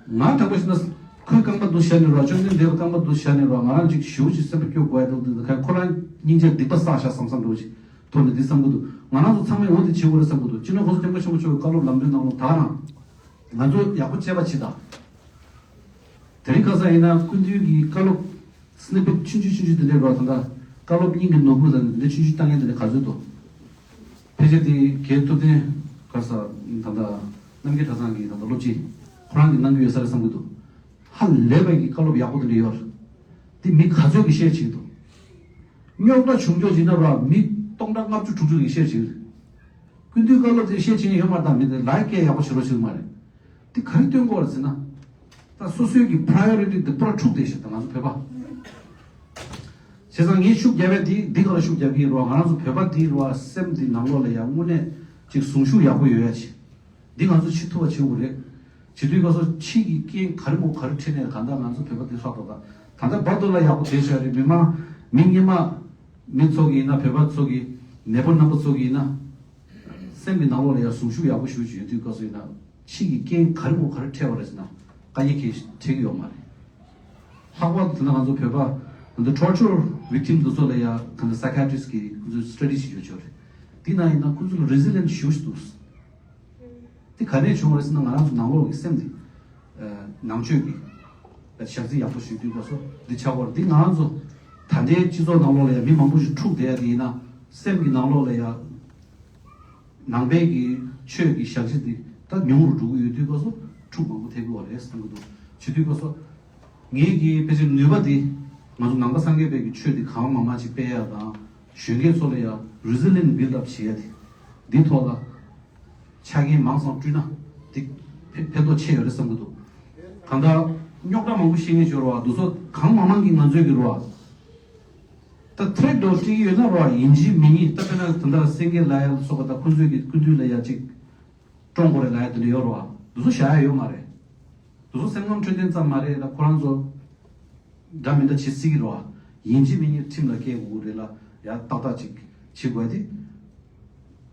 བ། ང་དྲང་པོ་བཤད་ན། ཁོའི་རྐང་པ་འདུག་བཞག་ནས་རོགས། བཅོམ་ལྡན་འདས་རྐང་པ་འདུག་བཞག་ནས་རོགས། ང་རང་ཅིག་ཞེ་པོ་ཅིག་སེམས་པ་སྐྱོ་དགོས་ཡ་འདུག་འདི་ཁ་ཁོ་རང་སྙིང་རྗེ་སྡིག་པ་བསགས་ཤག་བསམ་བསམ་འདྲ་བོ་ཅིག་ཐོག་ནས་འདི་བསམ་གི་འདུག་ང་རང་ཚོ་ཚང་མས་འོ་འདི་བྱེད་དགོས་རེད་བསམ་གི་འདུག་སྤྱི་ནོར་༸གོང་ས་༸སྐྱབས་མགོན་ཆེན་པོ་མཆོག་གི་བཀའ་སློབ་ལམ་སྟོན་ནང་ལོགས་ད་རང་ང་ཚོ་ཡག་པོ་དཔྱད་པ་བྱེད་དང་། དེ་རིང་ཁ་སང་ཡིན་ན་སྐུ་མདུན་གྱི་བཀའ་སློབ་སི་ནི་པེཊ་ཆུང་ཆུང་ཆུང་ཆུང་དེ་འདྲའི་རོགས། ད་ལྟ་བཀའ་སློབ་སྙིང་གི་ནོར་བུ་ལ་འདི་ཆུང་ཆུང་བཏང་མཁན་དེ་འདྲ་ག་ཚོད་འདུག་ཕལ་ཆེར་དེ་རྒན་ཐུབ་བསྟན་ག་ས་ད་ལྟ་རྣམ་རྒྱལ་གྲྭ་ཚང་གི་ད་ལྟ་སློབ་སྤྱི་ཁོ་རང་གིས་གནང་གི་ཡོད་ས་རེད་བསམ་གྱི་འདུག་ཧ་ལས་པའི་གི་བཀའ་སློབ་ཡག་པོ་དེ་འདྲ་ཡོད་རེད། དེ་མི་ག་ཚོད་ཀྱིས་ཤེར་བྱེད་ཀྱི་འདུག་རྙོག་དྲ་བྱུང་ཆོག་བྱེད་ན་ར་མི་སྟོང་ཕྲག་ལྔ་བཅུ་དྲུག་ཅུ་ཡིས་ཤེར་བྱེད་ཀྱི་རེད། སྐུ་མདུན་བཀའ་སློབ་དེ་ཤེར་བྱེད་མཁན་ཡོད་མ་རེད། ད་མི་དེ་ལའིཀ་སྐད་ཡག་པོ་བྱེད་རོགས་བྱེད་ཀྱི་མ་རེད། དེ་ག་རེ་སྟོན་དགོས་རེད་ཟེར་ན། ད་སོ་སོའི་གི་པ་རའི་ཨོ་རི་ཊི་དེ་པུ་ར་འཁྲུག་བསྡད་ཤག་ད་ང་ཚོ་བོད་པ། བྱས་ཙང་ངས་ཤུགས་རྒྱབ་པའི་དེ་འདི་ག་ལ་ཤུགས་རྒྱབ་ཀྱི་ཡིན་རོགས། ང་རང་ཚོ་བོད་པ་དེ་རོགས་སེམས་དེ་ནང་ལོགས་ལ་ཡང་དངོས་གནས་ཅིག་གཟུངས་གཞུག་ཡག་པོ་ཡོད་ཡ་ཆེ། འདི་ང་ཚོ་བྱེད་ཐུབ་པ་བྱེད་དགོས་རེད། བྱེད་དུས་སྐབས་སུ་ཕྱི་གི་རྐྱེན་ག་རེ་མོ་ག་རེ་འཕྲད་ནས་གང་ལྟར་ང་ཚོ་བོད་པ་དེ་ཧྲག་ཏོག་ཏག་ད་ལྟ་བར་དུ་ལ་ཡག་པོ་བསྡད་ཤག་རེད། མི་མང་མི་སྔོན་མ་མི་ཚོ་གི་ཡིན་ན་བོད་པ་ཚོ་གི་ནད་པ་རྣམ་པ་ཚོ་གི་ཡིན་ན། སེམས་ཀྱི་ནང་ལོགས་ལ་ཡང་གཟུངས་གཞུག་ཡག་པོ་ཞུ་ཞུ་ཡོད་དུས་སྐབས་སུ་ཡིན་ན། ཕྱི་གི་རྐྱེན་ག་རེ་མོ་ག་རེ་འཕྲད་པ་རེད་ཟེར་ན། དཀའ་ངལ་གང་ཡང་འཕྲད་ཀྱི་ཡོད་མ་རེད། ལྷག་པར་དུ་ད་ང་ཚོ་བོད་པ་ང་ཚོ་ཊོར་ཅར་ཝིག་ཊིམ་འདི་ཚོ་ལ་ཡང་གང་ལྟར་སའི་ཀ་ཡ་ཊི་རི་སི་གི་ཁོ་ཚོའི་སི་ཊ་ཌི་ཞིག་ཡོད་ཆོག་རེད། དེ་ན་ཡིན་ན་ཁོ་ཚོ་ལ་རི་ཟི་ལི་ཡན་ཊི་ཞེ་པོ་ཞིག་འདུག་དེ་ག་ནས་བྱུང་བ་རེད་ཟེར་ན། ང་རང་ཚོ་ནང་ལོགས་ཀྱི་སེམས་དེ་ནང་ཆོས་ཀྱི་ཞག་རྩི་ཡག་པོ་ཞིག་འདུག་པ་སོ་འདི་ཆགས་པར། འདི་ང་རང་ཚོ་ད་ལྟའི་སྤྱི་ཚོགས་ནང་ལོགས་ལ་ཡང་མི་མང་པོ་ཞིག་འཁྲུག་བསྡད་ཡ་དེ་ཡིན་ན། སེམས་ཀྱི་ནང་ལོགས་ལ་ཡང་ནང་པའི་གི་ཆོས་ཀྱི་ཞག་རྩི་དེ་ད་ཉུང་རུ་འགྲོ་གི་ཡོད་དུས་སྐབས་སུ་འཁྲུག་མང་པོ་ཐེབས་ཀྱི་ཡོད་རེད་བསམ་གྱི་འདུག་བྱེད་དུས་སྐབས་སུ་ངེད་ཀྱི་ཕལ་ཆེར་ནུས་པ་དེ་ང་ཚོ་ནང་པ་སངས་རྒྱས་པའི་གི་ཆོས་དེ་གང་མང་མང་ཅིག་སྤེལ་ཡ་དང་། གཞོན་སྐྱེས་ཚོ་ལ་ཡང་རི་ཟི་ལི་ཡན་ཊི་བིལ་ཌི་ཨབ་བྱེད་ཡ་དེ་འདི་ཐོག་ལ་ཆ་རྐྱེན་མང་ཙམ་བསྐྲུན་ན་དེ་ཕན་ཕན་ཐོགས་ཆེ་ཡོད་རེད་བསམ་གྱི་འདུག་གང་ལྟར་རྙོག་དྲ་མང་པོ་བཤད་མཁན་ཡོད་རེད་བ། འདི་ཚོ་གང་མང་མང་གིས་ང་ཚོའི་གི་རེད་བ། ད་ཐེ་རེ་ཊི་འདྲ་བོ་སྤྲད་ཀྱི་ཡོད་ན་རོ། ཡིན་གཅིག་མིན་གཉིས། ད་དཔེར་ན་ད་ལྟ་སེང་གེ་ལ་ཡ་ལ་སོགས་པ་དང་ཁོ་ཚོས་ཀྱི་སྐུ་མདུན་ལ་ཡ་གཅིག་བཀྲོངས་དགོས་རེད་ལ་ཡ་དེ་འདྲ་ཡོད་རོ། འདི་ཚོ་བཞག་ཡ་ཡོད་མ་རེད། འདི་ཚོ་སེམས་ཁམས་འཕྲོད་བསྟེན་ཙམ་མ་རེད་ལ། ཁོ་རང་ཚོ་འདྲ་མི་འདྲ་བྱེད་སྲིད་ཀྱི་རོ། ཡིན་གཅིག་མིན་གཉིས་ཁྲིམས་ལ་བཀལ་དགོས་རེད་ལ་ཡ། ཏག་ཏག་ཅིག་བྱེད་དགོས་ཏེ།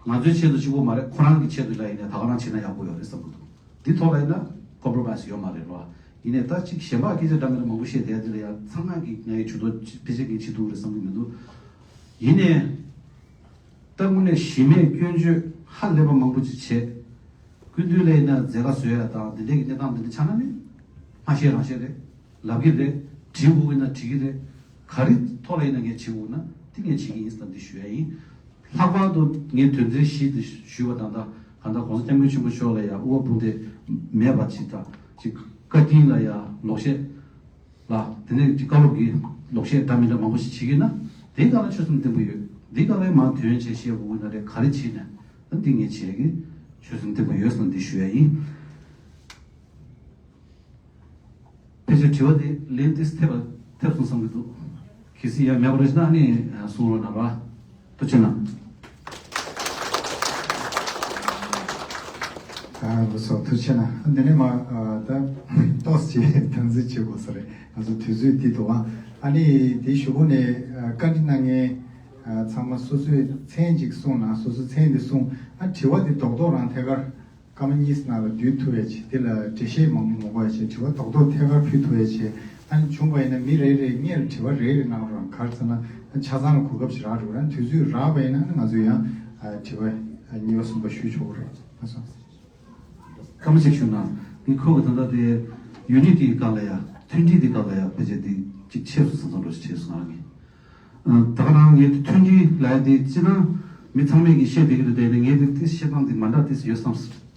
ང་ཚོའི་ཆེད་དུ་གཅིག་པོ་མ་རེད། ཁོ་རང་གི་ཆེད་དུ་ལ་ཡིན་ནའི་ད་ག་རང་བྱེད་ན་ཡག་པོ་ཡོད་རེད་བསམ་གྱི་འདུག་འདི་ཐོག་ལ་ཡིན་ན་ཀོམ་པོ་རོ་མའི་སི་ཡོད་མ་རེད་རོ། ཡིན་ནའི་ད་ཅིག་གཞན་པ་སྐད་ཆ་འདྲ་མི་འདྲ་མང་པོ་བཤད་བསྡད་དེ་ལ་ཡ་ཚང་མ་གིས་ངའི་ཇུས་གཏོགས་ཕལ་ཆེར་གྱིས་བྱེད་ཐུབ་རེད་བསམ་གྱི་མི་འདུག་ཡིན་ནའི། ད་དངོས་གནས་གཞི་མེད་སྐྱོན་བརྗོད་ཧ་ལས་པ་མང་པོ་ཅིག་བྱས། སྐུ་མདུན་ལ་ཡིན་ན་མཛད་དཀའ་བཟོ་ཡ་དང་འདི་འདྲའི་གི་གནས་སྟངས་འདི་འདྲ་ཆགས་ན་ནི་སྨྲ་ཤེས་རང་ཤེས་རེད། ལབ་ཀྱི་རེད། འབྲི་དགོས་ཀྱི་ན་འབྲི་གི་རེད། ག་རེ་ཐོག་ལ་ཡིན་ན་ངས་བྱེད་དགོས་ན་དེ་ངས་བྱེད་ཀྱི་ཡིན་ཟེར་འདི་ཞུ་ཡ་ཡིན། ལྷག་པར་དུ་ངས་དོན་ཚན་བཞི་འདི་ཞུས་པ་དང་། ད་གང་ལྟར་༸གོང་ས་༸སྐྱབས་མགོན་ཆེན་པོ་མཆོག་ལ་ཡ་དབུ་བ་དཔུང་སྡེ་མེད་པ་ཅིག་དང་ཅིག་བཀའ་དྲིན་ལ་ཡ་ལོག་བཤད་ལ། དེ་ནས་ཀྱི་བཀའ་སློབ་ཀྱི་ལོག་བཤད་འདྲ་མི་འདྲ་མང་པོ་ཞིག་བྱེད་ཀྱི་ན། དེའི་སྒང་ལ་ཆོད་སེམས་བརྟན་པོ་ཡོད། འདིའི་སྒང་ལ་མར་དོན་བྱས་བཤད་དགོས་ན་རེད། ག་རེ་བྱེད་ན་ད་འདི་ངས་བྱེད་ཀྱི་ཆོད་སེམས་བརྟན་པོ་ཡོད་ཟེར་འདི་ཞུ་ཡ་ཡིན། ཕལ་ཆེར་དྲི་བ་དེ་ལན་ཏིས་ཐེབས་པ་ཐེབས་སོང་བསམ་གྱི་འདུག་གལ་སྲིད་ཡང་མེད་པ་རེད་ན་ཨ་ནི་གསུང་རོགས་གནང་རོགས། ཐུགས་རྗེ་གནང་། ཨ་ལགས་སོ། ཐུགས་རྗེ་གནང་། འདི་ནས་མ་ཨ་ད་ཏོག་ཙམ་དམ་འཛིན་བྱེད་དགོས་ས་རེད། ང་ཚོ་དུས་ཚོད་འདི་འདུག་ཨ་ནི་དེ་གཞུག་གུ་ནས་ཨ་བཀའ་འདྲི་གནང་མཁན་ཨ་ཚང་མ་སོ་སོའི་མཚན་ཅིག་གསུངས་ན། སོ་སོའི་མཚན་འདི་གསུངས། ཨ་དྲི་བ་འདི་རྡོག་རྡོག་རང་ཐད་ཀར་སྐར་མ་གཉིས་ནང་ལ་བསྡུ་ཐུབ་ཡ་ཆེད། དེ་ལ་འགྲེལ་བཤད་མང་པོ་མ་དགོས་ཡ་ཆེད། དྲི་བ་རྡོག་རྡོག་ཐད་ཀར་ཕུལ་ཐུབ་ཡ་ཆེད། ཨ་ནི་བྱུང་བ་ཡིན་ན་མི་རེ་རེས་སྔོན་ལ་དྲི་བ་རེ་རེ་གནང་རོགས། ག་རེ་ཟེར་ན་ཆ་ཚང་ལ་གོ་སྐབས་ཤིག་རག་འགྲོ་ར། དུས་ཚོད་རག་པ་ཡིན་ན་ང་ཚོས་ཡང་ཨ་དྲི་བ་ཨ་གཉིས་པ་གསུམ་པ་ཞུས་ཆོག་གི་རེད། ལགས་སོ། སྐར་མ་གཅིག་ཞུས་ན། ངས་ཁོ་གི་ད་ལྟ་དེ་ཡུ་ནི་ཊི་ཡི་སྒང་ལ་ཡ། མཐུན་སྒྲིལ་དེ་སྒང་ལ་ཡ་ཕལ་ཆེར་དེ་གཅིག་ཆེ་སུ་ཙམ་ཙམ་འགྲོ་ཞིག་བྱས་སོང་ང་རང་གིས། ད་ག་རང་ངས་དེ་མཐུན་སྒྲིལ་ལབ་ཡ་དེ་སྤྱིར་བཏང་མི་ཚང་མས་ཀྱིས་བཤད་བསྡད་ཀྱི་འདུག་དེ་ནས་ངས་དེ་ཏིས་བཤད་སྟངས་དེ་མ་འདྲ་ཏིས་ཡོད་བསམ་སོང་།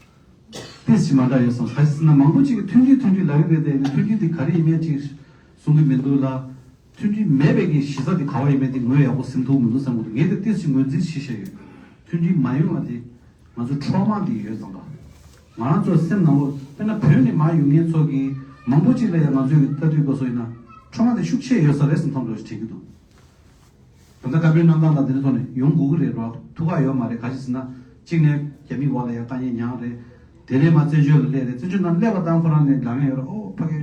ཏིས་ཅིག་མ་འདྲ་ཡོད་བསམ་སོང་། ག་ཅི་ཟེར་ན་མང་པོ་ཅིག་གིས་མཐུན་སྒྲིལ་མཐུན་སྒྲིལ་ལབ་ཀྱི་འདུག་དེ་ནས་མཐུན་སྒྲིལ་དེ་ག་རེ་ཡིན་མིན་ཅིག་གསུང་གི་མི་འདུག་ལ། མཐུན་སྒྲིལ་མེད་པའི་གི་གཞི་རྩ་དེ་ག་བ་ཡིན་མིན་དེ་ངོས་ཡག་པོ་ཟིན་ཐུབ་མི་འདུག་བསམ་གི་འདུག་ངས་དེ་ཏིས་ཅིག་ངོས་འཛིན་བྱེད་བཞིན་ཡོད། མཐུན་སྒྲིལ་མ་ཡོང་བ་དེ་ང་ཚོ་ཁྲོ་མ་དེ་ཡོད་ཙང་ད། ང་རང་ཚོ་སེམས་ནང་ལོགས་དཔེར་ན་བོད་ནས་མར་ཡོང་མཁན་ཚོ་གི་མང་པོ་ཅིག་ལ་ཡང་ང་ཚོའི་གི་ལྟ་དུས་སྐབས་སུ་ཡིན་ན་ཁྲོ་མ་དེ་ཤུགས་ཆེ་ཡོད་ས་རེད་བསམ་བསམ་འདྲ་ཞིག་དྲན་གྱི་འདུག་ད་ལྟ་བཀའ་པོད་གནང་སྟངས་དང་དེ་འདྲ་ཐོག་ནས་ཡོང་དགོས་ཀྱི་རེད་རོགས་ཐུགས་ཁག་ཡོད་མ་རེད། ག་ཅི་ཟེར་ན་གཅིག་ནས་རྒྱ་མིའི་འོག་ལ་ཡང་དཀའ་ངལ་མྱངས་རེད། དེ་ནས་མར་བཙན་བྱོལ་ལ་སླེབས་རེད། བཙན་བྱོལ་ནང་སླེབས་པ་དང་ཁོ་རང་ནས་ལབ་མཁན་ཡོད་རེད། ཨོ་ཕ་གི་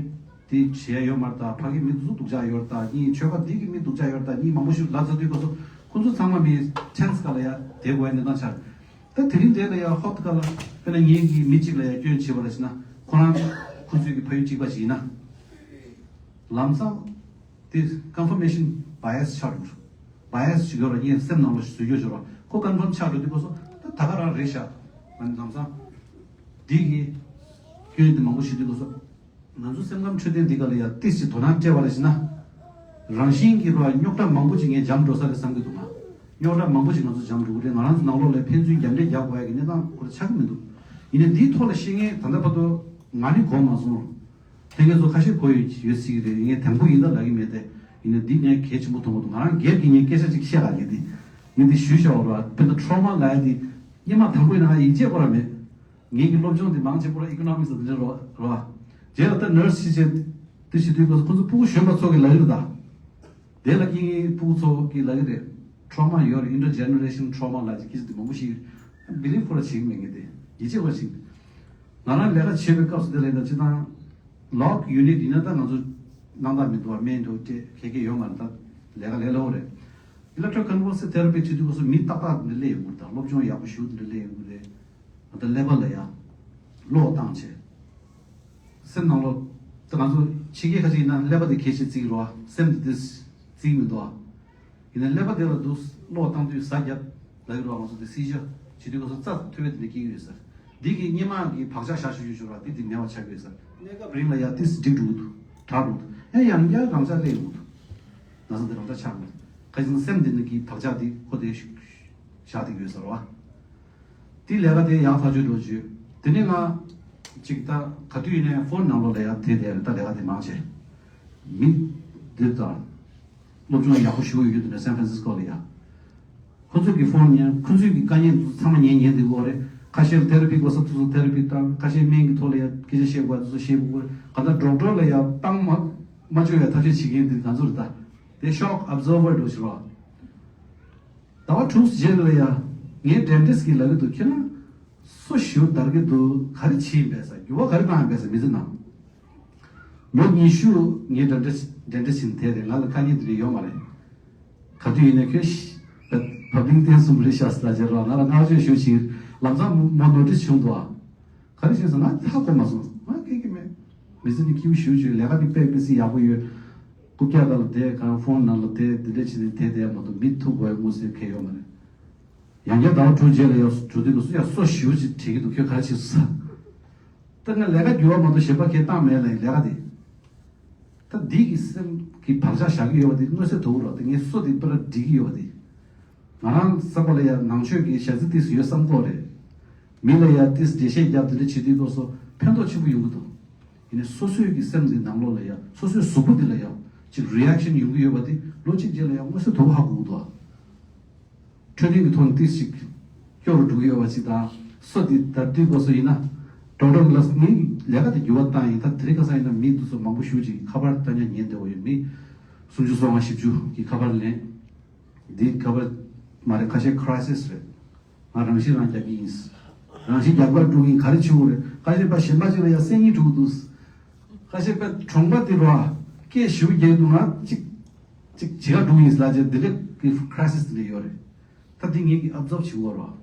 དེ་བྱེད་ཡ་ཡོད་མ་རེད་ད། ཕ་གི་མི་སྡུག་སྡུག་ཅག་ཡོད་རེད་ད། གཉིས་ཆོལ་ཁ་འདི་གི་མི་སྡུག་ཅག་ཡོད་རེད་ད། གཉིས་མང་པོ་ཞིག་ལབ་ཚར་དུས་སྐབས་སུ་ཁོ་ཚོ་ཚང་མ་མི་ཊེན་སི་སྒང་ལ་ཡ་བསྡད་དགོས་ཡ་གནས་སྟངས་ཆགས་རེད། ད་དེ་རིང་འདི་ལ་ཡ་ཧོབ་ཏེ་ཁ་ལ་དཔེར་ན་ངེད་ཀྱིས་མི་གཅིག་ལ་ཡ་སྐྱོན་བྱེད་པ་རེད་ཟེར་ན་ཁོ་རང་ཁོ་ཚོའི་གི་ཕ་ཡུལ་གཅིག་པ་ཞིག་ཡིན་ན་ལམ་སང་དེ་ཀོན་ཕར་མེ་ཤན་བྷ་ཡ་སི་ཆགས་འགྲོ། བྷ་ཡ་སི་ཞིག་ཡོད་ར་ངས་སེམས་ནང་ལ་བཟོས་རྒྱུ་བྱོས་ར་ཁོ་ཀོན་ཕརམ་ཆགས་འགྲོ་དུས་སྐབས་སུ་ད་ད་ག་རང་རེད་ཤག་ང་ནི་ལམ་སང་འདི་གི་སྐྱོན་དེ་མང་པོ་ཞིག་དུས་སྐབས་སུ་ང་ཚོ་སེམས་ཁམས་འཕྲོད་བསྟེན་འདི་ག་ལ་ཡ་ཏིས་ཅིག་དོ་སྣང་སྤྲད་པ་རེད་ཟེར་ན། རང་བཞིན་གྱིས་ར་རྙོག་དྲ་མང་པོ་ཅིག་ངས་འཇམ་འགྲོ་ས་རེད་བསམ་གྱི་འདུག་ང་རྙོག་དྲ་མང་པོ་ཅིག་ང་ཚོ་འཇམ་འགྲོ་གི་རེད། ང་རང་ཚོ་ནང་ལོགས་ལ་ཕན་ཚུན་རྒྱབ་འདྲེ་རྒྱག་དགོས་ཡ་གི་གནས་སྟངས་ཁོ་ར་ཆགས་ཀྱི་མི་འདུག་ཡིན་ནའི་འདིའི་ཐོག་ལ་བཤད་མཁན་ད་ལྟ་བར་དུ་ང་ནི་གོ་མ་སོང་། ལྷན་རྒྱས་ཚོ་ཁ་ཤས་གོ་ཡོད་ཡོད་སྲིད་ཀྱི་རེད། ངས་དང་པོ་ཡིན་ད་ལབ་ཀྱི་མེད་དེ། ཡིན་ནའི་འདི་ངས་གལ་ཆེན་པོ་མཐོང་གི་འདུག་ང་རང་སྒེར་གྱི་ངས་སྐད་ཆ་ཅིག་བཤད་ལ་ངས་འདི་ངས་འདི་ཞུས་བཞག་པ་རེད་བ། དཔེར་ན་ཁྲོ་མ་ལབ་ཡ་འདི་སྔོན་མ་དང་པོ་ཡིན་ན་ང་ཡིད་ཆེས་ཁོ་ར་མེད། ངེད་ཀྱི་སློབ་སྦྱོང་དེ་མང་ཆེ་པོ་ལ་ཨི་ཀོ་ནོ་མིག་སི་དང་དེ་འདྲ་རོ་རོ། རྗེས་ལ་ད་ནར་སི་ཞིག་བྱས་དེ་ཞིག་དུས་སྐབས་སུ་ཁོ་ཚོ་ཕྲུ་གུ་གཞོན་པ་ཚོ་གི་ལབ་ཡོད་ད། དེ་ལ་ཀྱི་ཕྲུ་གུ་ཚོ་གི་ལབ་ཀྱི་རེད། ཁྲོ་མ་ཡོད་རེད། ཨིན་ཊར་ཇེ་ནེ་རེ་ཤན་ཁྲོ་མ་ལབ་ཀྱི་སྐད་ཆ་དེ་མང་པོ་ཞིག་བི་ལིབ་ཁོ་ར་བྱེད་ཀྱི་མེད་ངེས་དེ་ཡིད་ཆེས་ཁོ་ར་བྱེད་ཀྱི་མེད། ང་རང་ལས་ཀ་བྱེད་པའི་སྐབས་སུ་དེ་ལ་ཡིན་ད་སྤྱིར་བཏང་ལོག་ཡུ་ནིཊ་ཡིན་ན་ད་ང་ཚོ་སྣང་དག་མི་འདུག་བ། སྨན་འདུག་སྐད་ཁེ་ཁེ་ཡོད་མ་རེད། ད་ལས་ཀ་ལས་སླ་པོ་རེད། ཨི་ལེག་ཊྲོ་ཀོན་བྷལ་སིབ་ཐེ་ར་པི་བྱེད་དུས་སྐབས་སུ་མི་ཏག་ཏག་འདི་སླེབས་ཡོང་གི་རེད། ད་སློབ་སྦྱོང་ཡག་པོ་ཞུ་འདི་སླེབས་ཡོང་གི་རེད། ད་ཀླད་པ་ལ་ཡ་གློག་བཏང་བྱས། སེམས་ནང་ལོགས་ད་ང་ཚོ་ཕྱི་རྒྱལ་ཁ་ཅིག་ཡིན་ན་ཀླད་པ་དེ་གལ་ཆེ་བརྩི་གི་རེད་བ། སེམས་དེ་དེ་བརྩི་གི་མི་འདུག་བ། ཡིན་ན་ཀླད་པ་དེ་ལ་འདུག་གློག་བཏང་དུས་ཟ་རྒྱབ་ལབ་ཀྱི་རེད་བ། ང་ཚོ་དེ་སི་ཇར་བྱེད་དུས་ང་ཚོ་རྩ་མཐུད་པའི་དེ་འདྲ་སྐྱེ་གི་ཡོད་ཟེར། འདི་གི་སྔོན་མ་གི་བག་ཆགས་བཞག་ཞུ་ཞུ་ཞུ་ར་འདི་དེ་མེད་པ་ཆགས་ཀྱི་ཡོད་ཟེར། གནས་སྐབས་རིང་ལ་ཡ་ཏིས་འགྲིག་འགྲོ་གི་འདུག་དྲག་འགྲོ་གི་འདུག་ཡང་ཡང་བསྐྱར་རང་ཅག་སླེབས་ཡོང་གི་འདུག་ན་ཚ་དེ་རང་ཅག་ཆགས་མེད། ཁ་ཅིག་སེམས་འདི་ནི་གི་བག་ཆགས་འདི་ཁོ་དེ་བཞག་བསྡད་ཡོད་ཟེར་བ། དེ་ལས་ཀ་དེ་ཡག་ཐག་ཆོད་འགྲོ་བྱོས། དེ་ནས་ང་ཅིག་ད་ག་དུས་ཡིན་ནའི་ཕོན་ནང་ལོགས་ལ་ཡ་དེ་དེ་ད་ལས་ཀ་དེ་མང་ཆེ་མི་འདིར་དང་སློབ་སྦྱོང་ཡག་པོ་ཞུ་ཡོད་དེ་ནས་སན་ཧྥ་རན་སིས་ཀོ་ལ་ཡ། ཁོ་ཚོས་ཀྱི་ཕོན་ཉན། ཁོ་ཚོས་ཀྱི་དཀའ་ངལ་འདི་ཚང་མ་ཉན་ཉན་འདི་གོ་རེད། ཁ་ཤས་ལ་ཐེ་ར་པི་དགོས་ས་དེ་ཚོ་ཐེ་ར་པི་བཏང་། ཁ་ཤས་སྨན་གྱི་ཐོག་ལ་ཡ་སྐད་ཆ་བཤད་དགོས་དེ་ཚོ་བཤད་དགོས། ག་ད་ཌོག་ཊར་ལ་ཡ་བཏང་མ་མ་བཅུག་ཡ་ཐབས་ཤེས་བྱེད་མཁན་འདི་ང་ཚོ་རེད་ད། དེ་ཤོག་ཨབ་ཛོར་བར་འགྲོ་ཞིག་རོགས། ཟླ་བ་དྲུག་རྗེས་ལ་ཡ་ངའི་ཌེན་ཊིསི་གིས་ལབ་ཀྱི་འདུག་ཁྱེད་རང་སོ་ཞིའུ་འདར་གྱི་འདུག་ག་རེ་བྱས་ཡིན་པས་ཟེར། འགྱུར་བ་ག་རེ་བཏང་ཡིན་པས་ཟེར། མི་ཚེ་ནང་ལོ་ཉི་ཤུ་ངའི་ཌེན་ཊིསི་ཌེན་ཊིསི་ཡིན་དེ་རེད། ང་ལ་དཀའ་ངལ་འདི་འདྲ་ཡོད་མ་རེད། ག་དུས་ཡིན་ནའི་ཁྱོད་ཕབ་ལིང་བསྟན་གསུམ་རེད་ཤག་ཟེར་ལ་རྗེས་རོགས་ང་ལ་བསྔགས་བརྗོད་ཞུ་ཕྱིར་ལམ་སང་མོ་ནོ་ཊིསི་བྱུང་འདུག་ཨ། ག་རེ་བྱས་ཟེར་ང་ཧ་གོ་མ་སོང་། ང་སྐད་ཀྱི་མེད། མི་ཚེ་ནི་སྐྱིད་པོ་ཞེ་པོ་ཅིག་ལས་ཀ་ནི་དཔེ་མི་སྲིད་ཡག་པོ་ཡོད། རྐུབ་བཀྱག་སྒང་ལ་བསྡད་གང་ཕོན་ནང་ལ་བསྡད་འདི་འདྲ་བྱས་ནས་བསྡད་བསྡད་ཡ་མ་གཏོགས་མི་ཐུག་དགོས་ཡ་དངོས་སུ་གལ་ཡོད་མ་རེད། ཡང་བསྐྱར་ཟླ་བ་དྲུག་རྗེས་ལ་ཡ་འགྲོ་དུས་སྐབས་སུ་ཡ་སོ་ཞེ་པོ་ཅིག་དྲན་གྱི་འདུག་ཁྱོད་ག་རེ་བྱས་སོང་ཟེར། ད་ང་ལས་ཀ་འགྱུར་བ་མ་གཏོགས་གཞན་པ་གང་བཏང་མེད་ལ་ཡིན་ལས་ཀ་དེ། ད་འདི་གི་སེམས་ཀྱི་བག་ཆགས་བཞག་གི་ཡོད་པ་དེ་མངོན་གསལ་དོད་པོ་རེད། ད་ངས་སོ་དེ་པར་སྒྲིག་གི་ཡོད་པ་དེ། ང་རང་བསམ་པ་ལ་ཡ་ནང་ཆོས་ཀྱི་ཞག་རྩི་ཏིས་ཡོད་བསམ་གྱི་ཡོད་རེད། མི་ལ་ཡ་ཏིས་འགྲེལ་བཤད་རྒྱབ་དེ་འདྲ་བྱེད་དུས་སྐབས་སུ་ཕན་ཐོགས་ཆེན་པོ་ཡོང་གི་འདུག་ཡིན་ནའི་སོ་སོའི་གི་སེམས་འདི་ནང་ལོགས་ལ་ཡ་སོ་སོའི་གཟུགས་པོ་འདི་ལ་ཡ་ཅིག་རི་ཨེག་ཤན་ཡོང་གི་ཡོད་པ་དེ་ལོ་གཅིག་རྗེས་ལ་ཡ་མངོན་གསལ་དོད་པོ་ཧ་གོ་གི་འདུག་འཕྲོད་བསྟེན་གྱི་ཐོག་ནས་ཏིས་ཅིག་སྐྱོ་རུ་འགྲོ་གི་ཡོད་པ་ཅིག་དང་སོ་འདི་ད་དུས་སྐབས་སུ་ཡིན་ན་ཌོག་ཊར་གི་ལ་ངའི་ལས་ཀ་དེ་འགྱུར་བ་བཏང་ཡིན། ད་དེ་རིང་ཁ་སང་ཡིན་ན་མི་འདི་ཚོ་མང་པོ་ཞེ་པོ་ཅིག་ཁ་པར་ལྟ་ཉན་ཉན་བསྡད་པ་ཡོད། མི་སུམ་ཅུ་སོ་ལྔ་བཞི་བཅུ་གི་ཁ་པར་ལེན། འདི་ཁ་པར་མ་རེད། ཁ་ཤས་ཁྲའི་སིས་རེད། ང་རང་ཤི་རང་རྒྱག་གི་ཡིན། རང་ཤི་རྒྱག་པར་འགྲོ་གི་ཡིན། ག་རེ་བྱེད་དགོས་རེད། ཁ་ཤས་པ་གཞན་པ་ཅིག་ལ་ཡ་སེམས་ཉིད་འགྲོ་གི་འདུག་ཁ་ཤས་པ་གྲོང་པ་དེ་རུ་སྐད་ཞུ་རྒྱག་འདུག་ང་ཅིག་ཅིག་བྱེད་ག་འགྲོ་གི་ཡིན་ལ་ཅེ་འདི་འདྲ་གི་ཁྲའི་སིས་འདི་འདྲ་ཡོད་རེད། ད་འདི་ངེད་ཀྱི་ཨབ་ཛོབ་བྱེད་དགོས་རེད།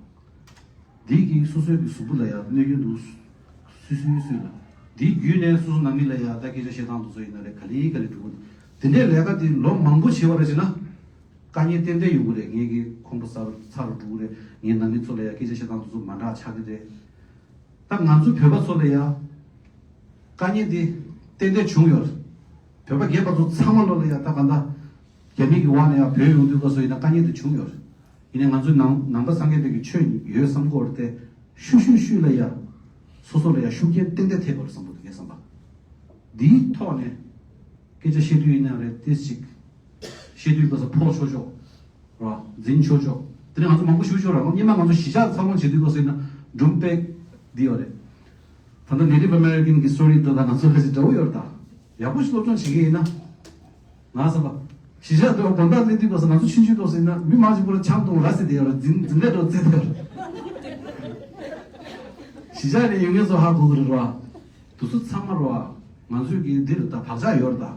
འདི་གིས་སོ་སོའི་གི་གཟུགས་པོ་ལ་ཡ་གནོད་སྐྱོན་འདུག་སུས་སུས་སུས་ལ། འདིའི་བརྒྱུད་ནས་སོ་སོ་ནང་མི་ལ་ཡ་ད་སྐད་ཆ་བཤད་སྟངས་དེ་ཚོ་ཡིན་ན་རེད། ག་ལེ་ག་ལེ་འགྲོ་གི་འདུག་དེ་འདྲའི་ལས་ཀ་དེ་ལོ་མང་པོ་བྱས་པ་རེད་ཅེ་ན། དཀའ་ངལ་ཏན་ཏན་ཡོང་གི་རེད། ངེད་ཀྱི་ཁོང་ཁྲོ་ཟ་རུ་ཚ་རུ་འགྲོ་གི་རེད། ངའི་ནང་མི་ཚོ་ལ་ཡ་སྐད་ཆ་བཤད་སྟངས་དེ་ཚོ་མ་འདྲ་ཆགས་ཀྱི་རེད། ད་ང་ཚོ་བོད་པ་ཚོ་ལ་ཡ་དཀའ་ངལ་འདི་ཏན་ཏན་བྱུང་ཡོད་རེད། བོད་པ་སྒེར་པ་ཚོ་ཚང་མ་ལོ་ལ་ཡ་ད་ག་འདྲ་ རྒྱ་མི་གི་འོག་ནས་ཡང་བོད་ཡོང་དུས་སྐབས་སུ་ཡིན་ན་དཀའ་ངལ་དེ་བྱུང་ཡོད་རེད། ཡིན་ནའི་ང་ཚོའི་ནང་ནང་པ་སངས་རྒྱས་པའི་གི་ཆོས་ཡོད་བསམ་གྱི་ཡོད་རེད་དེ། ཤུལ་ཤུལ་ཤུལ་ལ་ཡ། སོ་སོ་ལ་ཡ་ཤུགས་རྐྱེན་ཏན་ཏན་ཐེབས་པ་རེད་བསམ་གྱི་འདུག་ངས་བསམ་པ། འདིའི་ཐོག་ནས་སྐད་ཆ་བཤད་དུས་ཡིན་ན་རེད་ཏིས་ཅིག་བཤད་དུས་སྐབས་སུ་ཕོག་ཆོག་ཆོག་རེད་བ། འཛིན་ཆོག་ཆོག་དེ་ནས་ང་ཚོ་མང་པོ་ཞུ་ཆོག་རེད། སྔོན་མ་ང་ཚོ་གཞིས་ཆགས་འཚར་ལོངས་བྱེད་དུས་སྐབས་སུ་ཡིན་ན་སྒྲུང་དཔེ་འདི་ཡོད་རེད། ད་ལྟ་Native American་གི་story་དེ་དང་ང་ཚོ་ལྷ་ཅིག་འདྲ་བོ་ཡོད་རེད་ད། ཡག་པོ་ཞིག་སློབ་སྦྱོང་བྱེད་ཀྱི་ཡིན་ན། ང་བསམ་པ། གཞིས་ཆགས་དེ་བ་དགོན་བདག་སླེབས་དུས་སྐབས་སུ་ང་ཚོ་ཆུང་ཆུང་སྐབས་སུ་ཡིན་ན་མི་མང་ཆེན་པོ་ལ་ཆང་འཐུང་ར་ཟེར་དེ་ཡོད་རེད། འཛིན་འཛིན་གྲྭ་འགྲོ་རྩེད་དེ་ཡོད་རེད། གཞིས་ཆགས་ནས་ཡོང་མཁན་ཚོ་ཧ་གོ་གི་རེད་བ། དེ་ཚོ་ཚང་མ་རེད་བ། ང་ཚོས་ཀྱི་འདི་རེད་ད། བག་ཆགས་ཡོད་རེད་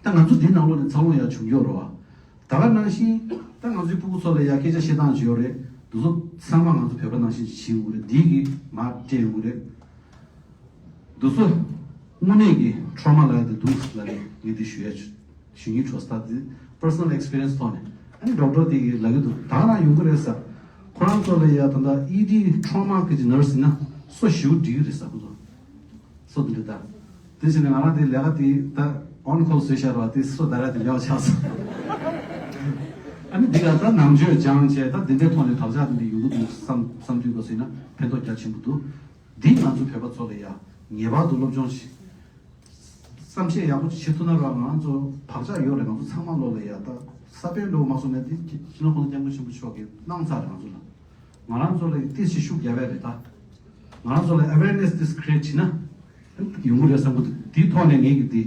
ད། ད་ང་ཚོ་འདི་ནང་ལོགས་ནས་འཚར་ལོངས་ཡག་བྱུང་ཡོད་རེད་བ། ད་ག་ནང་བཞིན་ད་ང་ཚོའི་སྤུ་གུ་ཚོ་ལ་ཡ་སྐད་ཆ་བཤད་སྟངས་ཅིག་ཡོད་རེད། འདི་ཚོ་ཚང་མ་ང་ཚོ་བོད་པ་ནང་བཞིན་ཅིག་བྱེད་དགོས་རེད། འདི་གི་མར་སྤྲད་དགོས་རེད། འདི་ཚོ་དངོས་གནས་ཀྱི་trauma་ལབ་ཡ་དེ་འདུག་ལབ་ནས་ངས་འདི་ཞུ་ཡ་ཞུ་སྙིང་བྲོ་ས། ད་འདི་personal experience་ཐོག་ནས་ཨ་ནི་doctor་དེ་གིས་ལབ་ཀྱི་འདུག་ད་ག་རང་ཡོང་གི་རེད་ཟེར། ཁོ་རང་ཚོ་ལ་ཡ་ད་ལྟ་ཨི་ཌི་trauma་གི་nurse་ཡིན་ན་སོ་ཞེ་པོ་འགྲིག་གི་རེད་ཟེར། ཁོ་ཚོ་སོ་འདི་འདྲ་ད། དེ་བྱས་ནས་ང་རང་དེ་ལས་ཀ་དེ་ད་on call་བཟོས་བཞག་ར། དེ་སོ་ད་ར་དེ་ལས་ཀ་ཆགས་སོང་། ཨ་ནི་འདི་ག་ད་ནང་ཆོས་སྦྱངས་བྱས་ད་འདི་འདྲའི་ཐོག་ནས་བག་ཆགས་འདི་འདྲ་ཡོང་གི་འདུག་བསམ་བསམ་དུས་སྐབས་སུ་ཡིན་ན་ཕན་ཐོགས་རྒྱ་ཆེན་པོ་འདུག་འདི་ང་ཚོ་བོད་པ་ཚོ་ལ་ཡ་ངེས་པར་དུ་སློབ་སྦྱོང་ཞིག་བསམ་ཤེས་ཡག་པོ་བྱེད་ཐུབ་ན་ར། ང་ཚོ་བག་ཆགས་ཡོད་རེད། ང་ཚོ་ཚང་མ་ལོ་ལ་ཡ་ད་ས་བོན་འགྲོ་མ་སོང་ནས་དེ་སྤྱི་ནོར་གོང་ས་སྐྱབས་མགོན་ཆེན་པོ་མཆོག་གིས་གནང་ཚར་རེད་ང་ཚོ་ལ། ང་རང་ཚོ་ལ་ཏིས་ཞིག་ཤུགས་རྒྱབ་ཡ་རེད་ད། ང་རང་ཚོ་ལ་awareness་ཏིས་create་བྱེད་ན་ཡོང་གི་རེད་བསམ་གི་འདུག་དེའི་ཐོག་ནས་ངས་ཀྱི་དེ་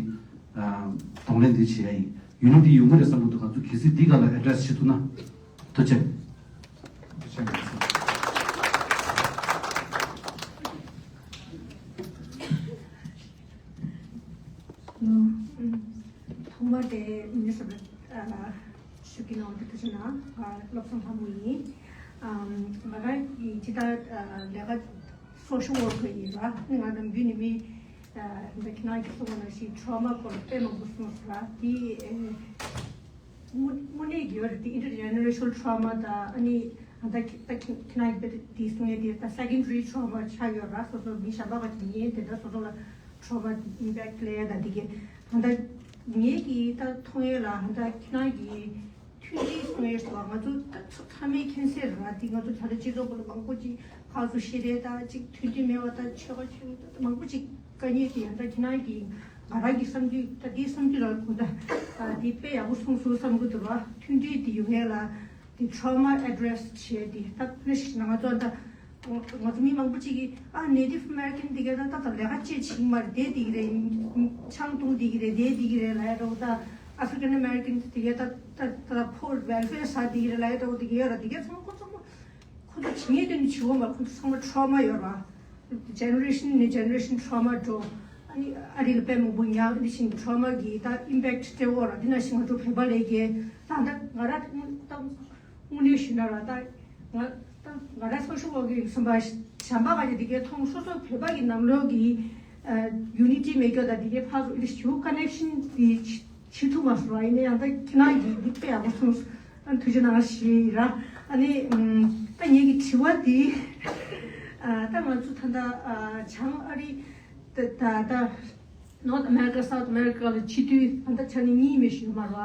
གདོང་ལེན་འདི་བྱེད་ཡ་ཡིན། unity་ཡོང་གི་རེད་བསམ་གི་འདུག་ང་ཚོ་གལ་སྲིད་འདི་ག་ལ་address་བྱེད་ཐུབ་ན། ཐུགས་རྗེ་ཆེ། ཐོག་མར་དེ་མི་སྲིད་པ་ཞུ་གི་ནང་དུ་ཐུགས་རྗེ་གནང་། ང་བློ་བཟང་ལྷ་མོ་ཡིན། ང་རང་གི་ཇི་ལྟར་ལས་ཀ་social worker་ཡིན་ལ་ང་ནམ་རྒྱུན་ནས་མི་འདི་ཁྱེད་རང་གིས་གསུངས་པ་ནང་བཞིན་trauma་སྐོར་དཔེ་མང་པོ་གསུངས་སོང་ལ་དེ། དངོས་དངོས་གནས་ཀྱི་ཡོད་རེད་དེ། intergenerational trauma་དང་ཨ་ནི་ད་ད་ཁྱེད་ཁྱེད་རང་གིས་དེ་གསུང་ཡས་དེ་ད་secondary trauma་ཆགས་ཡོད་ར། སོ་སོ་མི་གཞན་པ་ག་ཅིག་ཡིན་དེ་འདྲ་སོ་སོ་ལ་trauma་impact་སླེབས་ཡས་ད་དེ་གི་ད་ད་ངེད་ཀྱིས་ད་མཐོང་ཡས་ལ་ད་ཁྱེད་རང་གིས་མཐུན་སྒྲིལ་གསུང་ཡས་སོགས་ང་ཚོ་ད་ཚོ་ཚང་མས་མཁྱེན་གསལ་རེད་ར། དེ་ང་ཚོ་ད་ལྟ་སྤྱི་ཚོགས་ཁག་ལ་མང་པོ་ཅིག་ཕར་ཚུར་བཤད་རེས་ད་ཅིག་མཐུན་སྒྲིལ་མེད་པ་ད་ཆོལ་ཁ་ཆོལ་ཁ་ད་མང་པོ་ཅིག་དཀའ་ངལ་དེ་ཡང་ད་ཁྱེད་རང་གིས་ང་རང་གི་བསམ་ཚུལ་ད་དེའི་བསམ་ཚུལ་ལ་གོ་ད་དེ་དཔེ་ཡག་པོ་གསུངས་སོང་བསམ་གི་འདུག་བ། མཐུན་སྒྲིལ་དེ་ཡོང་ཡས་ལ་དེ་trauma address་བྱས་དེ་ད་ཕུ་ཤི་ང་ཚོ་ད་ང་ཚོ་མི་མང་པོ་ཅིག་གིས་ཨ་Native American་དེ་གས་ད་ད་ད་ལས་ཀ་ཅི་བྱེད་མ་རེད། དེ་དེ་གི་རེད། ཆང་འཐུང་དེ་གི་རེད། དེ་དེ་གི་རེད་ལ་ཡ་འགྲོ་ད། African American་དེ་གས་ད་ད་ད་poor welfare་ཟ་དེ་གི་རེད་ལ་ཡ་འགྲོ་དེ་གི་ཡོད་ར། དེ་གས་ཚང་མ་ཁོ་ཚང་མ། ཁོ་ཚོ་བྱེད་ཉེས་དོན་བྱེད་འོང་མ། ཁོ་ཚོ་ཚང་མ་trauma་ཡོད་ར། Generation་ནས་generation་trauma་འགྲོ། ཨ་ནི་ཨ་རི་ལ་དཔེ་མང་པོ་ཉར་འདི་བཞིན་trauma་གི་ད་impact་སྤྲད་འོང་ར། འདི་ནང་བཞིན་ང་ཚོ་བོད་པ་ལས་ཀྱི་ད་ད་ང་ར་ད་དངོས་གནས་ཞུས་ན་ར་ད་ང་ད་ང་ར་social worker་ཡིན་བསམ་པ་གཞན་པ་ག་ཅིག་འདི་གའི་མཐོང་སོ་སོ་བོད་པ་གི་ནང་ལོགས་ཀྱི་unity་མེད་རྒྱུ་ད་འདི་གའི་ཕར་ཚུར་ཨི་ལི་ཞུ་connection་འདི། བྱེད་ཐུབ་མ་སོང་བ་ཡིན་ན་ཡང་ད་ཁྱེད་རང་གིས་འདི་དཔེ་ཡག་པོ་གསུངས་སོང་། ཨ་ཐུགས་རྗེ་གནང་ཞུ་ཡི་ར། ཨ་ནི་ད་ངེད་ཀྱི་དྲི་བ་འདི་ད་ང་ཚོ་ད་ལྟ་བྱང་ཨ་རི་ད་ད་ད་North America South America་ལ་ཕྱི་དུས་ད་ལྟ་ཆ་ནི་གཉིས་མི་ཞུ་མ་ར།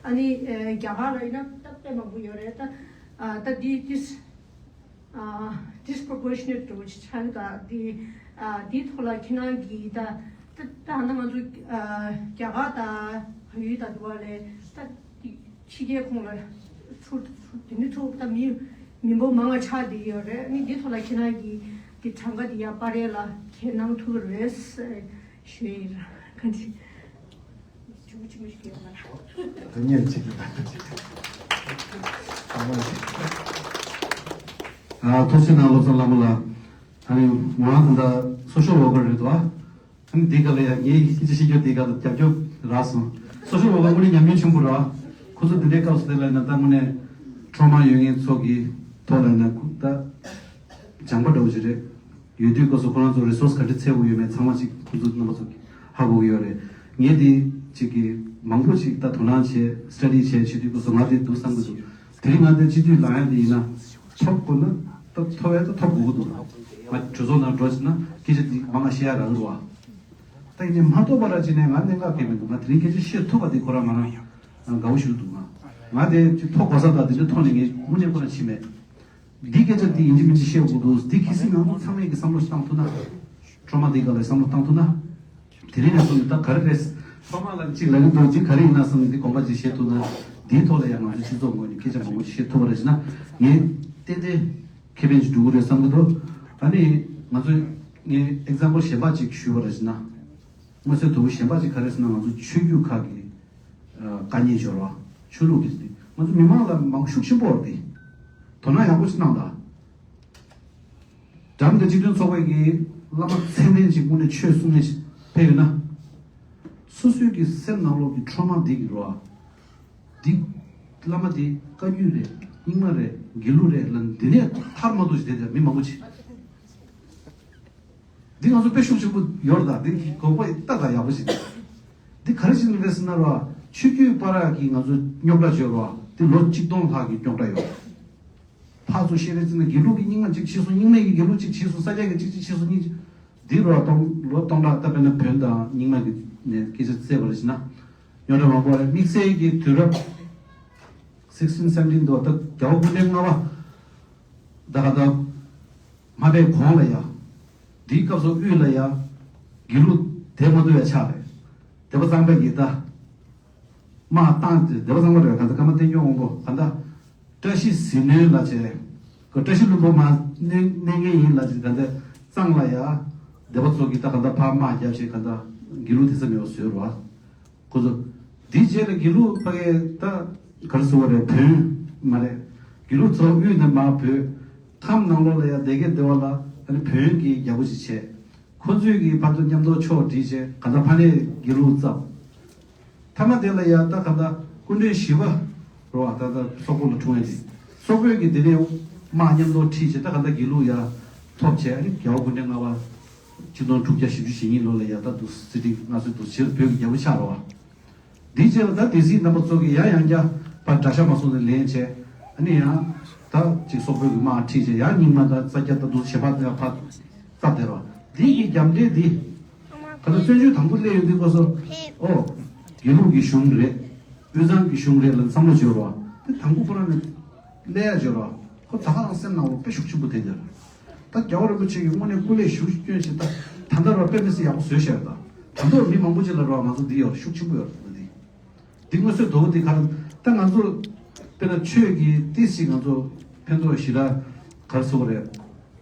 ཨ་ནི་རྒྱ་གར་ལ་ཡིན་ན་ད་དཔེ་མང་པོ་ཡོད་རེད། ད་ད་འདི་འདི། disproportionate་འགྲོ་ཆགས་ད་དེ་དེའི་ཐོག་ལ་ཁྱེད་རང་གིས་ད་ད་ད་ང་ཚོ་རྒྱ་གར་དང་བལ་ཡུལ་དང་དུ་བ་ལས་ད་ཕྱི་རྒྱལ་ཁོངས་ལ་ཚུར་དེ་ནི་ཚུར་ད་མི་མི་འབོར་མང་བ་ཆགས་བསྡད་ཡོད་རེད། ནི་དེའི་ཐོག་ལ་ཁྱེད་རང་གིས་དེ་གྲངས་ཀ་དེ་ཡར་སྤར་ཡས་ལ་ཁས་གནང་ཐུབ་རེད་ཞུ་ཡི་ར། གང་ཅི། ད་ཉེར་གཅིག་གི་ད་གཅིག་ཚང་མ་ཞིག་ཨ་ཐུགས་རྗེ་གནང་བློ་བཟང་ལྷ་མོ་ལགས། ཨ་ནི་ང་ད་ལྟ་social worker་རེད་དོ། ཨ་ནི་འདི་ག་ལ་ཡ་ངའི་སྐད་ཆ་བཤད་རྒྱུ་འདི་ག་ལ་རྒྱབ་སྐྱོར་རག་སོང་། social worker་དངོས་གནས་ཉམས་མྱོང་ཆེན་པོ་ར། ཁོ་ཚོ་འདི་འདྲའི་སྐབས་སུ་དེ་ལ་ན་ད་དངོས་གནས་trauma་ཡོད་མཁན་ཚོ་གི་ཐོག་ལ་ན་ཁུ་ད་སྦྱངས་པ་འདྲ་བོ་ཞིག་རེད། ཡོད་དུས་སྐབས་སུ་ཁོ་རང་ཚོ་resource་ག་འདྲ་འཚོལ་དགོས་ཡོད་མེད་ཚང་མ་ཅིག་ཁོ་ཚོ་རྣམ་པ་ཚོ་ཧ་གོ་གི་ཡོད་རེད། ངས་འདི་ཅིག་གི་མང་པོ་ཅིག་ད་དོ་སྣང་བྱས་study་བྱས་བྱེད་དུས་སྐབས་སུ་ང་དེ་འདུག་བསམ་གི་འདུག་དེ་རིང་ང་དེ་སྤྱི་འཐུས་ལངས་ཡ་དེ་ཡིན་ན་ཐོབ་དགོས་ན་ད་ཐོབ་ཡ་ད་ཐོབ་དགོས་ཀྱི་འདུག་ང་གྲོས་ཚོགས་ནང་འགྲོ་ཕྱིན་ན་སྐད་ཆ་འདི་མང་ང་བཤད་ཡ་རག་གི་རེད་བ། ད་ཡིན་ནའི་མ་ཐོབ་པ་ར་ཅིག་ནས་ང་གནད་འགག་གང་མི་འདུག་ང་དེ་རིང་སྐད་ཆ་བཤད་ཐུབ་པ་དེ་ཁོ་རང་ང་རང་དགའ་བོ་ཞིག་འདུག་ང་དེ་ཐོ་གོ་ས་དང་དེ་འདྲ་ཐོག་ནས་ངས་དངོས་གནས་ཁོ་ན་ཕྱིན་མེད། འདི་སྐད་ཆ་འདི་ཡིན་གཅིག་མིན་གཅིག་བཤད་དགོས་འདུག་འདི་གལ་སྲིད་ང་ཚོ་ཚང་མས་ཀྱི་བསམ་བློ་ཞིག་བཏང་ཐུབ་ན། ཁྲོ་མ་འདི་སྒང་ལ་བསམ་བློ་བཏང་ཐུབ་ན། དེ་རིང་ནས་བཟུང་ནས་ད་ག་རེ་རེད། ཁྲོ་མ་ལ་གཅིག་ལབ་ཀྱི་འདུག་འདི་ག་རེ་ཡིན་ན་བསམ་འདི་དགོངས་པ་ཅིག་བཞེས་ཐུབ་ན། འདིའི་ཐོག་ལ་ཡང་ང་ཚོ་སྤྱི་ཚོགས་ངོས་ནས་སྐད་ཆ་མང་པོ་ཞིག་བཤད་ཐུབ་པ་རེད་ཟེར་ན། ངས་ཏན་ཏན་ཁེ་ཕན་ཅིག་འགྲོ་གི་རེད་བསམ་གྱི་འདུག་ཨ་ནི་ང་ཚོས་ངས་ཨེག་ཛམ་པལ་གཞན་པ་ཅིག་ཞུས་པ་རེད་ཟེར་ན། མངོན་གསལ་དོད་པོ་གཞན་པ་ཅིག་ག་རེ་ཟེར་ན། ང་ཚོ་ཆོས་བརྒྱུད་ཁག་གི་དཀའ་ཉེན་སྦྱོར་བ། ཆོས་ལུགས་ཀྱི་ང་ཚོ་མི་མང་ལ་མང་ཤུགས་ཆེན་པོ་རེད་དེ། དོ་སྣང་ཡག་པོ་ཞིག་གནང་དང་། འགྲམ་དུ་སྤྱི་མཐུན་ཚོགས་པའི་གི་བླ་མ་མཚན་ལྡན་ཅིག་དངོས་གནས་ཆོས་གསུང་མཁན་ཞིག་ཕེབས་ཡོད་ན། སོ་སོའི་གི་སེམས་ནང་ལོགས་ཀྱི་ཁྲོ་མ་འདི་གི་རོ། འདི་བླ་མ་འདི་བཀའ་བརྒྱུད་རེད། རྙིང་མ་རེད། དགེ་ལུགས་རེད་ལ་འདི་ནས་ཐར་མ་ཐུབ་ཞིག་དེ་དེ་མི་མང་པོ་ཅིག་འདི་ང་ཚོ་དཔེ་ཤུགས་ཆེན་པོ་ཡོད་རེད། ད་འདི་དགོངས་པ་ལྟ་ད་ཡག་པོ་ཞིག་འདི་ག་རེ་ཞིག་རེད་ཟེར་ན་ར། ཆོས་བརྒྱུད་བར་གྱི་ང་ཚོ་རྙོག་དྲ་བརྗོད་ར། འདི་ལོ་གཅིག་སྟོང་ལྷག་གི་རྙོག་དྲ་ཡོད། ཕར་ཚུར་བཤད་རེས་བྱས་ན་དགེ་ལུགས་ཀྱི་རྙིང་མ་གཅིག་ཕྱིས་སོང་། རྙིང་མའི་གི་དགེ་ལུགས་གཅིག་ཕྱིས་སོང་། ས་སྐྱ་གི་གཅིག་གཅིག་ཕྱིས་སོང་། གཉིས་གཅིག་འདི་ར་སྟོང་ལོ་སྟོང་ཕྲག་ད་དཔེར་ན་བོན་དང་རྙིང་མ་གི་ནས་སྐད་ཆ་བཙལ་བ་རེད་ཟེར་ན། རྙོག་དྲ་མང་པོ་རེད། དམིགས་བསལ་གྱི་དུས་རབས་sixteen seventeen དུ་ད་རྒྱལ་བ་སྐུ་ཕྲེང་ལྔ་པ། ད་ག་ད་མ་ཕེབས་གོང་ལ་ཡ། འདིའི་སྐབས་སུ་དབུས་ལ་ཡ། དགེ་ལུགས་དེ་མ་ཐུབ་ཡ་ཆགས་རེད། སྡེ་པ་གཙང་པ་གིས་ད་དམག་བཏང་སྟེ། སྡེ་པ་གཙང་པ་རེད། ག་ད་ཀརྨ་བསྟན་སྐྱོང་དབང་པོ་ག་ད། བཀྲ་ཤིས་ཟིལ་གནོན་ལ་བྱས། ག་བཀྲ་ཤིས་ལྷུན་པོ་མ་གནོན་གནོན་མཁན་ཡིན་ལ་ཅིག་ག་ད་གཙང་ལ་ཡ། སྡེ་པ་ཚོ་གིས་ད་ག་ད་ཕར་དམག་བརྒྱབ་བྱས་ག་ད་དགེ་ལུགས་དེ་ས་མེད་པ་བཟོས་རོ། ཁོ་ཚོ། དེའི་རྗེས་ལ་དགེ་ལུགས་ཕ་གི་ད་ག་རེ་ཟེར་བ་རེད། བོན་མ་རེད། དགེ་ལུགས་ཚོ་དབུས་ནས་མར་བོད་ཁམས་ནང་ལོགས་ལ་ཡ་སྡེ་དགེ་སྡེ་བ་ལ་ཨ་ནི་བོན་གྱི་རྒྱལ་པོ་ཞིག་བྱས། ཁོ་ཚོས་ཀྱི་ཕར་ཚུར་མཉམ་དུ་ཕྱོགས་སྒྲིག་བྱས་ག་ད་ཕ་ནས་དགེ་ལུགས་བརྩམས། མཐའ་མ་དེ་ལ་ཡ་ད་ག་ད་སྐུ་ཕྲེང་བཞི་པ་རོ། ཨ་ད་ད་སོག་པོ་ལ་འཁྲུངས་ཡ་དེ། སོག་པོས་ཀྱི་དེ་ནས་དམག་མཉམ་དུ་ཁྲིད་བྱས་ད་ག་ད་དགེ་ལུགས་ཡ་ཐོབ་བྱས། ཨ་ནི་རྒྱལ་བ་སྐུ་ཕྲེང་ལྔ་པ་ཆིག་སྟོང་དྲུག་བརྒྱ་བཞི་བཅུ་ཞེ་གཉིས་ལོ་ལ་ཡ་ད་དུ་སྲིད་ཁྲི་མངའ་གསོལ་དུ་ཕྱིར་བོད་ཀྱི་རྒྱལ་པོ་ཆགས་རོ། འདིའི་རྗེས་ལ་ད་སྡེ་སྲིད་རྣམ་པ་ཚོ་གིས་ཡང་ཡང་བསྐྱར་ཕར་དགྲ་ཤ་མ་སོང་ནས་ལེན་བྱས། ཨ་ནི་ཡང་ད་ཅིག་སོག་པོའི་གི་དམག་ཁྲིད་བྱས། ཡང་རྙིང་མ་དང་ས་སྐྱ་ད་དུ་བྱེད་པ་དེ་ཕར་བཏབ་བསྡད་རོ། འདི་གི་རྒྱབ་འབྲས་འདི་ད་ལྟ་བཙན་བྱོལ་དང་པོ་སླེབས་ཡོང་དུས་སྐབས་སུ། ཨོ། དགེ་ལུགས་ཀྱི་གཞུང་རེད། དབུས་གཙང་གི་གཞུང་རེད་ལ་བསམ་བློ་བྱེད་རོ། དེ་དང་པོ་ཁོ་རང་ནས་སླེབས་ཡ་བྱེད་རོ། ཁོ་ད་ག་རང་སེམས་ནང་ལ་དཔེ་ཤུགས་ཆེན་པོ་དེ་འདིར། ད་རྒྱལ་བ་རིན་པོ་ཆེ་གིས་དངོས་གནས་སྐུ་ལས་ཞུ་སྐྱོན་བྱས། ད་ད་ལྟ་ར་དཔེ་མི་སྲིད་ཡག་པོ་བཟོས་ཤར། ད་ད་ལྟ་མི་མང་པོ་ཅིག་ལ་རོ་ང་ཚོ་འདི་ཡོད་ཤུགས་ཆེན་པོ་ཡོད་རེད། ད་འདི་འདི་མངོན་གསལ་དོད་པོ་འདི་ག་རེ། ད་ང་ཚོ་དཔེར་ན་ཆོས་ཀྱི་ཏི་སི་ང་ཚོ་ཕན་ཐོགས་ཞེ་དྲག་ག་རེ་ཟེར་བ་རེད།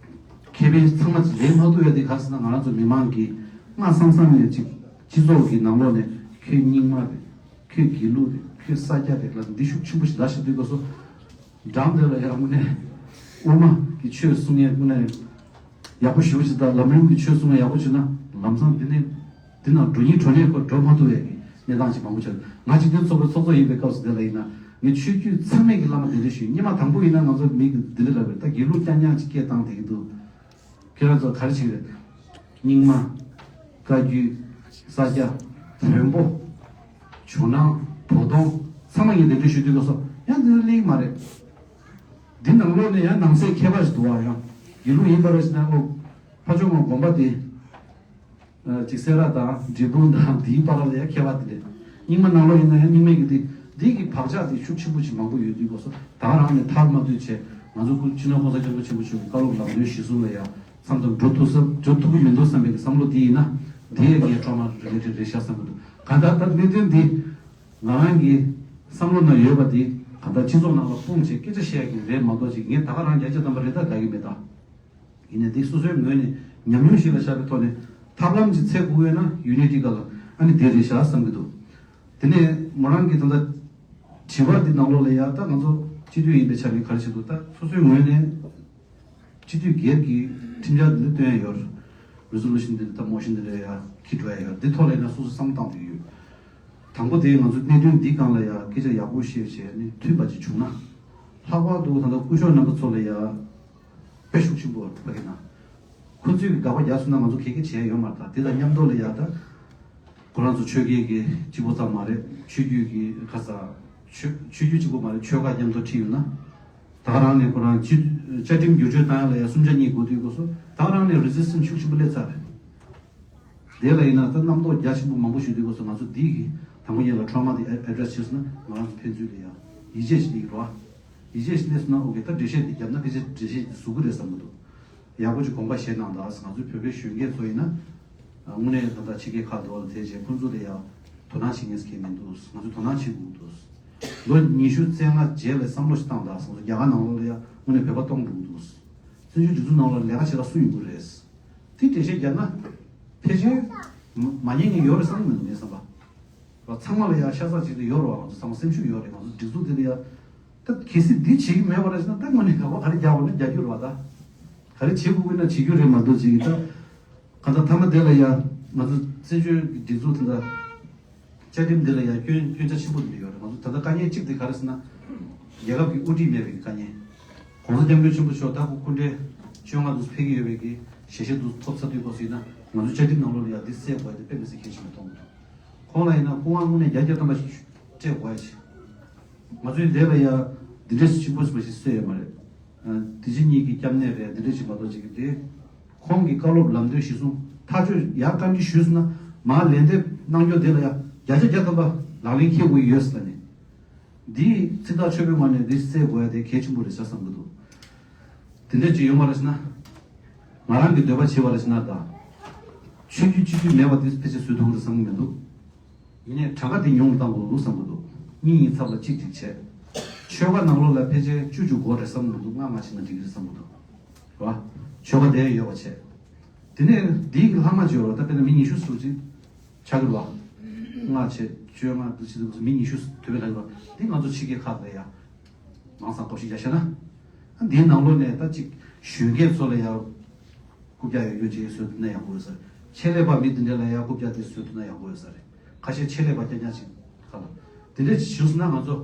ཁེ་ཕན་ཚང་མ་ལེན་མ་ཐུབ་ཡ་དེ་ག་རེ་ཟེར་ན། ང་རང་ཚོ་མི་མང་གིས་སྔ་སང་སང་ནས་ཅིག་སྤྱི་ཚོགས་ཀྱི་ནང་ལོགས་ནས་ཁྱོད་རྙིང་མ་རེད། ཁྱོད་དགེ་ལུགས་རེད། ཁྱོད་ས་སྐྱ་རེད་ལ་འདི་ཤུགས་ཆེན་པོ་ཞིག་ལ་ཞིག་འདུག་ག་སོ། འགྲམ་དེ་ལ་ཡང་དངོས་གནས་དབུ་མ་གི་ཆོས་གསུང་ཡས་དངོས་གནས་ཡག་པོ་ཞེ་པོ་ཅིག་དང་། ལམ་རིམ་གྱི་ཆོས་གསུང་ཡས་ཡག་པོ་བྱུང་ན་ལམ་སང་འདི་ནས་འདི་ནང་འགྲོ་སྙིང་བྲོ་ནས་ཁོ་འགྲོ་མ་ཐུབ་པའི་གནས་སྟངས་ཅིག་མང་པོ་བྱུང་། ང་འཇིག་རྟེན་ཚོགས་པའི་ཚོགས་གཙོ་ཡིན་པའི་སྐབས་སུ་དེ་ལ་ཡིན་ན་ངས་ཆོས་བརྒྱུད་ཚང་མས་ཀྱི་བླ་མ་གདན་འདྲེན་ཞུས། སྔོན་མ་དང་པོ་ཡིན་ན་ང་ཚོ་མི་གི་འདི་འདྲ་ལབ་པས། ད་དགེ་ལུགས་རྐྱང་རྐྱང་ཅིག་སྐད་བཏང་བསྡད་ཀྱི་འདུག་ཁྱེད་རང་ཚོ་ག་རེ་བྱེད་ཀྱི་རེད། རྙིང་མ། བཀའ་བརྒྱུད། ས་སྐྱ། བོན་པོ། ཇོ་ནང་། བོ་དོང་། ཚང་མ་ངས་གདན་འདྲེན་ཞུ་དུས་སྐབས་སུ་ཡང་འདི་ལ་སླེབས་ཀྱི་མ་རེད། འདི་ནང་ལོགས་ནས་ཡང་ནང་གསེས་ཁྱད་པར་ཞིག་འདུག་བ། ཡང་དགེ་ལུགས་ཡིན་པ་རེད་ཟེར་ན། ཨོ། ཕ་ཇོ་མ་དགོན་པ་དེ་ཅིག་སེ་ར་དང་འབྲས་སྤུངས་དང་དེའི་བར་ལ་ཡང་ཁྱད་པར་དེ་རེད། རྙིང་མ་ནང་ལོགས་ཡིན་ན་ཡང་རྙིང་མའི་གི་དེ་འདི་གི་བག་ཆགས་དེ་ཤུགས་ཆེན་པོ་ཞིག་མང་པོ་ཡོད་དུས་སྐབས་སུ་ད་ག་རང་ནས་ཐར་མ་ཐུབ་བྱས། ང་ཚོ་སྐུ་སྤྱི་ནོར་༸གོང་ས་༸སྐྱབས་མགོན་ཆེན་པོ་མཆོག་གི་བཀའ་སློབ་ལམ་སྟོན་གཞི་བཟུང་ལ་ཡང་མཚམས་མཚམས་འགྲོ་ཐུབ་ས་འགྲོ་ཐུབ་ཀྱི་མི་འདུག་བསམ་པའི་བསམ་བློ་དེ་ཡིན་ན། དེ་ཡང་ངའི་ཁྲོམ་ར་རེ་རེ་རེད་ཤག་བསམ་གྱི་འདུག་གང་ལྟར་ད་གནད་དོན་འདི་ང་རང་གི་བསམ་བློ་ནང་ཡོད་པ་འདི་གང་ལྟར་སྤྱི་ཚོགས་ནང་ལ་སྤུངས་བྱས་སྐད་ཆ་བཤད་ཀྱི་རེད་མ་གཏོགས་ཅིག་ངས་ད་ག་རང་བརྒྱ་ཆ་ཐམ་པ་རེད་ད་དགའ་གི་མེད་ད། ཡིན་ནའི་འདི་སོ་སོའི་ངོས་ནས་ཉམས་མྱོང་ཞིག་ལ་བཞག་པའི་ཐོག་ནས་ཐབས་ལམ་ཅིག་འཚོལ་དགོས་ཡོད་ན་ཡུ་ནི་ཊི་སྒང་ལ་ཨ་ནི་དེ་རེད་ཤག་བསམ་གྱི་འདུག་དེ་ནས་མོ་རང་གི་ད་ལྟ་དྲི་བ་འདི་ནང་ལོགས་ལ་ཡ་ད་ང་ཚོ་སྤྱི་འཐུས་ཡིན་པའི་ཆ་ནས་ག་རེ་བྱེད་འདུག་ད་སོ་སོའི་ངོས་ནས་སྤྱི་འཐུས་སྒེར་གྱི་ཁྲིམས་འཆར་འདི་ལ་བཏོན་ཡ་ཡོད། རེ་ཟོ་ལུ་ཤིན་འདི་ལ་ད་མོ་ཤིན་འདི་ལ་ཡ་འཁྱེར་འགྲོ་ཡ་ཡོད། འདི་ཐོག་ལ་ཡིན་ན་སོ་སོ་བསམ་བློ་བཏང་བསྡད་ཀྱི་ཡོད། དང་པོ་དེ་ང་ཚོ་གནད་དོན་འདི་སྒང་ལ་ཡ་སྐད་ཆ་ཡག་པོ་བཤད་བྱས་ནས་མཐུན་པ་ཅིག་བྱུང་ན། ལྷག་པར་དུ་ད་ལྟ་སྐུ་ཞབས་རྣམ་པ་ཚོ་ལ་ཡ་དཔེ་ཤུགས་ཆེན་པོ་ཕ་གི་ན། ཁོ་ཚོས་དགག་པ་རྒྱག་སོང་ན་ང་ཚོ་ག་གེ་བྱས་ཡོད་མ་རེད། ད་དེ་དང་མཉམ་དུ་ལ་ཡ་ད་ཁོ་རང་ཚོ་ཆོལ་ཁའི་གི་གཅིག་པོ་ཙམ་མ་རེད། ཆོས་བརྒྱུད་ཀྱི་ཁ་ས་ཆོས་ཆོས་བརྒྱུད་གཅིག་པོ་མ་རེད། ཆོལ་ཁ་མཉམ་དུ་ཁྲིད་ཡོད་ན། ད་ག་རང་ནས་ཁོ་རང་སྤྱི་བཅའ་ཁྲིམས་བསྒྱུར་བཅོས་བཏང་ཡ་ལ་ཡ་གསུམ་ཆ་གཉིས་དགོས་དུས་སྐབས་སུ་ད་ག་རང་ནས་རི་ཛི་སི་ཊན་སི་ཤུགས་ཆེན་པོ་སླེབས་ཚར་རེད། དེ་ལ་ཡིན་ན་ད་རྣམ་རྟོག་རྒྱ་ཆེན་པོ་མང་པོ་ཞིག་འདུག་གོ་སོང་། ང་ཚོ་འདི་གི་དང་པོ་ཉིད་ལ་ཁྲོ་མ་དེ་ཨེ་ཌི་རེ་སི་བྱས་སོང་ན་ང་རང་ཚོ་ཕན་ཚུན་ལ་ཡང་ ཡིད་ཆེས་ཤིག་སླེབས་ཀྱི་རེད་བ། ཡིད་ཆེས་ཤིག་སླེབས་སོང་ན་ཨོ་ཁེ། ད་འགྲེལ་བཤད་འདི་བརྒྱབ་ན་ཕལ་ཆེར་འགྲེལ་བཤད་འདི་བཟོ་གི་རེད་བསམ་གྱི་འདུག་ཡག་པོ་ཅིག་དགོངས་པ་བཞེས་གནང་དང་། ང་ཚོའི་བོད་པའི་གཞོན་སྐྱེས་ཚོ་ཡིན་ན། དངོས་གནས་ད་ལྟ་ཕྱི་རྒྱལ་ཁག་འགྲོ་ལ་ཐེ་ཆེ་ཁོང་ཚོ་ལ་ཡང་དོ་སྣང་བྱེད་མཁན་ཟེར་མཁན་མི་འདུག་ང་ཚོས་དོ་སྣང་བྱེད་དགོས་འདུག་ལོ་ཉི་ཤུ་རྩ་ལྔ་རྗེས་ལ་བསམ་བློ་ཞིག་བཏང་དང་། སོང་ཙང་རྒྱ་གར་ནང་ལོགས་ལ་ཡང་དངོས་གནས་བོད་པ་སྟོང་འགྲོ་གི་འདུག་བཙན་བྱོལ་སྒྲིག་འཛུགས་ནང་ལ་ལས་ཀ་བྱེད་ས་སུ་ཡོང་གི་རེད། དེ་འགྲེལ་བཤད་བརྒྱབ་ན་ཕལ་ཆེར་མ་མ་ཉན་མཁན་ཡོད་རེད་བསམ་གྱི་མི་འདུག་ངའི་བསམ་པ། ཚང་མ་ལ་ཡང་ཤ་ཚ་གཅིག་ཏུ་ཡོད་རེད་བ། ང་ཚོ་ཚང་མ་སེམས་ཤུགས་ཡོད་རེད། ང་ཚོ་སྒྲིག་འཛུགས་འདི་ལ་ཡང་ད་གལ་སྲིད་འདི་བྱེད་ཀྱི་མེད་པ་རེད་ཟེར་ན། ད་དངོས་གནས་ག་པར་ག་རེ་རྒྱག་དགོས་ན་རྒྱག་རྒྱུ་རེད་བ། ད་ག་རེ་བྱེད་དགོས་ཀྱི་ན་བྱེད་རྒྱུ་རེད་མ་གཏོགས་ཅིག་ད་གང་ལྟར་མཐའ་མ་དེ་ལ་ཡང་ང་ཚོ་བཙན་བྱོལ་གྱི་སྒྲིག་འཛུགས་དེ་འདྲ་བཅའ་ཁྲིམས་འདི་ལ་ཡང་སྐྱོན་སྐྱོན་ཆ་ཆེན་པོ་འདི་འདྲ་ཡོད་རེད། ང་ཚོ་ད་ལྟ་དཀའ་ངལ་གཅིག་དེ་ག་རེ་ཟེར་ན། རྒྱལ་ཁབ་ཀྱི་དབུ་ཁྲིད་མེད་པའི་དཀའ་ངལ། ༸གོང་ས་༸སྐྱབས་མགོན་ཆེན་པོ་མཆོག་ད་སྐུ་ཕྲེང་བཅོ་ལྔ་དུ་ཕེབས་ཀྱི་ཡོད་པའི་གི་ཞལ་བཞེས་དུ་ཐོབ་ཚར་དུས་སྐབས་སུ་ཡིན་ན། ང་ཚོའི་བཅའ་ཁྲིམས་ནང་ལོགས་ལ་ཡང་འདི་གསལ་དགོས་ཡ་དེ་དཔེ་མི་སྲིད་གལ་ཆེན་པོ་མཐོང་གི་འདུག་ཁོང་ལ་ཡིན་ན་སྐུ་དབང་དངོས་གནས་བརྒྱ་ཆ་བརྒྱ་ཐམ་པ་སྤྲད་དགོས་ཡ་ཆེ། ང་ཚོའི་འདི་ལ་ཡང་འདི་འདྲས་སུ་གཅིག་པོ་ཞིག་མ་ཞིག་གསོས་ཡོད་མ་རེད། ཨ། དེ་བཞིན་ཉིད་ཀྱི་སྐྱབས་གནས་རེད། འདི་འདྲས་ཞིག་མ་གཏོགས་ཅིག་གི་དེ། ཁོང་གི་བཀའ་སློབ་ལམ་སྟོན་གཞི་བཟུང་ཐག་གཅོད་ཡག་བཀའ་འདྲི་ཞུས་སོང་ན། མར་ལན་འདེབས་གནང་རྒྱུ་དེ་ལ་ཡང་བརྒྱ་ཆ་བརྒྱ་ཐམ་པ་ལག་ལེན་འཁེལ་དགོས་ཡོད་ཟེར་ནས། འདིའི་ཚིག་ཐག་ཆོད་པོའི་ངང་ནས་འདི་གསལ་དགོས་ཡ་དེ་གལ་ཆེན་པོ་རེད་ཤག་བསམ་གྱི་འདུག་དེ་འདྲ་ཅིག་ཡོང་བ་རེད་ཟེར་ན། ང་རང་གི་འདོད་པ་བྱས་པ་རེད་ཟེར་ན། ད་ཆོས་བརྒྱུད་སྤྱི་འཐུས་མེད་པ་དེ་ཕལ་ཆེར་བཟོ་ཐུབ་ཀྱི་རེད་བསམ་གྱི་མི་འདུག་ཡིན་ནའི་གྲངས་ཀ་དེ་ཉུང་རུ་བཏང་དགོས་འདུག་བསམ་གྱི་འདུག་གཉིས་གཉིས་ཚབ་ལ་གཅིག་གཅིག་བྱས། ཆོལ་ཁ་ནང་ལོགས་ལ་ཕལ་ཆེར་བཅུ་བཅུ་དགོས་རེད་བསམ་གྱི་མི་འདུག་ལྔ་ལྔ་བྱས་ན་འགྲིག་གི་རེད་བསམ་གྱི་འདུག་རེད་བ། ཆོལ་ཁ་དེ་ཡོད་པ་བྱས། དེ་ནས་འདིའི་ལྷག་མ་བརྗོད་རོགས། ད་དཔེར་ན་མི་ཉི་ཤུ་ཟེར་བ་ཅིག་ཆགས་ཀྱི་རེད་བ། ལྔ་བྱས་བཅོ་ལྔ་འདི་བྱས་འདུག་མི་ཉི་ཤུ་དུ་བའི་ལྷག་རེད་བ། འདི་ང་ཚོ་ཕྱི་རྒྱལ་ཁག་ལ་ཡ། མང་ཙམ་སྐོར་ཞིག་རྒྱག་ཤེས་ན། འདིའི་ནང་ལོགས་ནས་ད་ཅིག་གཞོན་སྐྱེས་ཚོ་ལ་ཡང་རྐུབ་བཀྱག་ཡོད་རྒྱུ་ཅིག་བཟོས་ཐུབ་ན་ཡག་པོ་ཡོད་ས་རེད། ཆེད་ལས་པ་མི་འདི་འདྲ་ལ་ཡང་རྐུབ་བཀྱག་དེ་བཟོས་ཐུབ་ན་ཡག་པོ་ཡོད་ས་རེད། ཁ་ཤས་ཆེད་ལས་པ་རྐྱང་རྐྱང་ཅིག་ཁ་ལ། དེ་འདྲ་ཞིག་བྱུང་སོང་ན་ང་ཚོ་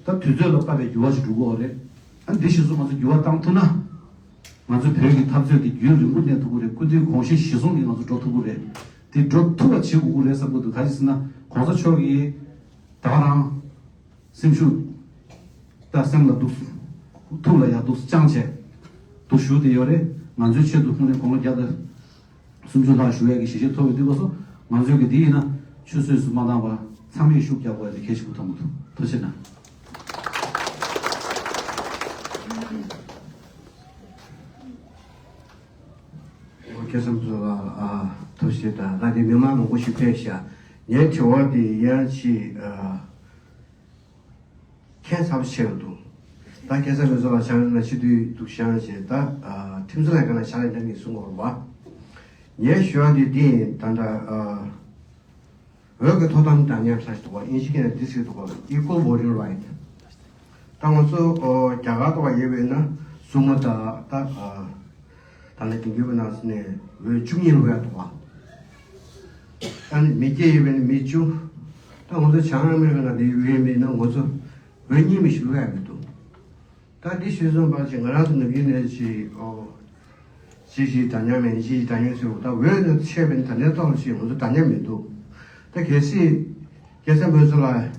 ད་དུས་ཚོད་ལ་བབས་པའི་འགྱུར་བ་ཞིག་འགྲོ་གི་ཡོད་རེད། ཨ། འདི་ཞིག་སོང་ང་ཚོ་འགྱུར་བ་བཏང་ཐུབ་ན། ང་ཚོའི་བོད་ཀྱི་འཐབ་རྩོད་དེ་རྒྱུན་རིང་པོ་གནས་ཐུབ་ཀྱི་རེད། སྐུ་མདུན་དགོངས་གཞི་གཞི་བཟུང་གིས་ང་ཚོ་འགྲོ་ཐུབ་ཀྱི་རེད། དེ་འགྲོ་ཐུབ་པ་བྱེད་དགོས་ཀྱི་རེད་བསམ་གྱི་འདུག་ག་རེ་ཟེར་ན་གོང་ས་མཆོག་གིས་ད་ག་རང་སེམས་ཤུགས་དང་སེམས་ལ་འདུག་ཐུགས་ལ་ཡ་འདུག་བཅངས་བྱས་འདུག་ཞུ་བསྡད་ཡོད་རེད། ང་ཚོའི་ཆེད་དུ་ཁོང་ནས་དགུང་ལོ་བརྒྱ་དང་སུམ་ཅུ་ལྷག་བཞུགས་ཡས་ཀྱི་ཞལ་བཞེས་ཐོབ་ཡོད་དུས་སྐབས་སུ། ང་ཚོའི་གི་འདི་ཡིན་ན་ཆུད་ཟོས་སུ་མ་བཏང་བར་ཚང་མས་ཤུགས་རྒྱག་དགོས་ཡ་དེ་གལ་ཆེན་པོ་མཐོང་གི་འདུག་ཐུགས་རྗེ་གནང་། ཨོ། སྐལ་བཟང་ཚོ་ལ་ཨ་ཐུགས་རྗེ་ཆེ། ད་ད་དེ་མི་མང་མང་པོ་ཞིག་ཕེབས་ཤག་ངའི་དྲི་བ་དེ་ཡང་ཅིག་ཨ་ཁྱད་མཚར་པོ་ཆེ་བ་འདུག་ད་སྐལ་བཟང་ཚོ་ལ་བྱང་ན་སྤྱི་འཐུས་འདུག་བཞག་བྱས། ད་ཨ་ཁྲིམས་བཟོ་ལྷན་ཁང་ནས་ཕྱག་ལས་གནང་མཁན་གསུང་གི་ཡོད་རེད་བ། ངའི་ཞུ་བ་དེ་འདི་ཡིན། ད་ལྟ་ཨ་བོད་ཀྱི་ཐོབ་ཐང་འདྲ་མཉམ་ཟེར་ཞིག་འདུག་ག་ཨིན་ཇི་སྐད་ནས་འདི་ཟེར་འདུག་ག equal voting right། ད་ང་ཚོ་ཨོ་རྒྱ་གར་ཐོག་ཡོད་པ་ཡིན་ན་སྲུང་མ་དང་ད་ཨ་ད་ནི་དེང་དུས་ཀྱི་ནང་ནས་འོས་བཅུ་གཉིས་ལོག་ཡ་འདུག་ག་ཨ་ནི་མི་སྐྱེས་ཡོད་པ་ཡིན་ན་མི་བཅུ། ད་ང་ཚོ་བྱང་ཨ་མི་རི་ཀ་ནང་དེ་ཡོད་མེད་ན་ང་ཚོ་འོས་གཉིས་མི་ཞིག་ལོག་ཡ་མི་འདུག་ད་འདི་ཞུས་སོང་བ་ཅིག་ང་རང་ཚོ་ནམ་རྒྱུན་ནས་ཅིག་ཨོ་ཅི་ཞིག་འདྲ་མཉམ་མེད། ཅི་ཞིག་འདྲ་མཉམ་ཟེར། ད་འོས་ནི་ཆད་པའི་ད་ལྟའི་ཐོག་ལ་ཅིག་ང་ཚོ་འདྲ་མཉམ་མི་འདུག་ད་གལ་སྲིད་སྐལ་བཟང་ཕུན་ཚོགས་ལགས་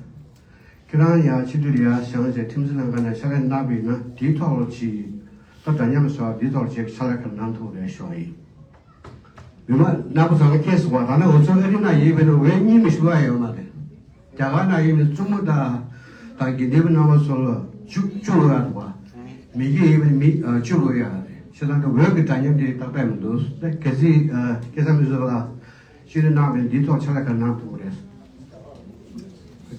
ཁྱེད་རང་ཡང་སྤྱི་འཐུས་ལ་ཡར་བཞེངས་བྱས་ཁྲིམས་བཟོ་ལྷན་ཁང་ནས་ཕྱག་ལས་གནང་བ་ཡིན་ན། དེའི་ཐོག་ལ་ཅིག་ད་འདྲ་མཉམ་བཟོ་བ་འདིའི་ཐོག་ལ་ཅིག་ཕྱག་ལས་ག་རེ་གནང་ཐུབ་རེད་ཞུ་བ་ཡིན། མི་མང་རྣམ་པ་ཚོ་ལ་སྐྱེས་སུ་བ། ད་ནི་ང་ཚོ་ཨ་རི་ནང་ཡོད་པའི་ནི་འོས་གཉིས་མི་ཞུ་བ་ཡོད་མ་རེད། རྒྱ་གར་ནང་ཡོད་པའི་བཙུན་མོ་དང་དང་དགེ་འདུན་པ་རྣམ་པ་ཚོ་ལ་བཅུ་བཅུ་ལོག་ཡ་འདུག་བ། མི་སྐྱེས་ཡོད་པའི་མི་ཨ་བཅུ་ལོག་ཡ་རེད། བྱས་ཙང་ད་འོས་ཀྱི་འདྲ་མཉམ་དེ་ཏག་ཏག་མི་འདུག་ད་གལ་སྲིད་ཨ་སྐལ་བཟང་ཕུན་ཚོགས་ལགས་ཤུལ་ལ་གནང་བའི་འདིའི་ཐོག་ཕྱག་ལས་ག་རེ་གནང་ཐུབ་ཀྱི་རེད།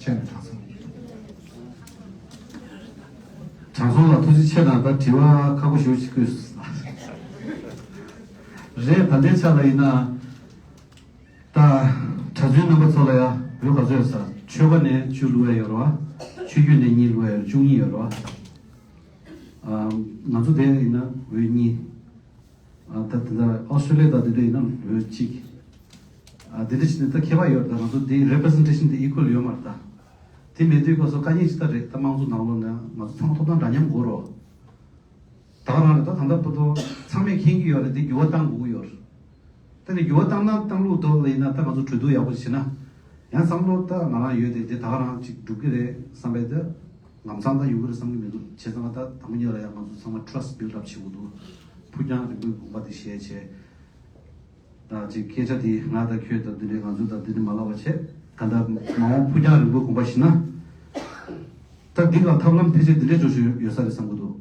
ཁྱེད་ནས་དྲང་སོང་། དྲང་སོང་ལ་ཐུགས་རྗེ་ཆེ་གནང་། ད་དྲི་བ་ཁག་པོ་ཞེ་པོ་ཅིག་བཀོད་སོང་། རེད། ད་ལྟའི་ཆ་ལ་ཡིན་ན་ད་གྲྭ་བཙུན་རྣམ་པ་ཚོ་ལ་ཡ་འོས་ག་ཚོད་ཡོད་ས། ཆོལ་ཁ་ནས་བཅུ་བླུག་ཡ་ཡོད་རེད་བ། ཆོས་བརྒྱུད་ནས་གཉིས་བླུག་ཡ་ཡོད་རེད། བཅུ་གཉིས་ཡོད་རེད་བ། ཨ་ང་ཚོ་དེ་ཡིན་ན་འོས་གཉིས། ཨ་ད་དེ་འདྲ་ཨོ་སི་ཀྲི་ལི་ཡ་དང་དེ་འདྲ་ཡིན་ན་འོས་གཅིག་ཨ་དེ་འདྲ་བྱས་ནས་ད་ཁྱད་པར་ཡོད་རེད། ད་ང་ཚོ་དེ་རེ་པི་རི་སེན་ཊེ་ཤན་དེ་ཨི་ཀུ་ཨལ་ཡོད་མ་རེད་ད། དེ་མེད་དུས་སྐབས་སུ་དཀའ་ངལ་ཅིག་ད་རེད། ད་དམངས་གཙོ་ནང་ལོགས་ནས་ང་ཚོ་ཚང་མ་ཐོབ་ཐང་འདྲ་མཉམ་དགོས་རེད། ད་ག་རང་རེད། ད་ད་ལྟ་བར་དུ་ཚང་མས་མཁྱེན་གྱི་ཡོད་རེད། དེ་འགྱུར་བ་གཏང་དགོས་ཀྱི་ཡོད་རེད། ད་ནི་འགྱུར་བ་བཏང་ན་བཏང་ལུགས་ཐོག་ལ་ཡིན་ན། ད་ང་ཚོ་གྲོས་བསྡུར་ཡག་པོ་ཞིག་བྱས་ན། ཡང་བསམ་བློ་ད་ང་རང་ཡོད་དེ། དེ་ད་ག་རང་ཅིག་འགྲུབ་ཀྱི་རེད་བསམ་པའི་ད་ལམ་སང་ད་ཡོང་གི་རེད་བསམ་གྱི་མི་འདུག་བྱས་ཙང་ད་དང་པོ་ཉིད་ལ་ཡང་ང་ཚོ་ཚང་མ་ཊ་ར་སི་ཊི་བིལ་ཌི་ཨབ་བྱེད་དགོས་འདུག་ཕུགས་རྒྱང་རིང་པོའི་དགོངས་པ་དེ་བཞེས་བྱས། ད་ཅིག་སྐད་ཆ་དེ་ང་དང་ཁྱོད་དང་འདི་འདྲའི་ང་ཚོ་དང་འདི་འདྲ་མ་ལབ་པ་བྱས། གང་ལྟར་མ་འོངས་ཕུགས་རྒྱང་རིང་པོའི་དགོངས་པ་བཞེས་ན། ད་འདི་ག་ཐབས་ལམ་ཕལ་ཆེར་འདི་འདྲའི་འཇོག་ཤོས་ཡོད་ས་རེད་བསམ་གྱི་འདུག་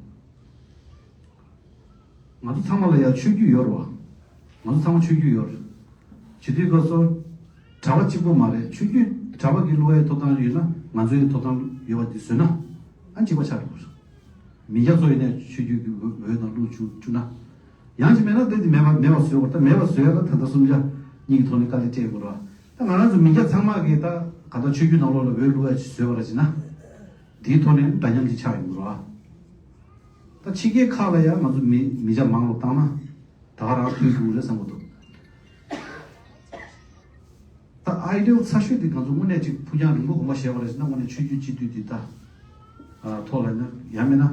ང་ཚོ་ཚང་མ་ལ་ཡང་ཆོས་བརྒྱུད་ཡོད་རེད་བ། ང་ཚོ་ཚང་མ་ཆོས་བརྒྱུད་ཡོད་རེད། བྱེད་དུས་སྐབས་སུ་གྲྭ་པ་གཅིག་པོ་མ་རེད། ཆོས་བརྒྱུད་གྲྭ་པ་གི་བླུག་ཡའི་ཐོབ་ཐང་ཡོད་ན་ང་ཚོའི་ཐོབ་ཐང་ཡོད་པ་འདི་བཟོས་ན་ཨ་གཅིག་པ་ཆགས་འགྲོ་གི་རེད། མི་སྐྱ་ཚོ་ཡིན་ནའི་ཆོས་བརྒྱུད་ཀྱི་འོས་འོས་དང་བླུག་བཅུག་བཅུག་ན། ཡང་ཅིག་མེད་ན་དེ་དེ་མེད་པ་མེད་པ་བཟོས་པ། ད་མེད་པ་བཟོས་ཡ་ལ་ད་ལྟ་གསུམ་ཆ་གཉིས་ཀྱི་ཐོག་ནས་དཀའ་ལས་སྤྲད་དགོས་རེད་བ། ད་ང་རང་ཚོ་མི་སྐྱ་ཚང་མ་གིས་ད་ག་ད་ཆོས་བརྒྱུད་ནང་ལོགས་ལ་འོས་བླུག་ཡ་ཅིག་བཟོས་པ་རེད་ཅེ་ན། དེའི་ཐོག་ནས་འདྲ་མཉམ་ཅིག་ཆགས་ཡོང་གི་རེད་བ། ད་ཕྱི་རྒྱལ་ཁག་ལ་ཡང་ང་ཚོ་མི་མི་སྐྱ་མང་རུ་བཏང་ན་ད་ག་རང་ཐོན་ཐུབ་ཀྱི་རེད་བསམ་གྱི་འདུག་ད་ཨའི་ཌི་ཡལ་ཚ་ཤོས་དེ་ང་ཚོ་དངོས་གནས་ཅིག་ཕུགས་རྒྱང་རིང་པོ་དགོངས་པ་བཞེས་པ་རེད་ཟེར་ན། དངོས་གནས་ཆོས་བརྒྱུད་སྤྱི་འཐུས་འདི་ད་ཐོག་ལ་ཡིན་ན་ཡང་མིན་ན་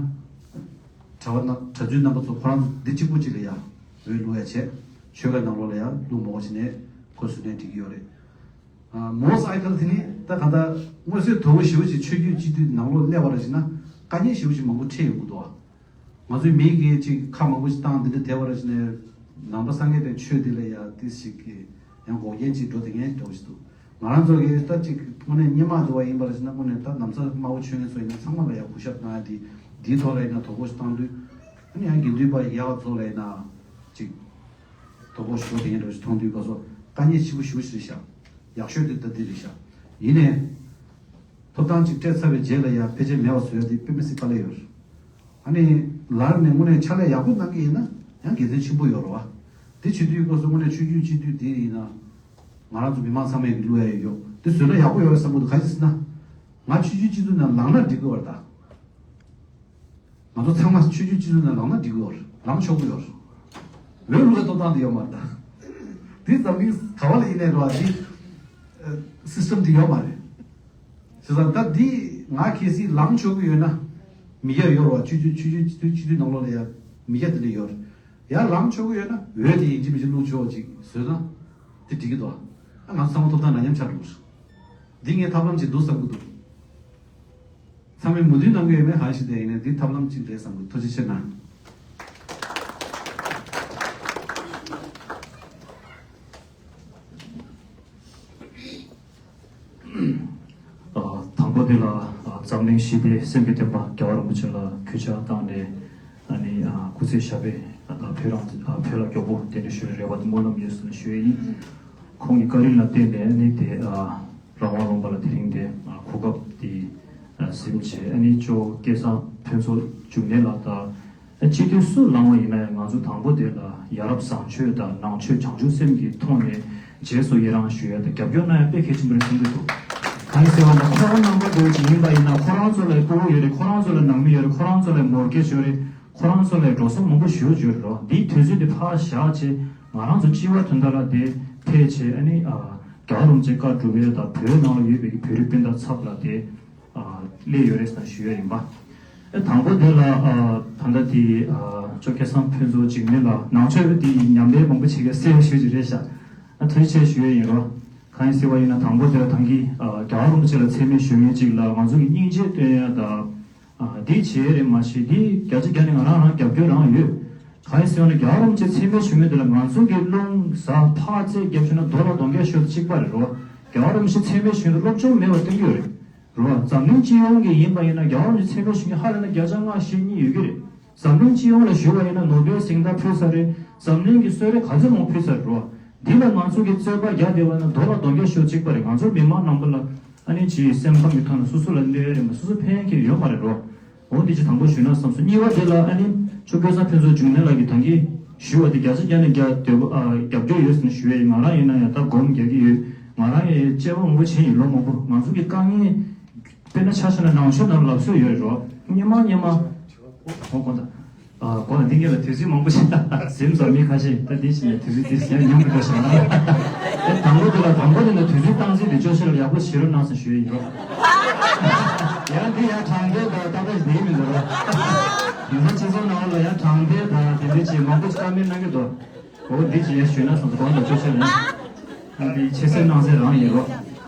གྲྭ་པ་ན་གྲྭ་བཙུན་རྣམ་པ་ཚོ་ཁོ་རང་ཚོ་འདི་གཅིག་པུ་གཅིག་ལ་ཡང་འོས་བླུག་ཡ་བྱས། ཆོལ་ཁ་ནང་ལོགས་ལ་ཡང་བླུག་མ་དགོས་བྱས་ནས་ཁོ་ཚོ་ནས་འགྲིག་གི་ཡོད་རེད། མོ་སི་ཨའི་ཌི་ཡལ་དེ་ནི་ད་ག་ད་མངོན་གསལ་དོད་པོ་ཞེ་པོ་ཅིག་ཆོས་བརྒྱུད་སྤྱི་འཐུས་ནང་ལོགས་སླེབས་པ་རེད་ཟེར་ན་དཀའ་ངལ་ཞེ་པོ་ཅིག་མང་པོ་འཕྲད་ཡོང་གི་འདུག་བ། ང་ཚོའི་མི་གིས་ཅིག་ཁ་མང་པོ་ཞིག་བཏང་འདི་འདྲ་བསྡད་པ་རེད་ཟེར་ནས་ནང་པ་སངས་རྒྱས་པའི་ཆོས་འདི་ལ་ཡ་ཏིས་ཞིག་གིས་ཡང་འགོག་རྐྱེན་ཅིག་འགྲོ་བསྡད་མཁན་འདྲ་བོ་ཞིག་འདུག་ང་རང་ཚོ་གིས་ད་ཅིག་དངོས་གནས་སྔོན་མ་འདྲ་བ་ཡིན་པ་རེད་ཟེར་ན། དངོས་གནས་ད་ལམ་སང་དམར་པོ་མཆོད་མཁན་ཚོ་ཡིན་ན་ཚང་མ་ལ་ཡ་གུས་ཞབས་གནང་ཡ་དེ་འདིའི་ཐོག་ལ་ཡིན་ན་དོ་ཕོག་ཞིག་བཏང་དུས། ཨ་ནི་ཡང་དགེ་འདུན་པ་ཡག་པ་ཚོ་ལ་ཡིན་ན་ཅིག་དོ་ཕོག་ཞིག་འགྲོ་བསྡད་མཁན་འདྲ་བོ་ཞིག་མཐོང་དུས་སྐབས་སུ་དཀའ་ངལ་ཆེ་པོ་ཞེ་པོ་ཞིག་རེད་ཤག་ཡག་ཤོས་དེ་ད་འདི་རེད་ཤག་ཡིན་ནའི། ཐོབ་ཐང་ཅིག་སྤྲད་ཚར་བའི་རྗེས་ལ་ཡང་ཕལ་ཆེར་མེད་པ་བཟོ་ཡ་དེ་དཔེ་མི་སྲིད་དཀའ་ལས་ཡོད་རེད། ཨ་ནི་ལར་ནས་དངོས་གནས་ཕྱག་ལས་ཡག་པོ་གནང་གི་ཡིན་ན་ཡང་དགེ་མཚན་ཆེན་པོ་ཡོད་རེད་བ། དེ་བྱེད་དུས་སྐབས་སུ་དངོས་གནས་ཆོས་བརྒྱུད་སྤྱི་འཐུས་དེ་ཡིན་ན་ང་རང་ཚོ་མི་མང་ཚང་མས་བླུག་ཡ་ཡོད། དེ་བཟོས་ན་ཡག་པོ་ཡོད་རེད་བསམ་གྱི་འདུག་ག་རེ་ཟེར་ན། ང་ཆོས་བརྒྱུད་སྤྱི་འཐུས་ནང་ལངས་ན་འགྲིག་གི་ཡོད་རེད་ད། ང་ཚོ་ཚང་མ་ཆོས་བརྒྱུད་སྤྱི་འཐུས་ནང་ལངས་ན་འགྲིག་གི་ཡོད་རེད། ལངས་ཆོག་གི་ཡོད་རེད། འོས་བླུག་པའི་ཐོབ་ཐང་དེ་ཡོད་མ་རེད་ད། འདི་འཛམ་གླིང་ག་བ་ལ་ཡིན་ནའི་རེད་བ། འདི་སིས་ཊམ་འདི་ཡོད་མ་རེད། བྱས་ཙང་ད་འདི་ང་གལ་སྲིད་ལངས་ཆོག་གི་ཡོད་ན། མི་སྐྱ་ཡོད་རེད་བ། ཆོས་བརྒྱུད་ཆོས་བརྒྱུད་སྤྱི་འཐུས་སྤྱི་འཐུས་ནང་ལོགས་ལ་ཡ་མི་སྐྱ་དེ་འདྲ་ཡོད་རེད། ཡར་ལངས་ཆོག་གི་ཡོད་ན་འོས་དེ་ཡིན་གཅིག་མིན་གཅིག་བླུག་ཆོག་ཅིག་བཟོས་ན་དེ་འགྲིག་གི་འདུག་ཨ། ང་ཚོ་ཚང་མ་ཐོབ་ཐང་འདྲ་མཉམ་ཆགས་འགྲོ་གི་རེད། འདི་ངས་ཐབས་ལམ་ཅིག་འདུག་བསམ་གྱི་འདུག་ཚང་མས་མོས་མཐུན་གནང་གི་ཡོད་མེད་ཧ་ཞིག་དེ་ཡིན་ནའི་འདི་ཐབས་ལམ་ཅིག་རེད་བསམ་གྱི། ཐུགས་རྗེ་ཆེ་གནང་། ཨ། དང་པོ་དེ་ལ། ཨ། འཛམ་གླིང་ཞི་བདེའི་སེམས་ཀྱི་བསྟན་པ་རྒྱལ་བ་རིན་པོ་ཆེ་ལ་གུས་ཕྱག་བཏང་ནས། ཨ་ནི། ཨ། སྐུ་ཚེ་ཞབས་པད། ཨ། བོད་རང་། ཨ། བོད་ལ་མགྱོགས་པོ་གདན་འདྲེན་ཞུ་བའི་རེ་བ་དང་སྨོན་ལམ་ཡོད་ཟེར་ནས་ཞུ་ཡས་ཡིན། ཁོང་གི་བཀའ་དྲིན་ལ་བརྟེན་ནས་ནི་དེ། ཨ། རང་དབང་ལུང་པ་ལ་དེ་རིང་དེ། ཨ། གོ་སྐབས་དེ། ཨ། ཟིན་བྱས། ཨ་ནི་ཅོ་སྐལ་བཟང་ཕུན་ཚོགས་འབྱུང་གནས་ལགས་དང་། ཨ། སྤྱི་འཐུས་སུ་ལངས་པ་ཡིན་ན་ཡང་ང་ཚོ་དང་པོ་དེ་ལ་ཡ་རབས་བཟང་སྤྱོད་དང་ནང་ཆོས་བྱང་ཆུབ་སེམས་ཀྱི་ཐོག་ནས་རྗེས་སུ་ཡི་རང་ཞུ་ཡ་དང་རྒྱབ་སྐྱོར་གནང་ཡ་དཔེ་གལ་ཆེན་པོ་རེད་བསམ་གྱི་འདུག་གང་ཡིན་ཟེར་བ་ན་ཁོང་རྣམ་པ་འདྲ་བོ་ཅིག་ཡིན་པ་ཡིན་ན་ཁོ་རང་ཚོ་ལ་སྤོ་བོ་ཡོད་རེད། ཁོ་རང་ཚོ་ལ་ནང་མི་ཡོད་རེད། ཁོ་རང་ཚོ་ལ་མོར་གེཇ་ཡོད་རེད། ཁོ་རང་ཚོ་ལ་འགྲོ་སོང་མང་པོ་ཞེ་པོ་ཅིག་ཡོད་རེད་རོ། འདིའི་དུས་ཚོད་འདི་ཕར་བཞག་བྱས་ང་རང་ཚོ་སྤྱི་བ་དོན་དག་ལ་དེ་ཕེབས་བྱས། ཨ་ནི། ཨ། རྒྱལ་བ་རིན་པོ་ཆེ་བཀའ་སྒྲུབ་པའི་དང་བོད་ནང་ལ་ཡོད་པའི་བོད་རིགས་སྤུན་ཟླ་ཚབ་ལ་དེ། ཨ། སླེབས་ཡོད་རེད་ཟེར་ཞུ་ཡ་ཡིན་པ། ཨ། དང་པོ་དེ་ལ། ཨ། ད་ལྟ་དེ། ཨ། ཅོ་སྐལ་བཟང་ཕུན་ཚོགས་འཇིགས་མེད་ལགས་ནང་ཆོས་དེ་ཉམས་ལེན་མང་པོ་བྱེད་མཁན་གསལ་ཞུ་རྒྱུ་རེད་ཤག་ཨ། ཐུགས་རྗེ་ཆེ་ཞུ་ཡ་ཡིན་རོ། གང་ཡིན་ཟེར་བ་ཡིན་ན་དང་པོ་དེ་ལ་ད་གིན། ཨ། རྒྱལ་བ་རིན་པོ་ཆེ་ལ་མཚན་སྨད་ཞུ་མཁན་གཅིག་ལ་ང་ཚོ་གི་སྙིང་རྗེ་སྟོན་ཡ་དང་། ཨ། འདི་བྱེད་རེད་མ་གཞི་འདི་བརྒྱ་ཆ་བརྒྱ་ནས་ང་རང་རང་རྒྱབ་སྐྱོར་རང་ཡོད། གང་ཡིན་ཟེར་བ་ན་རྒྱལ་བ་རིན་པོ་ཆེ་མཚན་སྨད་ཞུ་མི་འདི་ལ་ང་ཚོ་གི་རླུང་ཟ་ཕར་རྩེ་རྒྱབ་ཞུ་ན་རྡོ་ལ་རྡོ་འགས་ཤོར་གཅིག་པ་རེད་རོ། རྒྱལ་བ་རིན་པོ་ཆེ་མཚན་སྨད་ཞུ་ན་སློབ་སྦྱོང་མེད་པ་སྟོན་གྱི་ཡོད་རེད་རོ། འཛམ་གླིང་སྤྱི་ཡོངས་ཀྱི་ཡིན་པ་ཡིན་ན་རྒྱལ་བ་རིན་པོ་ཆེ་མཚན་སྨད་ཞུ་མཁན་ཧ་ལས་ན་བརྒྱ་ཆ་ལྔ་བཞི་གཉིས་ཡོད་ཀྱི་རེད། འཛམ་གླིང་སྤྱི་ཡོངས་ལ་ཞུས་པ་ཡིན་ན་ནོ་བེལ་གཟེངས་རྟགས་ཕུལ་ཚར་རེད། འཛམ་གླིང་གི་གསོལ་རས་ག་ཚོད་མང་ཕུལ་ཚར་རེད་རོ། འདི་ལ་ང་ཚོ་གི་རྩོད་པ་རྒྱག་བསྡད་པ་ན་རྡོ་ལ་རྡོ་འགས་ཤོར་གཅིག་པ་རེད། ང་ཚོ་མི་མང་རྣམ་པ་ལ་ཨ་ནི་ཅིག་སེམས་ཁམས་ཀྱི་ཐོག་ནས་སོ་སོ་ལ་གནོད་ཡ་རེད་མ་སོ་སོ་ཕན་གྱི་ཡོད་མ་རེད་རོ། འོ་འདི་ཅིག་དང་པོ་ཞུས་ན་བསམ་སོང་། གཉིས་པ་དེ་ལ་ཨ་ནི་ཅོ་སྐལ་བཟང་ཕུན་ཚོགས་འབྱུང་གནས་ལགས་ཀྱིས་ད་གིན་ཞུས་པ་དེ་བརྒྱ་ཆ་བརྒྱ་ནས་བརྒྱ་འདོད་པ། ཨ། རྒྱབ་སྐྱོར་ཡོད་ཟེར་ནས་ཞུ་ཡ་ཡིན། ང་རང་ཡིན་ན་ཡང་ད་སྒོམ་རྒྱག་གི་ཡོད། ང་རང་ཡང་དཔྱད་པ་མང་པོ་བྱས་ཡིན་ལོ་མང་པོ། ང་ཚོ་གི་དཀའ་ངལ་དཔེར་ན་ཆ་བཞག་ན་ནང་ཆོས་ནང་ལབ་སྲོལ་ཡོད་རེད་རོ། སྔོན་མ་སྔོན་མ། ཨོ་དགོངས་དག་ཨ། དགོངས་དག་འདི་ངེད་ལ་དུས་ཚོད་མང་པོ་ཞིག་ཟིན་ཙང་མི་ཁ་ཤས་ད་འདི་ཞིག་ནས་དུས་ཚོད་འདི་ཟིན་ཉུང་གི་འགྲོ་ཞིག་ཨ། དང་པོ་དེ་ལ་དང་པོ་དེ་ནས་དུས་ཚོད་བཏང་ཚེ་འདི་ཅོ་ཤེས་ལ་ཡག་པོ་བྱེད་རོགས་གནང་ཟེར་ཞུ་ཡི་ཡོད། ཡང་འདི་ཡང་དྲང་བདེན་དང་ཏག་ཏག་ཞིག་བསྡད་མི་འདུག་རོ། ཡིན་ན་སྤྱི་ཚོགས་ནང་ལ་ཡང་དྲང་བདེན་དང་དེ་འདྲ་ཅིག་མང་པོ་ཅིག་བཀའ་མོལ་གནང་གི་འདུག་འོ་འདི་ཅིག་ཡང་ཞུས་ན་བསམ་སོང་། དགོངས་དག་ཅོ་ཤེས་ལ། ཨ་འདི་ཆེ་སེམས་གནང་སེམས་རང་ཡིན་རོ།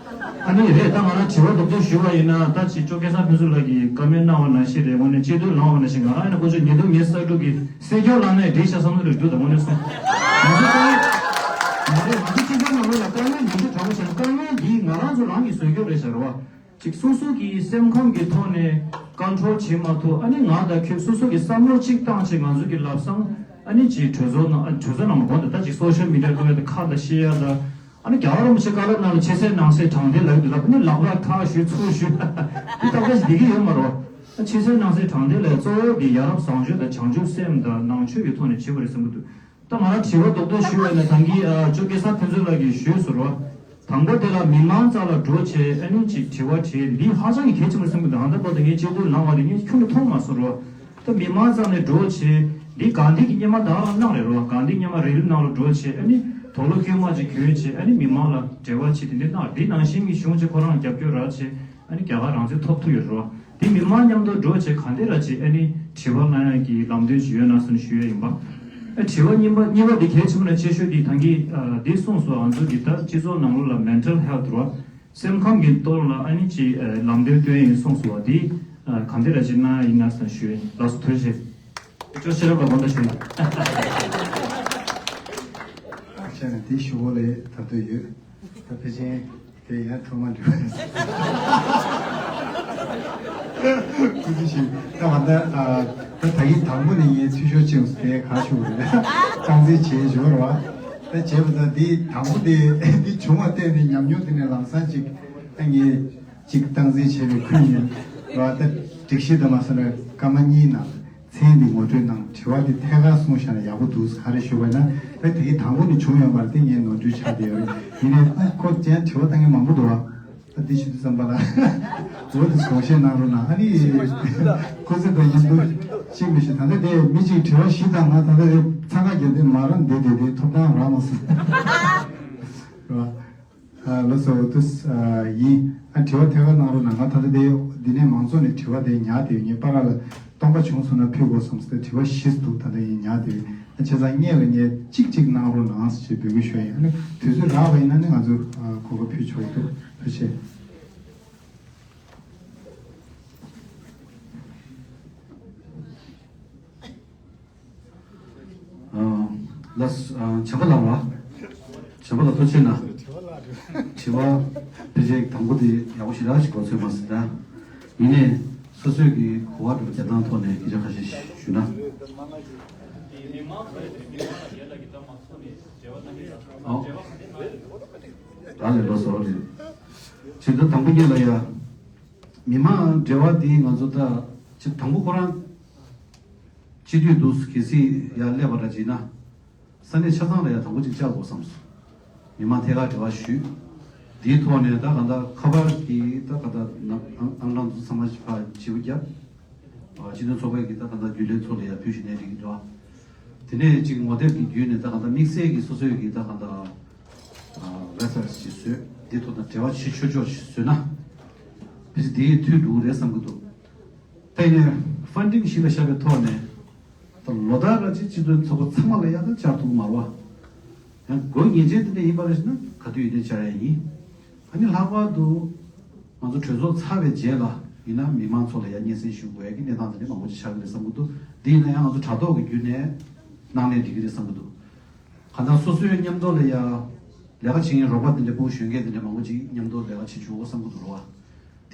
ཨ་ནི་རེད། ད་ང་རང་དྲི་བ་རྡོག་རྡོག་ཞུ་བ་ཡིན་ན་ད་ཅིག་ཅོ་སྐལ་བཟང་ཕུན་ཚོགས་ལགས་ཀྱིས་བཀའ་མོལ་གནང་བ་ནང་བཞིན་རེད། དངོས་གནས་སྤྱི་འཐུས་ལངས་པ་ནང་བཞིན་ང་རང་ཡིན་ན་ཀོ་ཅོ་ཉིས་སྟོང་ཉི་ཤུ་རྩ་དྲུག་གི་སྲིད་སྐྱོང་ལངས་ནའི་འགྲིག་ཤག་བསམ་བློ་རེ་འདུག་ད་དངོས་གནས་སོང་། ང་ཚོ་དཀའ་ངལ་མ་རེད། ང་ཚོ་སྤྱི་ཚོགས་ནང་ལོགས་ལ་དཀའ་ངལ་ཉུང་ཤས་དྲག་པོ་བྱས་ན་དཀའ་ངལ་འདི་ང་རང་ཚོ་རང་གིས་བཟོས་རྒྱུ་རེད་ཤག་རེད་བ། ཅིག་སོ་སོ་གི་སེམས་ཁམས་ཀྱི་ཐོག་ནས་ཀོན་ཊོལ་བྱེད་མ་ཐུབ། ཨ་ནི་ང་དང་ཁྱོད་སོ་སོ་གི་བསམ་བློ་གཅིག་བཏང་བྱས་ང་ཚོ་གི་ལབ་སང་ཨ་ནི་ཅིག་གྲོས་ཚོགས་ནང་ཨ་གྲོས་ཚོགས་ནང་མ་གོ་འདི་ད་ཅིག་སོ་ཤལ་མི་ཌི་ཡ་ཀློག་ཡ་དང་ཁ་དང་བཤད་ཡ་དང་། ཨ་ནི་རྒྱལ་བ་རིན་པོ་ཆེ་བཀའ་སློབ་ནང་ལ་ཕྱི་གསལ་ནང་གསལ་དྲང་བདེན་ལབ་ཡོད་ལབ། ཨ་ནི་ལག་པ་ཐག་ཞུས་ཚུར་ཞུས་འདི་ལྟ་བུ་ཞིག་འདི་གི་ཡོད་མ་རེད་བ། ཕྱི་གསལ་ནང་གསལ་དྲང་བདེན་ལས་གཙོ་བོ་འདི་ཡ་རབས་བཟང་སྤྱོད་དང་བྱང་ཆུབ་སེམས་དང་ནང་ཆོས་ཀྱི་ཐོག་ནས་བྱེད་དགོས་རེད་བསམ་གྱི་འདུག་ད་ང་རང་དྲི་བ་རྡོག་རྡོག་ཞུས་པ་ཡིན་ན་ད་གིན་ཨ་ཅོ་སྐལ་བཟང་ཕུན་ཚོགས་ལགས་ཀྱིས་ཞུས་ཟེར་བ། དང་པོ་དེ་ལ་མི་མང་རྩ་ལ་འགྲོ་བྱས་ཨ་ནི་ཅིག་དྲི་བ་དྲིས་འདི་ཧ་ཅང་གི་གལ་ཆེན་པོ་རེད་བསམ་གྱི་འདུག་ད་ལྟ་བར་དུ་ངས་སྤྱི་འཐུས་ལངས་པ་དེ་ངས་ཁྱོན་ནས་མཐོང་མ་སོང་རོ། ད་མི་མང་རྩ་ནས་འགྲོ་བྱས་འདི་གང་འདི་གི་སྙེ་མ་ད་ག་རང་གནང་རེད་རོ། གང་འདི་སྙེ་མ་རེ་ལི་ནང་ལ་འགྲོ་བྱས་ཨ་ནི་དོགས་བློ་སྐྱོན་མ་ཅིག་གྱོན་བྱས་ཨ་ནི་མི་མང་ལ་འབྲེལ་བ་བྱས་དེ་འདྲས་གནང་འདི་ནང་བཞིན་གྱི་གཞུང་ཅིག་ཁོ་རང་རྒྱབ་སྐྱོར་རག་བྱས། ཨ་ནི་རྒྱ་གར་རང་བཙན་ཐོབ་ཐུབ་ཡོད་རེད་བ། དེ་མི་མང་མཉམ་དུ་འགྲོ་བྱས་གང་འདྲ་ར་ཅིག་ཨ་ནི་དྲི་བ་གནང་ཡག་གི་ལམ་སྟོན་ཞིག་ཡོད་ན་ཟེར་ནས་ཞུ་ཡ་ཡིན་པ། ཨ་དྲི་བ་གཉིས་པ་གཉིས་པ་འདི་གལ་ཆེན་པོ་ནས་ཆེ་ཤོས་འདི་ད་གིན་ཨ་འདི་གསུངས་སོང་། ང་ཚོ་གི་ད་སྤྱི་ཚོགས་ནང་ལོགས་ལ་མེན་ཊལ་ཧེལ་ཐི་རེད་བ། སེམས་ཁམས་ཀྱི་ཐོག་ལ་ཨ་ནི་ཅིག་ཨ་ལམ་སྟོན་སྟོན་ཡིན་གསུངས་སོང་བ། འདི་ཨ་གང་འདྲ་ར་ཅིག་གནང་ཡ་ཡིན་ན་ཟེར་ནས་ཞུ་ཡ་ཡིན། ལགས་སོ་ཐུགས་རྗེ་ཆེ། ཅོ་ཤེས་རབ་ལ་དགོངས་དག་ཞུ་ཡིན། ཨ་ཅག་ནས་འདི་ཞུ་བོ་ལས་ད་ལྟ་ཡོད། ད་ཕལ་ཆེར། དེ་ཡང་ཐོག་མ་འགྲོ་བ་རེད། ཀུ་ཅི་ཞིག་ད་ང་ད་ཨ་ད་ད་གིན་དང་པོ་ནས་ངས་འཐུས་ཤོར་ཅིག་དེ་ག་ཞུ་བ་རེད། རྐང་འཛིན་བྱེད་ཞུ་བ་རེད་བ། ད་བྱས་པ་ད་འདི་དང་པོ་དེ་འདི་བྱུང་བ་བལྟས་ནས་ཉམས་མྱོང་དེ་ནས་ལམ་སང་ཅིག་ད་ངས་ཅིག་རྐང་འཛིན་བྱས་པའི་ཁུལ་ནས་རེད་བ། ད་སྒྲིག་གཞི་དང་མ་སོང་ན་སྐར་མ་གཉིས་ནང་། མཚན་འདི་ངོ་སྤྲོད་གནང་། དྲི་བ་འདི་ཐད་ཀར་གསུངས་བཞག་ན་ཡག་པོ་འདུག་ག་རེ་ཞུས་པ་ན་ད་དེ་གི་དང་པོ་ནས་བྱུང་ཡོད་པ་རེད། དེ་ངས་ནོར་འཁྲུལ་ཆགས་བསྡད་ཡོད་རེད། ཡིན་ནའི་ཨ་ཁོ་ཅན་དྲི་བ་བཏང་མཁན་མང་པོ་འདུག་ཨ་འདི་ཞུ་དུས་ཙམ་པ་ལ་འོ་དེ་དགོངས་བཞེས་གནང་རོགས་གནང་། ཨ་ནི་ཁོ་ཚོ་དང་མཉམ་དུ་གཅིག་མི་ཞུ། ད་ལྟ་དེ་མི་གཅིག་དྲི་བ་བཞི་བཏང་ན་ད་ལྟ་དེ་འཚང་ཁ་རྒྱབ་དེ་མ་རང་བསྡད་བསྡད་དེ་ཐོབ་ཐང་རག་མ་སོང་རེད་བ། ཨ་ལགས་སོ། འོ་དུས་ཨ་ཡིན། ཨ་དྲི་བ་ཐད་ཀར་གནང་རོགས་གནང་། ང་ད་ལྟ་དེ་འདི་ནས་མང་ཚོགས་ནས་དྲི་བ་དེ་ཉར་དེ་ངས་པ་ར་ལ་སྟོང་པ་བྱུང་སོང་ན་ཕུལ་དགོས་བསམ་སྟེ་དྲི་བ་བཞི་འདུག་ད་ལྟ་ཡིན་ཉར་དེ་ཨ་བྱས་ཙང་སྔོན་ལ་ངས་གཅིག་གཅིག་གནང་རོགས་གནང་ཞེས་འབོད་སྐུལ་ཞུ་ཡ་ཡིན། ཨ་ནི་དུས་ཚོད་རག་པ་ཡིན་ན་ནི་ང་ཚོ་ཨ་གོ་སྐབས་ཕུལ་ཆོག་གི་འདུག་ཐུགས་རྗེ་ཆེ། ལགས། བྱམས་པ་ལགས་ལ། བྱམས་པ་ལགས་ཐུགས་རྗེ་གནང་། དྲི་བ་ཕལ་ཆེར་དང་པོ་དེ་ཡག་པོ་ཞེ་དྲག་ཞིག་གོ་ཚོད་མ་ཟིན་ད། ཡིན་ནའི་སོ་སོའི་གི་གོ་བ་འདྲ་པོ་རྒྱབ་སྟངས་ཐོག་ནས་སྐད་ཆ་ཁ་ཤས་ཤིག་ཞུ་ན། ཨོ། ད་ལས་ལོ་སོ་རེད། བྱས་ཙང་དང་པོ་ཉིད་ལ་ཡ། མི་མང་འབྲེལ་བ་འདི་ང་ཚོ་ད་ཅིག་དང་པོ་ཁོ་རང་སྤྱི་འཐུས་འདུག་གལ་སྲིད་ཡར་སླེབས་པ་འདྲ་བྱས་ན། ས་གནས་ཆ་ཚང་ལ་ཡང་དང་པོ་གཅིག་བཅར་དགོས་བསམ་སོང་། མི་མང་ཐད་ཀར་འབྲེལ་བ་ཞུས། དེའི་ཐོག་ནས་ད་ག་ད་ཁ་པར་གྱི་ད་ག་ད་ནང་ཨང་གྲངས་དེ་ཚོ་ཚང་མ་ཞིག་ཕར་བརྗེ་པོ་བརྒྱབ། སྤྱི་མཐུན་ཚོགས་པའི་གི་ད་ག་ད་རྒྱུན་ལས་ཚོ་ལ་ཡང་ཕུལ་ཞུས་ནས་འགྲིག་གི་འདུག་དེ་ནས་ཅིག་ངོ་དེབ་ཀྱི་བརྒྱུད་ནས་ད་ག་ད་དམིགས་བསལ་གྱི་སོ་སོའི་གི་ད་ག་ད་ཝེབ་སའིཊ་ཞིག་བཟོས། དེའི་ཐོག་ད་འབྲེལ་བ་བྱེད་ཆོག་ཆོག་ཞིག་བཟོས་ན། ཕལ་ཆེར་དེའི་མཐུད་འགྲོ་གི་རེད་བསམ་གི་འདུག་ད་ཡིན་ནའི་ཕན་ཌིང་གཞི་ལ་བཞག་པའི་ཐོག་ནས་ད་ལོ་ལྟར་ར་ཅིག་སྤྱི་མཐུན་ཚོགས་པ་ཚང་མ་ལ་ཡག་ཐག་བཅར་ཐུབ་ཀྱི་མ་རེད་བ། ཡང་དགོས་ངེས་ཅན་དེ་འདྲ་ཡིན་པ་རེད་ཟེར་ན་ག་དུས་ཡིན་ནའི་བཅར་ཡ་ཡིན། ཨ་ནི་ལྷག་པར་དུ་ང་ཚོ་གྲོས་ཚོགས་ཚར་བའི་རྗེས་ལ་ཡིན་ན་མི་མང་ཚོ་ལ་ཡང་སྙན་སེང་ཞུ་དགོས་ཡ་གི་གནས་སྟངས་དེ་འདྲ་མང་པོ་ཅིག་ཆགས་ཀྱི་རེད་བསམ་གྱི་འདུག་དེ་ཡིན་ན་ཡང་ང་ཚོ་དྲ་ཐོག་གི་བརྒྱུད་ནས་གནང་ནའི་འགྲིག་གི་རེད་བསམ་གྱི་འདུག་གང་ལྟར་སོ་སོའི་མཉམ་དུ་ལ་ཡ་ལས་ཀ་བྱེད་མཁན་རོགས་པ་དེ་འདྲ་སྤུ་གུ་གཞོན་སྐྱེས་དེ་འདྲ་མང་པོ་ཅིག་མཉམ་དུ་ལས་ཀ་བྱེད་ཆོག་བསམ་གྱི་འདུག་རེད་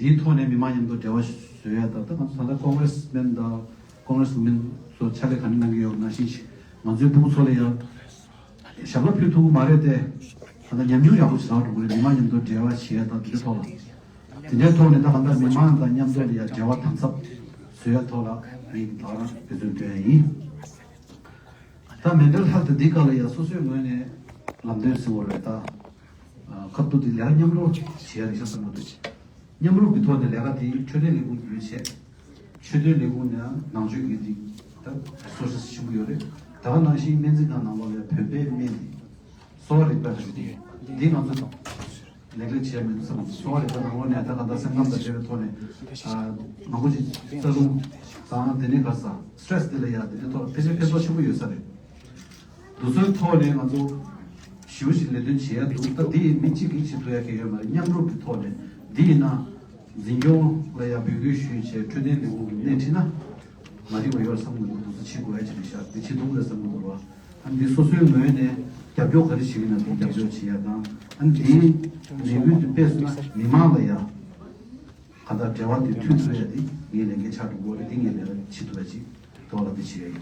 བ། དེའི་ཐོག་ནས་མི་མང་མཉམ་དུ་འབྲེལ་བ་བཟོ་ཡ་དང་ད་ང་ཚོ་ད་ལྟ་ཀོང་རེས་མེན་དང་ཀོང་རེས་མེན་ཚོ་ཕྱག་ལས་ག་འདྲ་གནང་གི་ཡོད་ནང་བཞིན་ཞིག་ང་ཚོའི་སྤུ་གུ་ཚོ་ལ་ཡང་ཞབས་ལ་ཕུལ་ཐུབ་ཀྱི་མ་རེད་དེ། ད་ལྟ་ཉམས་མྱོང་ཡག་པོ་ཞིག་རག་འགྲོ་གི་རེད། མི་མང་མཉམ་དུ་འབྲེལ་བ་བྱེད་ཡ་དང་དེ་འདྲའི་ཐོག་ལ། དེ་འདྲའི་ཐོག་ནས་ད་གང་ལྟར་མི་མང་དང་མཉམ་དུ་ལ་ཡང་འབྲེལ་བ་དམ་ཟབ་བཟོ་ཡ་ཐོག་ལ་ངས་ད་རང་འབད་བརྩོན་སྟོན་ཡ་ཡིན། ད་མེན་ཊལ་ཧེལ་ཐི་འདི་སྐབས་ལ་ཡང་སོ་སོའི་ངོས་ནས་ལམ་སྟོན་ཟེར་བ་རེད་ད། ཁ་ཐུག་འདི་ལས་ཀ་མཉམ་རུབ་བྱེད་ཡ་རེད་ཤག་བསམ་གྱི་འདུག་མཉམ་རུབ་ཀྱི་ཐོག་ནས་ལས་ཀ་འདི་འཕྲོད་བསྟེན་ལས་ཁུངས་བརྒྱུད་བྱས། འཕྲོད་བསྟེན་ལས་ཁུངས་ནས་ནང་ཆོས་ཀྱི་འདི་ད་རི་སོར་སི་ཆེན་པོ་ཡོད་རེད། ད་ག་ནང་བཞིན་སྨན་རྩིས་ཁང་ནང་ལོགས་ལ་བོད་པའི་སྨན་འདི་གསོ་བ་རིག་པ་རེད་འདི། འདི་ང་ཚོ་ནེག་ལེག་བྱས་མི་འདུག་བསམ་གྱི་འདུག་གསོ་བ་རིག་པ་ནང་ལོགས་ནས་ད་ག་ད་སེམས་ཁམས་དང་འབྲེལ་བའི་ཐོག་ནས་ཨ་མང་པོ་ཅིག་རྩ་རླུང་དང་དེ་ནས་ག་ས་སི་ཊེ་རེ་སི་འདི་ལ་ཡ་དེ་འདྲའི་ཐོག་ཕལ་ཆེར་ཕན་ཐོགས་ཆེན་པོ་ཡོད་ས་རེད། འདི་ཚོའི་ཐོག་ནས་ང་ཚོ་ཞེ་པོ་ཞིག་ལས་དོན་བྱེད་ཡ་འདུག་ད་འདི་ཡིན་མི་གཅིག་གིས་བྱེད་ཐུབ་ཡ་གང་ཡོད་མ་རེད། མཉམ་རུབ་ཀྱི་ཐོག་ནས་འདི་ཡིན་ན་འཛིན་སྐྱོང་ལ་ཡ་འབོད་སྐུལ་ཞུས་བྱས་འཕྲོད་བསྟེན་ལས་ཁུངས་ཀྱི་སྣེ་ཁྲིད་ན་མ་འགྲིག་པ་ཡོད་བསམ་གྱི་འདུག་འདི་ཚོ་བྱེད་དགོས་ཡ་ཅིག་རེད་ཤག་འདི་བྱེད་ཐུབ་ཀྱི་རེད་བསམ་གྱི་འདུག་ར། ཨ་འདི་སོ་སོའི་ངོས་ནས་རྒྱབ་སྐྱོར་ག་རེ་བྱེད་ཀྱི་ན་འདི་རྒྱབ་སྐྱོར་བྱེད་ཡ་དང་ཨ་འདིའི་ལས་འགུལ་འདི་སྤེལ་སོང་ན་མི་མང་ལ་ཡ། ད་ལྟ་འབྲེལ་བ་དེ་མཐུད་ཐུབ་ཡ་དེ་ངའི་ལས་འགན་ཆགས་འགྲོ་གི་རེད། དེ་ངས་ལས་ཀ་བྱེད་ཐུབ་ཡ་ཅིག་ཐོག་ལ་དེ་བྱེད་ཡ་ཡིན།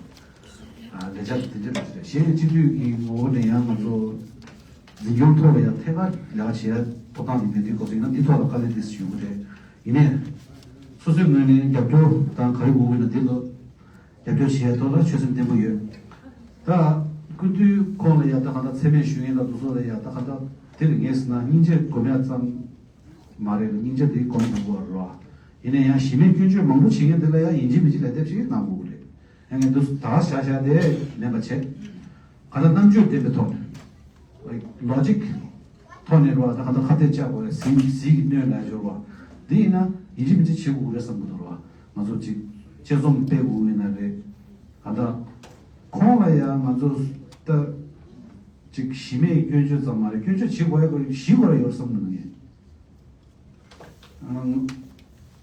ཨ་ལས་འཆར་དེ་འདྲ་རེད། གཞན་སྤྱི་འཐུས་ཀྱི་ངོ་བོ་ནས་ཡང་ང་ཚོ་འཛིན་སྐྱོང་ཐོག་ལ་ཡང་ཐད་ཀར་ལས་ཀ་བྱེད་ཡ་ཐོབ་ཐང་དེ་མེད་དུས་སྐབས་སུ་ཡིན་ན་འདི་ཐོག་ལ་དཀའ་ལས་དེ་ཞུ་གི་རེད། ཡིན་ནའི་སོ་སོའི་ངོས་ནས་རྒྱབ་སྐྱོར་དང་ག་རེ་དགོས་ཀྱི་ཡིན་ན་འདི་ལ་རྒྱབ་སྐྱོར་བྱེད་ཡ་ཐོག་ལ་ཆོད་སེམས་བརྟན་པོ་ཡོད། ད་སྐུ་མདུན་ཁོང་ལ་ཡ་ད་ག་ད་མཚན་སྨད་ཞུ་མཁན་ལ་དུ་སོགས་ལ་ཡ་ད་ག་ད་དེ་ལ་ངས་ཟེར་ན་སྙིང་རྗེ་སྒོམ་ཡ་ཙམ་མ་རེད་ལ། སྙིང་རྗེ་དེའི་སྒོམ་དགོས་པ་རེད་བ། ཡིན་ན་ཡང་གཞི་མེད་སྐྱོན་བརྗོད་མང་པོ་བྱེད་མཁན་དེ་ལ་ཡ་ཡིན་གཅིག་མིན་གཅིག་ལན་འདེབས་ཤིག་གནང་དགོས་ཀྱི་རེད། ཡང་ངས་འདུག་ད་བཞག་བཞག་དེ་མེད་པ་བྱེད། ག་ད་རྣམ་དཔྱོད་ལྡན་པའི་ཐོག་ནས། ལོ་ཇིག་ཐོག་ནས་རོ། ད་ག་ད་ཁ་གཏད་བཅག་དགོས་རེད། ཟིལ་ཟིལ་གྱིས་གནོན་ལ་འབྱོར་བ། འདི་ཡིན་ན་ཡིན་གཅིག་མིན་གཅིག་བྱེད་དགོས་རེད་བསམ་གྱི་འདུག་རོ། ང་ཚོ་ཅིག་དཔྱད་རྩོམ་སྤེལ་དགོས་ཡིན་ན་རེད། ག་ད་ཁོང་ལ་ཡང་ང་ཚོ་ད་ཅིག་གཞི་མེད་སྐྱོན་བརྗོད་ཙམ་མ་རེད། སྐྱོན་བརྗོད་བྱེད་དགོས་ཡ་གཞི་དགོས་ར་ཡོད་བསམ་གྱི་འདུག་ངས།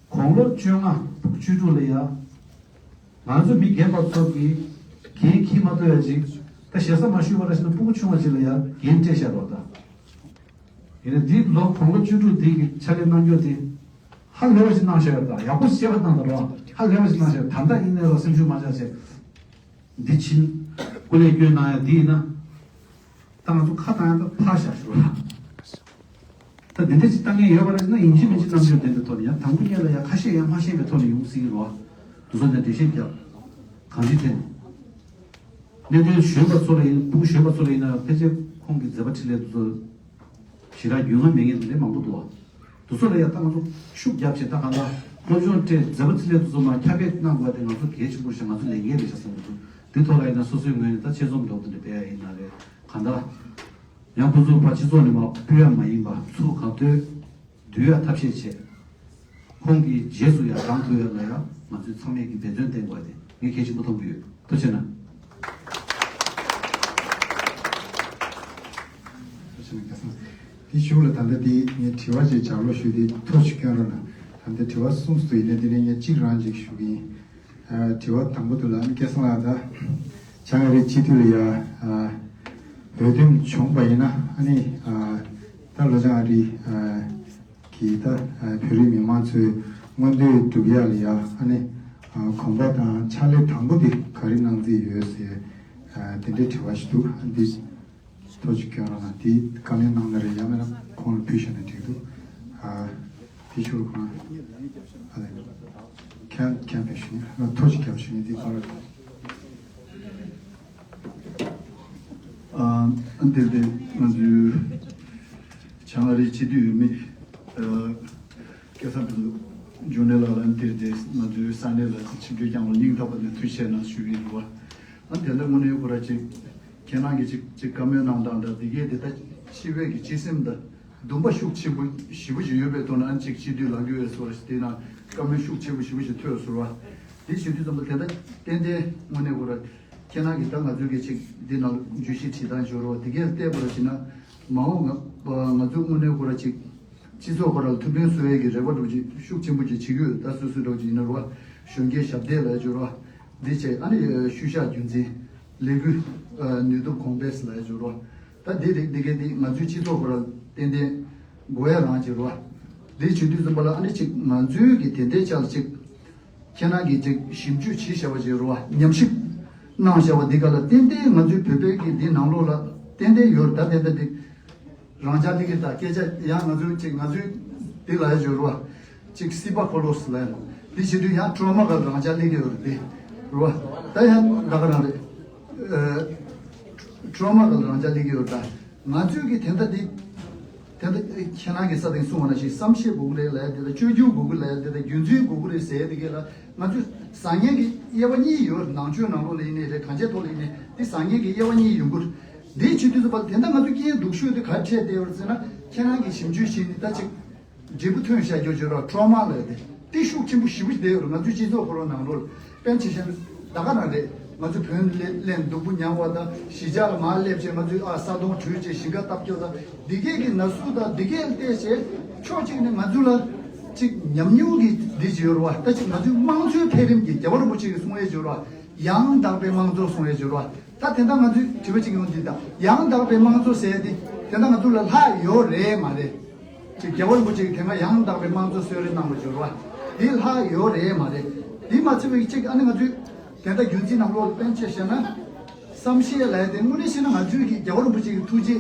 གོང་ལོ་བཅོ་ལྔ་ཕྲུ་གུ་བཅུ་དྲུག་ལ་ཡ། ང་ཚོ་མི་རྒན་པ་ཚོ་གིས་འགན་འཁྱེར་མ་ཐུབ་ཡ་ཅིག་ད་ཞེ་ས་མ་ཞུས་པ་ར་ཞིག་ན་ཕྲུ་གུ་ཆུང་བ་ཅིག་ལ་ཡ་འགན་སྤྲད་བཞག་རོགས་ད། ཡིན་ན་འདི་ལོ་གོང་ལོ་བཅུ་དྲུག་འདི་གི་ཕྱག་ལས་གནང་རྒྱུ་དེ་ཧ་ལས་པ་ཞིག་གནང་བཞག་ཡོད་ད། ཡག་པོ་ཞེ་པོ་གནང་ད་རོགས། ཧ་ལས་པ་ཞིག་གནང་བཞག་ད་ལྟ་ཡིན་ནའི་རོགས་སེམས་ཤུགས་མ་ཆག་བྱས། འདི་ཕྱིན་སྐུ་ལས་སྐྱོན་གནང་ཡ་འདི་ཡིན་ན། ད་ང་ཚོ་ཁ་བཏང་ཡ་ད་ཕར་བཞག་ཞུ་བ། ད་འདི་འདྲ་ཅིག་བཏང་མཁན་ཡོད་པ་རེད་ན་ཡིན་གཅིག་མིན་གཅིག་རྣམ་དཔྱོད་ལྡན་པའི་ཐོག་ནས་ཡང་དང་པོ་ཉིད་ལ་ཡང་ཁ་ཤས་ཡང་མ་ཤེས་པའི་ཐོག་ནས་ཡོང་སྲིད་ཀྱི་རེད་བ། དུ་ཚོ་ནས་འགྲེལ་བཤད་རྒྱབ། གང་ཅི་འཐེན། གནད་དོན་གཞོན་པ་ཚོ་ལ་ཡིན་ཕྲུ་གུ་གཞོན་པ་ཚོ་ལ་ཡིན་ན་ཕལ་ཆེར་ཁོང་གི་མཛད་པ་འཕྲིན་ལས་དུ་ཚོ་ཞེ་དྲག་རྒྱུས་མངའ་མེད་མཁན་དེ་འདྲ་མང་པོ་འདུག་བ། དུ་ཚོ་ལ་ཡང་ད་ང་ཚོ་ཤུགས་རྒྱབ་བྱས་ད་གང་ལྟར་སློབ་སྦྱོང་སྤྲད་མཛད་པ་འཕྲིན་ལས་དུ་ཚོ་མར་ཁྱབ་སྤེལ་གནང་དགོས་པ་དེ་ང་ཚོ་གལ་ཆེན་པོ་རེད་ཤག་ང་ཚོ་ལས་འགན་རེད་ཤག་བསམ་གྱི་འདུག་དེ་ཐོག་ལ་ཡིན་ན་སོ་སོའི་ངོས་ནས་ད་ཆེད་རྩོམ་འདྲ་པོ་དེ་འདྲ་སྤེལ་ཡ་ཡིན་ན་རེད། གང་ལྟར། ཡང་ཁོ་ཚོ་ཕར་སྤྱི་ཚོགས་ནས་མར་ཕུད་ཡ་མ་ཡིན་པ་ཚུར་གང་ཐོན་བསྡུ་ཡ་ཐབས་ཤེས་བྱས། ཁོང་གི་རྗེས་སུ་ཡང་འབྲང་ཐུབ་ཡ་ལ་ཡང་ང་ཚོས་ཚང་མས་ཀྱི་འབད་བརྩོན་བསྟེན་དགོས་ཏེ་ངས་གལ་ཆེན་པོ་མཐོང་གི་ཡོད། ཐུགས་རྗེ་གནང་། ཐུགས་རྗེ་གནང་། སྐལ་བཟང་། དེ་གཞུག་ལ་ད་ལྟ་དེ་ངས་དྲི་བ་ཅིག་ལྗགས་ཀློག་ཞུས་ཏེ་ཐོ་ཅིག་སྐྱོན་རོགས་གནང་། ད་ལྟ་དྲི་བ་གསུམ་ཙམ་ཡིན་ན་དེ་ནས་ངས་གཅིག་རང་ཅིག་ཞུ་གི་ཡིན། ཨ། དྲི་བ་དང་པོ་དེ་ལ་ཨ་ནི་སྐལ་བཟང་ལགས་ད་བྱང་ཨ་རིའི་སྤྱི་འཐུས་ལ་ཡ། ཨ། འོས་འདེམས་བྱུང་བ་ཡིན་ན་ཨ་ནི། ཨ། ད་ལོ་བྱང་ཨ་རི། ཨ། གི་ད། ཨ། བོད་རིགས་མི་མང་ཚོའི་མངོན་འདོད་སྒྲུབ་ཡག་ལ་ཡ་ཨ་ནི། ཨ། གོམ་པ་དང་ཕྱག་ལས་དང་པོ་དེ་ག་རེ་གནང་རྩིས་ཡོད་ཟེར། ཨ། དེ་འདྲའི་དྲི་བ་ཞིག་འདུག་ཨ་འདི། ཐོ་ཅིག་སྐྱོན་རོགས་གནང་། དེ་བཀའ་ལན་གནང་ན་རེད། ཡང་མིན་ན་ཁོང་ལ་ཕུལ་ཤོག་ན་འགྲིག་འདུག་ཨ། དེ་ཤུ་རུ་ཁོང་ཨ་ལེ། ཁྱམ་ཁྱམ་པའི་ཞུ་ནི་ཐོ་ཅིག་རྒྱབ་ཞུ་ནི་དེ་ག་རེ། ཨ། འདིར་དེ་ང་ཚོའི་བྱང་ཨ་རིའི་སྤྱི་འཐུས་འོས་མི། ཨ། སྐལ་བཟང་ཕུན་ཚོགས་འབྱུང་གནས་ལགས་ལ་འདིར་དེ་ང་ཚོའི་ས་གནས་ལ་ཆིབས་བསྒྱུར་བསྐྱངས་ལ་སྙིང་ཐག་པ་ནས་ཐུགས་རྗེ་ཆེ་གནང་ཞུ་གི་ཡིན་པ། ཨ། དེ་འདྲ་དངོས་གནས་ཁོ་ར་ཅིག་ཁྱེད་རང་གིས་ཅིག་ཅིག་བཀའ་མོལ་གནང་སྟངས་དང་འདི་གས་དེ་ད་སྤྱི་པའི་གི་སྤྱི་སེམས་དང་འདུན་པ་ཤུགས་ཆེན་པོ་ཞེ་པོ་ཞིག་ཡོད་པའི་ཐོག་ནས་ཨ་ནི་ཅིག་སྤྱི་འཐུས་ལངས་རྒྱུ་ཡོད་ཟེར་བ་ཞིག་དེ་ན་བཀའ་མོལ་ཤུགས་ཆེན་པོ་ཞེ་པོ་ཞིག་ཐོས་ཟེར་བ། དེ་བྱེད་དུས་ཙམ་པ་དེ་ད་ཏན་ཏན་དངོས་གནས་ཁོ་ར་ཁྱེད་རང་གིས་ད་ང་ཚོའི་གི་ཅིག་འདི་ནང་བརྗོད་གཞི་བྲིས་སྟངས་ཞོར་བ་དེ་གས་བལྟས་པ་ར་བྱས་ན་མ་འོངས་ང་ང་ཚོ་དངོས་གནས་ཁོ་ར་ཅིག་སྤྱི་ཚོགས་ཁོ་ར་ལ་ཐུགས་ཕན་གསོ་ཡས་ཀྱི་རེ་བ་འདྲ་ཅིག་ཤུགས་ཆེན་པོ་ཅིག་བྱེད་ཀྱི་ཡོད། ད་སོ་སོའི་འདྲ་ཅིག་ཡིན་ན་རོ། གཞོན་སྐྱེས་ཞབས་འདེགས་ལ་འབྱོར་བ། འདི་བྱས་ཨ་ནི་ཤུལ་བཞག་རྒྱུན་འཛིན། ལས་འགུལ། ནུས་སྟོབས་གོང་འཕེལ་ལ་འབྱོར་བ། ད་འདི་རིགས་འདི་གས་འདི་ང་ཚོའི་སྤྱི་ཚོགས་ཁོ་ར་ཏན་ཏན་དགོས་ཡ་རང་ཅིག་རོ། འདི་བྱེད་དུས་ཙམ་པ་ལ་ཨ་ནི་ཅིག་ང་ཚོའི་གི་དེ་འདྲའི་ཆ་ལ་ཅིག་ཁྱེད་རང་གིས་ཅིག་ཞིབ་འཇུག་བྱེད་བྱ་བ་ཅིག་རོ། ཉམས་ཞིབ་གནང་བྱ་བ་འདི་ག་ལ་ཏན་ཏན་ང་ཚོའི་བོད་པའི་གི་འདི་ནང་ལོགས་ལ་ཏན་ཏན་ཡོད་རེད། ད་ཏན་ཏན་འདི། རང་འཇགས་ལི་ཀི་དང་སྐད་ཆ་ཡང་ང་ཚོའི་ཅིག་ང་ཚོའི་འདི་ལ་ཡ་འབྱོར་བ། ཅིག་སྲིད་པ་འཁོར་ལོ་ཟེར་ལ་ཡ། འདི་བྱེད་དུས་ཡང་ཀྲོ་མ་ག་ལ་རང་འཇགས་ལི་ཀི་ཡོད་རེད་དེ། རེད་བ། ད་ཡང་ད་ག་རང་རེད། ཀྲོ་མ་ག་ལ་རང་འཇགས་ལི་ཀི་ཡོད་རེད་ད། ང་ཚོའི་གི་དེ་འདྲ་འདི། དེ་འདྲ་ཁྱེད་རང་གི་ས་སྟེང་གསུང་བ་ནང་བཞིན་བསམ་ཤེས་དགོས་ཀྱི་རེད་ལ་ཡ་དེ་དང་བཅོས་བསྒྱུར་དགོས་ཀྱི་ལ་ཡ་དེ་དང་རྒྱུན་འཛིན་དགོས་ཀྱི་རེད་ཟེར་ཡ་དེ་གས་ལ་ང་ཚོས་བཟང་ངན་གི་དབྱེ་བ་གཉིས་ཡོད་རེད། ནང་ཆོས་ནང་ལོགས་ལ་ཡིན་ནའི་རེད། གང་ཅིའི་ཐོག་ལ་ཡིན་ནའི་འདི་བཟང་ངན་གི་དབྱེ་བ་གཉིས་ཡོང་གི་རེད། འདིའི་བྱེད་དུས་ཙམ་པ་ལ་དེ་འདྲ་ང་ཚོ་རྐྱེན་སྡུག་ཤོས་དེ་ག་རེ་འཕྲད་བསྡད་ཡོད་རེད་ཟེར་ན། ཁྱེད་རང་གིས་ཞིབ་འཇུག་བྱས་ནས་ད་ཅིག་འབྲས་བུ་ཐོན་བཞག་རྒྱུ་བརྗོད་རོགས། ཀྲོ་མ་ལབ་དེ་དེ་ཤུགས་ཆེན་པོ་ཞེ་པོ་ཞིག་བསྡད་ཡོད་རེད། ང་ཚོའི་སྤྱི་ཚོགས་ཁོ་རང་ནང་ལོགས་ལ་དཔེ་ཆ་བཞག་ན་ད་ག་རང་རེད། ང་ཚོ་བོད་ལ་སླེབས་སྡུག་པོ་མྱངས་པ་དང་གཞིས་ཆགས་ལ་མར་སླེབས་བྱས་ང་ཚོས་ཨ་ས་དོང་དྲུད་བྱས་ཞིང་ཁ་བཏབ་རྒྱུ་དང་འདི་གས་ཀྱི་ན་ཟུག་དང་འདི་གས་ལ་བལྟས་བྱས་ཕྱོགས་གཅིག་ནས་ང་ཚོ་ལ་ཅིག་ཉམས་མྱོང་གི་འདི་ཅིག་ཡོད་རེད་བ། ད་ཅིག་ང་ཚོའི་དམངས་གཙོའི་འཕེལ་རིམ་གྱི་རྒྱལ་བ་རིན་པོ་ཆེ་གིས་གསུང་ཡས་ཅིག་ཡོད་རེད་བ། ཡང་དག་པའི་དམངས་གཙོ་གསུང་ཡས་ཅིག་ཡོད་རེད་བ། ད་དེ་འདྲ་ང་ཚོའི་དྲི་བ་གཅིག་ཡོང་འདི་དང་ཡང་དག་པའི་དམངས་གཙོ་ཟེར་ཡས་དེ་དེ་འདྲ་ང་ཚོ་ལ་ལྷག་ཡོད་རེད་མ་རེད། ཅིག་རྒྱལ་བ་རིན་པོ་ཆེ་གིས་དེ་སྔ་ཡང་དག་པའི་དམངས་གཙོ་གསོལ་རས་གནང་བ་བརྗོད་རོགས། འདི་ལྷག་ཡོད་རེད་མ་རེད། འདི་མ་ཚད་པའི་ཅིག་ཨ་ནི་ང་ཚོས་དེ་འདྲ་རྒྱུན་འཛིན་ནང་ལོགས་ལ་དཔེར་ན་ཆ་བཞག་ན། བསམ་ཤེས་ལབ་ཡ་དེ་དངོས་གནས་བཤད་ན་ང་ཚོས་ཀྱི་རྒྱལ་བ་རིན་པོ་ཆེ་གི་ཐུགས་རྗེ་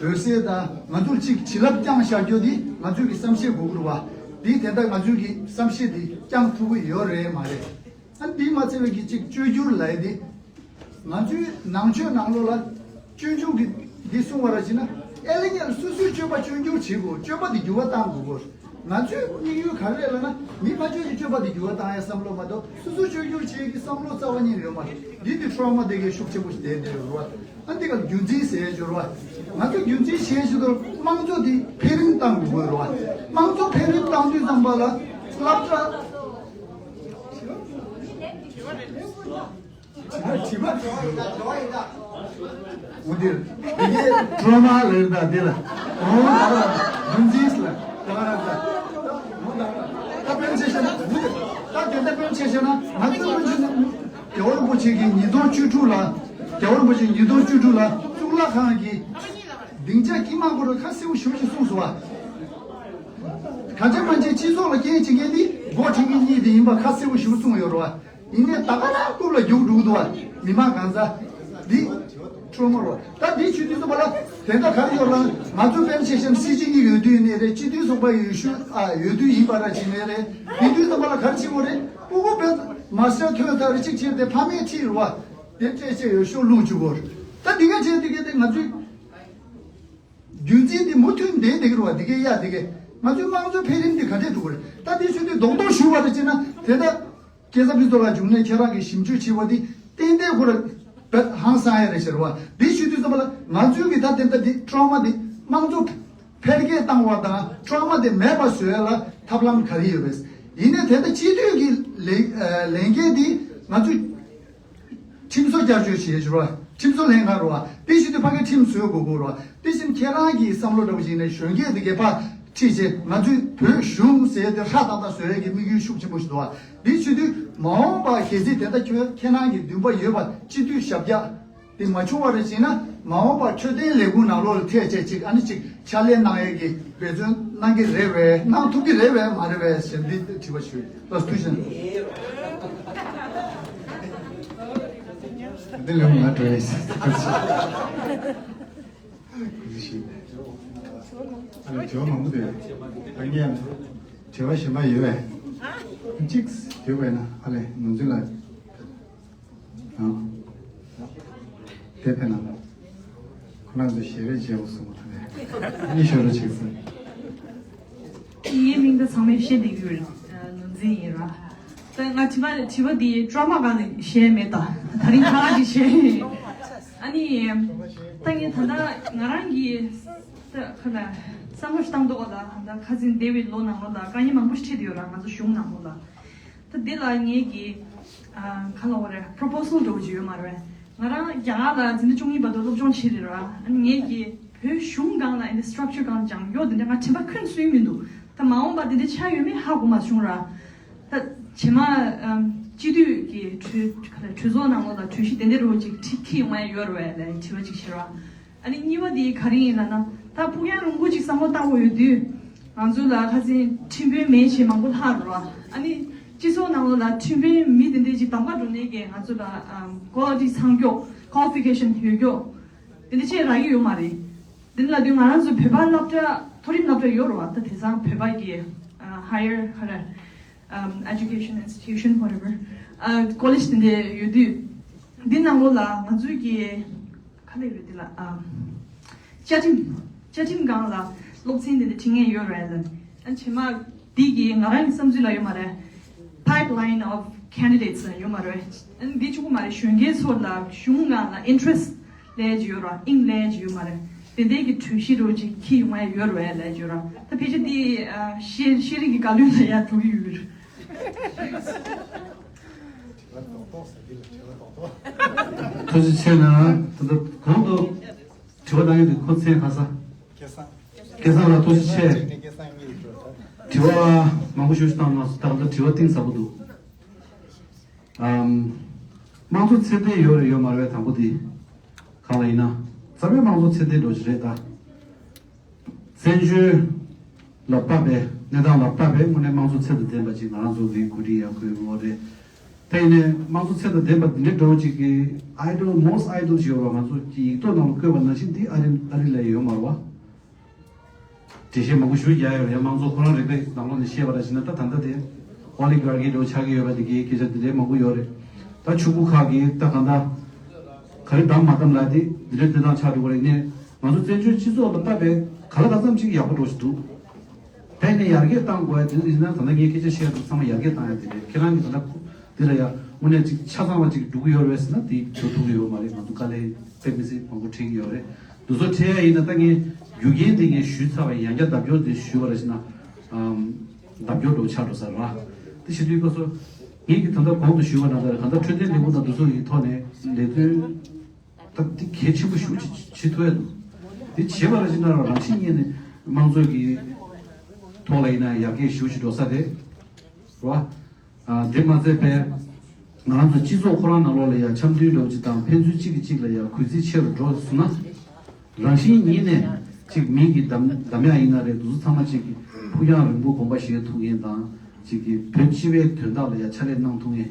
འོད་གསལ་དང་ང་ཚོར་ཅིག་བྱིན་རླབས་བསྐྱངས་བཞག་རྒྱུ་འདི་ང་ཚོས་ཀྱི་བསམ་ཤེས་དགོས་ཀྱི་རེད་བ། འདི་དེ་འདྲ་ང་ཚོས་ཀྱི་བསམ་ཤེས་འདི་བསྐྱངས་ཐུབ་ཀྱི་ཡོད་རེད་མ་རེད། ཨ་འདི་མ་ཚད་པའི་གི་ཅིག་བཅོས་བསྒྱུར་ལབ་ཡ་དེ། ང་ཚོའི་ནང་ཆོས་ནང་ལོགས་ལ་སྤྱོད་འཇུག་གི་འདི་གསུང་བ་ར་བྱས་ན། ཨེ་ལེ་ཉལ་སོ་སོའི་སྤྱོད་པ་སྤྱོད་འགྱུར་བྱེད་དགོས། སྤྱོད་པ་དེ་འགྱུར་བ་གཏང་དགོས་སྐོར། ང་ཚོའི་དམིགས་ཡུལ་ག་རེ་རེད་ལབ་ན། མི་ཕར་ཕྱོགས་ཀྱི་སྤྱོད་པ་དེ་འགྱུར་བ་གཏང་ཡ་བསམ་བློ་མ་གཏོགས་སོ་སོ་སྤྱོད་འགྱུར་བྱེད་ཀྱི་བསམ་བློ་རྩ་བ་ཉིད་ཡོད་མ་རེད། འདི་དེ་ཊོ་མ་དེ་གའི་ཤུགས་ཆེན་པོ་ཞིག་ལྡན་བསྡད་ཡོད་རེད་བ། ཨ་འདི་ག་རྒྱུན་འཛིན་ཟེར་ཡ་ཅིག་ཡོད་རེད་བ། ང་ཚོ་རྒྱུན་འཛིན་བྱེད་ཆེད་དུ་དམངས་གཙོ་དེ་འཕེལ་རིམ་གཏང་དགོས་ཀྱི་ཡོད་རེད་བ། དམངས་གཙོ་འཕེལ་རིམ་གཏང་དུས་ཙམ་པ་ལ་སློབ་གྲྭ། དྲི་བ། འོ་འདིར། དེ་གའི་ཊོ་མ་ལབ་ད་འདི་ལ། འོ་ད་ར། རྒྱུན་འཛིན་ལ། ད་ར་ད། འོ་ད་ར། ད་དཔེར་ན་ཆ་བཞག་ན། འོ་འདིར། ད་དེ་འདྲ་དཔེར་ན་ཆ་བཞག་ན། ང་ཚོ་དཔེར་ན་ཆ་བཞག་ན། རྒྱལ་བ་རིན་པོ་ཆེ་གིས་ཉིས་སྟོང་བཅུ་དྲུག་ལ། རྒྱལ་བ་རིན་པོ་ཆེ་ཉིས་སྟོང་བཅུ་དྲུག་ལ་གཙུག་ལག་ཁང་གི་སྡིངས་ཆ་དཀྱིལ་མ་སྐོར་ལ་ཁ་གསལ་པོ་ཞེ་པོ་ཅིག་གསུངས་སོང་བ། གང་ཅི་མ་ཅི་སྤྱི་ཚོགས་ལ་རྐྱེན་བྱེད་མཁན་དེ་འགོ་ཁྲིད་མཁན་གཉིས་དེ་ཡིན་པ་ཁ་གསལ་པོ་ཞེ་པོ་གསུངས་ཡོད་རེད་བ། ཡིན་ནའི་ད་ག་རང་རྐུབ་ལ་རྒྱུག་འགྲོ་གི་འདུག་བ། མི་མང་གང་ཟག་འདི་ཊོ་མ་རེད་བ། ད་འདི་ཆོས་དུས་ཙམ་པ་ལ་དེ་འདྲ་ག་རེ་ཡོད་ལ། ང་ཚོ་དཔེར་ན་ཆ་བཞག་ན་སྲིད་སྤྱི་གཉིས་ཡོད་དུས་ཡིན་ནའི་རེད། སྤྱི་འཐུས་ཚོགས་པ་ཡོད་ཤུལ་ཨ་ཡོད་དུས་ཡིན་པ་ར་བྱས་ནའི་རེད། དེ་དུས་ཙམ་པ་ལ་ག་རེ་བྱེད་དགོས་རེད། སྤུ་གུ་དཔེ་མ་སྲིད་ཐོན་ཐག་རེ་གཅིག་བྱས་ཏེ་ཕ་མས་ཁྲིད་རེད་བ། དེ་སྤྲད་བྱས་ཡོད་ཤོག་བླུག་བཅུག་དགོས་རེད། ད་འདི་ག་བྱས་དེ་ག་དེ་ང་ཚོའི་རྒྱུན་འཛིན་འདི་མུ་མཐུད་བསྡད་བསྡད་ཀྱི་རེད་བ། འདི་གའི་ཡ་འདི་གའི་ང་ཚོའི་དམངས་གཙོ་འཕེལ་རིམ་འདི་ག་འདྲས་འགྲོ་གི་རེད། ད་འདི་ཚོས་འདི་རྡོག་རྡོག་ཞུ་བ་རེད་ཅེ་ན། དེ་ལྟ་སྐལ་བཟང་ཕུན་ཚོགས་ལགས་འབྱུང་གནས་ཁྱེད་རང་གིས་ཞིབ་འཇུག་བྱས་པ་འདི་ཏན་ཏན་ཁོ་ར་བེད་ཧང་སང་ཡ་རེད་ཟེར་བ། འདི་ཞུ་དུས་ཙམ་པ་ལ་ང་ཚོའི་གི་ད་དེ་ལྟ་འདི་ཊོ་མ་འདི་དམངས་གཙོ་འཕེལ་རྒྱས་བཏང་བ་དང་ཊོ་མ་འདི་མེད་པ་བཟོ་ཡ་ལ་ཐབས་ལམ་ག་རེ་ཡོད་པས། ཡིན་ནའི་དེ་ལྟ་སྤྱི་འཐུས་ཀྱི་ལས་ལས་འགན་འདི་ང་ཚོས། ཁྲིམས་བཟོ་བསྐྱར་བཅོས་བྱེད་ཞུ་བ། ཁྲིམས་བཟོ་ལྷན་ཁང་རུ་བ། དེ་བཞིན་དུ་ཕ་གིར་ཁྲིམས་བཟོ་དགོས་དགོས་རུ་བ། དེ་བཞིན་ཁྱེད་རང་གི་བསམ་བློ་འདྲ་བོ་ཞིག་ནས་གཞོན་སྐྱེས་དེ་གས་ཕར་ཁྲིད་བྱས་ང་ཚོའི་བོད་གཞུང་ཟེར་དེ་ཧྲ་ཏག་ཏག་བཟོ་ཡས་ཀྱི་དམིགས་ཡུལ་ཤུགས་ཆེན་པོ་ཞིག་འདུག་བ། དེ་བྱེད་དུས་མ་འོངས་པ་གལ་སྲིད་དེ་ལྟ་ཁྱོད་ཁྱེད་རང་གི་འདུན་པ་ཡོད་པ་སྤྱི་འཐུས་ཞབས་བཀྱག་དེ་མ་བྱུང་བ་རེ་བྱས་ན། མ་འོངས་པ་འཕྲོད་བསྟེན་ལས་ཁུངས་ནང་ལོགས་ལ་ཐད་བྱས་ཅིག་ཨ་ནི་ཅིག་ཕྱག་ལས་གནང་ཡས་ཀྱི་འབད་བརྩོན་གནང་གི་རེད་བས། གནང་ཐུབ་ཀྱི་རེད་བས་མ་རེད་བས་ཟེར་འདི་དྲི་བ་ཞུ་ཡིན། ལགས་སོ་ཐུགས་རྗེ་ཆེ། འདི་ལས་ང་འགྲོ་ཡིན། ཐུགས་རྗེ་ཆེ། ཨ་ནི་དྲི་བ་མང་པོ་འདུག་ད་ངས་དྲི་བ་གཞན་པ་ཡོད་པས། གཅིག་ཡོད་པས་ན་ཨ་ལས་ནོར་འཛིན་ལགས། ཨ། དེ་ཕན་ན། ཁོ་རང་ཚོ་ཞལ་རས་མཇལ་བ་སོང་བ་དང་། གཉིད་ཤོར་རོ་ཆིག་སོང་། ངའི་མིང་ད་ཚང་མས་ཤེས་བསྡད་ཀྱི་ཡོད་རེད། ནོར་འཛིན་ཡིན་ར། ད་ང་དྲི་བ་དྲི་བ་འདི་ཊོ་མ་གང་ནས་བཤད་མེད་ད། ད་རིང་ཁ་ལག་གིས་བཤད། ཨ་ནི། ད་ངས་ད་ལྟ་ང་རང་གི། ད་ཁ་ལ། བསམ་བློ་ཞིག་བཏང་འདུག་ག་ད་ད་ཁ་སང་འདས་པའི་ལོ་ནང་ལོགས་ལ་དཀའ་ངལ་མང་པོ་ཞིག་འཕྲད་བསྡད་ཡོད་ར། ང་ཚོ་གཞུང་ནང་ལོགས་ལ། ད་འདི་ལ་ངེད་ཀྱི་ཨ་ག་ལབ་དགོས་རེད། པོ་རོ་པོ་སལ་འདྲ་བོ་ཅིག་ཡོད་མ་རེད་པས། ང་རང་རྒྱ་གར་ལ་འཛིན་གྲྭ་བཅུ་གཉིས་བར་དུ་སློབ་སྦྱོང་བྱས་རེད་ར། ཨ་ནི་ངེད་ཀྱི་བོད་གཞུང་སྒང་ལ་ཨ་ནི་སི་ཊྲག་ཅར་སྒང་ལ་སྦྱང་རྒྱུ་འདི་འདྲ་ང་དྲན་པ་ཁུངས་སུན་མི་འདུག་ད་མ་འོངས་པ་འདི་འདྲ་ཆགས་ཡོད་མེད་ཧ་གོ་མ་བྱུང་ར། ད་རྗེས་མ་ཨམ་སྤྱི་འཐུས་ཀྱི་གྲོས་ག་ལ་གྲོས་ཚོགས་ནང་ལོགས་ལ་གྲོས་གཞི་དེ་འདྲ་འདྲ་བོ་ཅིག་ཁྲིད་ཁྲིད་ཡོང་ཡ་ཡོད་རེད་པས་ལབ་དྲི་བ་ཅིག་བྱས་ར། ཨ་ནི་གཉིས་པ་དེ་ག་རེ་ཡིན་ལབ་ན། ད་ཕུགས་རྒྱང་རིང་པོ་ཅིག་བསམ་བློ་བཏང་དགོས་ཡོད་དུས། ང་ཚོ་ལ་ཁ་སང་ཁྲིམས་དཔོན་མེད་ཞེས་མང་པོ་ལྷག་རེད་བ། ཨ་ནི་སྤྱི་ཚོགས་ནང་ལོགས་ལ་ཁྲིམས་དཔོན་མི་དེ་འདྲས་ཅིག་གདམ་ག་འགྲོ་ནས་ཀྱི་ང་ཚོ་ལ་ཨམ་ཀོ་ལི་ཊི་ཚང་ཀྱོག་ཀོ་ལི་ཕི་ཀེ་ཤན་ཡོད་ཀྱོག་དེ་འདྲ་ཅིག་རག་གི་ཡོད་མ་རེད། དེ་འདྲ་ལབ་དུས་ང་རང་ཚོ་བོད་པ་སློབ་གྲྭ་མཐོ་རིམ་སློབ་གྲྭ་ཡོད་རེད་བ། ད་དེང་སང་བོད་པ་གི་ཨ་higher ག་རེ་ཨམ་education institution whatever ཨ་ཀོ་ལི་ཇི་དེ་འདྲ་ཡོད་དུས། འདི་ནང་ལོགས་ལ་ང་ཚོའི་གི་ག་ལེར་རེད་དེ་ལ་ཨ། བཅའ་ཁྲིམས། བཅའ་ཁྲིམས་སྒང་ལ་སློབ་ཚན་དེ་འདྲ་ཁྲིད་མཁན་ཡོད་རེད་ལ། ཨ་རྗེས་མ་འདི་གི་ང་རང་གི་བསམ་ཚུལ་ལ་ཡོད་མ་རེད། Pipeline of candidates ཡོད་མ་རེད། ཨ་འདི་གཅིག་པོ་མ་རེད། གཞོན་སྐྱེས་ཚོ་ལ་གཞུང་སྒང་ལ་interest ལས་ཀྱི་ཡོད་ར། དབྱིངས་ལས་ཀྱི་ཡོད་མ་རེད། དེ་འདྲའི་གི་གྲོས་གཞི་རོ་ཅིག་འཁྱེར་ཡོང་ཡ་ཡོད་རེད་ལས་ཀྱི་ཡོད་ར། ད་ཕལ་ཆེར་འདི་ཨ་ཤེས་ཤེས་རིག་གི་བཀའ་བློན་ལ་ཡ་འགྲོ་གི་ཡོད་རེད། ཐུགས་རྗེ་ཆེ་ན་ད་ལྟ་གོང་དུ། དྲི་བ་བཏང་ཡོད་དུས་ཁོ་མཚན་ག་ས། སྐལ་བཟང་། སྐལ་བཟང་ལགས་ཐུགས་རྗེ་ཆེ། དྲི་བ་མང་པོ་ཞིག་བཏང་གནང་སོང་། ད་ལྟ་དྲི་བ་གཏིང་ཟབ་པོ་འདུག་ཨམ། དམངས་གཙོ་ཚད་ལྡན་ཡོད་རེད་ཡོད་མ་རེད་པས། དང་པོ་དེ་གང་ལ་ཡིན་ན་རྩ་བའི་དམངས་གཙོ་ཚད་ལྡན་འགྲོ་གི་རེད་ད། བཙན་བྱོལ་ ལ་དཔག་པའི་གནས་སྟངས་ལ་དཔག་པའི་དངོས་གནས་དམངས་གཙོ་ཚད་དང་ལྡན་པ་ཅིག་ང་རང་ཚོ་གིས་གོ་སྒྲིག་ཡག་དགོས་ཀྱི་ཡོད་རེད། དེ་ཡིན་ནའི་དམངས་གཙོ་ཚད་དང་ལྡན་པ་འདི་འདྲའི་འདྲ་བོ་ཅིག་གི་ཨའི་ཌལ་མོ་སི་ཊི་ཨའི་ཌལ་ཞིག་ཡོད་པ། ང་ཚོ་གི་ཡིག་ཐོག་ནང་ལ་བཀོད་པ་ནང་བཞིན་འདི་ཨ་རི་ཨ་རི་ལ་ཡོད་མ་རེད་བ། འགྲེལ་བཤད་མང་པོ་ཞུ་རྒྱུ་ཡོད་རེད། ཡང་དམངས་གཙོ་ཁོ་རང་རིག་པའི་ནང་ལོགས་ནས་བཤད་པ་ར་བྱས་ན་ད་ད་ལྟ་དེ་ཨོ་ལི་གྷར་ཀི་འདྲ་བོ་ཆགས་ཀྱི་ཡོད་པ་དེ་གའི་སྐད་ཆ་འདི་འདྲའི་མང་པོ་ཡོད་རེད། ད་ཕྱུག་པོ་ཁག་གིས་ད་གང་ལྟར་ག་རེ་བདམས་མ་བདམས་ལ་དེ་འདི་འདྲའི་གནས་སྟངས་ཆགས་འགྲོ་གི་རེད། ནས་ང་ཚོ་བཙན་བྱོལ་སྤྱི་ཚོགས་ལ་ལྟ་བའི་ག་ལ་ག་ཙམ་ཅིག་ཡག་པོ་འགྲོ་བཞིན་འདུག་དེ་ནས་ཡར་རྒྱས་བཏང་དགོས་ཡ་དེ་ཡིན་ན་ད་ལྟ་ངས་སྐད་ཆ་བཤད་འདུག་ཚང་མ་ཡར་རྒྱས་བཏང་ཡ་དེ་རེད། ཁྱེད་རང་གིས་ད་ལྟ་འདི་ལ་ཡ་དངོས་གནས་ཅིག་ཆ་ཚང་བ་ཅིག་འགྲོ་གི་ཡོད་རེད་ཟེར་ན་དེ་འགྲོ་ཐུབ་ཀྱི་ཡོད་མ་རེད། ང་ཚོ་དཀའ་ལས་དཔེ་མི་སྲིད་མང་པོ་འཕྲད་ཀྱི་ཡོད་རེད། འདུ་ཚོགས་འཕྲད་ཡ་ཡིན་ན་ད་ངས་རྒྱུ་རྐྱེན་དེ་ངས་ཞུས་ཚར་བ་ཡིན། ཡང་བསྐྱར་ལྡབ་སྐྱོར་དེ་ཞུས་པ་རེད་ཟེར་ན་ཨམ་ལྡབ་སྐྱོར་འགྲོ་ཆགས་འགྲོ་ས་རེད་བ། དེ་བྱེད་དུས་སྐབས་སུ་ངས་ཀྱི་ད་ལྟ་གོང་དུ་ཞུས་པ་ནང་ལྟར་གང་ལྟར་འཕྲོད་བསྟེན་ལས་ཁུངས་དང་འདུ་ཚོགས་ཀྱི་ཐོག་ནས་ལས་དོན་ད་འདི་གལ་ཆེན་པོ་ཞེ་པོ་ཅིག་བྱེད་ཐུབ་ཡ་འདུག་དེ་བྱེད་པ་ར་ཅིག་ན་རང་རང་བཞིན་གཉིས་ནས་དམངས་གཙོ་གི་ཐོག་ལ་ཡིན་ན་ཡར་རྒྱས་ཞེ་པོ་ཅིག་འགྲོ་ས་རེད། རེད་བ། ཨ་དེ་མ་ཚད་པའི་ང་རང་ཚོ་སྤྱི་ཚོགས་ཁོ་རང་ནང་ལོགས་ལ་ཡ་འཆམ་མཐུན་འདྲ་བོ་ཅིག་དང་ཕན་ཚུན་གཅིག་གིས་གཅིག་ལ་ཡ་གུས་བརྩི་ཆེ་རུ་འགྲོ་སོང་ན། རང་བཞིན་ཉིད་ནས་ཅིག་མི་གི་གདམ་གདམ་ཡག་ཡིན་ན་རེད། འདུག་སེ་ཚང་མ་ཅིག་གི་ཕུགས་རྒྱང་རིང་པོ་དགོངས་པ་བཞེས་ཐུབ་མཁན་དང་ཅིག་གི་བོད་སྤྱི་པའི་དོན་དག་ལ་ཡ་ཕྱག་ལས་གནང་ཐུབ་མཁན།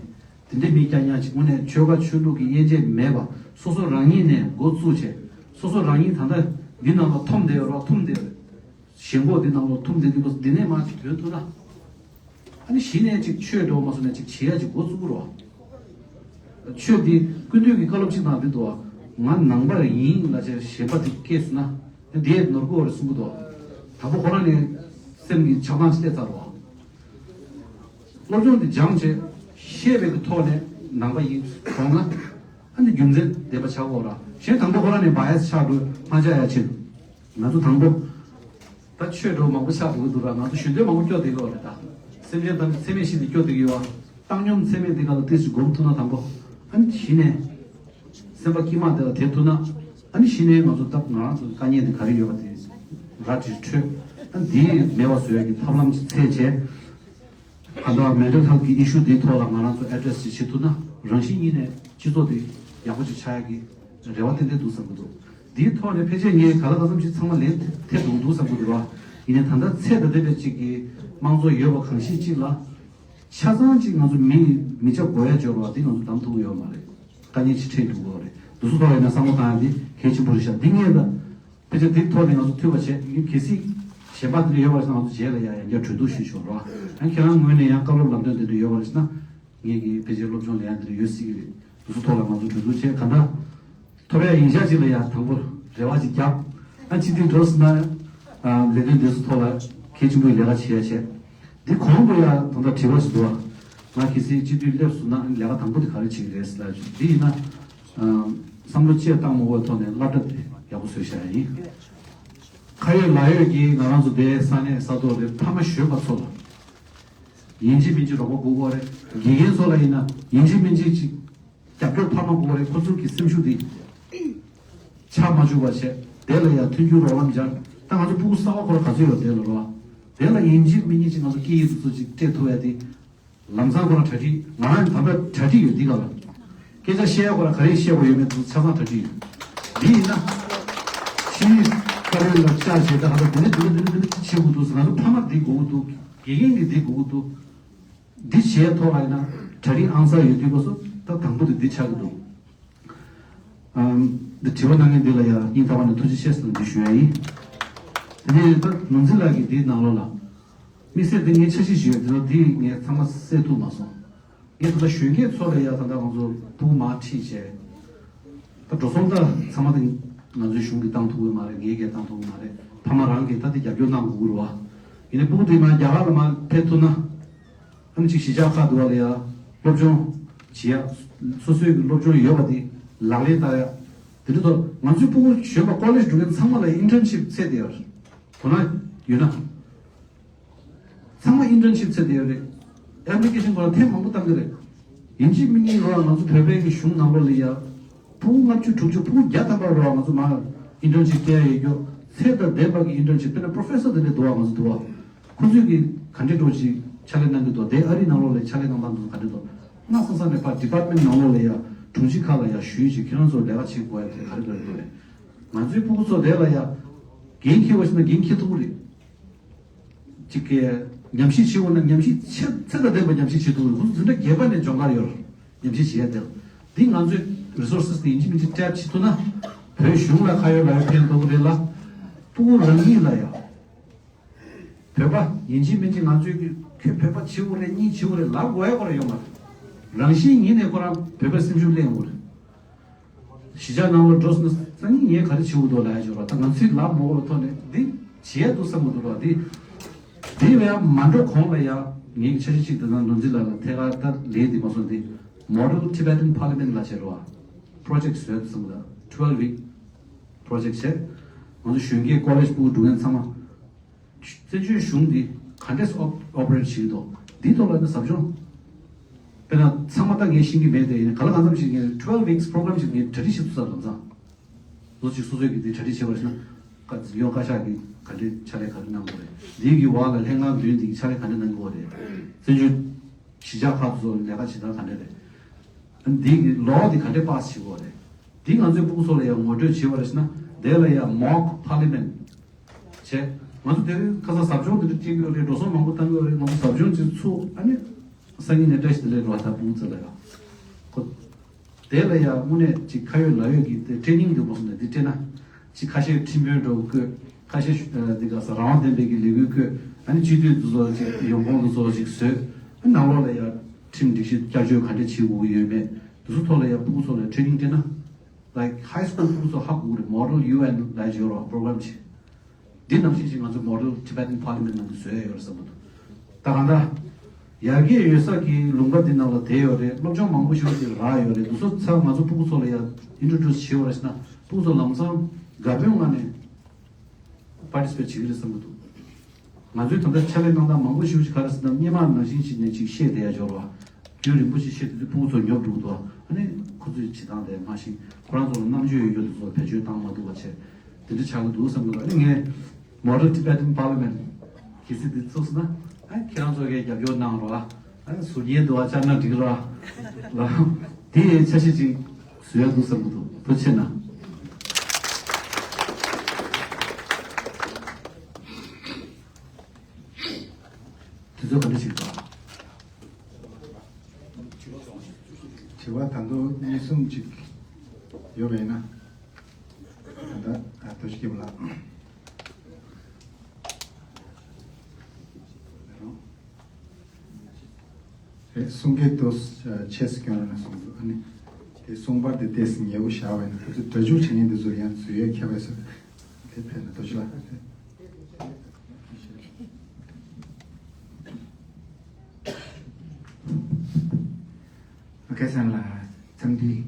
དེ་འདྲའི་མི་རྐྱང་རྐྱང་ཅིག་དངོས་གནས་ཆོལ་ཁ་ཆོས་ལུགས་ཀྱི་དབྱེ་འབྱེད་མེད་པ་སོ་སོ་རང་ཉིད་ནས་འགོ་བཙུགས་བྱས། སོ་སོ་རང་ཉིད་ད་ལྟ་འདི་ནང་ལ་འཐོམ་བསྡད་ཡོད་རེད། འཐོམ་བསྡད་ཡོད་རེད། ཞེན་ཁོག་འདི་ནང་ལ་འཐོམ་བསྡད་དུས་འདི་ནས་མར་ཅིག་ཐོན་ཐུབ་ན། ཨ་ནི་གཞི་ནས་ཅིག་ཆོས་འགྲོ་མ་སོང་ནས་ཅིག་བྱེད་ཡ་ཅིག་འགོ་བཙུགས་རོགས། ཆོས་འདི་ཀུན་འདུས་ཀྱི་བཀའ་སློབ་ཅིག་ནང་འདི་འདུག་ང་ནང་པ་ཡིན་ལབ་བྱས་ཞེན་པ་འདི་སྐྱེས་སོང་ན་འདི་ནོར་འཁྲུལ་རེད་གསུང་གི་འདུག་དང་པོ་ཁོ་རང་ནས་སེམས་ཀྱི་ཆགས་སྡང་ཅིག་སླེབས་ཚར་རོགས། སློབ་སྦྱོང་འདི་སྦྱངས་བྱས་ཤེས་པའི་གི་ཐོག་ནས་ནང་པ་ཡིན་དགོངས་ན། ཨ་ནི་རྒྱུ་མཚན་ལྡན་པ་ཆགས་འོ་ར། གཞན་དང་པོ་ཁོ་རང་ནས་བ་ཡ་ཆགས་འགྲོ་མ་ཆགས་ཡ་ཕྱིར། ང་ཚོ་དང་པོ། ད་ཆོས་འགྲོ་མང་པོ་ཆགས་འགྲོ་གི་འདུག་ར། ང་ཚོ་ཞུ་འདོད་མང་པོ་སྐྱོ་བསྡད་ཡོད་རེད་ད། སེམས་ཅན་ཐམས་ཅད་ཚད་མེད་བཞི་ནས་སྐྱོ་བསྡད་ཀྱི་ཡོད། བཏང་སྙོམས་ཚད་མེད་འདི་ག་ལ་ཏོག་ཙམ་སྒོམ་ཐུབ་ན་དང་པོ། ཨ་ནི་གཞི་ནས། སེམས་པ་དཀྱིལ་མ་དེ་ལ་དེ་ཐུབ་ན། ཨ་ནི་གཞི་ནས་ང་ཚོ་ད་ང་རང་ཚོ་དཀའ་ངལ་འདི་ག་རེ་ཡོད་པ་དེ་ར་ཅིག་འཕྲོད། ཨ་ནི་འདི་མེད་པ་བཟོ་ཡ་གི་ཐབས་ལམ་ཅིག་འཚོལ་བྱས། གང་ལྟར་མེན་ཊལ་ཧེལ་ཐི་གི་ཨི་ཤུ་འདིའི་ཐོག་ལ་ང་རང་ཚོ་ཨེ་ཌི་རེ་སི་ཅིག་བྱེད་ཐུབ་ན་རང་བཞིན་གཉིས་ནས་སྤྱི་ཚོགས་འདི་ཡག་པོ་ཅིག་ཆགས་ཡག་གི་རེ་བ་ཏན་ཏན་འདུག་བསམ་གྱི་འདུག་འདིའི་ཐོག་ནས་ཕལ་ཆེར་ངས་ག་ལ་ག་ཙམ་ཞིག་ཚང་མ་ལན་ཐེབས་འདུག་འདུག་བསམ་གྱི་འདུག་ར། ཡིན་ནའི་ད་ལྟ་ཚད་དང་ལྡན་པའི་ཅིག་གི་དམངས་གཙོ་ཡོད་པ་གང་ཞིག་ཅིག་ལ་ཆ་ཚང་ཅིག་ང་ཚོ་མི་མི་ཆ་དགོས་ཡ་འབྱོར་བ་འདི་ང་ཚོ་གདམ་ཐུབ་ཀྱི་ཡོད་མ་རེད། དཀའ་ངལ་ཅིག་འཕྲད་འགྲོ་གི་ཡོད་རེད། འདུག་སེ་ཐོག་ཡིན་ན་བསམ་བློ་བཏང་ཡ་འདི་གལ་ཆེན་པོ་རེད་ཤག་འདི་ངས་ད། ཕལ་ཆེར་དེའི་ཐོག་ནས་ང་ཚོ་ཐུག་པ་བྱས་ཡིན། གལ་སྲིད་གཞན་པ་དེ་འདྲ་ཡོད་པ་ཞིག་ང་ཚོ་རྗེས་ལ་ཡང་ཡང་བསྐྱར་གྲོས་བསྡུར་ཞུས་ཆོག་རོགས། ཡང་ཁྱེད་རང་ངོས་ནས་ཡང་བཀའ་སློབ་ལམ་སྟོན་དེ་འདྲ་ཡོད་པ་ཞིག་ན་ངེད་ཀྱི་ཕལ་ཆེར་སློབ་སྦྱོང་ལེན་ཡ་དེ་འདྲ་ཡོད་སྲིད་ཀྱི་རེད། དེ་ཚོ་ཐོག་ལ་ང་ཚོ་གྲོས་བསྡུར་བྱས་གང་ལྟར་ཐོབ་ཡ་ཡིན་ཤག་ཅིག་ལ་ཡང་དང་པོ་རེ་བ་ཅིག་བརྒྱབ། ཨ་སྤྱི་འཐུས་འགྲོ་སོང་ན་ལས་དོན་དེ་ཚོ་ཐོག་ལ་གལ་ཆེན་པོའི་ལས་ཀ་བྱེད་ཡ་བྱས། འདི་གོང་དུ་ཡང་ད་ལྟ་དྲི་བ་ཞིག་འདུག་བ། ང་གལ་སྲིད་སྤྱི་འཐུས་སླེབས་སོང་ན་ལས་ཀ་དང་པོ་དེ་ག་རེ་བྱེད་ཀྱི་རེད་ཟེར་ལབ་ཅིག་འདི་ཡིན་ན། བསམ་བློ་བཅས་བཏང་མ་དགོས་པའི་ཐོག་ནས་སློབ་གྲྭ་དེ་ཡག་པོ་བཟོས་བཞག་ཡིན། ཁ་ཡོད་ལག་ཡོད་ཀྱིས་ང་རང་ཚོ་དེའི་ས་གནས་ས་ཐོག་དེ་ཕ་མ་གཞོན་པ་ཚོ་ལ་ཡིན་གཅིག་མིན་གཅིག་རོགས་པ་དགོས་ཀྱི་རེད། དགེ་རྒན་ཚོ་ལ་ཡིན་ན་ཡིན་གཅིག་མིན་གཅིག་ཅིག་རྒྱབ་སྐྱོར་ཕ་མ་དགོས་རེད། ཁོ་ཚོ་གི་སེམས་ཤུགས་དེ་ཆག་མ་བཅུག་པ་བྱས་དེ་ལ་ཡང་མཐུན་འགྱུར་རོགས་རམ་སྦྱར། ད་ང་ཚོ་སྤུ་གུ་གསར་པ་ཁོ་ར་ག་ཚོད་ཡོད་དེ་ལ་རོགས་དེ་ལ་ཡིན་གཅིག་མིན་གཅིག་ང་ཚོ་སྐད་ཡིག་དེ་ཚོ་ཅིག་སྤྲད་ཐུབ་ཡ་དེ། ལམ་སང་ཁོ་རང་གྲ་སྒྲིག་ང་རང་ད་ལྟ་གྲ་སྒྲིག་ཡོད་འདི་ག་ལ། སྐད་ཆ་བཤད་ཡ་ཁོ་རང་ག་རེ་བཤད་དགོས་ཡོད་མེད་དུ་ཆ་ཚང་གྲ་སྒྲིག་ཡོད། འདི་ཡིན་ན། ཕྱིའི་ཁ་རོལ་ལ་བཅར་བྱས་ད་ག་ད་འདི་འདྲ་འདི་འདྲ་འདི་འདྲ་འདི་འདྲ་བྱེད་དགོས་འདུག་ང་ཚོ་ཕ་མ་འདི་དགོས་ཀྱི་འདུག་དགེ་རྒན་གྱི་འདི་དགོས་ཀྱི་འདུག་འདི་བྱས་ཐོག་ལ་ཡིན་ན་གྲ་སྒྲིག་ཨང་གསར་ཡོད་དུས་སྐབས་སུ་ད་དང་པོ་དེ་འདི་ཆགས་ཀྱི་འདུག་ཨམ། འདི་དྲི་བ་གནང་མཁན་འདི་ལ་ཡང་སྙིང་ཐག་པ་ནས་ཐུགས་རྗེ་ཆེ་ཟེར་ནས་འདི་ཞུ་ཡ་ཡིན། དེ་ནས་ད་ནོར་འཛིན་ལགས་ཀྱིས་འདིའི་ནང་ལོགས་ལ། དམིགས་བསལ་འདི་ངས་འཆར་གཞི་ཞུས་ཡོད་དེ་ལ་འདི་ངས་ཚང་མ་གསལ་ཐུབ་མ་སོང་། ངས་ད་ལྟ་གཞོན་སྐྱེས་ཚོ་ལ་ཡང་ད་ལྟ་ང་ཚོ་ཕྲུ་གུ་མར་ཁྲིད་བྱས། ད་འགྲོ་སོང་ད་ཚང་མ་ད་ང་ཚོའི་གཞུང་གིས་བཏང་ཐུབ་ཀྱི་མ་རེད། ངས་ཀྱང་བཏང་ཐུབ་ཀྱི་མ་རེད། ཕ་མ་རང་གིས་ད་དེ་རྒྱབ་སྐྱོར་གནང་དགོས་ཀྱི་རེད་བ། ཡིན་ནའི་ཕྲུ་གུ་དེ་མར་རྒྱ་གར་ལ་མར་ཕེབས་ཐུབ་ན། ཨ་ནི་ཅིག་གཞིས་ཆགས་ཁག་འདུག་བ་ལ་ཡ། སློབ་སྦྱོང་བྱེད་ཡ། སོ་སོའི་གི་སློབ་སྦྱོང་ཡོད་པ་དེ་ལག་ལེན་བསྟར་ཡ། དེ་འདྲ་ཐོག་ང་ཚོའི་ཕྲུ་གུ་གཞོན་པ་ཀོ་ལེཇ་འགྲོ་མཁན་ཚང་མ་ལ་ཨིན་ཊརན་ཤིབ་ཚད་དེ་ཡོད་རེད། དོ་སྣང་ཡོད་ན། ཚང་མ་ཨིན་ཊརན་ཤིབ་ཚད་དེ་ཡོད་རེད། ཨེབ་ལི་ཀེ་ཤན་ཁོ་རང་ཐེངས་མང་པོ་བཏང་གི་རེད། ཡིན་གཅིག་མིན་གཉིས་རོགས་ང་ཚོ་བོད་པའི་གི་གཞུང་ནང་ལོགས་ལ་ཡ། ཕྲུ་གུ་ལྔ་བཅུ་དྲུག་ཅུ་ཕྲུ་གུ་བརྒྱ་ཐམ་པ་རོགས་ང་ཚོ་མར་ཨིན་ཊརན་ཤིབ་སྤྲད་ཡ་ཡོད་རྒྱུ། ཚད་དང་ལྡན་པ་གི་ཨིན་ཊརན་ཤིབ་དཔེར་ན་པྲོ་ཕེ་སར་དེ་འདྲ་འདུག་བ་ང་ཚོ་འདུག་བ། ཁོ་ཚོས་ཀྱིས་ག་འདྲས་འགྲོ་ཅིག་ཕྱག་ལས་གནང་གི་འདུག་དེ་ཨ་རི་ནང་ལོགས་ལ་ཕྱག་ལས་གནང་སྟངས་དེ་ཚོ་ག་འདྲས་འདུག་སྣ་ཚོགས་ས་ནས་ཕར་ཌི་པཱར་ཊི་མེན་ཊི་ནང་ལོགས་ལ་ཡ་དྲུང་ཆེ་ཁག་ལ་ཡ་ཞུས་ཅིག་ཁྱེད་རང་ཚོ་ལས་ཀ་བྱེད་དགོས་ཡ་དེ་ག་རེ་ག་རེ་འདུག་རེད། ང་ཚོའི་ཕྲུ་གུ་ཚོ་དེ་ལ་ཡ་འགན་འཁྱེར་བ་ཞིག་ན་འགན་འཁྱེར་ཐུབ་ཀྱི་རེད། ཅིག་གི་ཉམས་ཞིབ་བྱེད་འོང་ན་ཉམས་ཞིབ་ཚད་ཚད་དང་ལྡན་པ་ཉམས་ཞིབ་བྱེད་ཐུབ། ཁོང་ཚོ་འཛིན་གྲྭ་བརྒྱད་པ་ནས་སྦྱོང་གར་ཡོད་རེད། ཉམས་ཞིབ་བྱེད་ཡ་དེ་ལ་འདི་ང་ཚོས་resources་དེ་ཡིན་གཅིག་མིན་གཅིག་tap་བྱེད་ཐུབ་ན། བོད་གཞུང་ལ་ཁ་ཡོད་ལག་ཡོད་ཕན་ཐོགས་ཀྱི་རེད་ལ། ཕྲུ་གུ་རང་ཉིད་ལ་ཡང་། བོད་པ་ཡིན་གཅིག་མིན་གཅིག་ང་ཚོས་ཀྱི་ཁྱོད་བོད་པ་བྱེད་དགོས་རེད། གཉིས་བྱེད་དགོས་རེད་ལབ་དགོས་ཡ་ཁོ་རང་ཡོད་མ་རེད། རང་བཞིན་ཉིད་ནས་ཁོ་རང་བོད་པའི་སེམས་ཤུགས་གླེང་དགོས་རེད། གཞིས་ཆགས་ནང་ལ་འགྲོ་སོང་ན་སང་ཉིན་ངས་ག་རེ་བྱེད་དགོས་འདུག་ལབ་ཡ་ཅིག་ཡོད་རེད་བ། ད་ང་ཚོས་ལབ་མ་དགོས་པའི་ཐོག་ནས་འདི་བྱེད་ཡ་འདུག་བསམ་གྱི་འདུག་ར། འདི་འདི་ལ་ཡ་མ་འགྲོ་གོང་ལ་ཡ་ངའི་འཆར་གཞི་གཅིག་དེ་ནང་ནོར་འཛིན་ལགས་ལ་ཐད་ཀར་ད་ལན་འདི་མ་སོང་། འདི་Model Tibetan Parliament་ལབ་བྱས་རེད་བ། Project་བཟོས་འདུག་བསམ་གྱི་འདུག twelve week project་བྱས། ང་ཚོ་གཞོན་སྐྱེས་college་ཕྲུ་གུ་འགྲོ་མཁན་ཚང་མ། བཙན་བྱོལ་གཞུང་འདི་ག་འདྲས་operate་བྱེད་ཀྱི་འདུག་འདིའི་ཐོག་ལ་ནི་ཟབ་སྦྱོང་། དཔེར་ན་ཚང་མ་ད་ངས་ཤེས་ཀྱི་མེད་དེ། ཡིན་ནའི་ག་ལ་གང་འཚམ་ཞིག་ངས་twelve weeks program་ཞིག་ངས་གྲ་སྒྲིག་བྱེད་ཐུབ་ས་ལམ་སང་། ལོ་གཅིག་སོ་སོས་ཀྱི་འདི་གྲ་སྒྲིག་བྱེད་པ་ཞིག་ན། བཀའ་འཛིན་སྐྱོང་བཀའ་ཤག་གིས་ག་འདྲས་ཕྱག་ལས་ག་རེ་གནང་དགོས་རེད། འདིའི་གི་བར་ལ་ལྷན་ཁང་བདུན་འདི་གི་ཕྱག་ལས་ག་འདྲས་གནང་དགོས་རེད། བཙན་བྱོལ་གཞིས་ཆགས་ཁག་ཏུ་ལས་ཀ་བྱེད་སྟངས་ག་འདྲས་རེད། འདི་གི་law་འདི་ག་འདྲས་pass་བྱེད་དགོས་རེད། འདི་ང་ཚོའི་ཕྲུ་གུ་ཚོ་ལ་ཡང་ངོ་སྤྲོད་བྱེད་པ་རེད་ཟེར་ན། དེ་ལ་ཡང་mock parliament་བྱས། ང་ཚོ་དེ་རིང་ཁ་སང་ཟབ་སྦྱོང་དེ་འདྲ་སྤྲད་ཀྱི་ཡོད་རེད། འགྲོ་སོང་མང་པོ་བཏང་གི་ཡོད་རེད། ང་ཚོ་ཟབ་སྦྱོང་ཅིག་ཚུགས། ཨ་ནི་སང་ཉིན་ནས་བཀྲ་ཤིས་བདེ་ལེགས་འགྲོ་བ། ད་ཕྲུ་གུ་ཚོ་ལ་ཡང་ཁོ། དེ་ལ་ཡང་དངོས་གནས་ཅིག་ཁ་ཡོད་ལག་ཡོད་ཀྱི་དེ་training་འདུག་པ་སོང་ནས་འདི་སྤྲད་ན། ཅིག་ཁ་ཤས་ཁྲིམས་དཔོན་འདྲ་བོ་བསྐོས། ཁ་ཤས་ཨ་འདི་ག་ས་རང་དབང་ལྡན་པའི་གི་ལས་འགུལ་བསྐོས། ཨ་ནི་སྤྱི་འཐུས་འདི་ཚོ་ཅིག་ཡོང་ཁུངས་འདི་ཚོ་ཅིག་བཟོས། ཨ་ནང་ལོགས་ལ་ཡང་ཁྲིམས་སྒྲིག་གཞི་བསྐྱར་བཅོས་ག་འདྲ་བྱེད་དགོས་ཀྱི་ཡོད་མེད་འདི་ཚོ་ཐོག་ལ་ཡང་ཕྲུ་གུ་ཚོ་ལ་training་སྤྲད་ན། Like high school་ཕྲུ་གུ་ཚོ་ཧ་གོ་གི་རེད། Model UN་ལབ་ཡོད་རེད་བ། program་ཅིག་འདི་ནང་བཞིན་ཞིག་ང་ཚོ་Model Tibetan Parliament་ནང་དུ་བཟོས་ཡོད་རེད་བསམ་གྱི་འདུག་ད་གང་ལྟར་ཡར་རྒྱས་ཡོད་ས་གི་ལུང་པ་འདི་ནང་ལ་བསྡད་ཡོད་རེད། སློབ་སྦྱོང་མང་པོ་ཞིག་ཅིག་རག་ཡོད་རེད། འདི་ཚོ་ཚང་ང་ཚོ་ཕྲུ་གུ་ཚོ་ལ་ཡང་introduce་བྱེད་དགོས་རེད་ཟེར་ན། ཕྲུ་གུ་ཚོ་ལམ་སང་དགའ་པོའི་ངང་ནས་participate་བྱེད་ཀྱི་རེད་བསམ་གྱི་འདུག་ང་ཚོའི་ད་ལྟ་ཕྱག་ལས་གནང་སྟངས་མང་པོ་ཞིག་ཅིག་ག་རེ་ཟེར་ན། སྔོན་མ་ནང་བཞིན་ཞིག་ནས་ཅིག་བཤད་བསྡད་ཡ་འབྱོར་བ། རྒྱུན་རིང་པོ་ཞིག་བཤད་དུས་ཕྲུ་གུ་ཚོ་ཉོབ་འགྲོ་གི་འདུག་ཨ་ནི་ཁོ་ཚོས་བྱེད་སྟངས་དེ་མ་ཤེས། ཁོ་རང་ཚོ་ལ་རྣམ་དཔྱོད་ཡོད་རྒྱུ་དེ་ཚོ་བེད་སྤྱོད་བཏང་མ་ཐུབ་པ་བྱས། དེ་འདྲ་ཆགས་ཀྱི་འདུག་བསམ་གྱི་འདུག་ཨ་ནི་ངས་Model Tibetan Parliament་གལ་སྲིད་འདི་ཚུགས་སོང་ན། ཨ་ཁྱེད་རང་ཚོ་གིས་རྒྱབ་སྐྱོར་གནང་རོགས། ཨ་ཟུར་ཉན་འདུག་ཨ་བཅར་ན་འགྲིག་རོགས་ལ། དེ་འཆར་གཞི་ཅིག་བཟོ་ཡ་འདུག་བསམ་གྱི་འདུག་ཐུགས་རྗེ་ཆེ་གནང་། དུས་ཚོད་ག་འདྲ་ཞིག་འདུག་དྲི་བ་ད་དུང་གཉིས་གསུམ་ཅིག་ཡོད་པ་ཡིན་ན། ད་ལྟ་ཨ་རྡོ་རྗེ་སྐྱིད་པོ་ལགས། རེད། གསུང་སྐད་དུ་ཆེ་སུ་སྐྱོན་ར་ན་གསུངས་འདུག་ཨ་ནི་དེ་གསུང་པར་དེ་ཏོག་ཙམ་ཉེ་བོ་བཞག་པ་ཡིན་ན། ཁོ་ཚོས་སྒྲ་འཇུག་བྱེད་མཁན་དེ་ཚོ་ཡང་འཛུལ་ཡས་ཁྱབ་པས་ཟེར། དེ་ཕན་ན་རྡོ་རྗེ་ལགས། ཨ་ཁ་སང་ལ་འཚམས་འདྲི་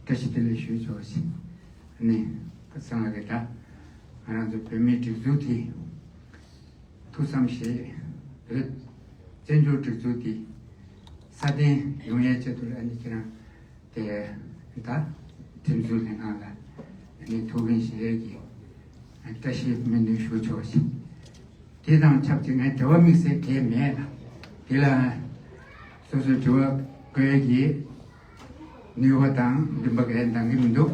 བཀྲ་ཤིས་བདེ་ལེགས་ཞུ་ཆོག་ཅིག་ནི་ཁ་སང་ལ་གི་ད་ང་རང་ཚོ་བོད་མིའི་སྒྲིག་འཛུགས་དེ་ཐུགས་བསམ་བཞེས་རེད། བཙན་བྱོལ་སྒྲིག་འཛུགས་དེ་སྲ་བརྟན་ཡོང་ཡས་ཆེད་དུ་ཨ་ནི་ཁྱེད་རང་དེ་ད་ཁྲིམས་བཟོ་ལྷན་ཁང་ལ་ཨ་ནི་ཐུགས་འགན་བཞེས་ཡས་ཀྱི་བཀྲ་ཤིས་སྨོན་འདུན་ཞུ་ཆོག་ཅིག་དེ་དང་ཆབས་ཅིག་ངས་དྲི་བ་དམིགས་བསལ་གང་ཡང་མེད་ལ། དེ་ལ་སོ་སོའི་དྲི་བ་བཀོད་ཀྱི་ནུས་པ་དང་འདུན་པ་གང་ཡང་འདང་གི་མི་འདུག་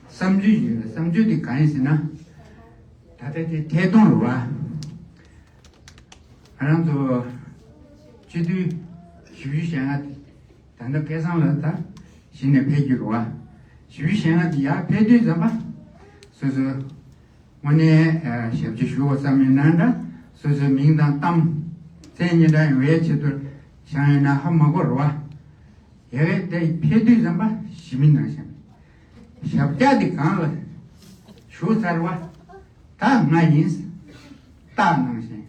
བསམ་ཚུལ་ཡོད། བསམ་ཚུལ་དེ་གང་ཡིན་ཟེར་ན། ད་ལྟ་དེ་ཐད་གཏོང་རུ་བ། ང་རང་ཚོ་སྤྱི་འཐུས་བཞི་བཅུ་ཞེ་ལྔ་དེ་ད་ལྟ་སྐལ་བཟང་ལགས་ད་གཞི་ནས་ཕེབས་ཀྱི་རུ་བ། བཞི་བཅུ་ཞེ་ལྔ་དེ་ཡར་ཕེབས་དུས་ཙམ་པ་སོ་སོ། དངོས་གནས་ཨ་ཞབས་ཕྱི་ཞུ་བ་ཙམ་ཡིན་ན་འདྲ། སོ་སོའི་མིང་དང་གཏམ་མཚན་སྙན་གྲགས་ཡོང་བའི་ཆེད་དུ་བཞེངས་ཡོད་ན་ཧ་མ་གོ་རེད་བ། ཡ་གི་དེ་ཕེབས་དུས་ཙམ་པ་ཞི་མི་ནང་བཞིན་ཞབས་བཀྱག་དེ་སྒང་ལ་བཞུགས་ཚར་བ། ད་ང་ཡིན་རྟགས་ནང་བཞིན།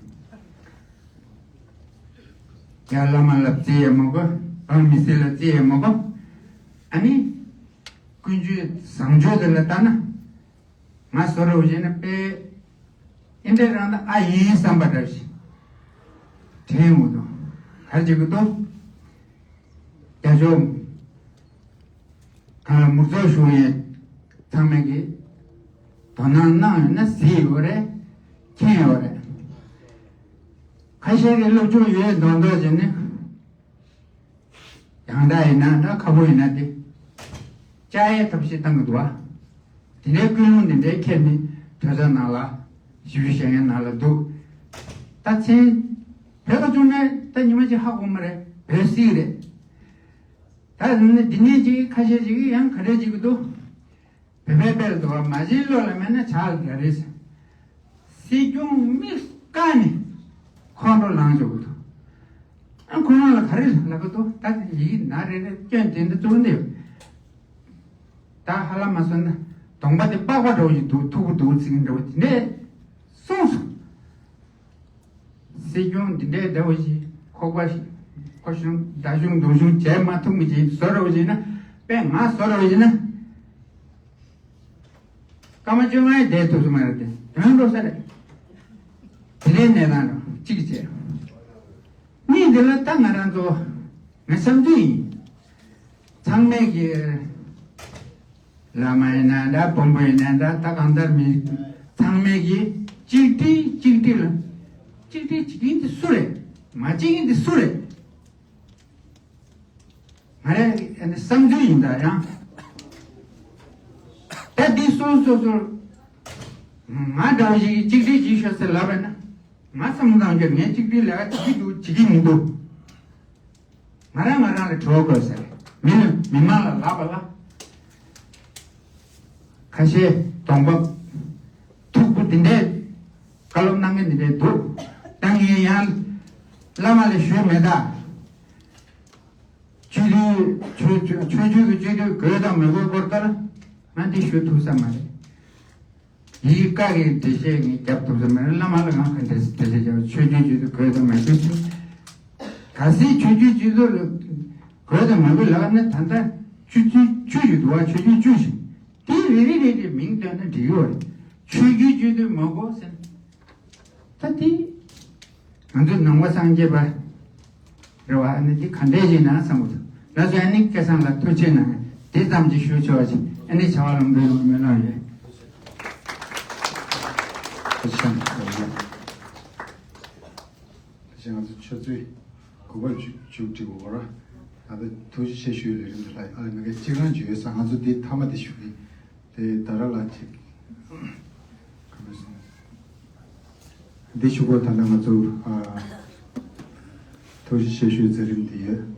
ཡ་བླ་མ་ལ་བརྩི་ཡས་མ་གོ། འབངས་མི་སེར་ལ་བརྩི་ཡས་མ་གོ། ཨ་ནི་ཀུན་སྤྱོད་བཟང་སྤྱོད་དེ་ལ་ལྟ་ན། ང་བཟོ་འདྲ་བོ་བྱས་ན་དཔེ་ཨེ་འདྲ་རང་ད་ཨ་ཡིན་བསམ་པ་འདྲ་ཞིག་དྲན་འོང་དོ། ག་རེ་བྱེད་ཀྱི་འདུག་རྒྱ་ཤོག་གང་ལ་མུར་ཚོགས་ཞུ་ཡས་ཚང་མས་ཀྱི་དོ་སྣང་གནང་ཡོད་ན་གཟིགས་ཡོད་རེད། མཁྱེན་ཡོད་རེད། ཁ་ཤས་ཀྱི་སློབ་སྦྱོང་ཡོད་མདོག་མདོག་བྱས་ནས། ཡང་དག་ཡིན་ན་འདྲ། ཁ་པོ་ཡིན་ན་དེ་བཅག་ཡས་ཐབས་ཤེས་བཏང་གི་འདུག་བ། དེ་འདྲའི་ཀུན་སློང་འདི་འདྲའི་ཁྱེར་ནས་གྲྭ་ས་ནང་ལ་བཞི་བཅུ་ཞེ་ལྔའི་ནང་ལ་འདུག་ད་མཚན་བོད་ལ་བྱུང་ན་ད་ཉི་མ་གཅིག་ཧ་གོ་མ་རེད། བོད་སྲིད་རེད། ད་འདི་ནས་ཅིག་ཁ་ཤས་ཅིག་ཡང་ག་རེ་ཅིག་འདུག་བོད་པའི་དཔལ་དུ་བ་མ་བྱིན་བློ་ལ་མེད་ན་ཇག་ལ་རེད་ཟེར། སྲིད་སྐྱོང་མི་དཀའ་ནས་ཁོང་ཁྲོ་ལངས་འཇོག་གི་འདུག་ཨ་ཁོ་རང་ལ་ག་རེ་ལབ་ཀྱི་འདུག་ད་དེ་ཡིག་ན་རེ་རེ་སྐྱོན་དེ་འདྲ་བཙུགས་འདུག་ད་ཧ་ལམ་མ་སོང་ན་གདོང་པ་དེ་པགས་པ་འདྲ་བོ་ཞིག་འདུག་མཐུག་པོ་འདུག་ཚིག་འདྲ་བོ་དེ་འདྲས་གསུངས་སོང་། སྲིད་སྐྱོང་འདི་འདྲའི་འདྲ་བོ་ཞིག་ཁོག་པ་ཞིག་ཁོ་གཞུང་རྒྱ་གཞུང་གདོང་གཞུང་བྱས་མ་ཐུབ་མི་ཅིག་བཟོ་འདྲ་བོ་ཞིག་ན་དཔེ་ང་བཟོ་འདྲ་བོ་ཞིག་ན། སྐར་མ་བཅོ་ལྔའི་བསྡད་ཐུབ་ས་མ་རེད་དེ་དོན་འགྲོ་ས་རེད། དེ་འདྲའི་གནས་སྟངས་འགྲོ་གཅིག་བྱས། གཉིས་འདི་ལ་ད་ང་རང་ཚོ་ང་བསམ་ཚུལ་ཡིན། ཚང་མས་ཀྱི་བླ་མ་ཡིན་ན་འདྲ་དཔོན་པོ་ཡིན་ན་འདྲ་ད་གང་ལྟར་མི་ཚང་མས་ཀྱི་གཅིག་སྒྲིལ་གཅིག་སྒྲིལ་གཅིག་སྒྲིལ་བྱེད་ཀྱིན་དེ་སུ་རེད། མ་བྱེད་ཀྱིན་དེ་སུ་རེད། ང་རའི་བསམ་ཚུལ་ཡིན་ད་ཡང་། ད་འདི་སོ་སོ་སོ་ང་འདྲ་བ་ཞིག་གཅིག་སྒྲིལ་གྱིས་ཤོག་ཟེར་ལབ་པ་ན་ང་བསམ་བློ་བཏང་རྒྱུར་ངས་གཅིག་སྒྲིལ་ལས་ཀ་བྱེད་ཀྱི་འདུག་བྱེད་ཀྱི་མི་འདུག་ང་རང་ང་རང་ལ་དྲི་བ་བཀོད་ཟེར། མི་ལ་མི་མང་ལ་ལབ་པ་ལ། ཁ་ཤས་གདོང་པ་མཐུག་པོ་འདི་འདྲས་བཀའ་སློབ་གནང་མཁན་འདི་འདྲས་འདུག་ད་ངས་ཡང་བླ་མ་ལ་ཞུས་མེད་ད། སྤྱི་འཐུས་ཆོས་ཆོས་ཆོས་ཆོས་ཀྱི་སྤྱི་འཐུས་དགོས་དང་མི་དགོས་སྐོར་ལྟར་ང་འདི་ཞུ་ཐུབ་ས་མ་རེད། ཡིག་བཀའ་གི་འགྲེལ་བཤད་ངས་རྒྱབ་ཐུབ་ས་མ་རེད། བླ་མ་ལ་ང་ག་འདྲས་འགྲེལ་བཤད་རྒྱབ་ཆོས་བརྒྱུད་སྤྱི་འཐུས་དགོས་དང་མི་དགོས་ཆོས། གལ་སྲིད་ཆོས་བརྒྱུད་སྤྱི་འཐུས་ལ་དགོས་དང་མི་དགོས་ལབ་ན་ད་ལྟ་ཆོས་བརྒྱུད་བཅུ་ཞིག་འདུག་བ། ཆོས་བརྒྱུད་བཅུ་ཞིག་དེ་རེ་རེ་རེ་རེ་མིང་བཏོན་ན་འགྲིག་གི་རེད། ཆོས་བརྒྱུད་སྤྱི་འཐུས་མི་དགོས་ཟེར་ན། ད་དེ་ང་ཚོའི་ནང་པ་སངས་རྒྱས་པ་རེད་བ། ཨ་ནི་དེ་ག་འདྲས་ཡིན་ན་བསམ་གྱི་འདུག་ང་ཚོས་ཨ་ནི་སྐལ་བཟང་ལ་ཐུགས་ཆེ་གནང་། དེ་ཙམ་གྱིས་ཞུ་ཆོག་ཅིག་ཨ་ནི་བྱ་བ་ལམ་འགྲོ་ཡོང་བའི་སྨོན་ལམ་ཡོད། ཐུགས་རྗེ་ཆེ། ད་ང་ཚོ་ཆུ་ཚོད་དགུ་པ་མཇུག་མཇུག་སྒྲིལ་འོག་ར། ད་ལྟ་ཐུགས་རྗེ་ཆེ་ཞུ་ཡི་ལས་རིམ་དུ་ལྷག་ཨ་ལ་མི་འགའ་གཅིག་རང་བརྗོད་ཡོད་ས། ང་ཚོ་འདི་མཐའ་མ་དེ་ཞུ་གི། དེ་ད་ར་ལ་ཅིག་ག་རེ་ཟེར། འདི་ཞུ་གོ་ད་ལྟ་ང་ཚོ་ཨ་ཐུགས་རྗེ་ཆེ་ཞུའི་མཛད་རིམ་འདི་ཡོད།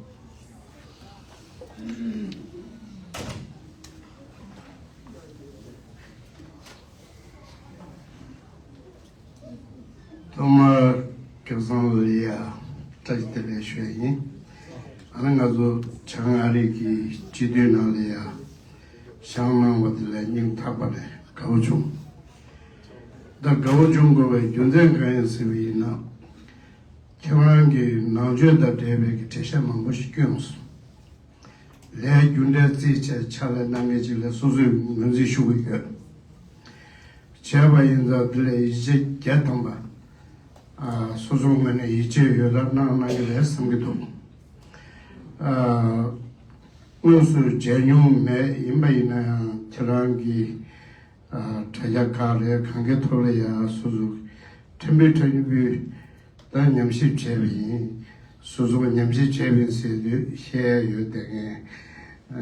ཐོག་མར་སྐལ་བཟང་ལ་ཡ་བཀྲ་ཤིས་བདེ་ལེགས་ཞུ་ཡ་ཡིན། ཨ་ནི་ང་ཚོ་བྱང་ཨ་རི་གི་སྤྱི་འཐུས་ནང་ལ་ཡ་བཞེངས་གནང་བ་དེ་ལ་སྙིང་ཐག་པ་ནས་དགའ་བོ་བྱུང་། ད་དགའ་བོ་བྱུང་དགོས་པའི་རྒྱུ་མཚན་གང་ཡིན་ཟེར་བ་ཡིན་ན། ཁྱེད་རང་གིས་ནང་ཆོས་དང་འབྲེལ་བའི་གི་འགྲེལ་བཤད་མང་པོ་ཞིག་བསྐྱོན་སོང་། ལས་རྒྱུ་འབྲས་རྩིས་བྱས་ཕྱག་ལས་གནང་མཁན་ཅིག་ལ་སོ་སོས་ངོས་འཛིན་ཞུ་གི་ཡོད། བྱས་པ་ཡིན་ཙང་འདི་ལ་ཡིད་ཆེས་བརྒྱ་ཐམ་པ། ཨ་སོ་སོའི་ངོས་ནས་ཡིད་ཆེས་ཡོད་རབས་གནང་གནང་གི་རེད་བསམ་གྱི་འདུག་ཨ་དངོས་སུ་མཇལ་མྱོང་མེད། ཡིན་པ་ཡིན་ན་ཡང་ཁྱེད་རང་གི་ཨ་དྲ་རྒྱ་ཁག་རེད་གང་གའི་ཐོག་ལ་ཡང་སོ་སོ་ཕྲན་བུ་ཕྲན་བུ་ད་ཉམས་ཞིབ་བྱས་པ་ཡིན། སོ་སོ་ཉམས་ཞིབ་བྱས་པ་ཡིན་ཟེར་དུས་བཤད་ཡ་ཡོད་བསྡད་མཁན།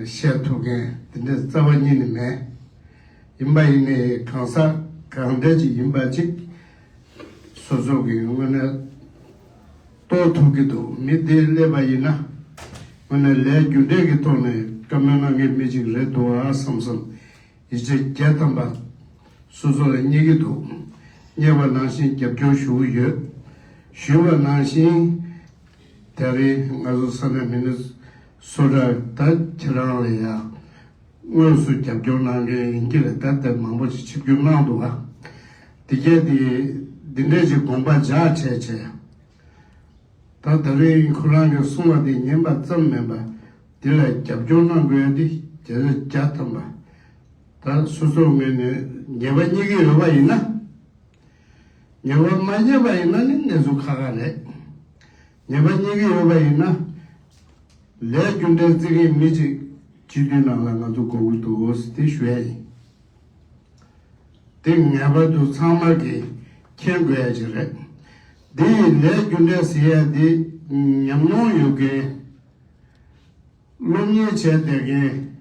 བཤད་ཐུབ་མཁན་དེ་འདྲ་རྩ་བ་ཉིད་ནས་མེད། ཡིན་པ་ཡིན་ནའི་གང་ཟག་གང་འདྲ་ཅིག་ཡིན་པ་ཅིག་སོ་སོ་གི་ངོས་ནས་རྟོགས་ཐུབ་ཀྱི་འདུག་མི་དེ་སླེབས་པ་ཡིན་ན་དངོས་གནས་ལས་རྒྱུ་འབྲས་ཀྱི་ཐོག་ནས་བཀའ་མོལ་གནང་མཁན་མི་ཅིག་རེད་འདུག་ཨ་བསམ་བསམ། ཡིད་ཆེས་བརྒྱ་ཐམ་པ་སོ་སོ་ལ་རྙེད་ཀྱི་འདུག་རྙེད་པ་ནང་བཞིན་རྒྱབ་སྐྱོར་ཞུ་གི་ཡོད། ཞུས་པ་ནང་བཞིན་དེ་རིང་ང་ཚོ་ས་གནས་མི་ནི་སོ་ཊ་ད་ཁྱེད་རང་ལ་ཡང་དངོས་སུ་རྒྱབ་སྐྱོར་གནང་མཁན་ཡིན་གྱི་རེད། ད་དེ་མང་པོ་ཞིག་ཆིབས་བསྒྱུར་གནང་འདུག་ག་དེ་གས་དེ་འདི་འདྲས་ཀྱི་དགོངས་པ་འཇགས་བྱས་བྱས། ད་དེ་རིང་ཁོ་རང་གིས་གསུངས་པ་དེ་ཉན་པ་ཙམ་མིན་པ། དེ་ལ་རྒྱབ་སྐྱོར་གནང་དགོས་ཡ་དེ་བརྒྱ་ཆ་བརྒྱ་ཐམ་པ། ད་སོ་སོའི་ངོས་ནས་ཉེས་པ་རྙེད་ཀྱི་ཡོད་པ་ཡིན་ན། ཉེས་པ་མ་རྙེད་པ་ཡིན་ན་ནི་གནས་ཚུལ་ཁག་ཁག་རེད། ཉེས་པ་རྙེད་ཀྱི་ཡོད་པ་ཡིན་ན། ལས་རྒྱུ་འབྲས་བརྩི་མཁན་མི་གཅིག་སྤྱི་འཐུས་ནང་ལ་ང་ཚོ་དགོས་ཀྱི་འདུག་ཟེར་དེ་ཞུ་ཡ་ཡིན། དེ་ངེས་པར་དུ་ཚང་མ་གིས་མཁྱེན་དགོས་ཡ་ཅིག་རེད། འདི་ཡི་ལས་རྒྱུ་འབྲས་ཟེར་ཡ་འདི་ཉམས་མྱོང་ཡོད་མཁན། སློབ་གཉེར་བྱས་བསྡད་མཁན།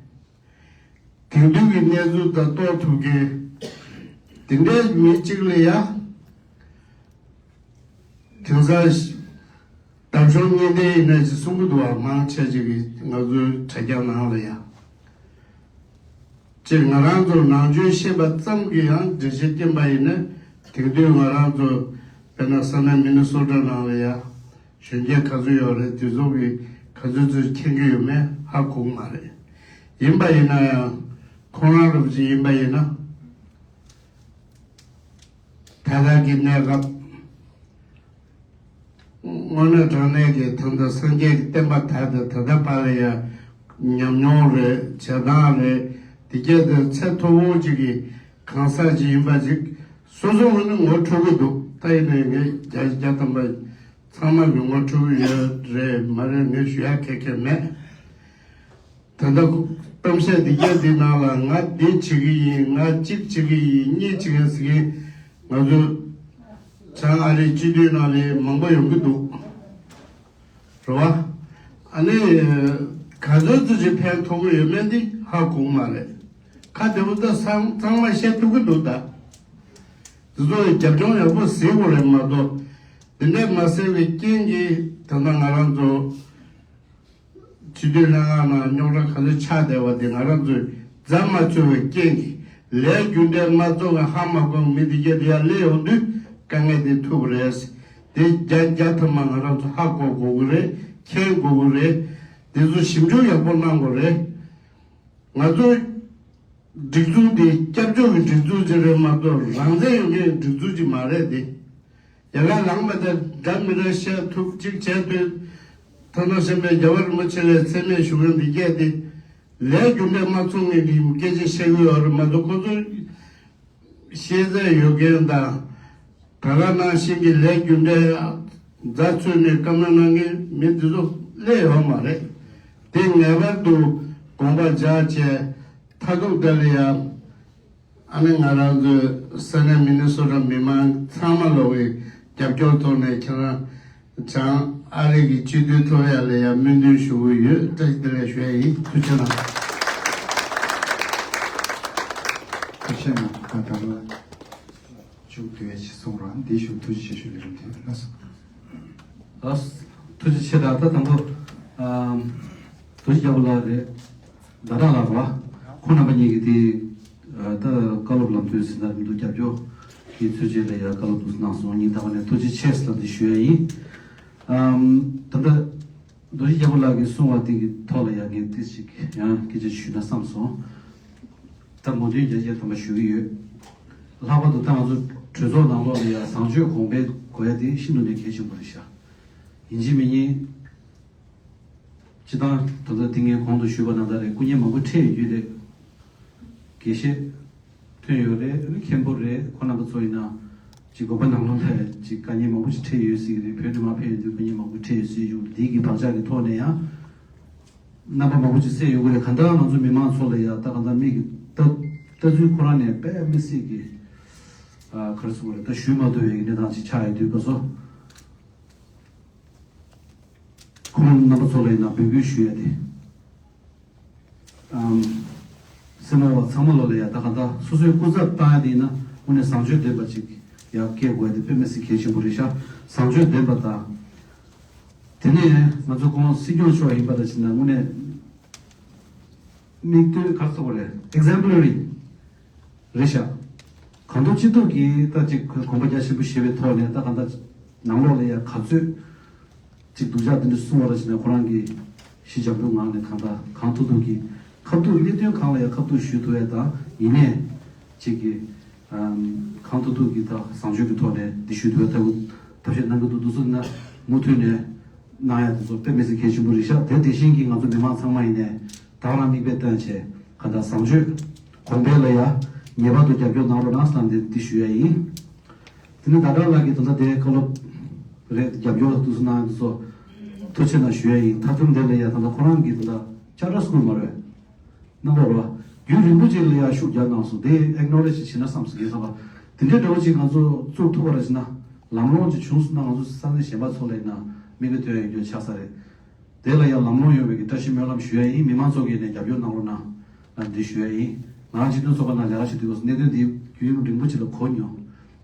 དེང་དུས་ཀྱི་གནས་ཚུལ་དང་རྟོགས་ཐུབ་མཁན། དེ་འདྲའི་མི་གཅིག་ལ་ཡ། དེང་སང་འདབ་གཞོང་གཉིས་ལྡན་ཡིན་ན་ཅིག་གསུང་གི་འདུག་བ། མང་ཆེ་ཅིག་གིས་ང་ཚོའི་དྲ་རྒྱ་ནང་ལ་ཡ། སྤྱིར་ང་རང་ཚོ་ནང་ཆོས་ཤེས་པ་ཙམ་གྱིས་ཡང་འགྲེལ་བཤད་སྐྱོན་པ་ཡིན་ན། དེང་དུས་ང་རང་ཚོ་དཔེར་ན་ས་གནས་མི་ནི་སོ་ཊ་ནང་ལ་ཡ་གཞོན་སྐྱེས་ག་ཚོད་ཡོད་རེད། དེ་ཚོ་གིས་ག་ཚོད་ཚོད་མཁྱེན་གྱི་ཡོད་མེད་ཧ་གོ་གི་མ་རེད། ཡིན་པ་ཡིན་ན་ཡང་ཁོང་རང་རོབ་ཅིག་ཡིན་པ་ཡིན་ན། ད་ལྟ་གི་གནས་སྐབས། དངོས་གནས་དྲང་གནས་ཀྱི་ད་ལྟ་སངས་རྒྱས་ཀྱི་བསྟན་པ་དར་ཏེ་ད་ལྟ་བར་ལ་ཡང་ཉམས་མྱོང་རེད། བྱེད་སྟངས་རེད། དེ་གྱད་དེ་ཚད་མཐོ་བོ་ཅིག་གི་གང་ཟག་ཅིག་ཡིན་པ་ཅིག་སོ་སོ་ངོས་ནས་ངོ་འཕྲོད་ཀྱི་འདུག་ད་ཡིན་ནའི་ངས་བརྒྱ་ཆ་བརྒྱ་ཐམ་པ་ཚང་མ་གི་ངོ་འཕྲོད་ཀྱི་ཡོད་རེད་མ་རེད་ངས་ཞུ་ཡག་གལ་གལ་མེད། ད་ལྟ་གཏམ་བཤད་འདི་གྱད་འདི་ནང་ལ་ང་འདི་བྱེད་ཀྱི་ཡིན། ང་གཅིག་བྱེད་ཀྱི་ཡིན། གཉིས་བྱེད་ཀྱི་ཡིན་ཟེར་མཁན་ང་ཚོ་བྱང་ཨ་རིའི་སྤྱི་འཐུས་ནང་ལ་མང་པོ་ཡོང་གི་འདུག་རེད་བ། ཨ་ནི་ག་ཚོད་ཙམ་ཅིག་ཕན་ཐོགས་ཀྱི་ཡོད་མེད་འདི་ཧ་གོ་གི་མ་རེད། ཁ་བདེ་པོ་ད་ཚང་ཚང་མ་བཤད་ཐུབ་ཀྱི་འདུག་ད་དེ་ཚོ་རྒྱབ་ལྗོངས་ཡག་པོ་གཟིགས་དགོས་རེད་མ་གཏོགས། འདི་འདྲ་མ་གཟིགས་པའི་རྐྱེན་གྱིས་ད་ལྟ་ང་རང་ཚོ་སྤྱི་འཐུས་ལྷན་ཁང་ནང་རྙོག་དྲ་ག་ཚོད་ཆགས་བསྡད་པ་དེ་ང་རང་ཚོས་འཛེམ་མ་ཚུགས་པའི་རྐྱེན་གྱིས། ལས་རྒྱུ་འབྲས་མ་རྫོགས་པའི་ཧ་མ་གོ་མི་དེ་གྱད་དེ་ཡར་སླེབས་ཡོང་དུས་དཀའ་ངལ་དེ་ཐུག་པ་རེད། དེ་བརྒྱ་བརྒྱ་ཐམ་པ་ང་རང་ཚོ་ཧ་གོ་དགོས་ཀྱི་རེད། མཁྱེན་དགོས་ཀྱི་རེད། དེ་ཚོ་ཞིབ་འཇུག་ཡག་པོ་གནང་དགོས་རེད། ང་ཚོ་སྒྲིག་འཛུགས་འདི་སྐྱབས་བཅོལ་གྱི་སྒྲིག་འཛུགས་ཅིག་རེད་མ་གཏོགས་རང་བཙན་ཡོད་མཁན་སྒྲིག་འཛུགས་ཅིག་མ་རེད་དེ། ཡ་ལ་ལངས་པ་དང་འདྲ་མི་འདྲ་བཤད་ཐུབ་ཅིག་བྱས་དུས། ཐ་ན་སེམས་པའི་རྒྱལ་བ་རིན་པོ་ཆེ་ལ་མཚན་སྨད་ཞུ་མཁན་འདི་གྱད་དེ། ལས་རྒྱུ་འབྲས་མ་ཚང་མཁན་གྱི་སྐད་ཆ་བཤད་ཀྱི་ཡོད་རེད་མ་གཏོགས་ཁོ་ཚོ་ཤེས་ཚད་ཡོད་མཁན་དང་། ད་ག་ནང་བཞིན་གྱི་ལས་རྒྱུ་འབྲས་རྫ་འཚོལ་ནས་བཀའ་མོལ་གནང་མཁན་མི་འདི་ཚོ་སླེབས་ཡོད་མ་རེད། དེ་ངེས་པར་དུ་དགོངས་པ་འཇགས་བྱས་མཐའ་ཐུག་དེ་ལ་ཡང་ཨ་ནི་ང་རང་ཚོའི་ས་གནས་མི་ནི་སོ་ཊ་མི་མང་ཚང་མ་ལོག་གི་རྒྱབ་སྐྱོར་ཐོག་ནས་ཁྱེད་རང་བྱང་ཨ་རི་གི་སྤྱི་འཐུས་ཐོབ་ཡག་ལ་ཡང་སྨོན་འདུན་ཞུ་གི་ཡོད། བཀྲ་ཤིས་བདེ་ལེགས་ཞུ་ཡ་ཡིན། ཐུགས་རྗེ་གནང་། ཐུགས་རྗེ་གནང་། ད་ལྟ་ལ་མཇུག་བསྡུ་ཡ་ཞིག་གསུང་རོགས། འདི་ཞུ། ཐུགས་རྗེ་ཆེ་ཞུ། ལས་རིམ་དེ་ལ་སོང་། ཨ། ཐུགས་རྗེ་ཆེ། ད་ད་དང་པོ་ཨམ། རྡོ་རྗེ་རྒྱལ་པོ་ལགས་རེད། ཟླ་གྲགས་ལགས་རེད་བ། ཁོང་རྣམ་པ་གཉིས་ཀྱིས་དེ་ཨ། ད་བཀའ་སློབ་ལམ་སྟོན་ཟིན་ན་མི་འདུག་རྒྱབ་སྐྱོར་གྱི་ཚུལ་བྱས་ལ་ཡ་བཀའ་སློབ་འདུག་གནང་སོང་། སྙིང་ཐག་པ་ནས་ཐུགས་རྗེ་ཆེ་ཟེར་ལ་འདི་ཞུ་ཡ་ཡིན། ཨམ། ད་ལྟ་རྡོ་རྗེ་རྒྱལ་པོ་ལགས་ཀྱིས་གསུངས་པ་དེ་གི་ཐོག་ལ་ཡ་ངས་ཏོག་ཙམ་ཅིག་ཡང་སྐད་ཆ་ཞུས་ན་བསམ་སོང་། ད་མོས་མཐུན་རྒྱ་ཆེ་དམ་པ་ཞུ་གི་ཡོད། ལྷག་པར་དུ་ད་ང་ཚོ་གྲོས་ཚོགས་ནང་ལོགས་ལ་ཡང་བཟང་སྤྱོད་གོང་འཕེལ་དགོས་ཡ་དེ་ཤིན་ཏུ་ནས་གལ་ཆེན་པོ་རེད་ཤག་ཡིན་གཅིག་མིན་གཉིས། སྤྱི་བཏང་ད་ལྟ་དེ་ངས་གོང་དུ་ཞུས་པ་ནང་ལྟར་རེད། སྐུ་ངལ་མང་པོ་འཕྲད་ཡོད་རྒྱུ་རེད། དགེ་བཤེས་ཐོན་ཡོད་རེད། མཁན་པོ་རེད། ཁོང་རྣམ་པ་ཚོ་ཡིན་ན་ཅིག་དགོན་པ་ནང་ལོགས་ལ་ཅིག་དཀའ་ངལ་མང་པོ་ཞིག་འཕྲད་ཡོད་སྲིད་ཀྱི་རེད། བོད་ནས་མར་ཕེབས་ཡོང་དུས་དཀའ་ངལ་མང་པོ་འཕྲད་ཡོད་སྲིད་ཀྱི་འདུག་འདི་གི་བག་ཆགས་ཀྱི་ཐོག་ནས་ཡང་། རྣམ་པ་མང་པོ་ཅིག་གསལ་ཡོང་གི་རེད། གང་ལྟར་ང་ཚོ་མི་མང་ཚོ་ལ་ཡ་ད་གང་ལྟར་མིག་གིས་ལྟ་ལྟ་ཚུལ་ཁོ་རང་ནས་དཔེ་མི་སྲིད་ཀྱི། ཨ། ག་རེ་ཟེར་དགོས་རེད། ད་ཞུས་མ་ཐུབ་པའི་གནས་སྟངས་ཅིག་ཆགས་ཡོད་དུས་སྐབས་སུ། ཁོང་རྣམ་པ་ཚོ་ལ་ཡིན་ན་འབོད་སྐུལ་ཞུ་ཡ་དེ། ཨམ། སེར་མོ་བ་ཚང་མ་ལོ་ལ་ཡ་ད་གང་ལྟར་སོ་སོའི་སྐུ་ཚབ་བཏང་ཡ་དེ་ཡིན་ན་དངོས་གནས་བཟང་སྤྱོད་ལྡན་པ་ཅིག་ཡར་སྐྱེལ་དགོས་ཡ་དེ་དཔེ་མི་སྲིད་གལ་ཆེན་པོ་རེད་ཤག་བཟང་སྤྱོད་ལྡན་པ་དང་། དེ་ནས་ང་ཚོ་ཁོང་སྲིད་སྐྱོང་མཆོག་ཡིན་པ་དང་བྱས་ན་དངོས་གནས་མིག་ལྟོས་ག་རེ་ཟེར་དགོས་རེད། ཨེག་ཛེམ་པ་ལ་རི་རེད་ཤག་གང་ཐུབ་ཅི་ཐུབ་ཀྱིས་ད་ཅིག་དགོངས་པ་རྒྱ་ཆེན་པོ་བཞེས་པའི་ཐོག་ནས་ད་གང་ལྟར་ནང་ལོགས་ལ་ཡ་ག་ཚོད་ཅིག་སྡུག་ཅག་དེ་འདྲ་གསུང་བ་ར་བྱས་ན་ཁོ་རང་གིས་ཞི་འཇམ་པོའི་ངང་ནས་གང་ལྟར་གང་ཐུབ་ཐུབ་ཀྱིས་ཁ་ཐུག་གནད་དོན་གང་ལ་ཡ་ཁ་ཐུག་ཞུ་ཐུབ་ཡ་དང་། ཡིན་ནའི་ཅིག་གིས་ཨམ། གང་ཐུབ་ཐུབ་ཀྱིས་ད་བཟང་སྤྱོད་ཀྱི་ཐོག་ནས་འདི་ཞུ་ཐུབ་ཡ་ཐབས་ཐབས་ཤེས་གནང་གི་འདུག་འདུག་སེ་ན་མུ་མཐུད་ནས་གནང་ཡ་དེ་ཚོ་དཔེ་མི་སྲིད་གལ་ཆེན་པོ་རེད་ཤག་དེ་དེ་བཞིན་གྱི་ང་ཚོ་མི་མང་ཚང་མ་ཡིན་ནའི་ད་ག་རང་མིག་དཔེ་བསྟན་བྱས་གང་ལྟར་བཟང་སྤྱོད་གོང་འཕེལ་ལ་ཡ་ངེས་པར་དུ་རྒྱབ་སྐྱོར་གནང་རོགས་གནང་བསམ་སྟེ་འདི་ཞུ་ཡ་ཡིན། དེ་ནས་ཟླ་གྲགས་ལགས་ཀྱིས་ད་ལྟ་དེ་བཀའ་སློབ་རེད། རྒྱབ་སྐྱོར་འདུག་སེ་གནང་ཡ་དེ་ཚོ་ཐུགས་རྗེ་ཆེ་གནང་ཞུ་ཡ་ཡིན། མཐའ་མཚམས་དེ་ལ་ཡ་ད་ལྟ་ཁོ་རང་གིས་ད་ལྟ་ཅར་ཊར་སི་ཀུལ་མ་རེད། གནང་བ་རེད་བ། རྒྱུན་རིང་པོ་ཅིག་ལ་ཡ་ཤུགས་རྒྱག་གནང་སོང་། དེ་ཨེག་ནོ་ལེ་ཇི་བྱས་ན་བསམ་སོང་། ངས་བསམ་པ་དེ་འདྲའི་འདྲ་བོ་ཅིག་ང་ཚོ་བཙུགས་ཐུབ་པ་ར་བྱས་ན་ལམ་ལྷོང་ཅིག་བྱུང་སོང་ན་ང་ཚོ་ས་གནས་གཞན་པ་ཚོ་ལ་ཡིན་ན་མིག་དཔེ་སྟོན་ཡ་ཡོད་རྒྱུ་ཆགས་ས་རེད། དེ་ལ་ཡང་ལམ་ལྷོང་ཡོང་བའི་གི་བཀྲ་ཤིས་སྨོན་ལམ་ཞུ་ཡ་ཡིན། མི་མང་ཚོ་གིས་ནས་རྒྱབ་སྐྱོར་གནང་རོགས་གནང་ལ་འདི་ཞུ་ཡ་ཡིན། ང་རང་སྤྱི་མཐུན་ཚོགས་པ་ནང་ལས་ཀ་བྱེད་དུས་སྐབས་སུ་གནད་དོན་འདི་རྒྱུན་རིང་པོ་ཅིག་ལ་གོ་མྱོང་།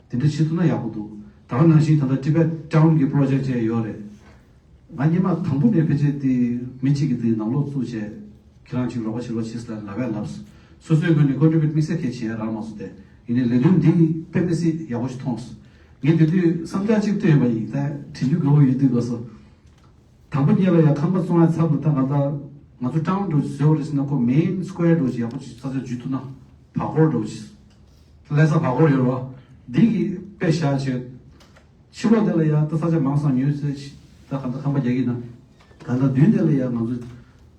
དེ་འདྲ་བྱེད་ཐུབ་ན་ཡག་པོ་འདུག་ད་ག་ནང་བཞིན་ད་ལྟ་Tibet Town་གི་project་བཅས་ཡོད་རེད། ང་སྔོན་མ་དང་པོ་ནས་ཕལ་ཆེར་དེ་མི་གཅིག་གིས་དེ་ནང་ལོགས་བཙུགས་བྱས་ཁྱེད་རང་ཅིག་རོགས་པ་བྱེད་རོགས་བྱེད་ཟེར་ལབ་ཡ་ལབ། སོ་སོའི་ངོས་ནས་contribute་དམིགས་བསལ་གང་ཡང་བྱེད་ཡ་རག་མ་སོང་། དེ་ཡིན་ནའི་ལས་དོན་འདི་དཔེ་མི་སྲིད་ཡག་པོ་ཞིག་མཐོང་སོང་། ངས་དེ་དུས་བསམ་འཆར་གཅིག་བཏོན་ཡོད་པ་ཡིན། ད་དྲན་རྒྱུ་དགའ་པོ་ཡོད་དུས་དགའ་སོང་། དང་པོ་ཉིད་ལ་ཡང་ཁང་པ་བཙོང་ཡ་ཚབ་ཏུ་ད་ག་ད་ང་ཚོ་ཊའུན་འདྲ་བོ་ཞིག་བཟོས་པ་རེད་ཟེར་ན། ཁོ་main square་འདྲ་བོ་ཞིག་ཡག་པོ་ཞིག་ས་ཆ་འཇུས་ཐུབ་ན། བར་སྐོར་འདྲ་བོ་ཞིག་ཀླད་ས་བར་སྐོར་ཡོད་རེད་བ། འདི་གི་དཔེ་བཞག་བྱས། ཕྱི་ལོགས་དེ་ལ་ཡང་ད་ས་ཆ་མང་ཙམ་ཉོས་ཚེ་ད་ག་ད་ཁང་པ་རྒྱག་གི་ན། ག་ད་མདུན་དེ་ལ་ཡང་ང་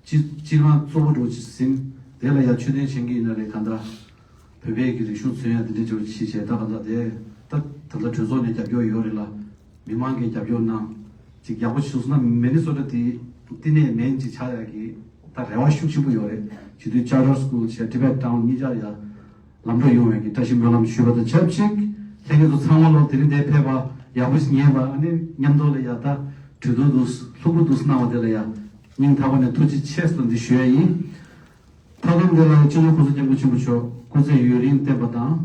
ཚོ་སྤྱི་སྤྱི་ཁང་གཙོ་བོ་འདྲ་བོ་ཅིག་ཟིན། དེ་ལ་ཡང་མཆོད་རྟེན་བཞེངས་ཀྱི་ཡིན་ན་རེད། ག་ད་བོད་པའི་གི་རིག་གཞུང་མཚོན་ཡ་དེ་འདྲ་འདྲ་བོ་ཅིག་བྱས། ད་ག་ད་དེ་ད་ད་ལྟ་གྲོས་ཚོགས་ནས་རྒྱབ་སྐྱོར་ཡོད་རེད་ལ། མི་མང་གིས་རྒྱབ་སྐྱོར་གནང་། ཅིག་ཡག་པོ་བྱུང་སོང་ན། མི་ནི་སོ་ཊ་དེ་བསྟི་གནས་མིན་ཅིག་ཆགས་ཡ་གི་ད་རེ་བ་ཤུགས་ཆེན་པོ་ཡོད་རེད། བྱེད་དུས་Charter School་བྱས་Tibet Town་གཉིས་ཆར་ཡ་ལམ་འགྲོ་ཡོང་བའི་གི་བཀྲ་ཤིས་སྨོན་ལམ་ཞུས་པ་དང་ཆབས་ཅིག་ལྷན་རྒྱས་ཚོ་ཚང་མ་ལོ་དེ་རིང་འདིར་ཕེབས་པ་ཡག་པོ་ཞིག་ཉན་པ། ཨ་ནི་མཉམ་དུ་ལ་ཡ་ད་གྲོས་བསྡུར་འདུག་ལྷུག་པོ་འདུག་གནང་བ་དེ་ལ་ཡ་སྙིང་ཐག་པ་ནས་ཐུགས་རྗེ་ཆེ་ཟེར་འདི་ཞུ་ཡ་ཡིན། མཐའ་སྡོམ་དེ་ལ་སྤྱི་ནོར་གོང་ས་སྐྱབས་མགོན་ཆེན་པོ་མཆོག་སྐུ་ཚེ་ཡུན་རིང་བརྟན་པ་དང་།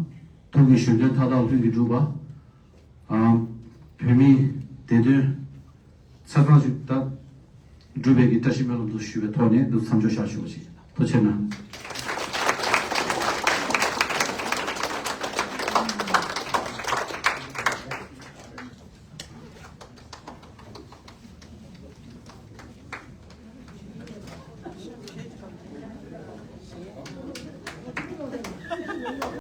ཐུགས་ཀྱི་བཞེད་དོན་མཐའ་དག་ལྷུན་གྱིས་འགྲུབ་པ། ཨ། བོད་མིའི་བདེ་དོན་ཆ་ཚང་ཞིག་ད་འགྲུབ་པའི་གི་བཀྲ་ཤིས་སྨོན་ལམ་དུ་ཞུ་བའི་ཐོག་ནས་འདི་མཚམས་འཇོག་བཞག་ཞུ་བ་ཞིག་ཡིན། ཐུགས་རྗེ་གནང་།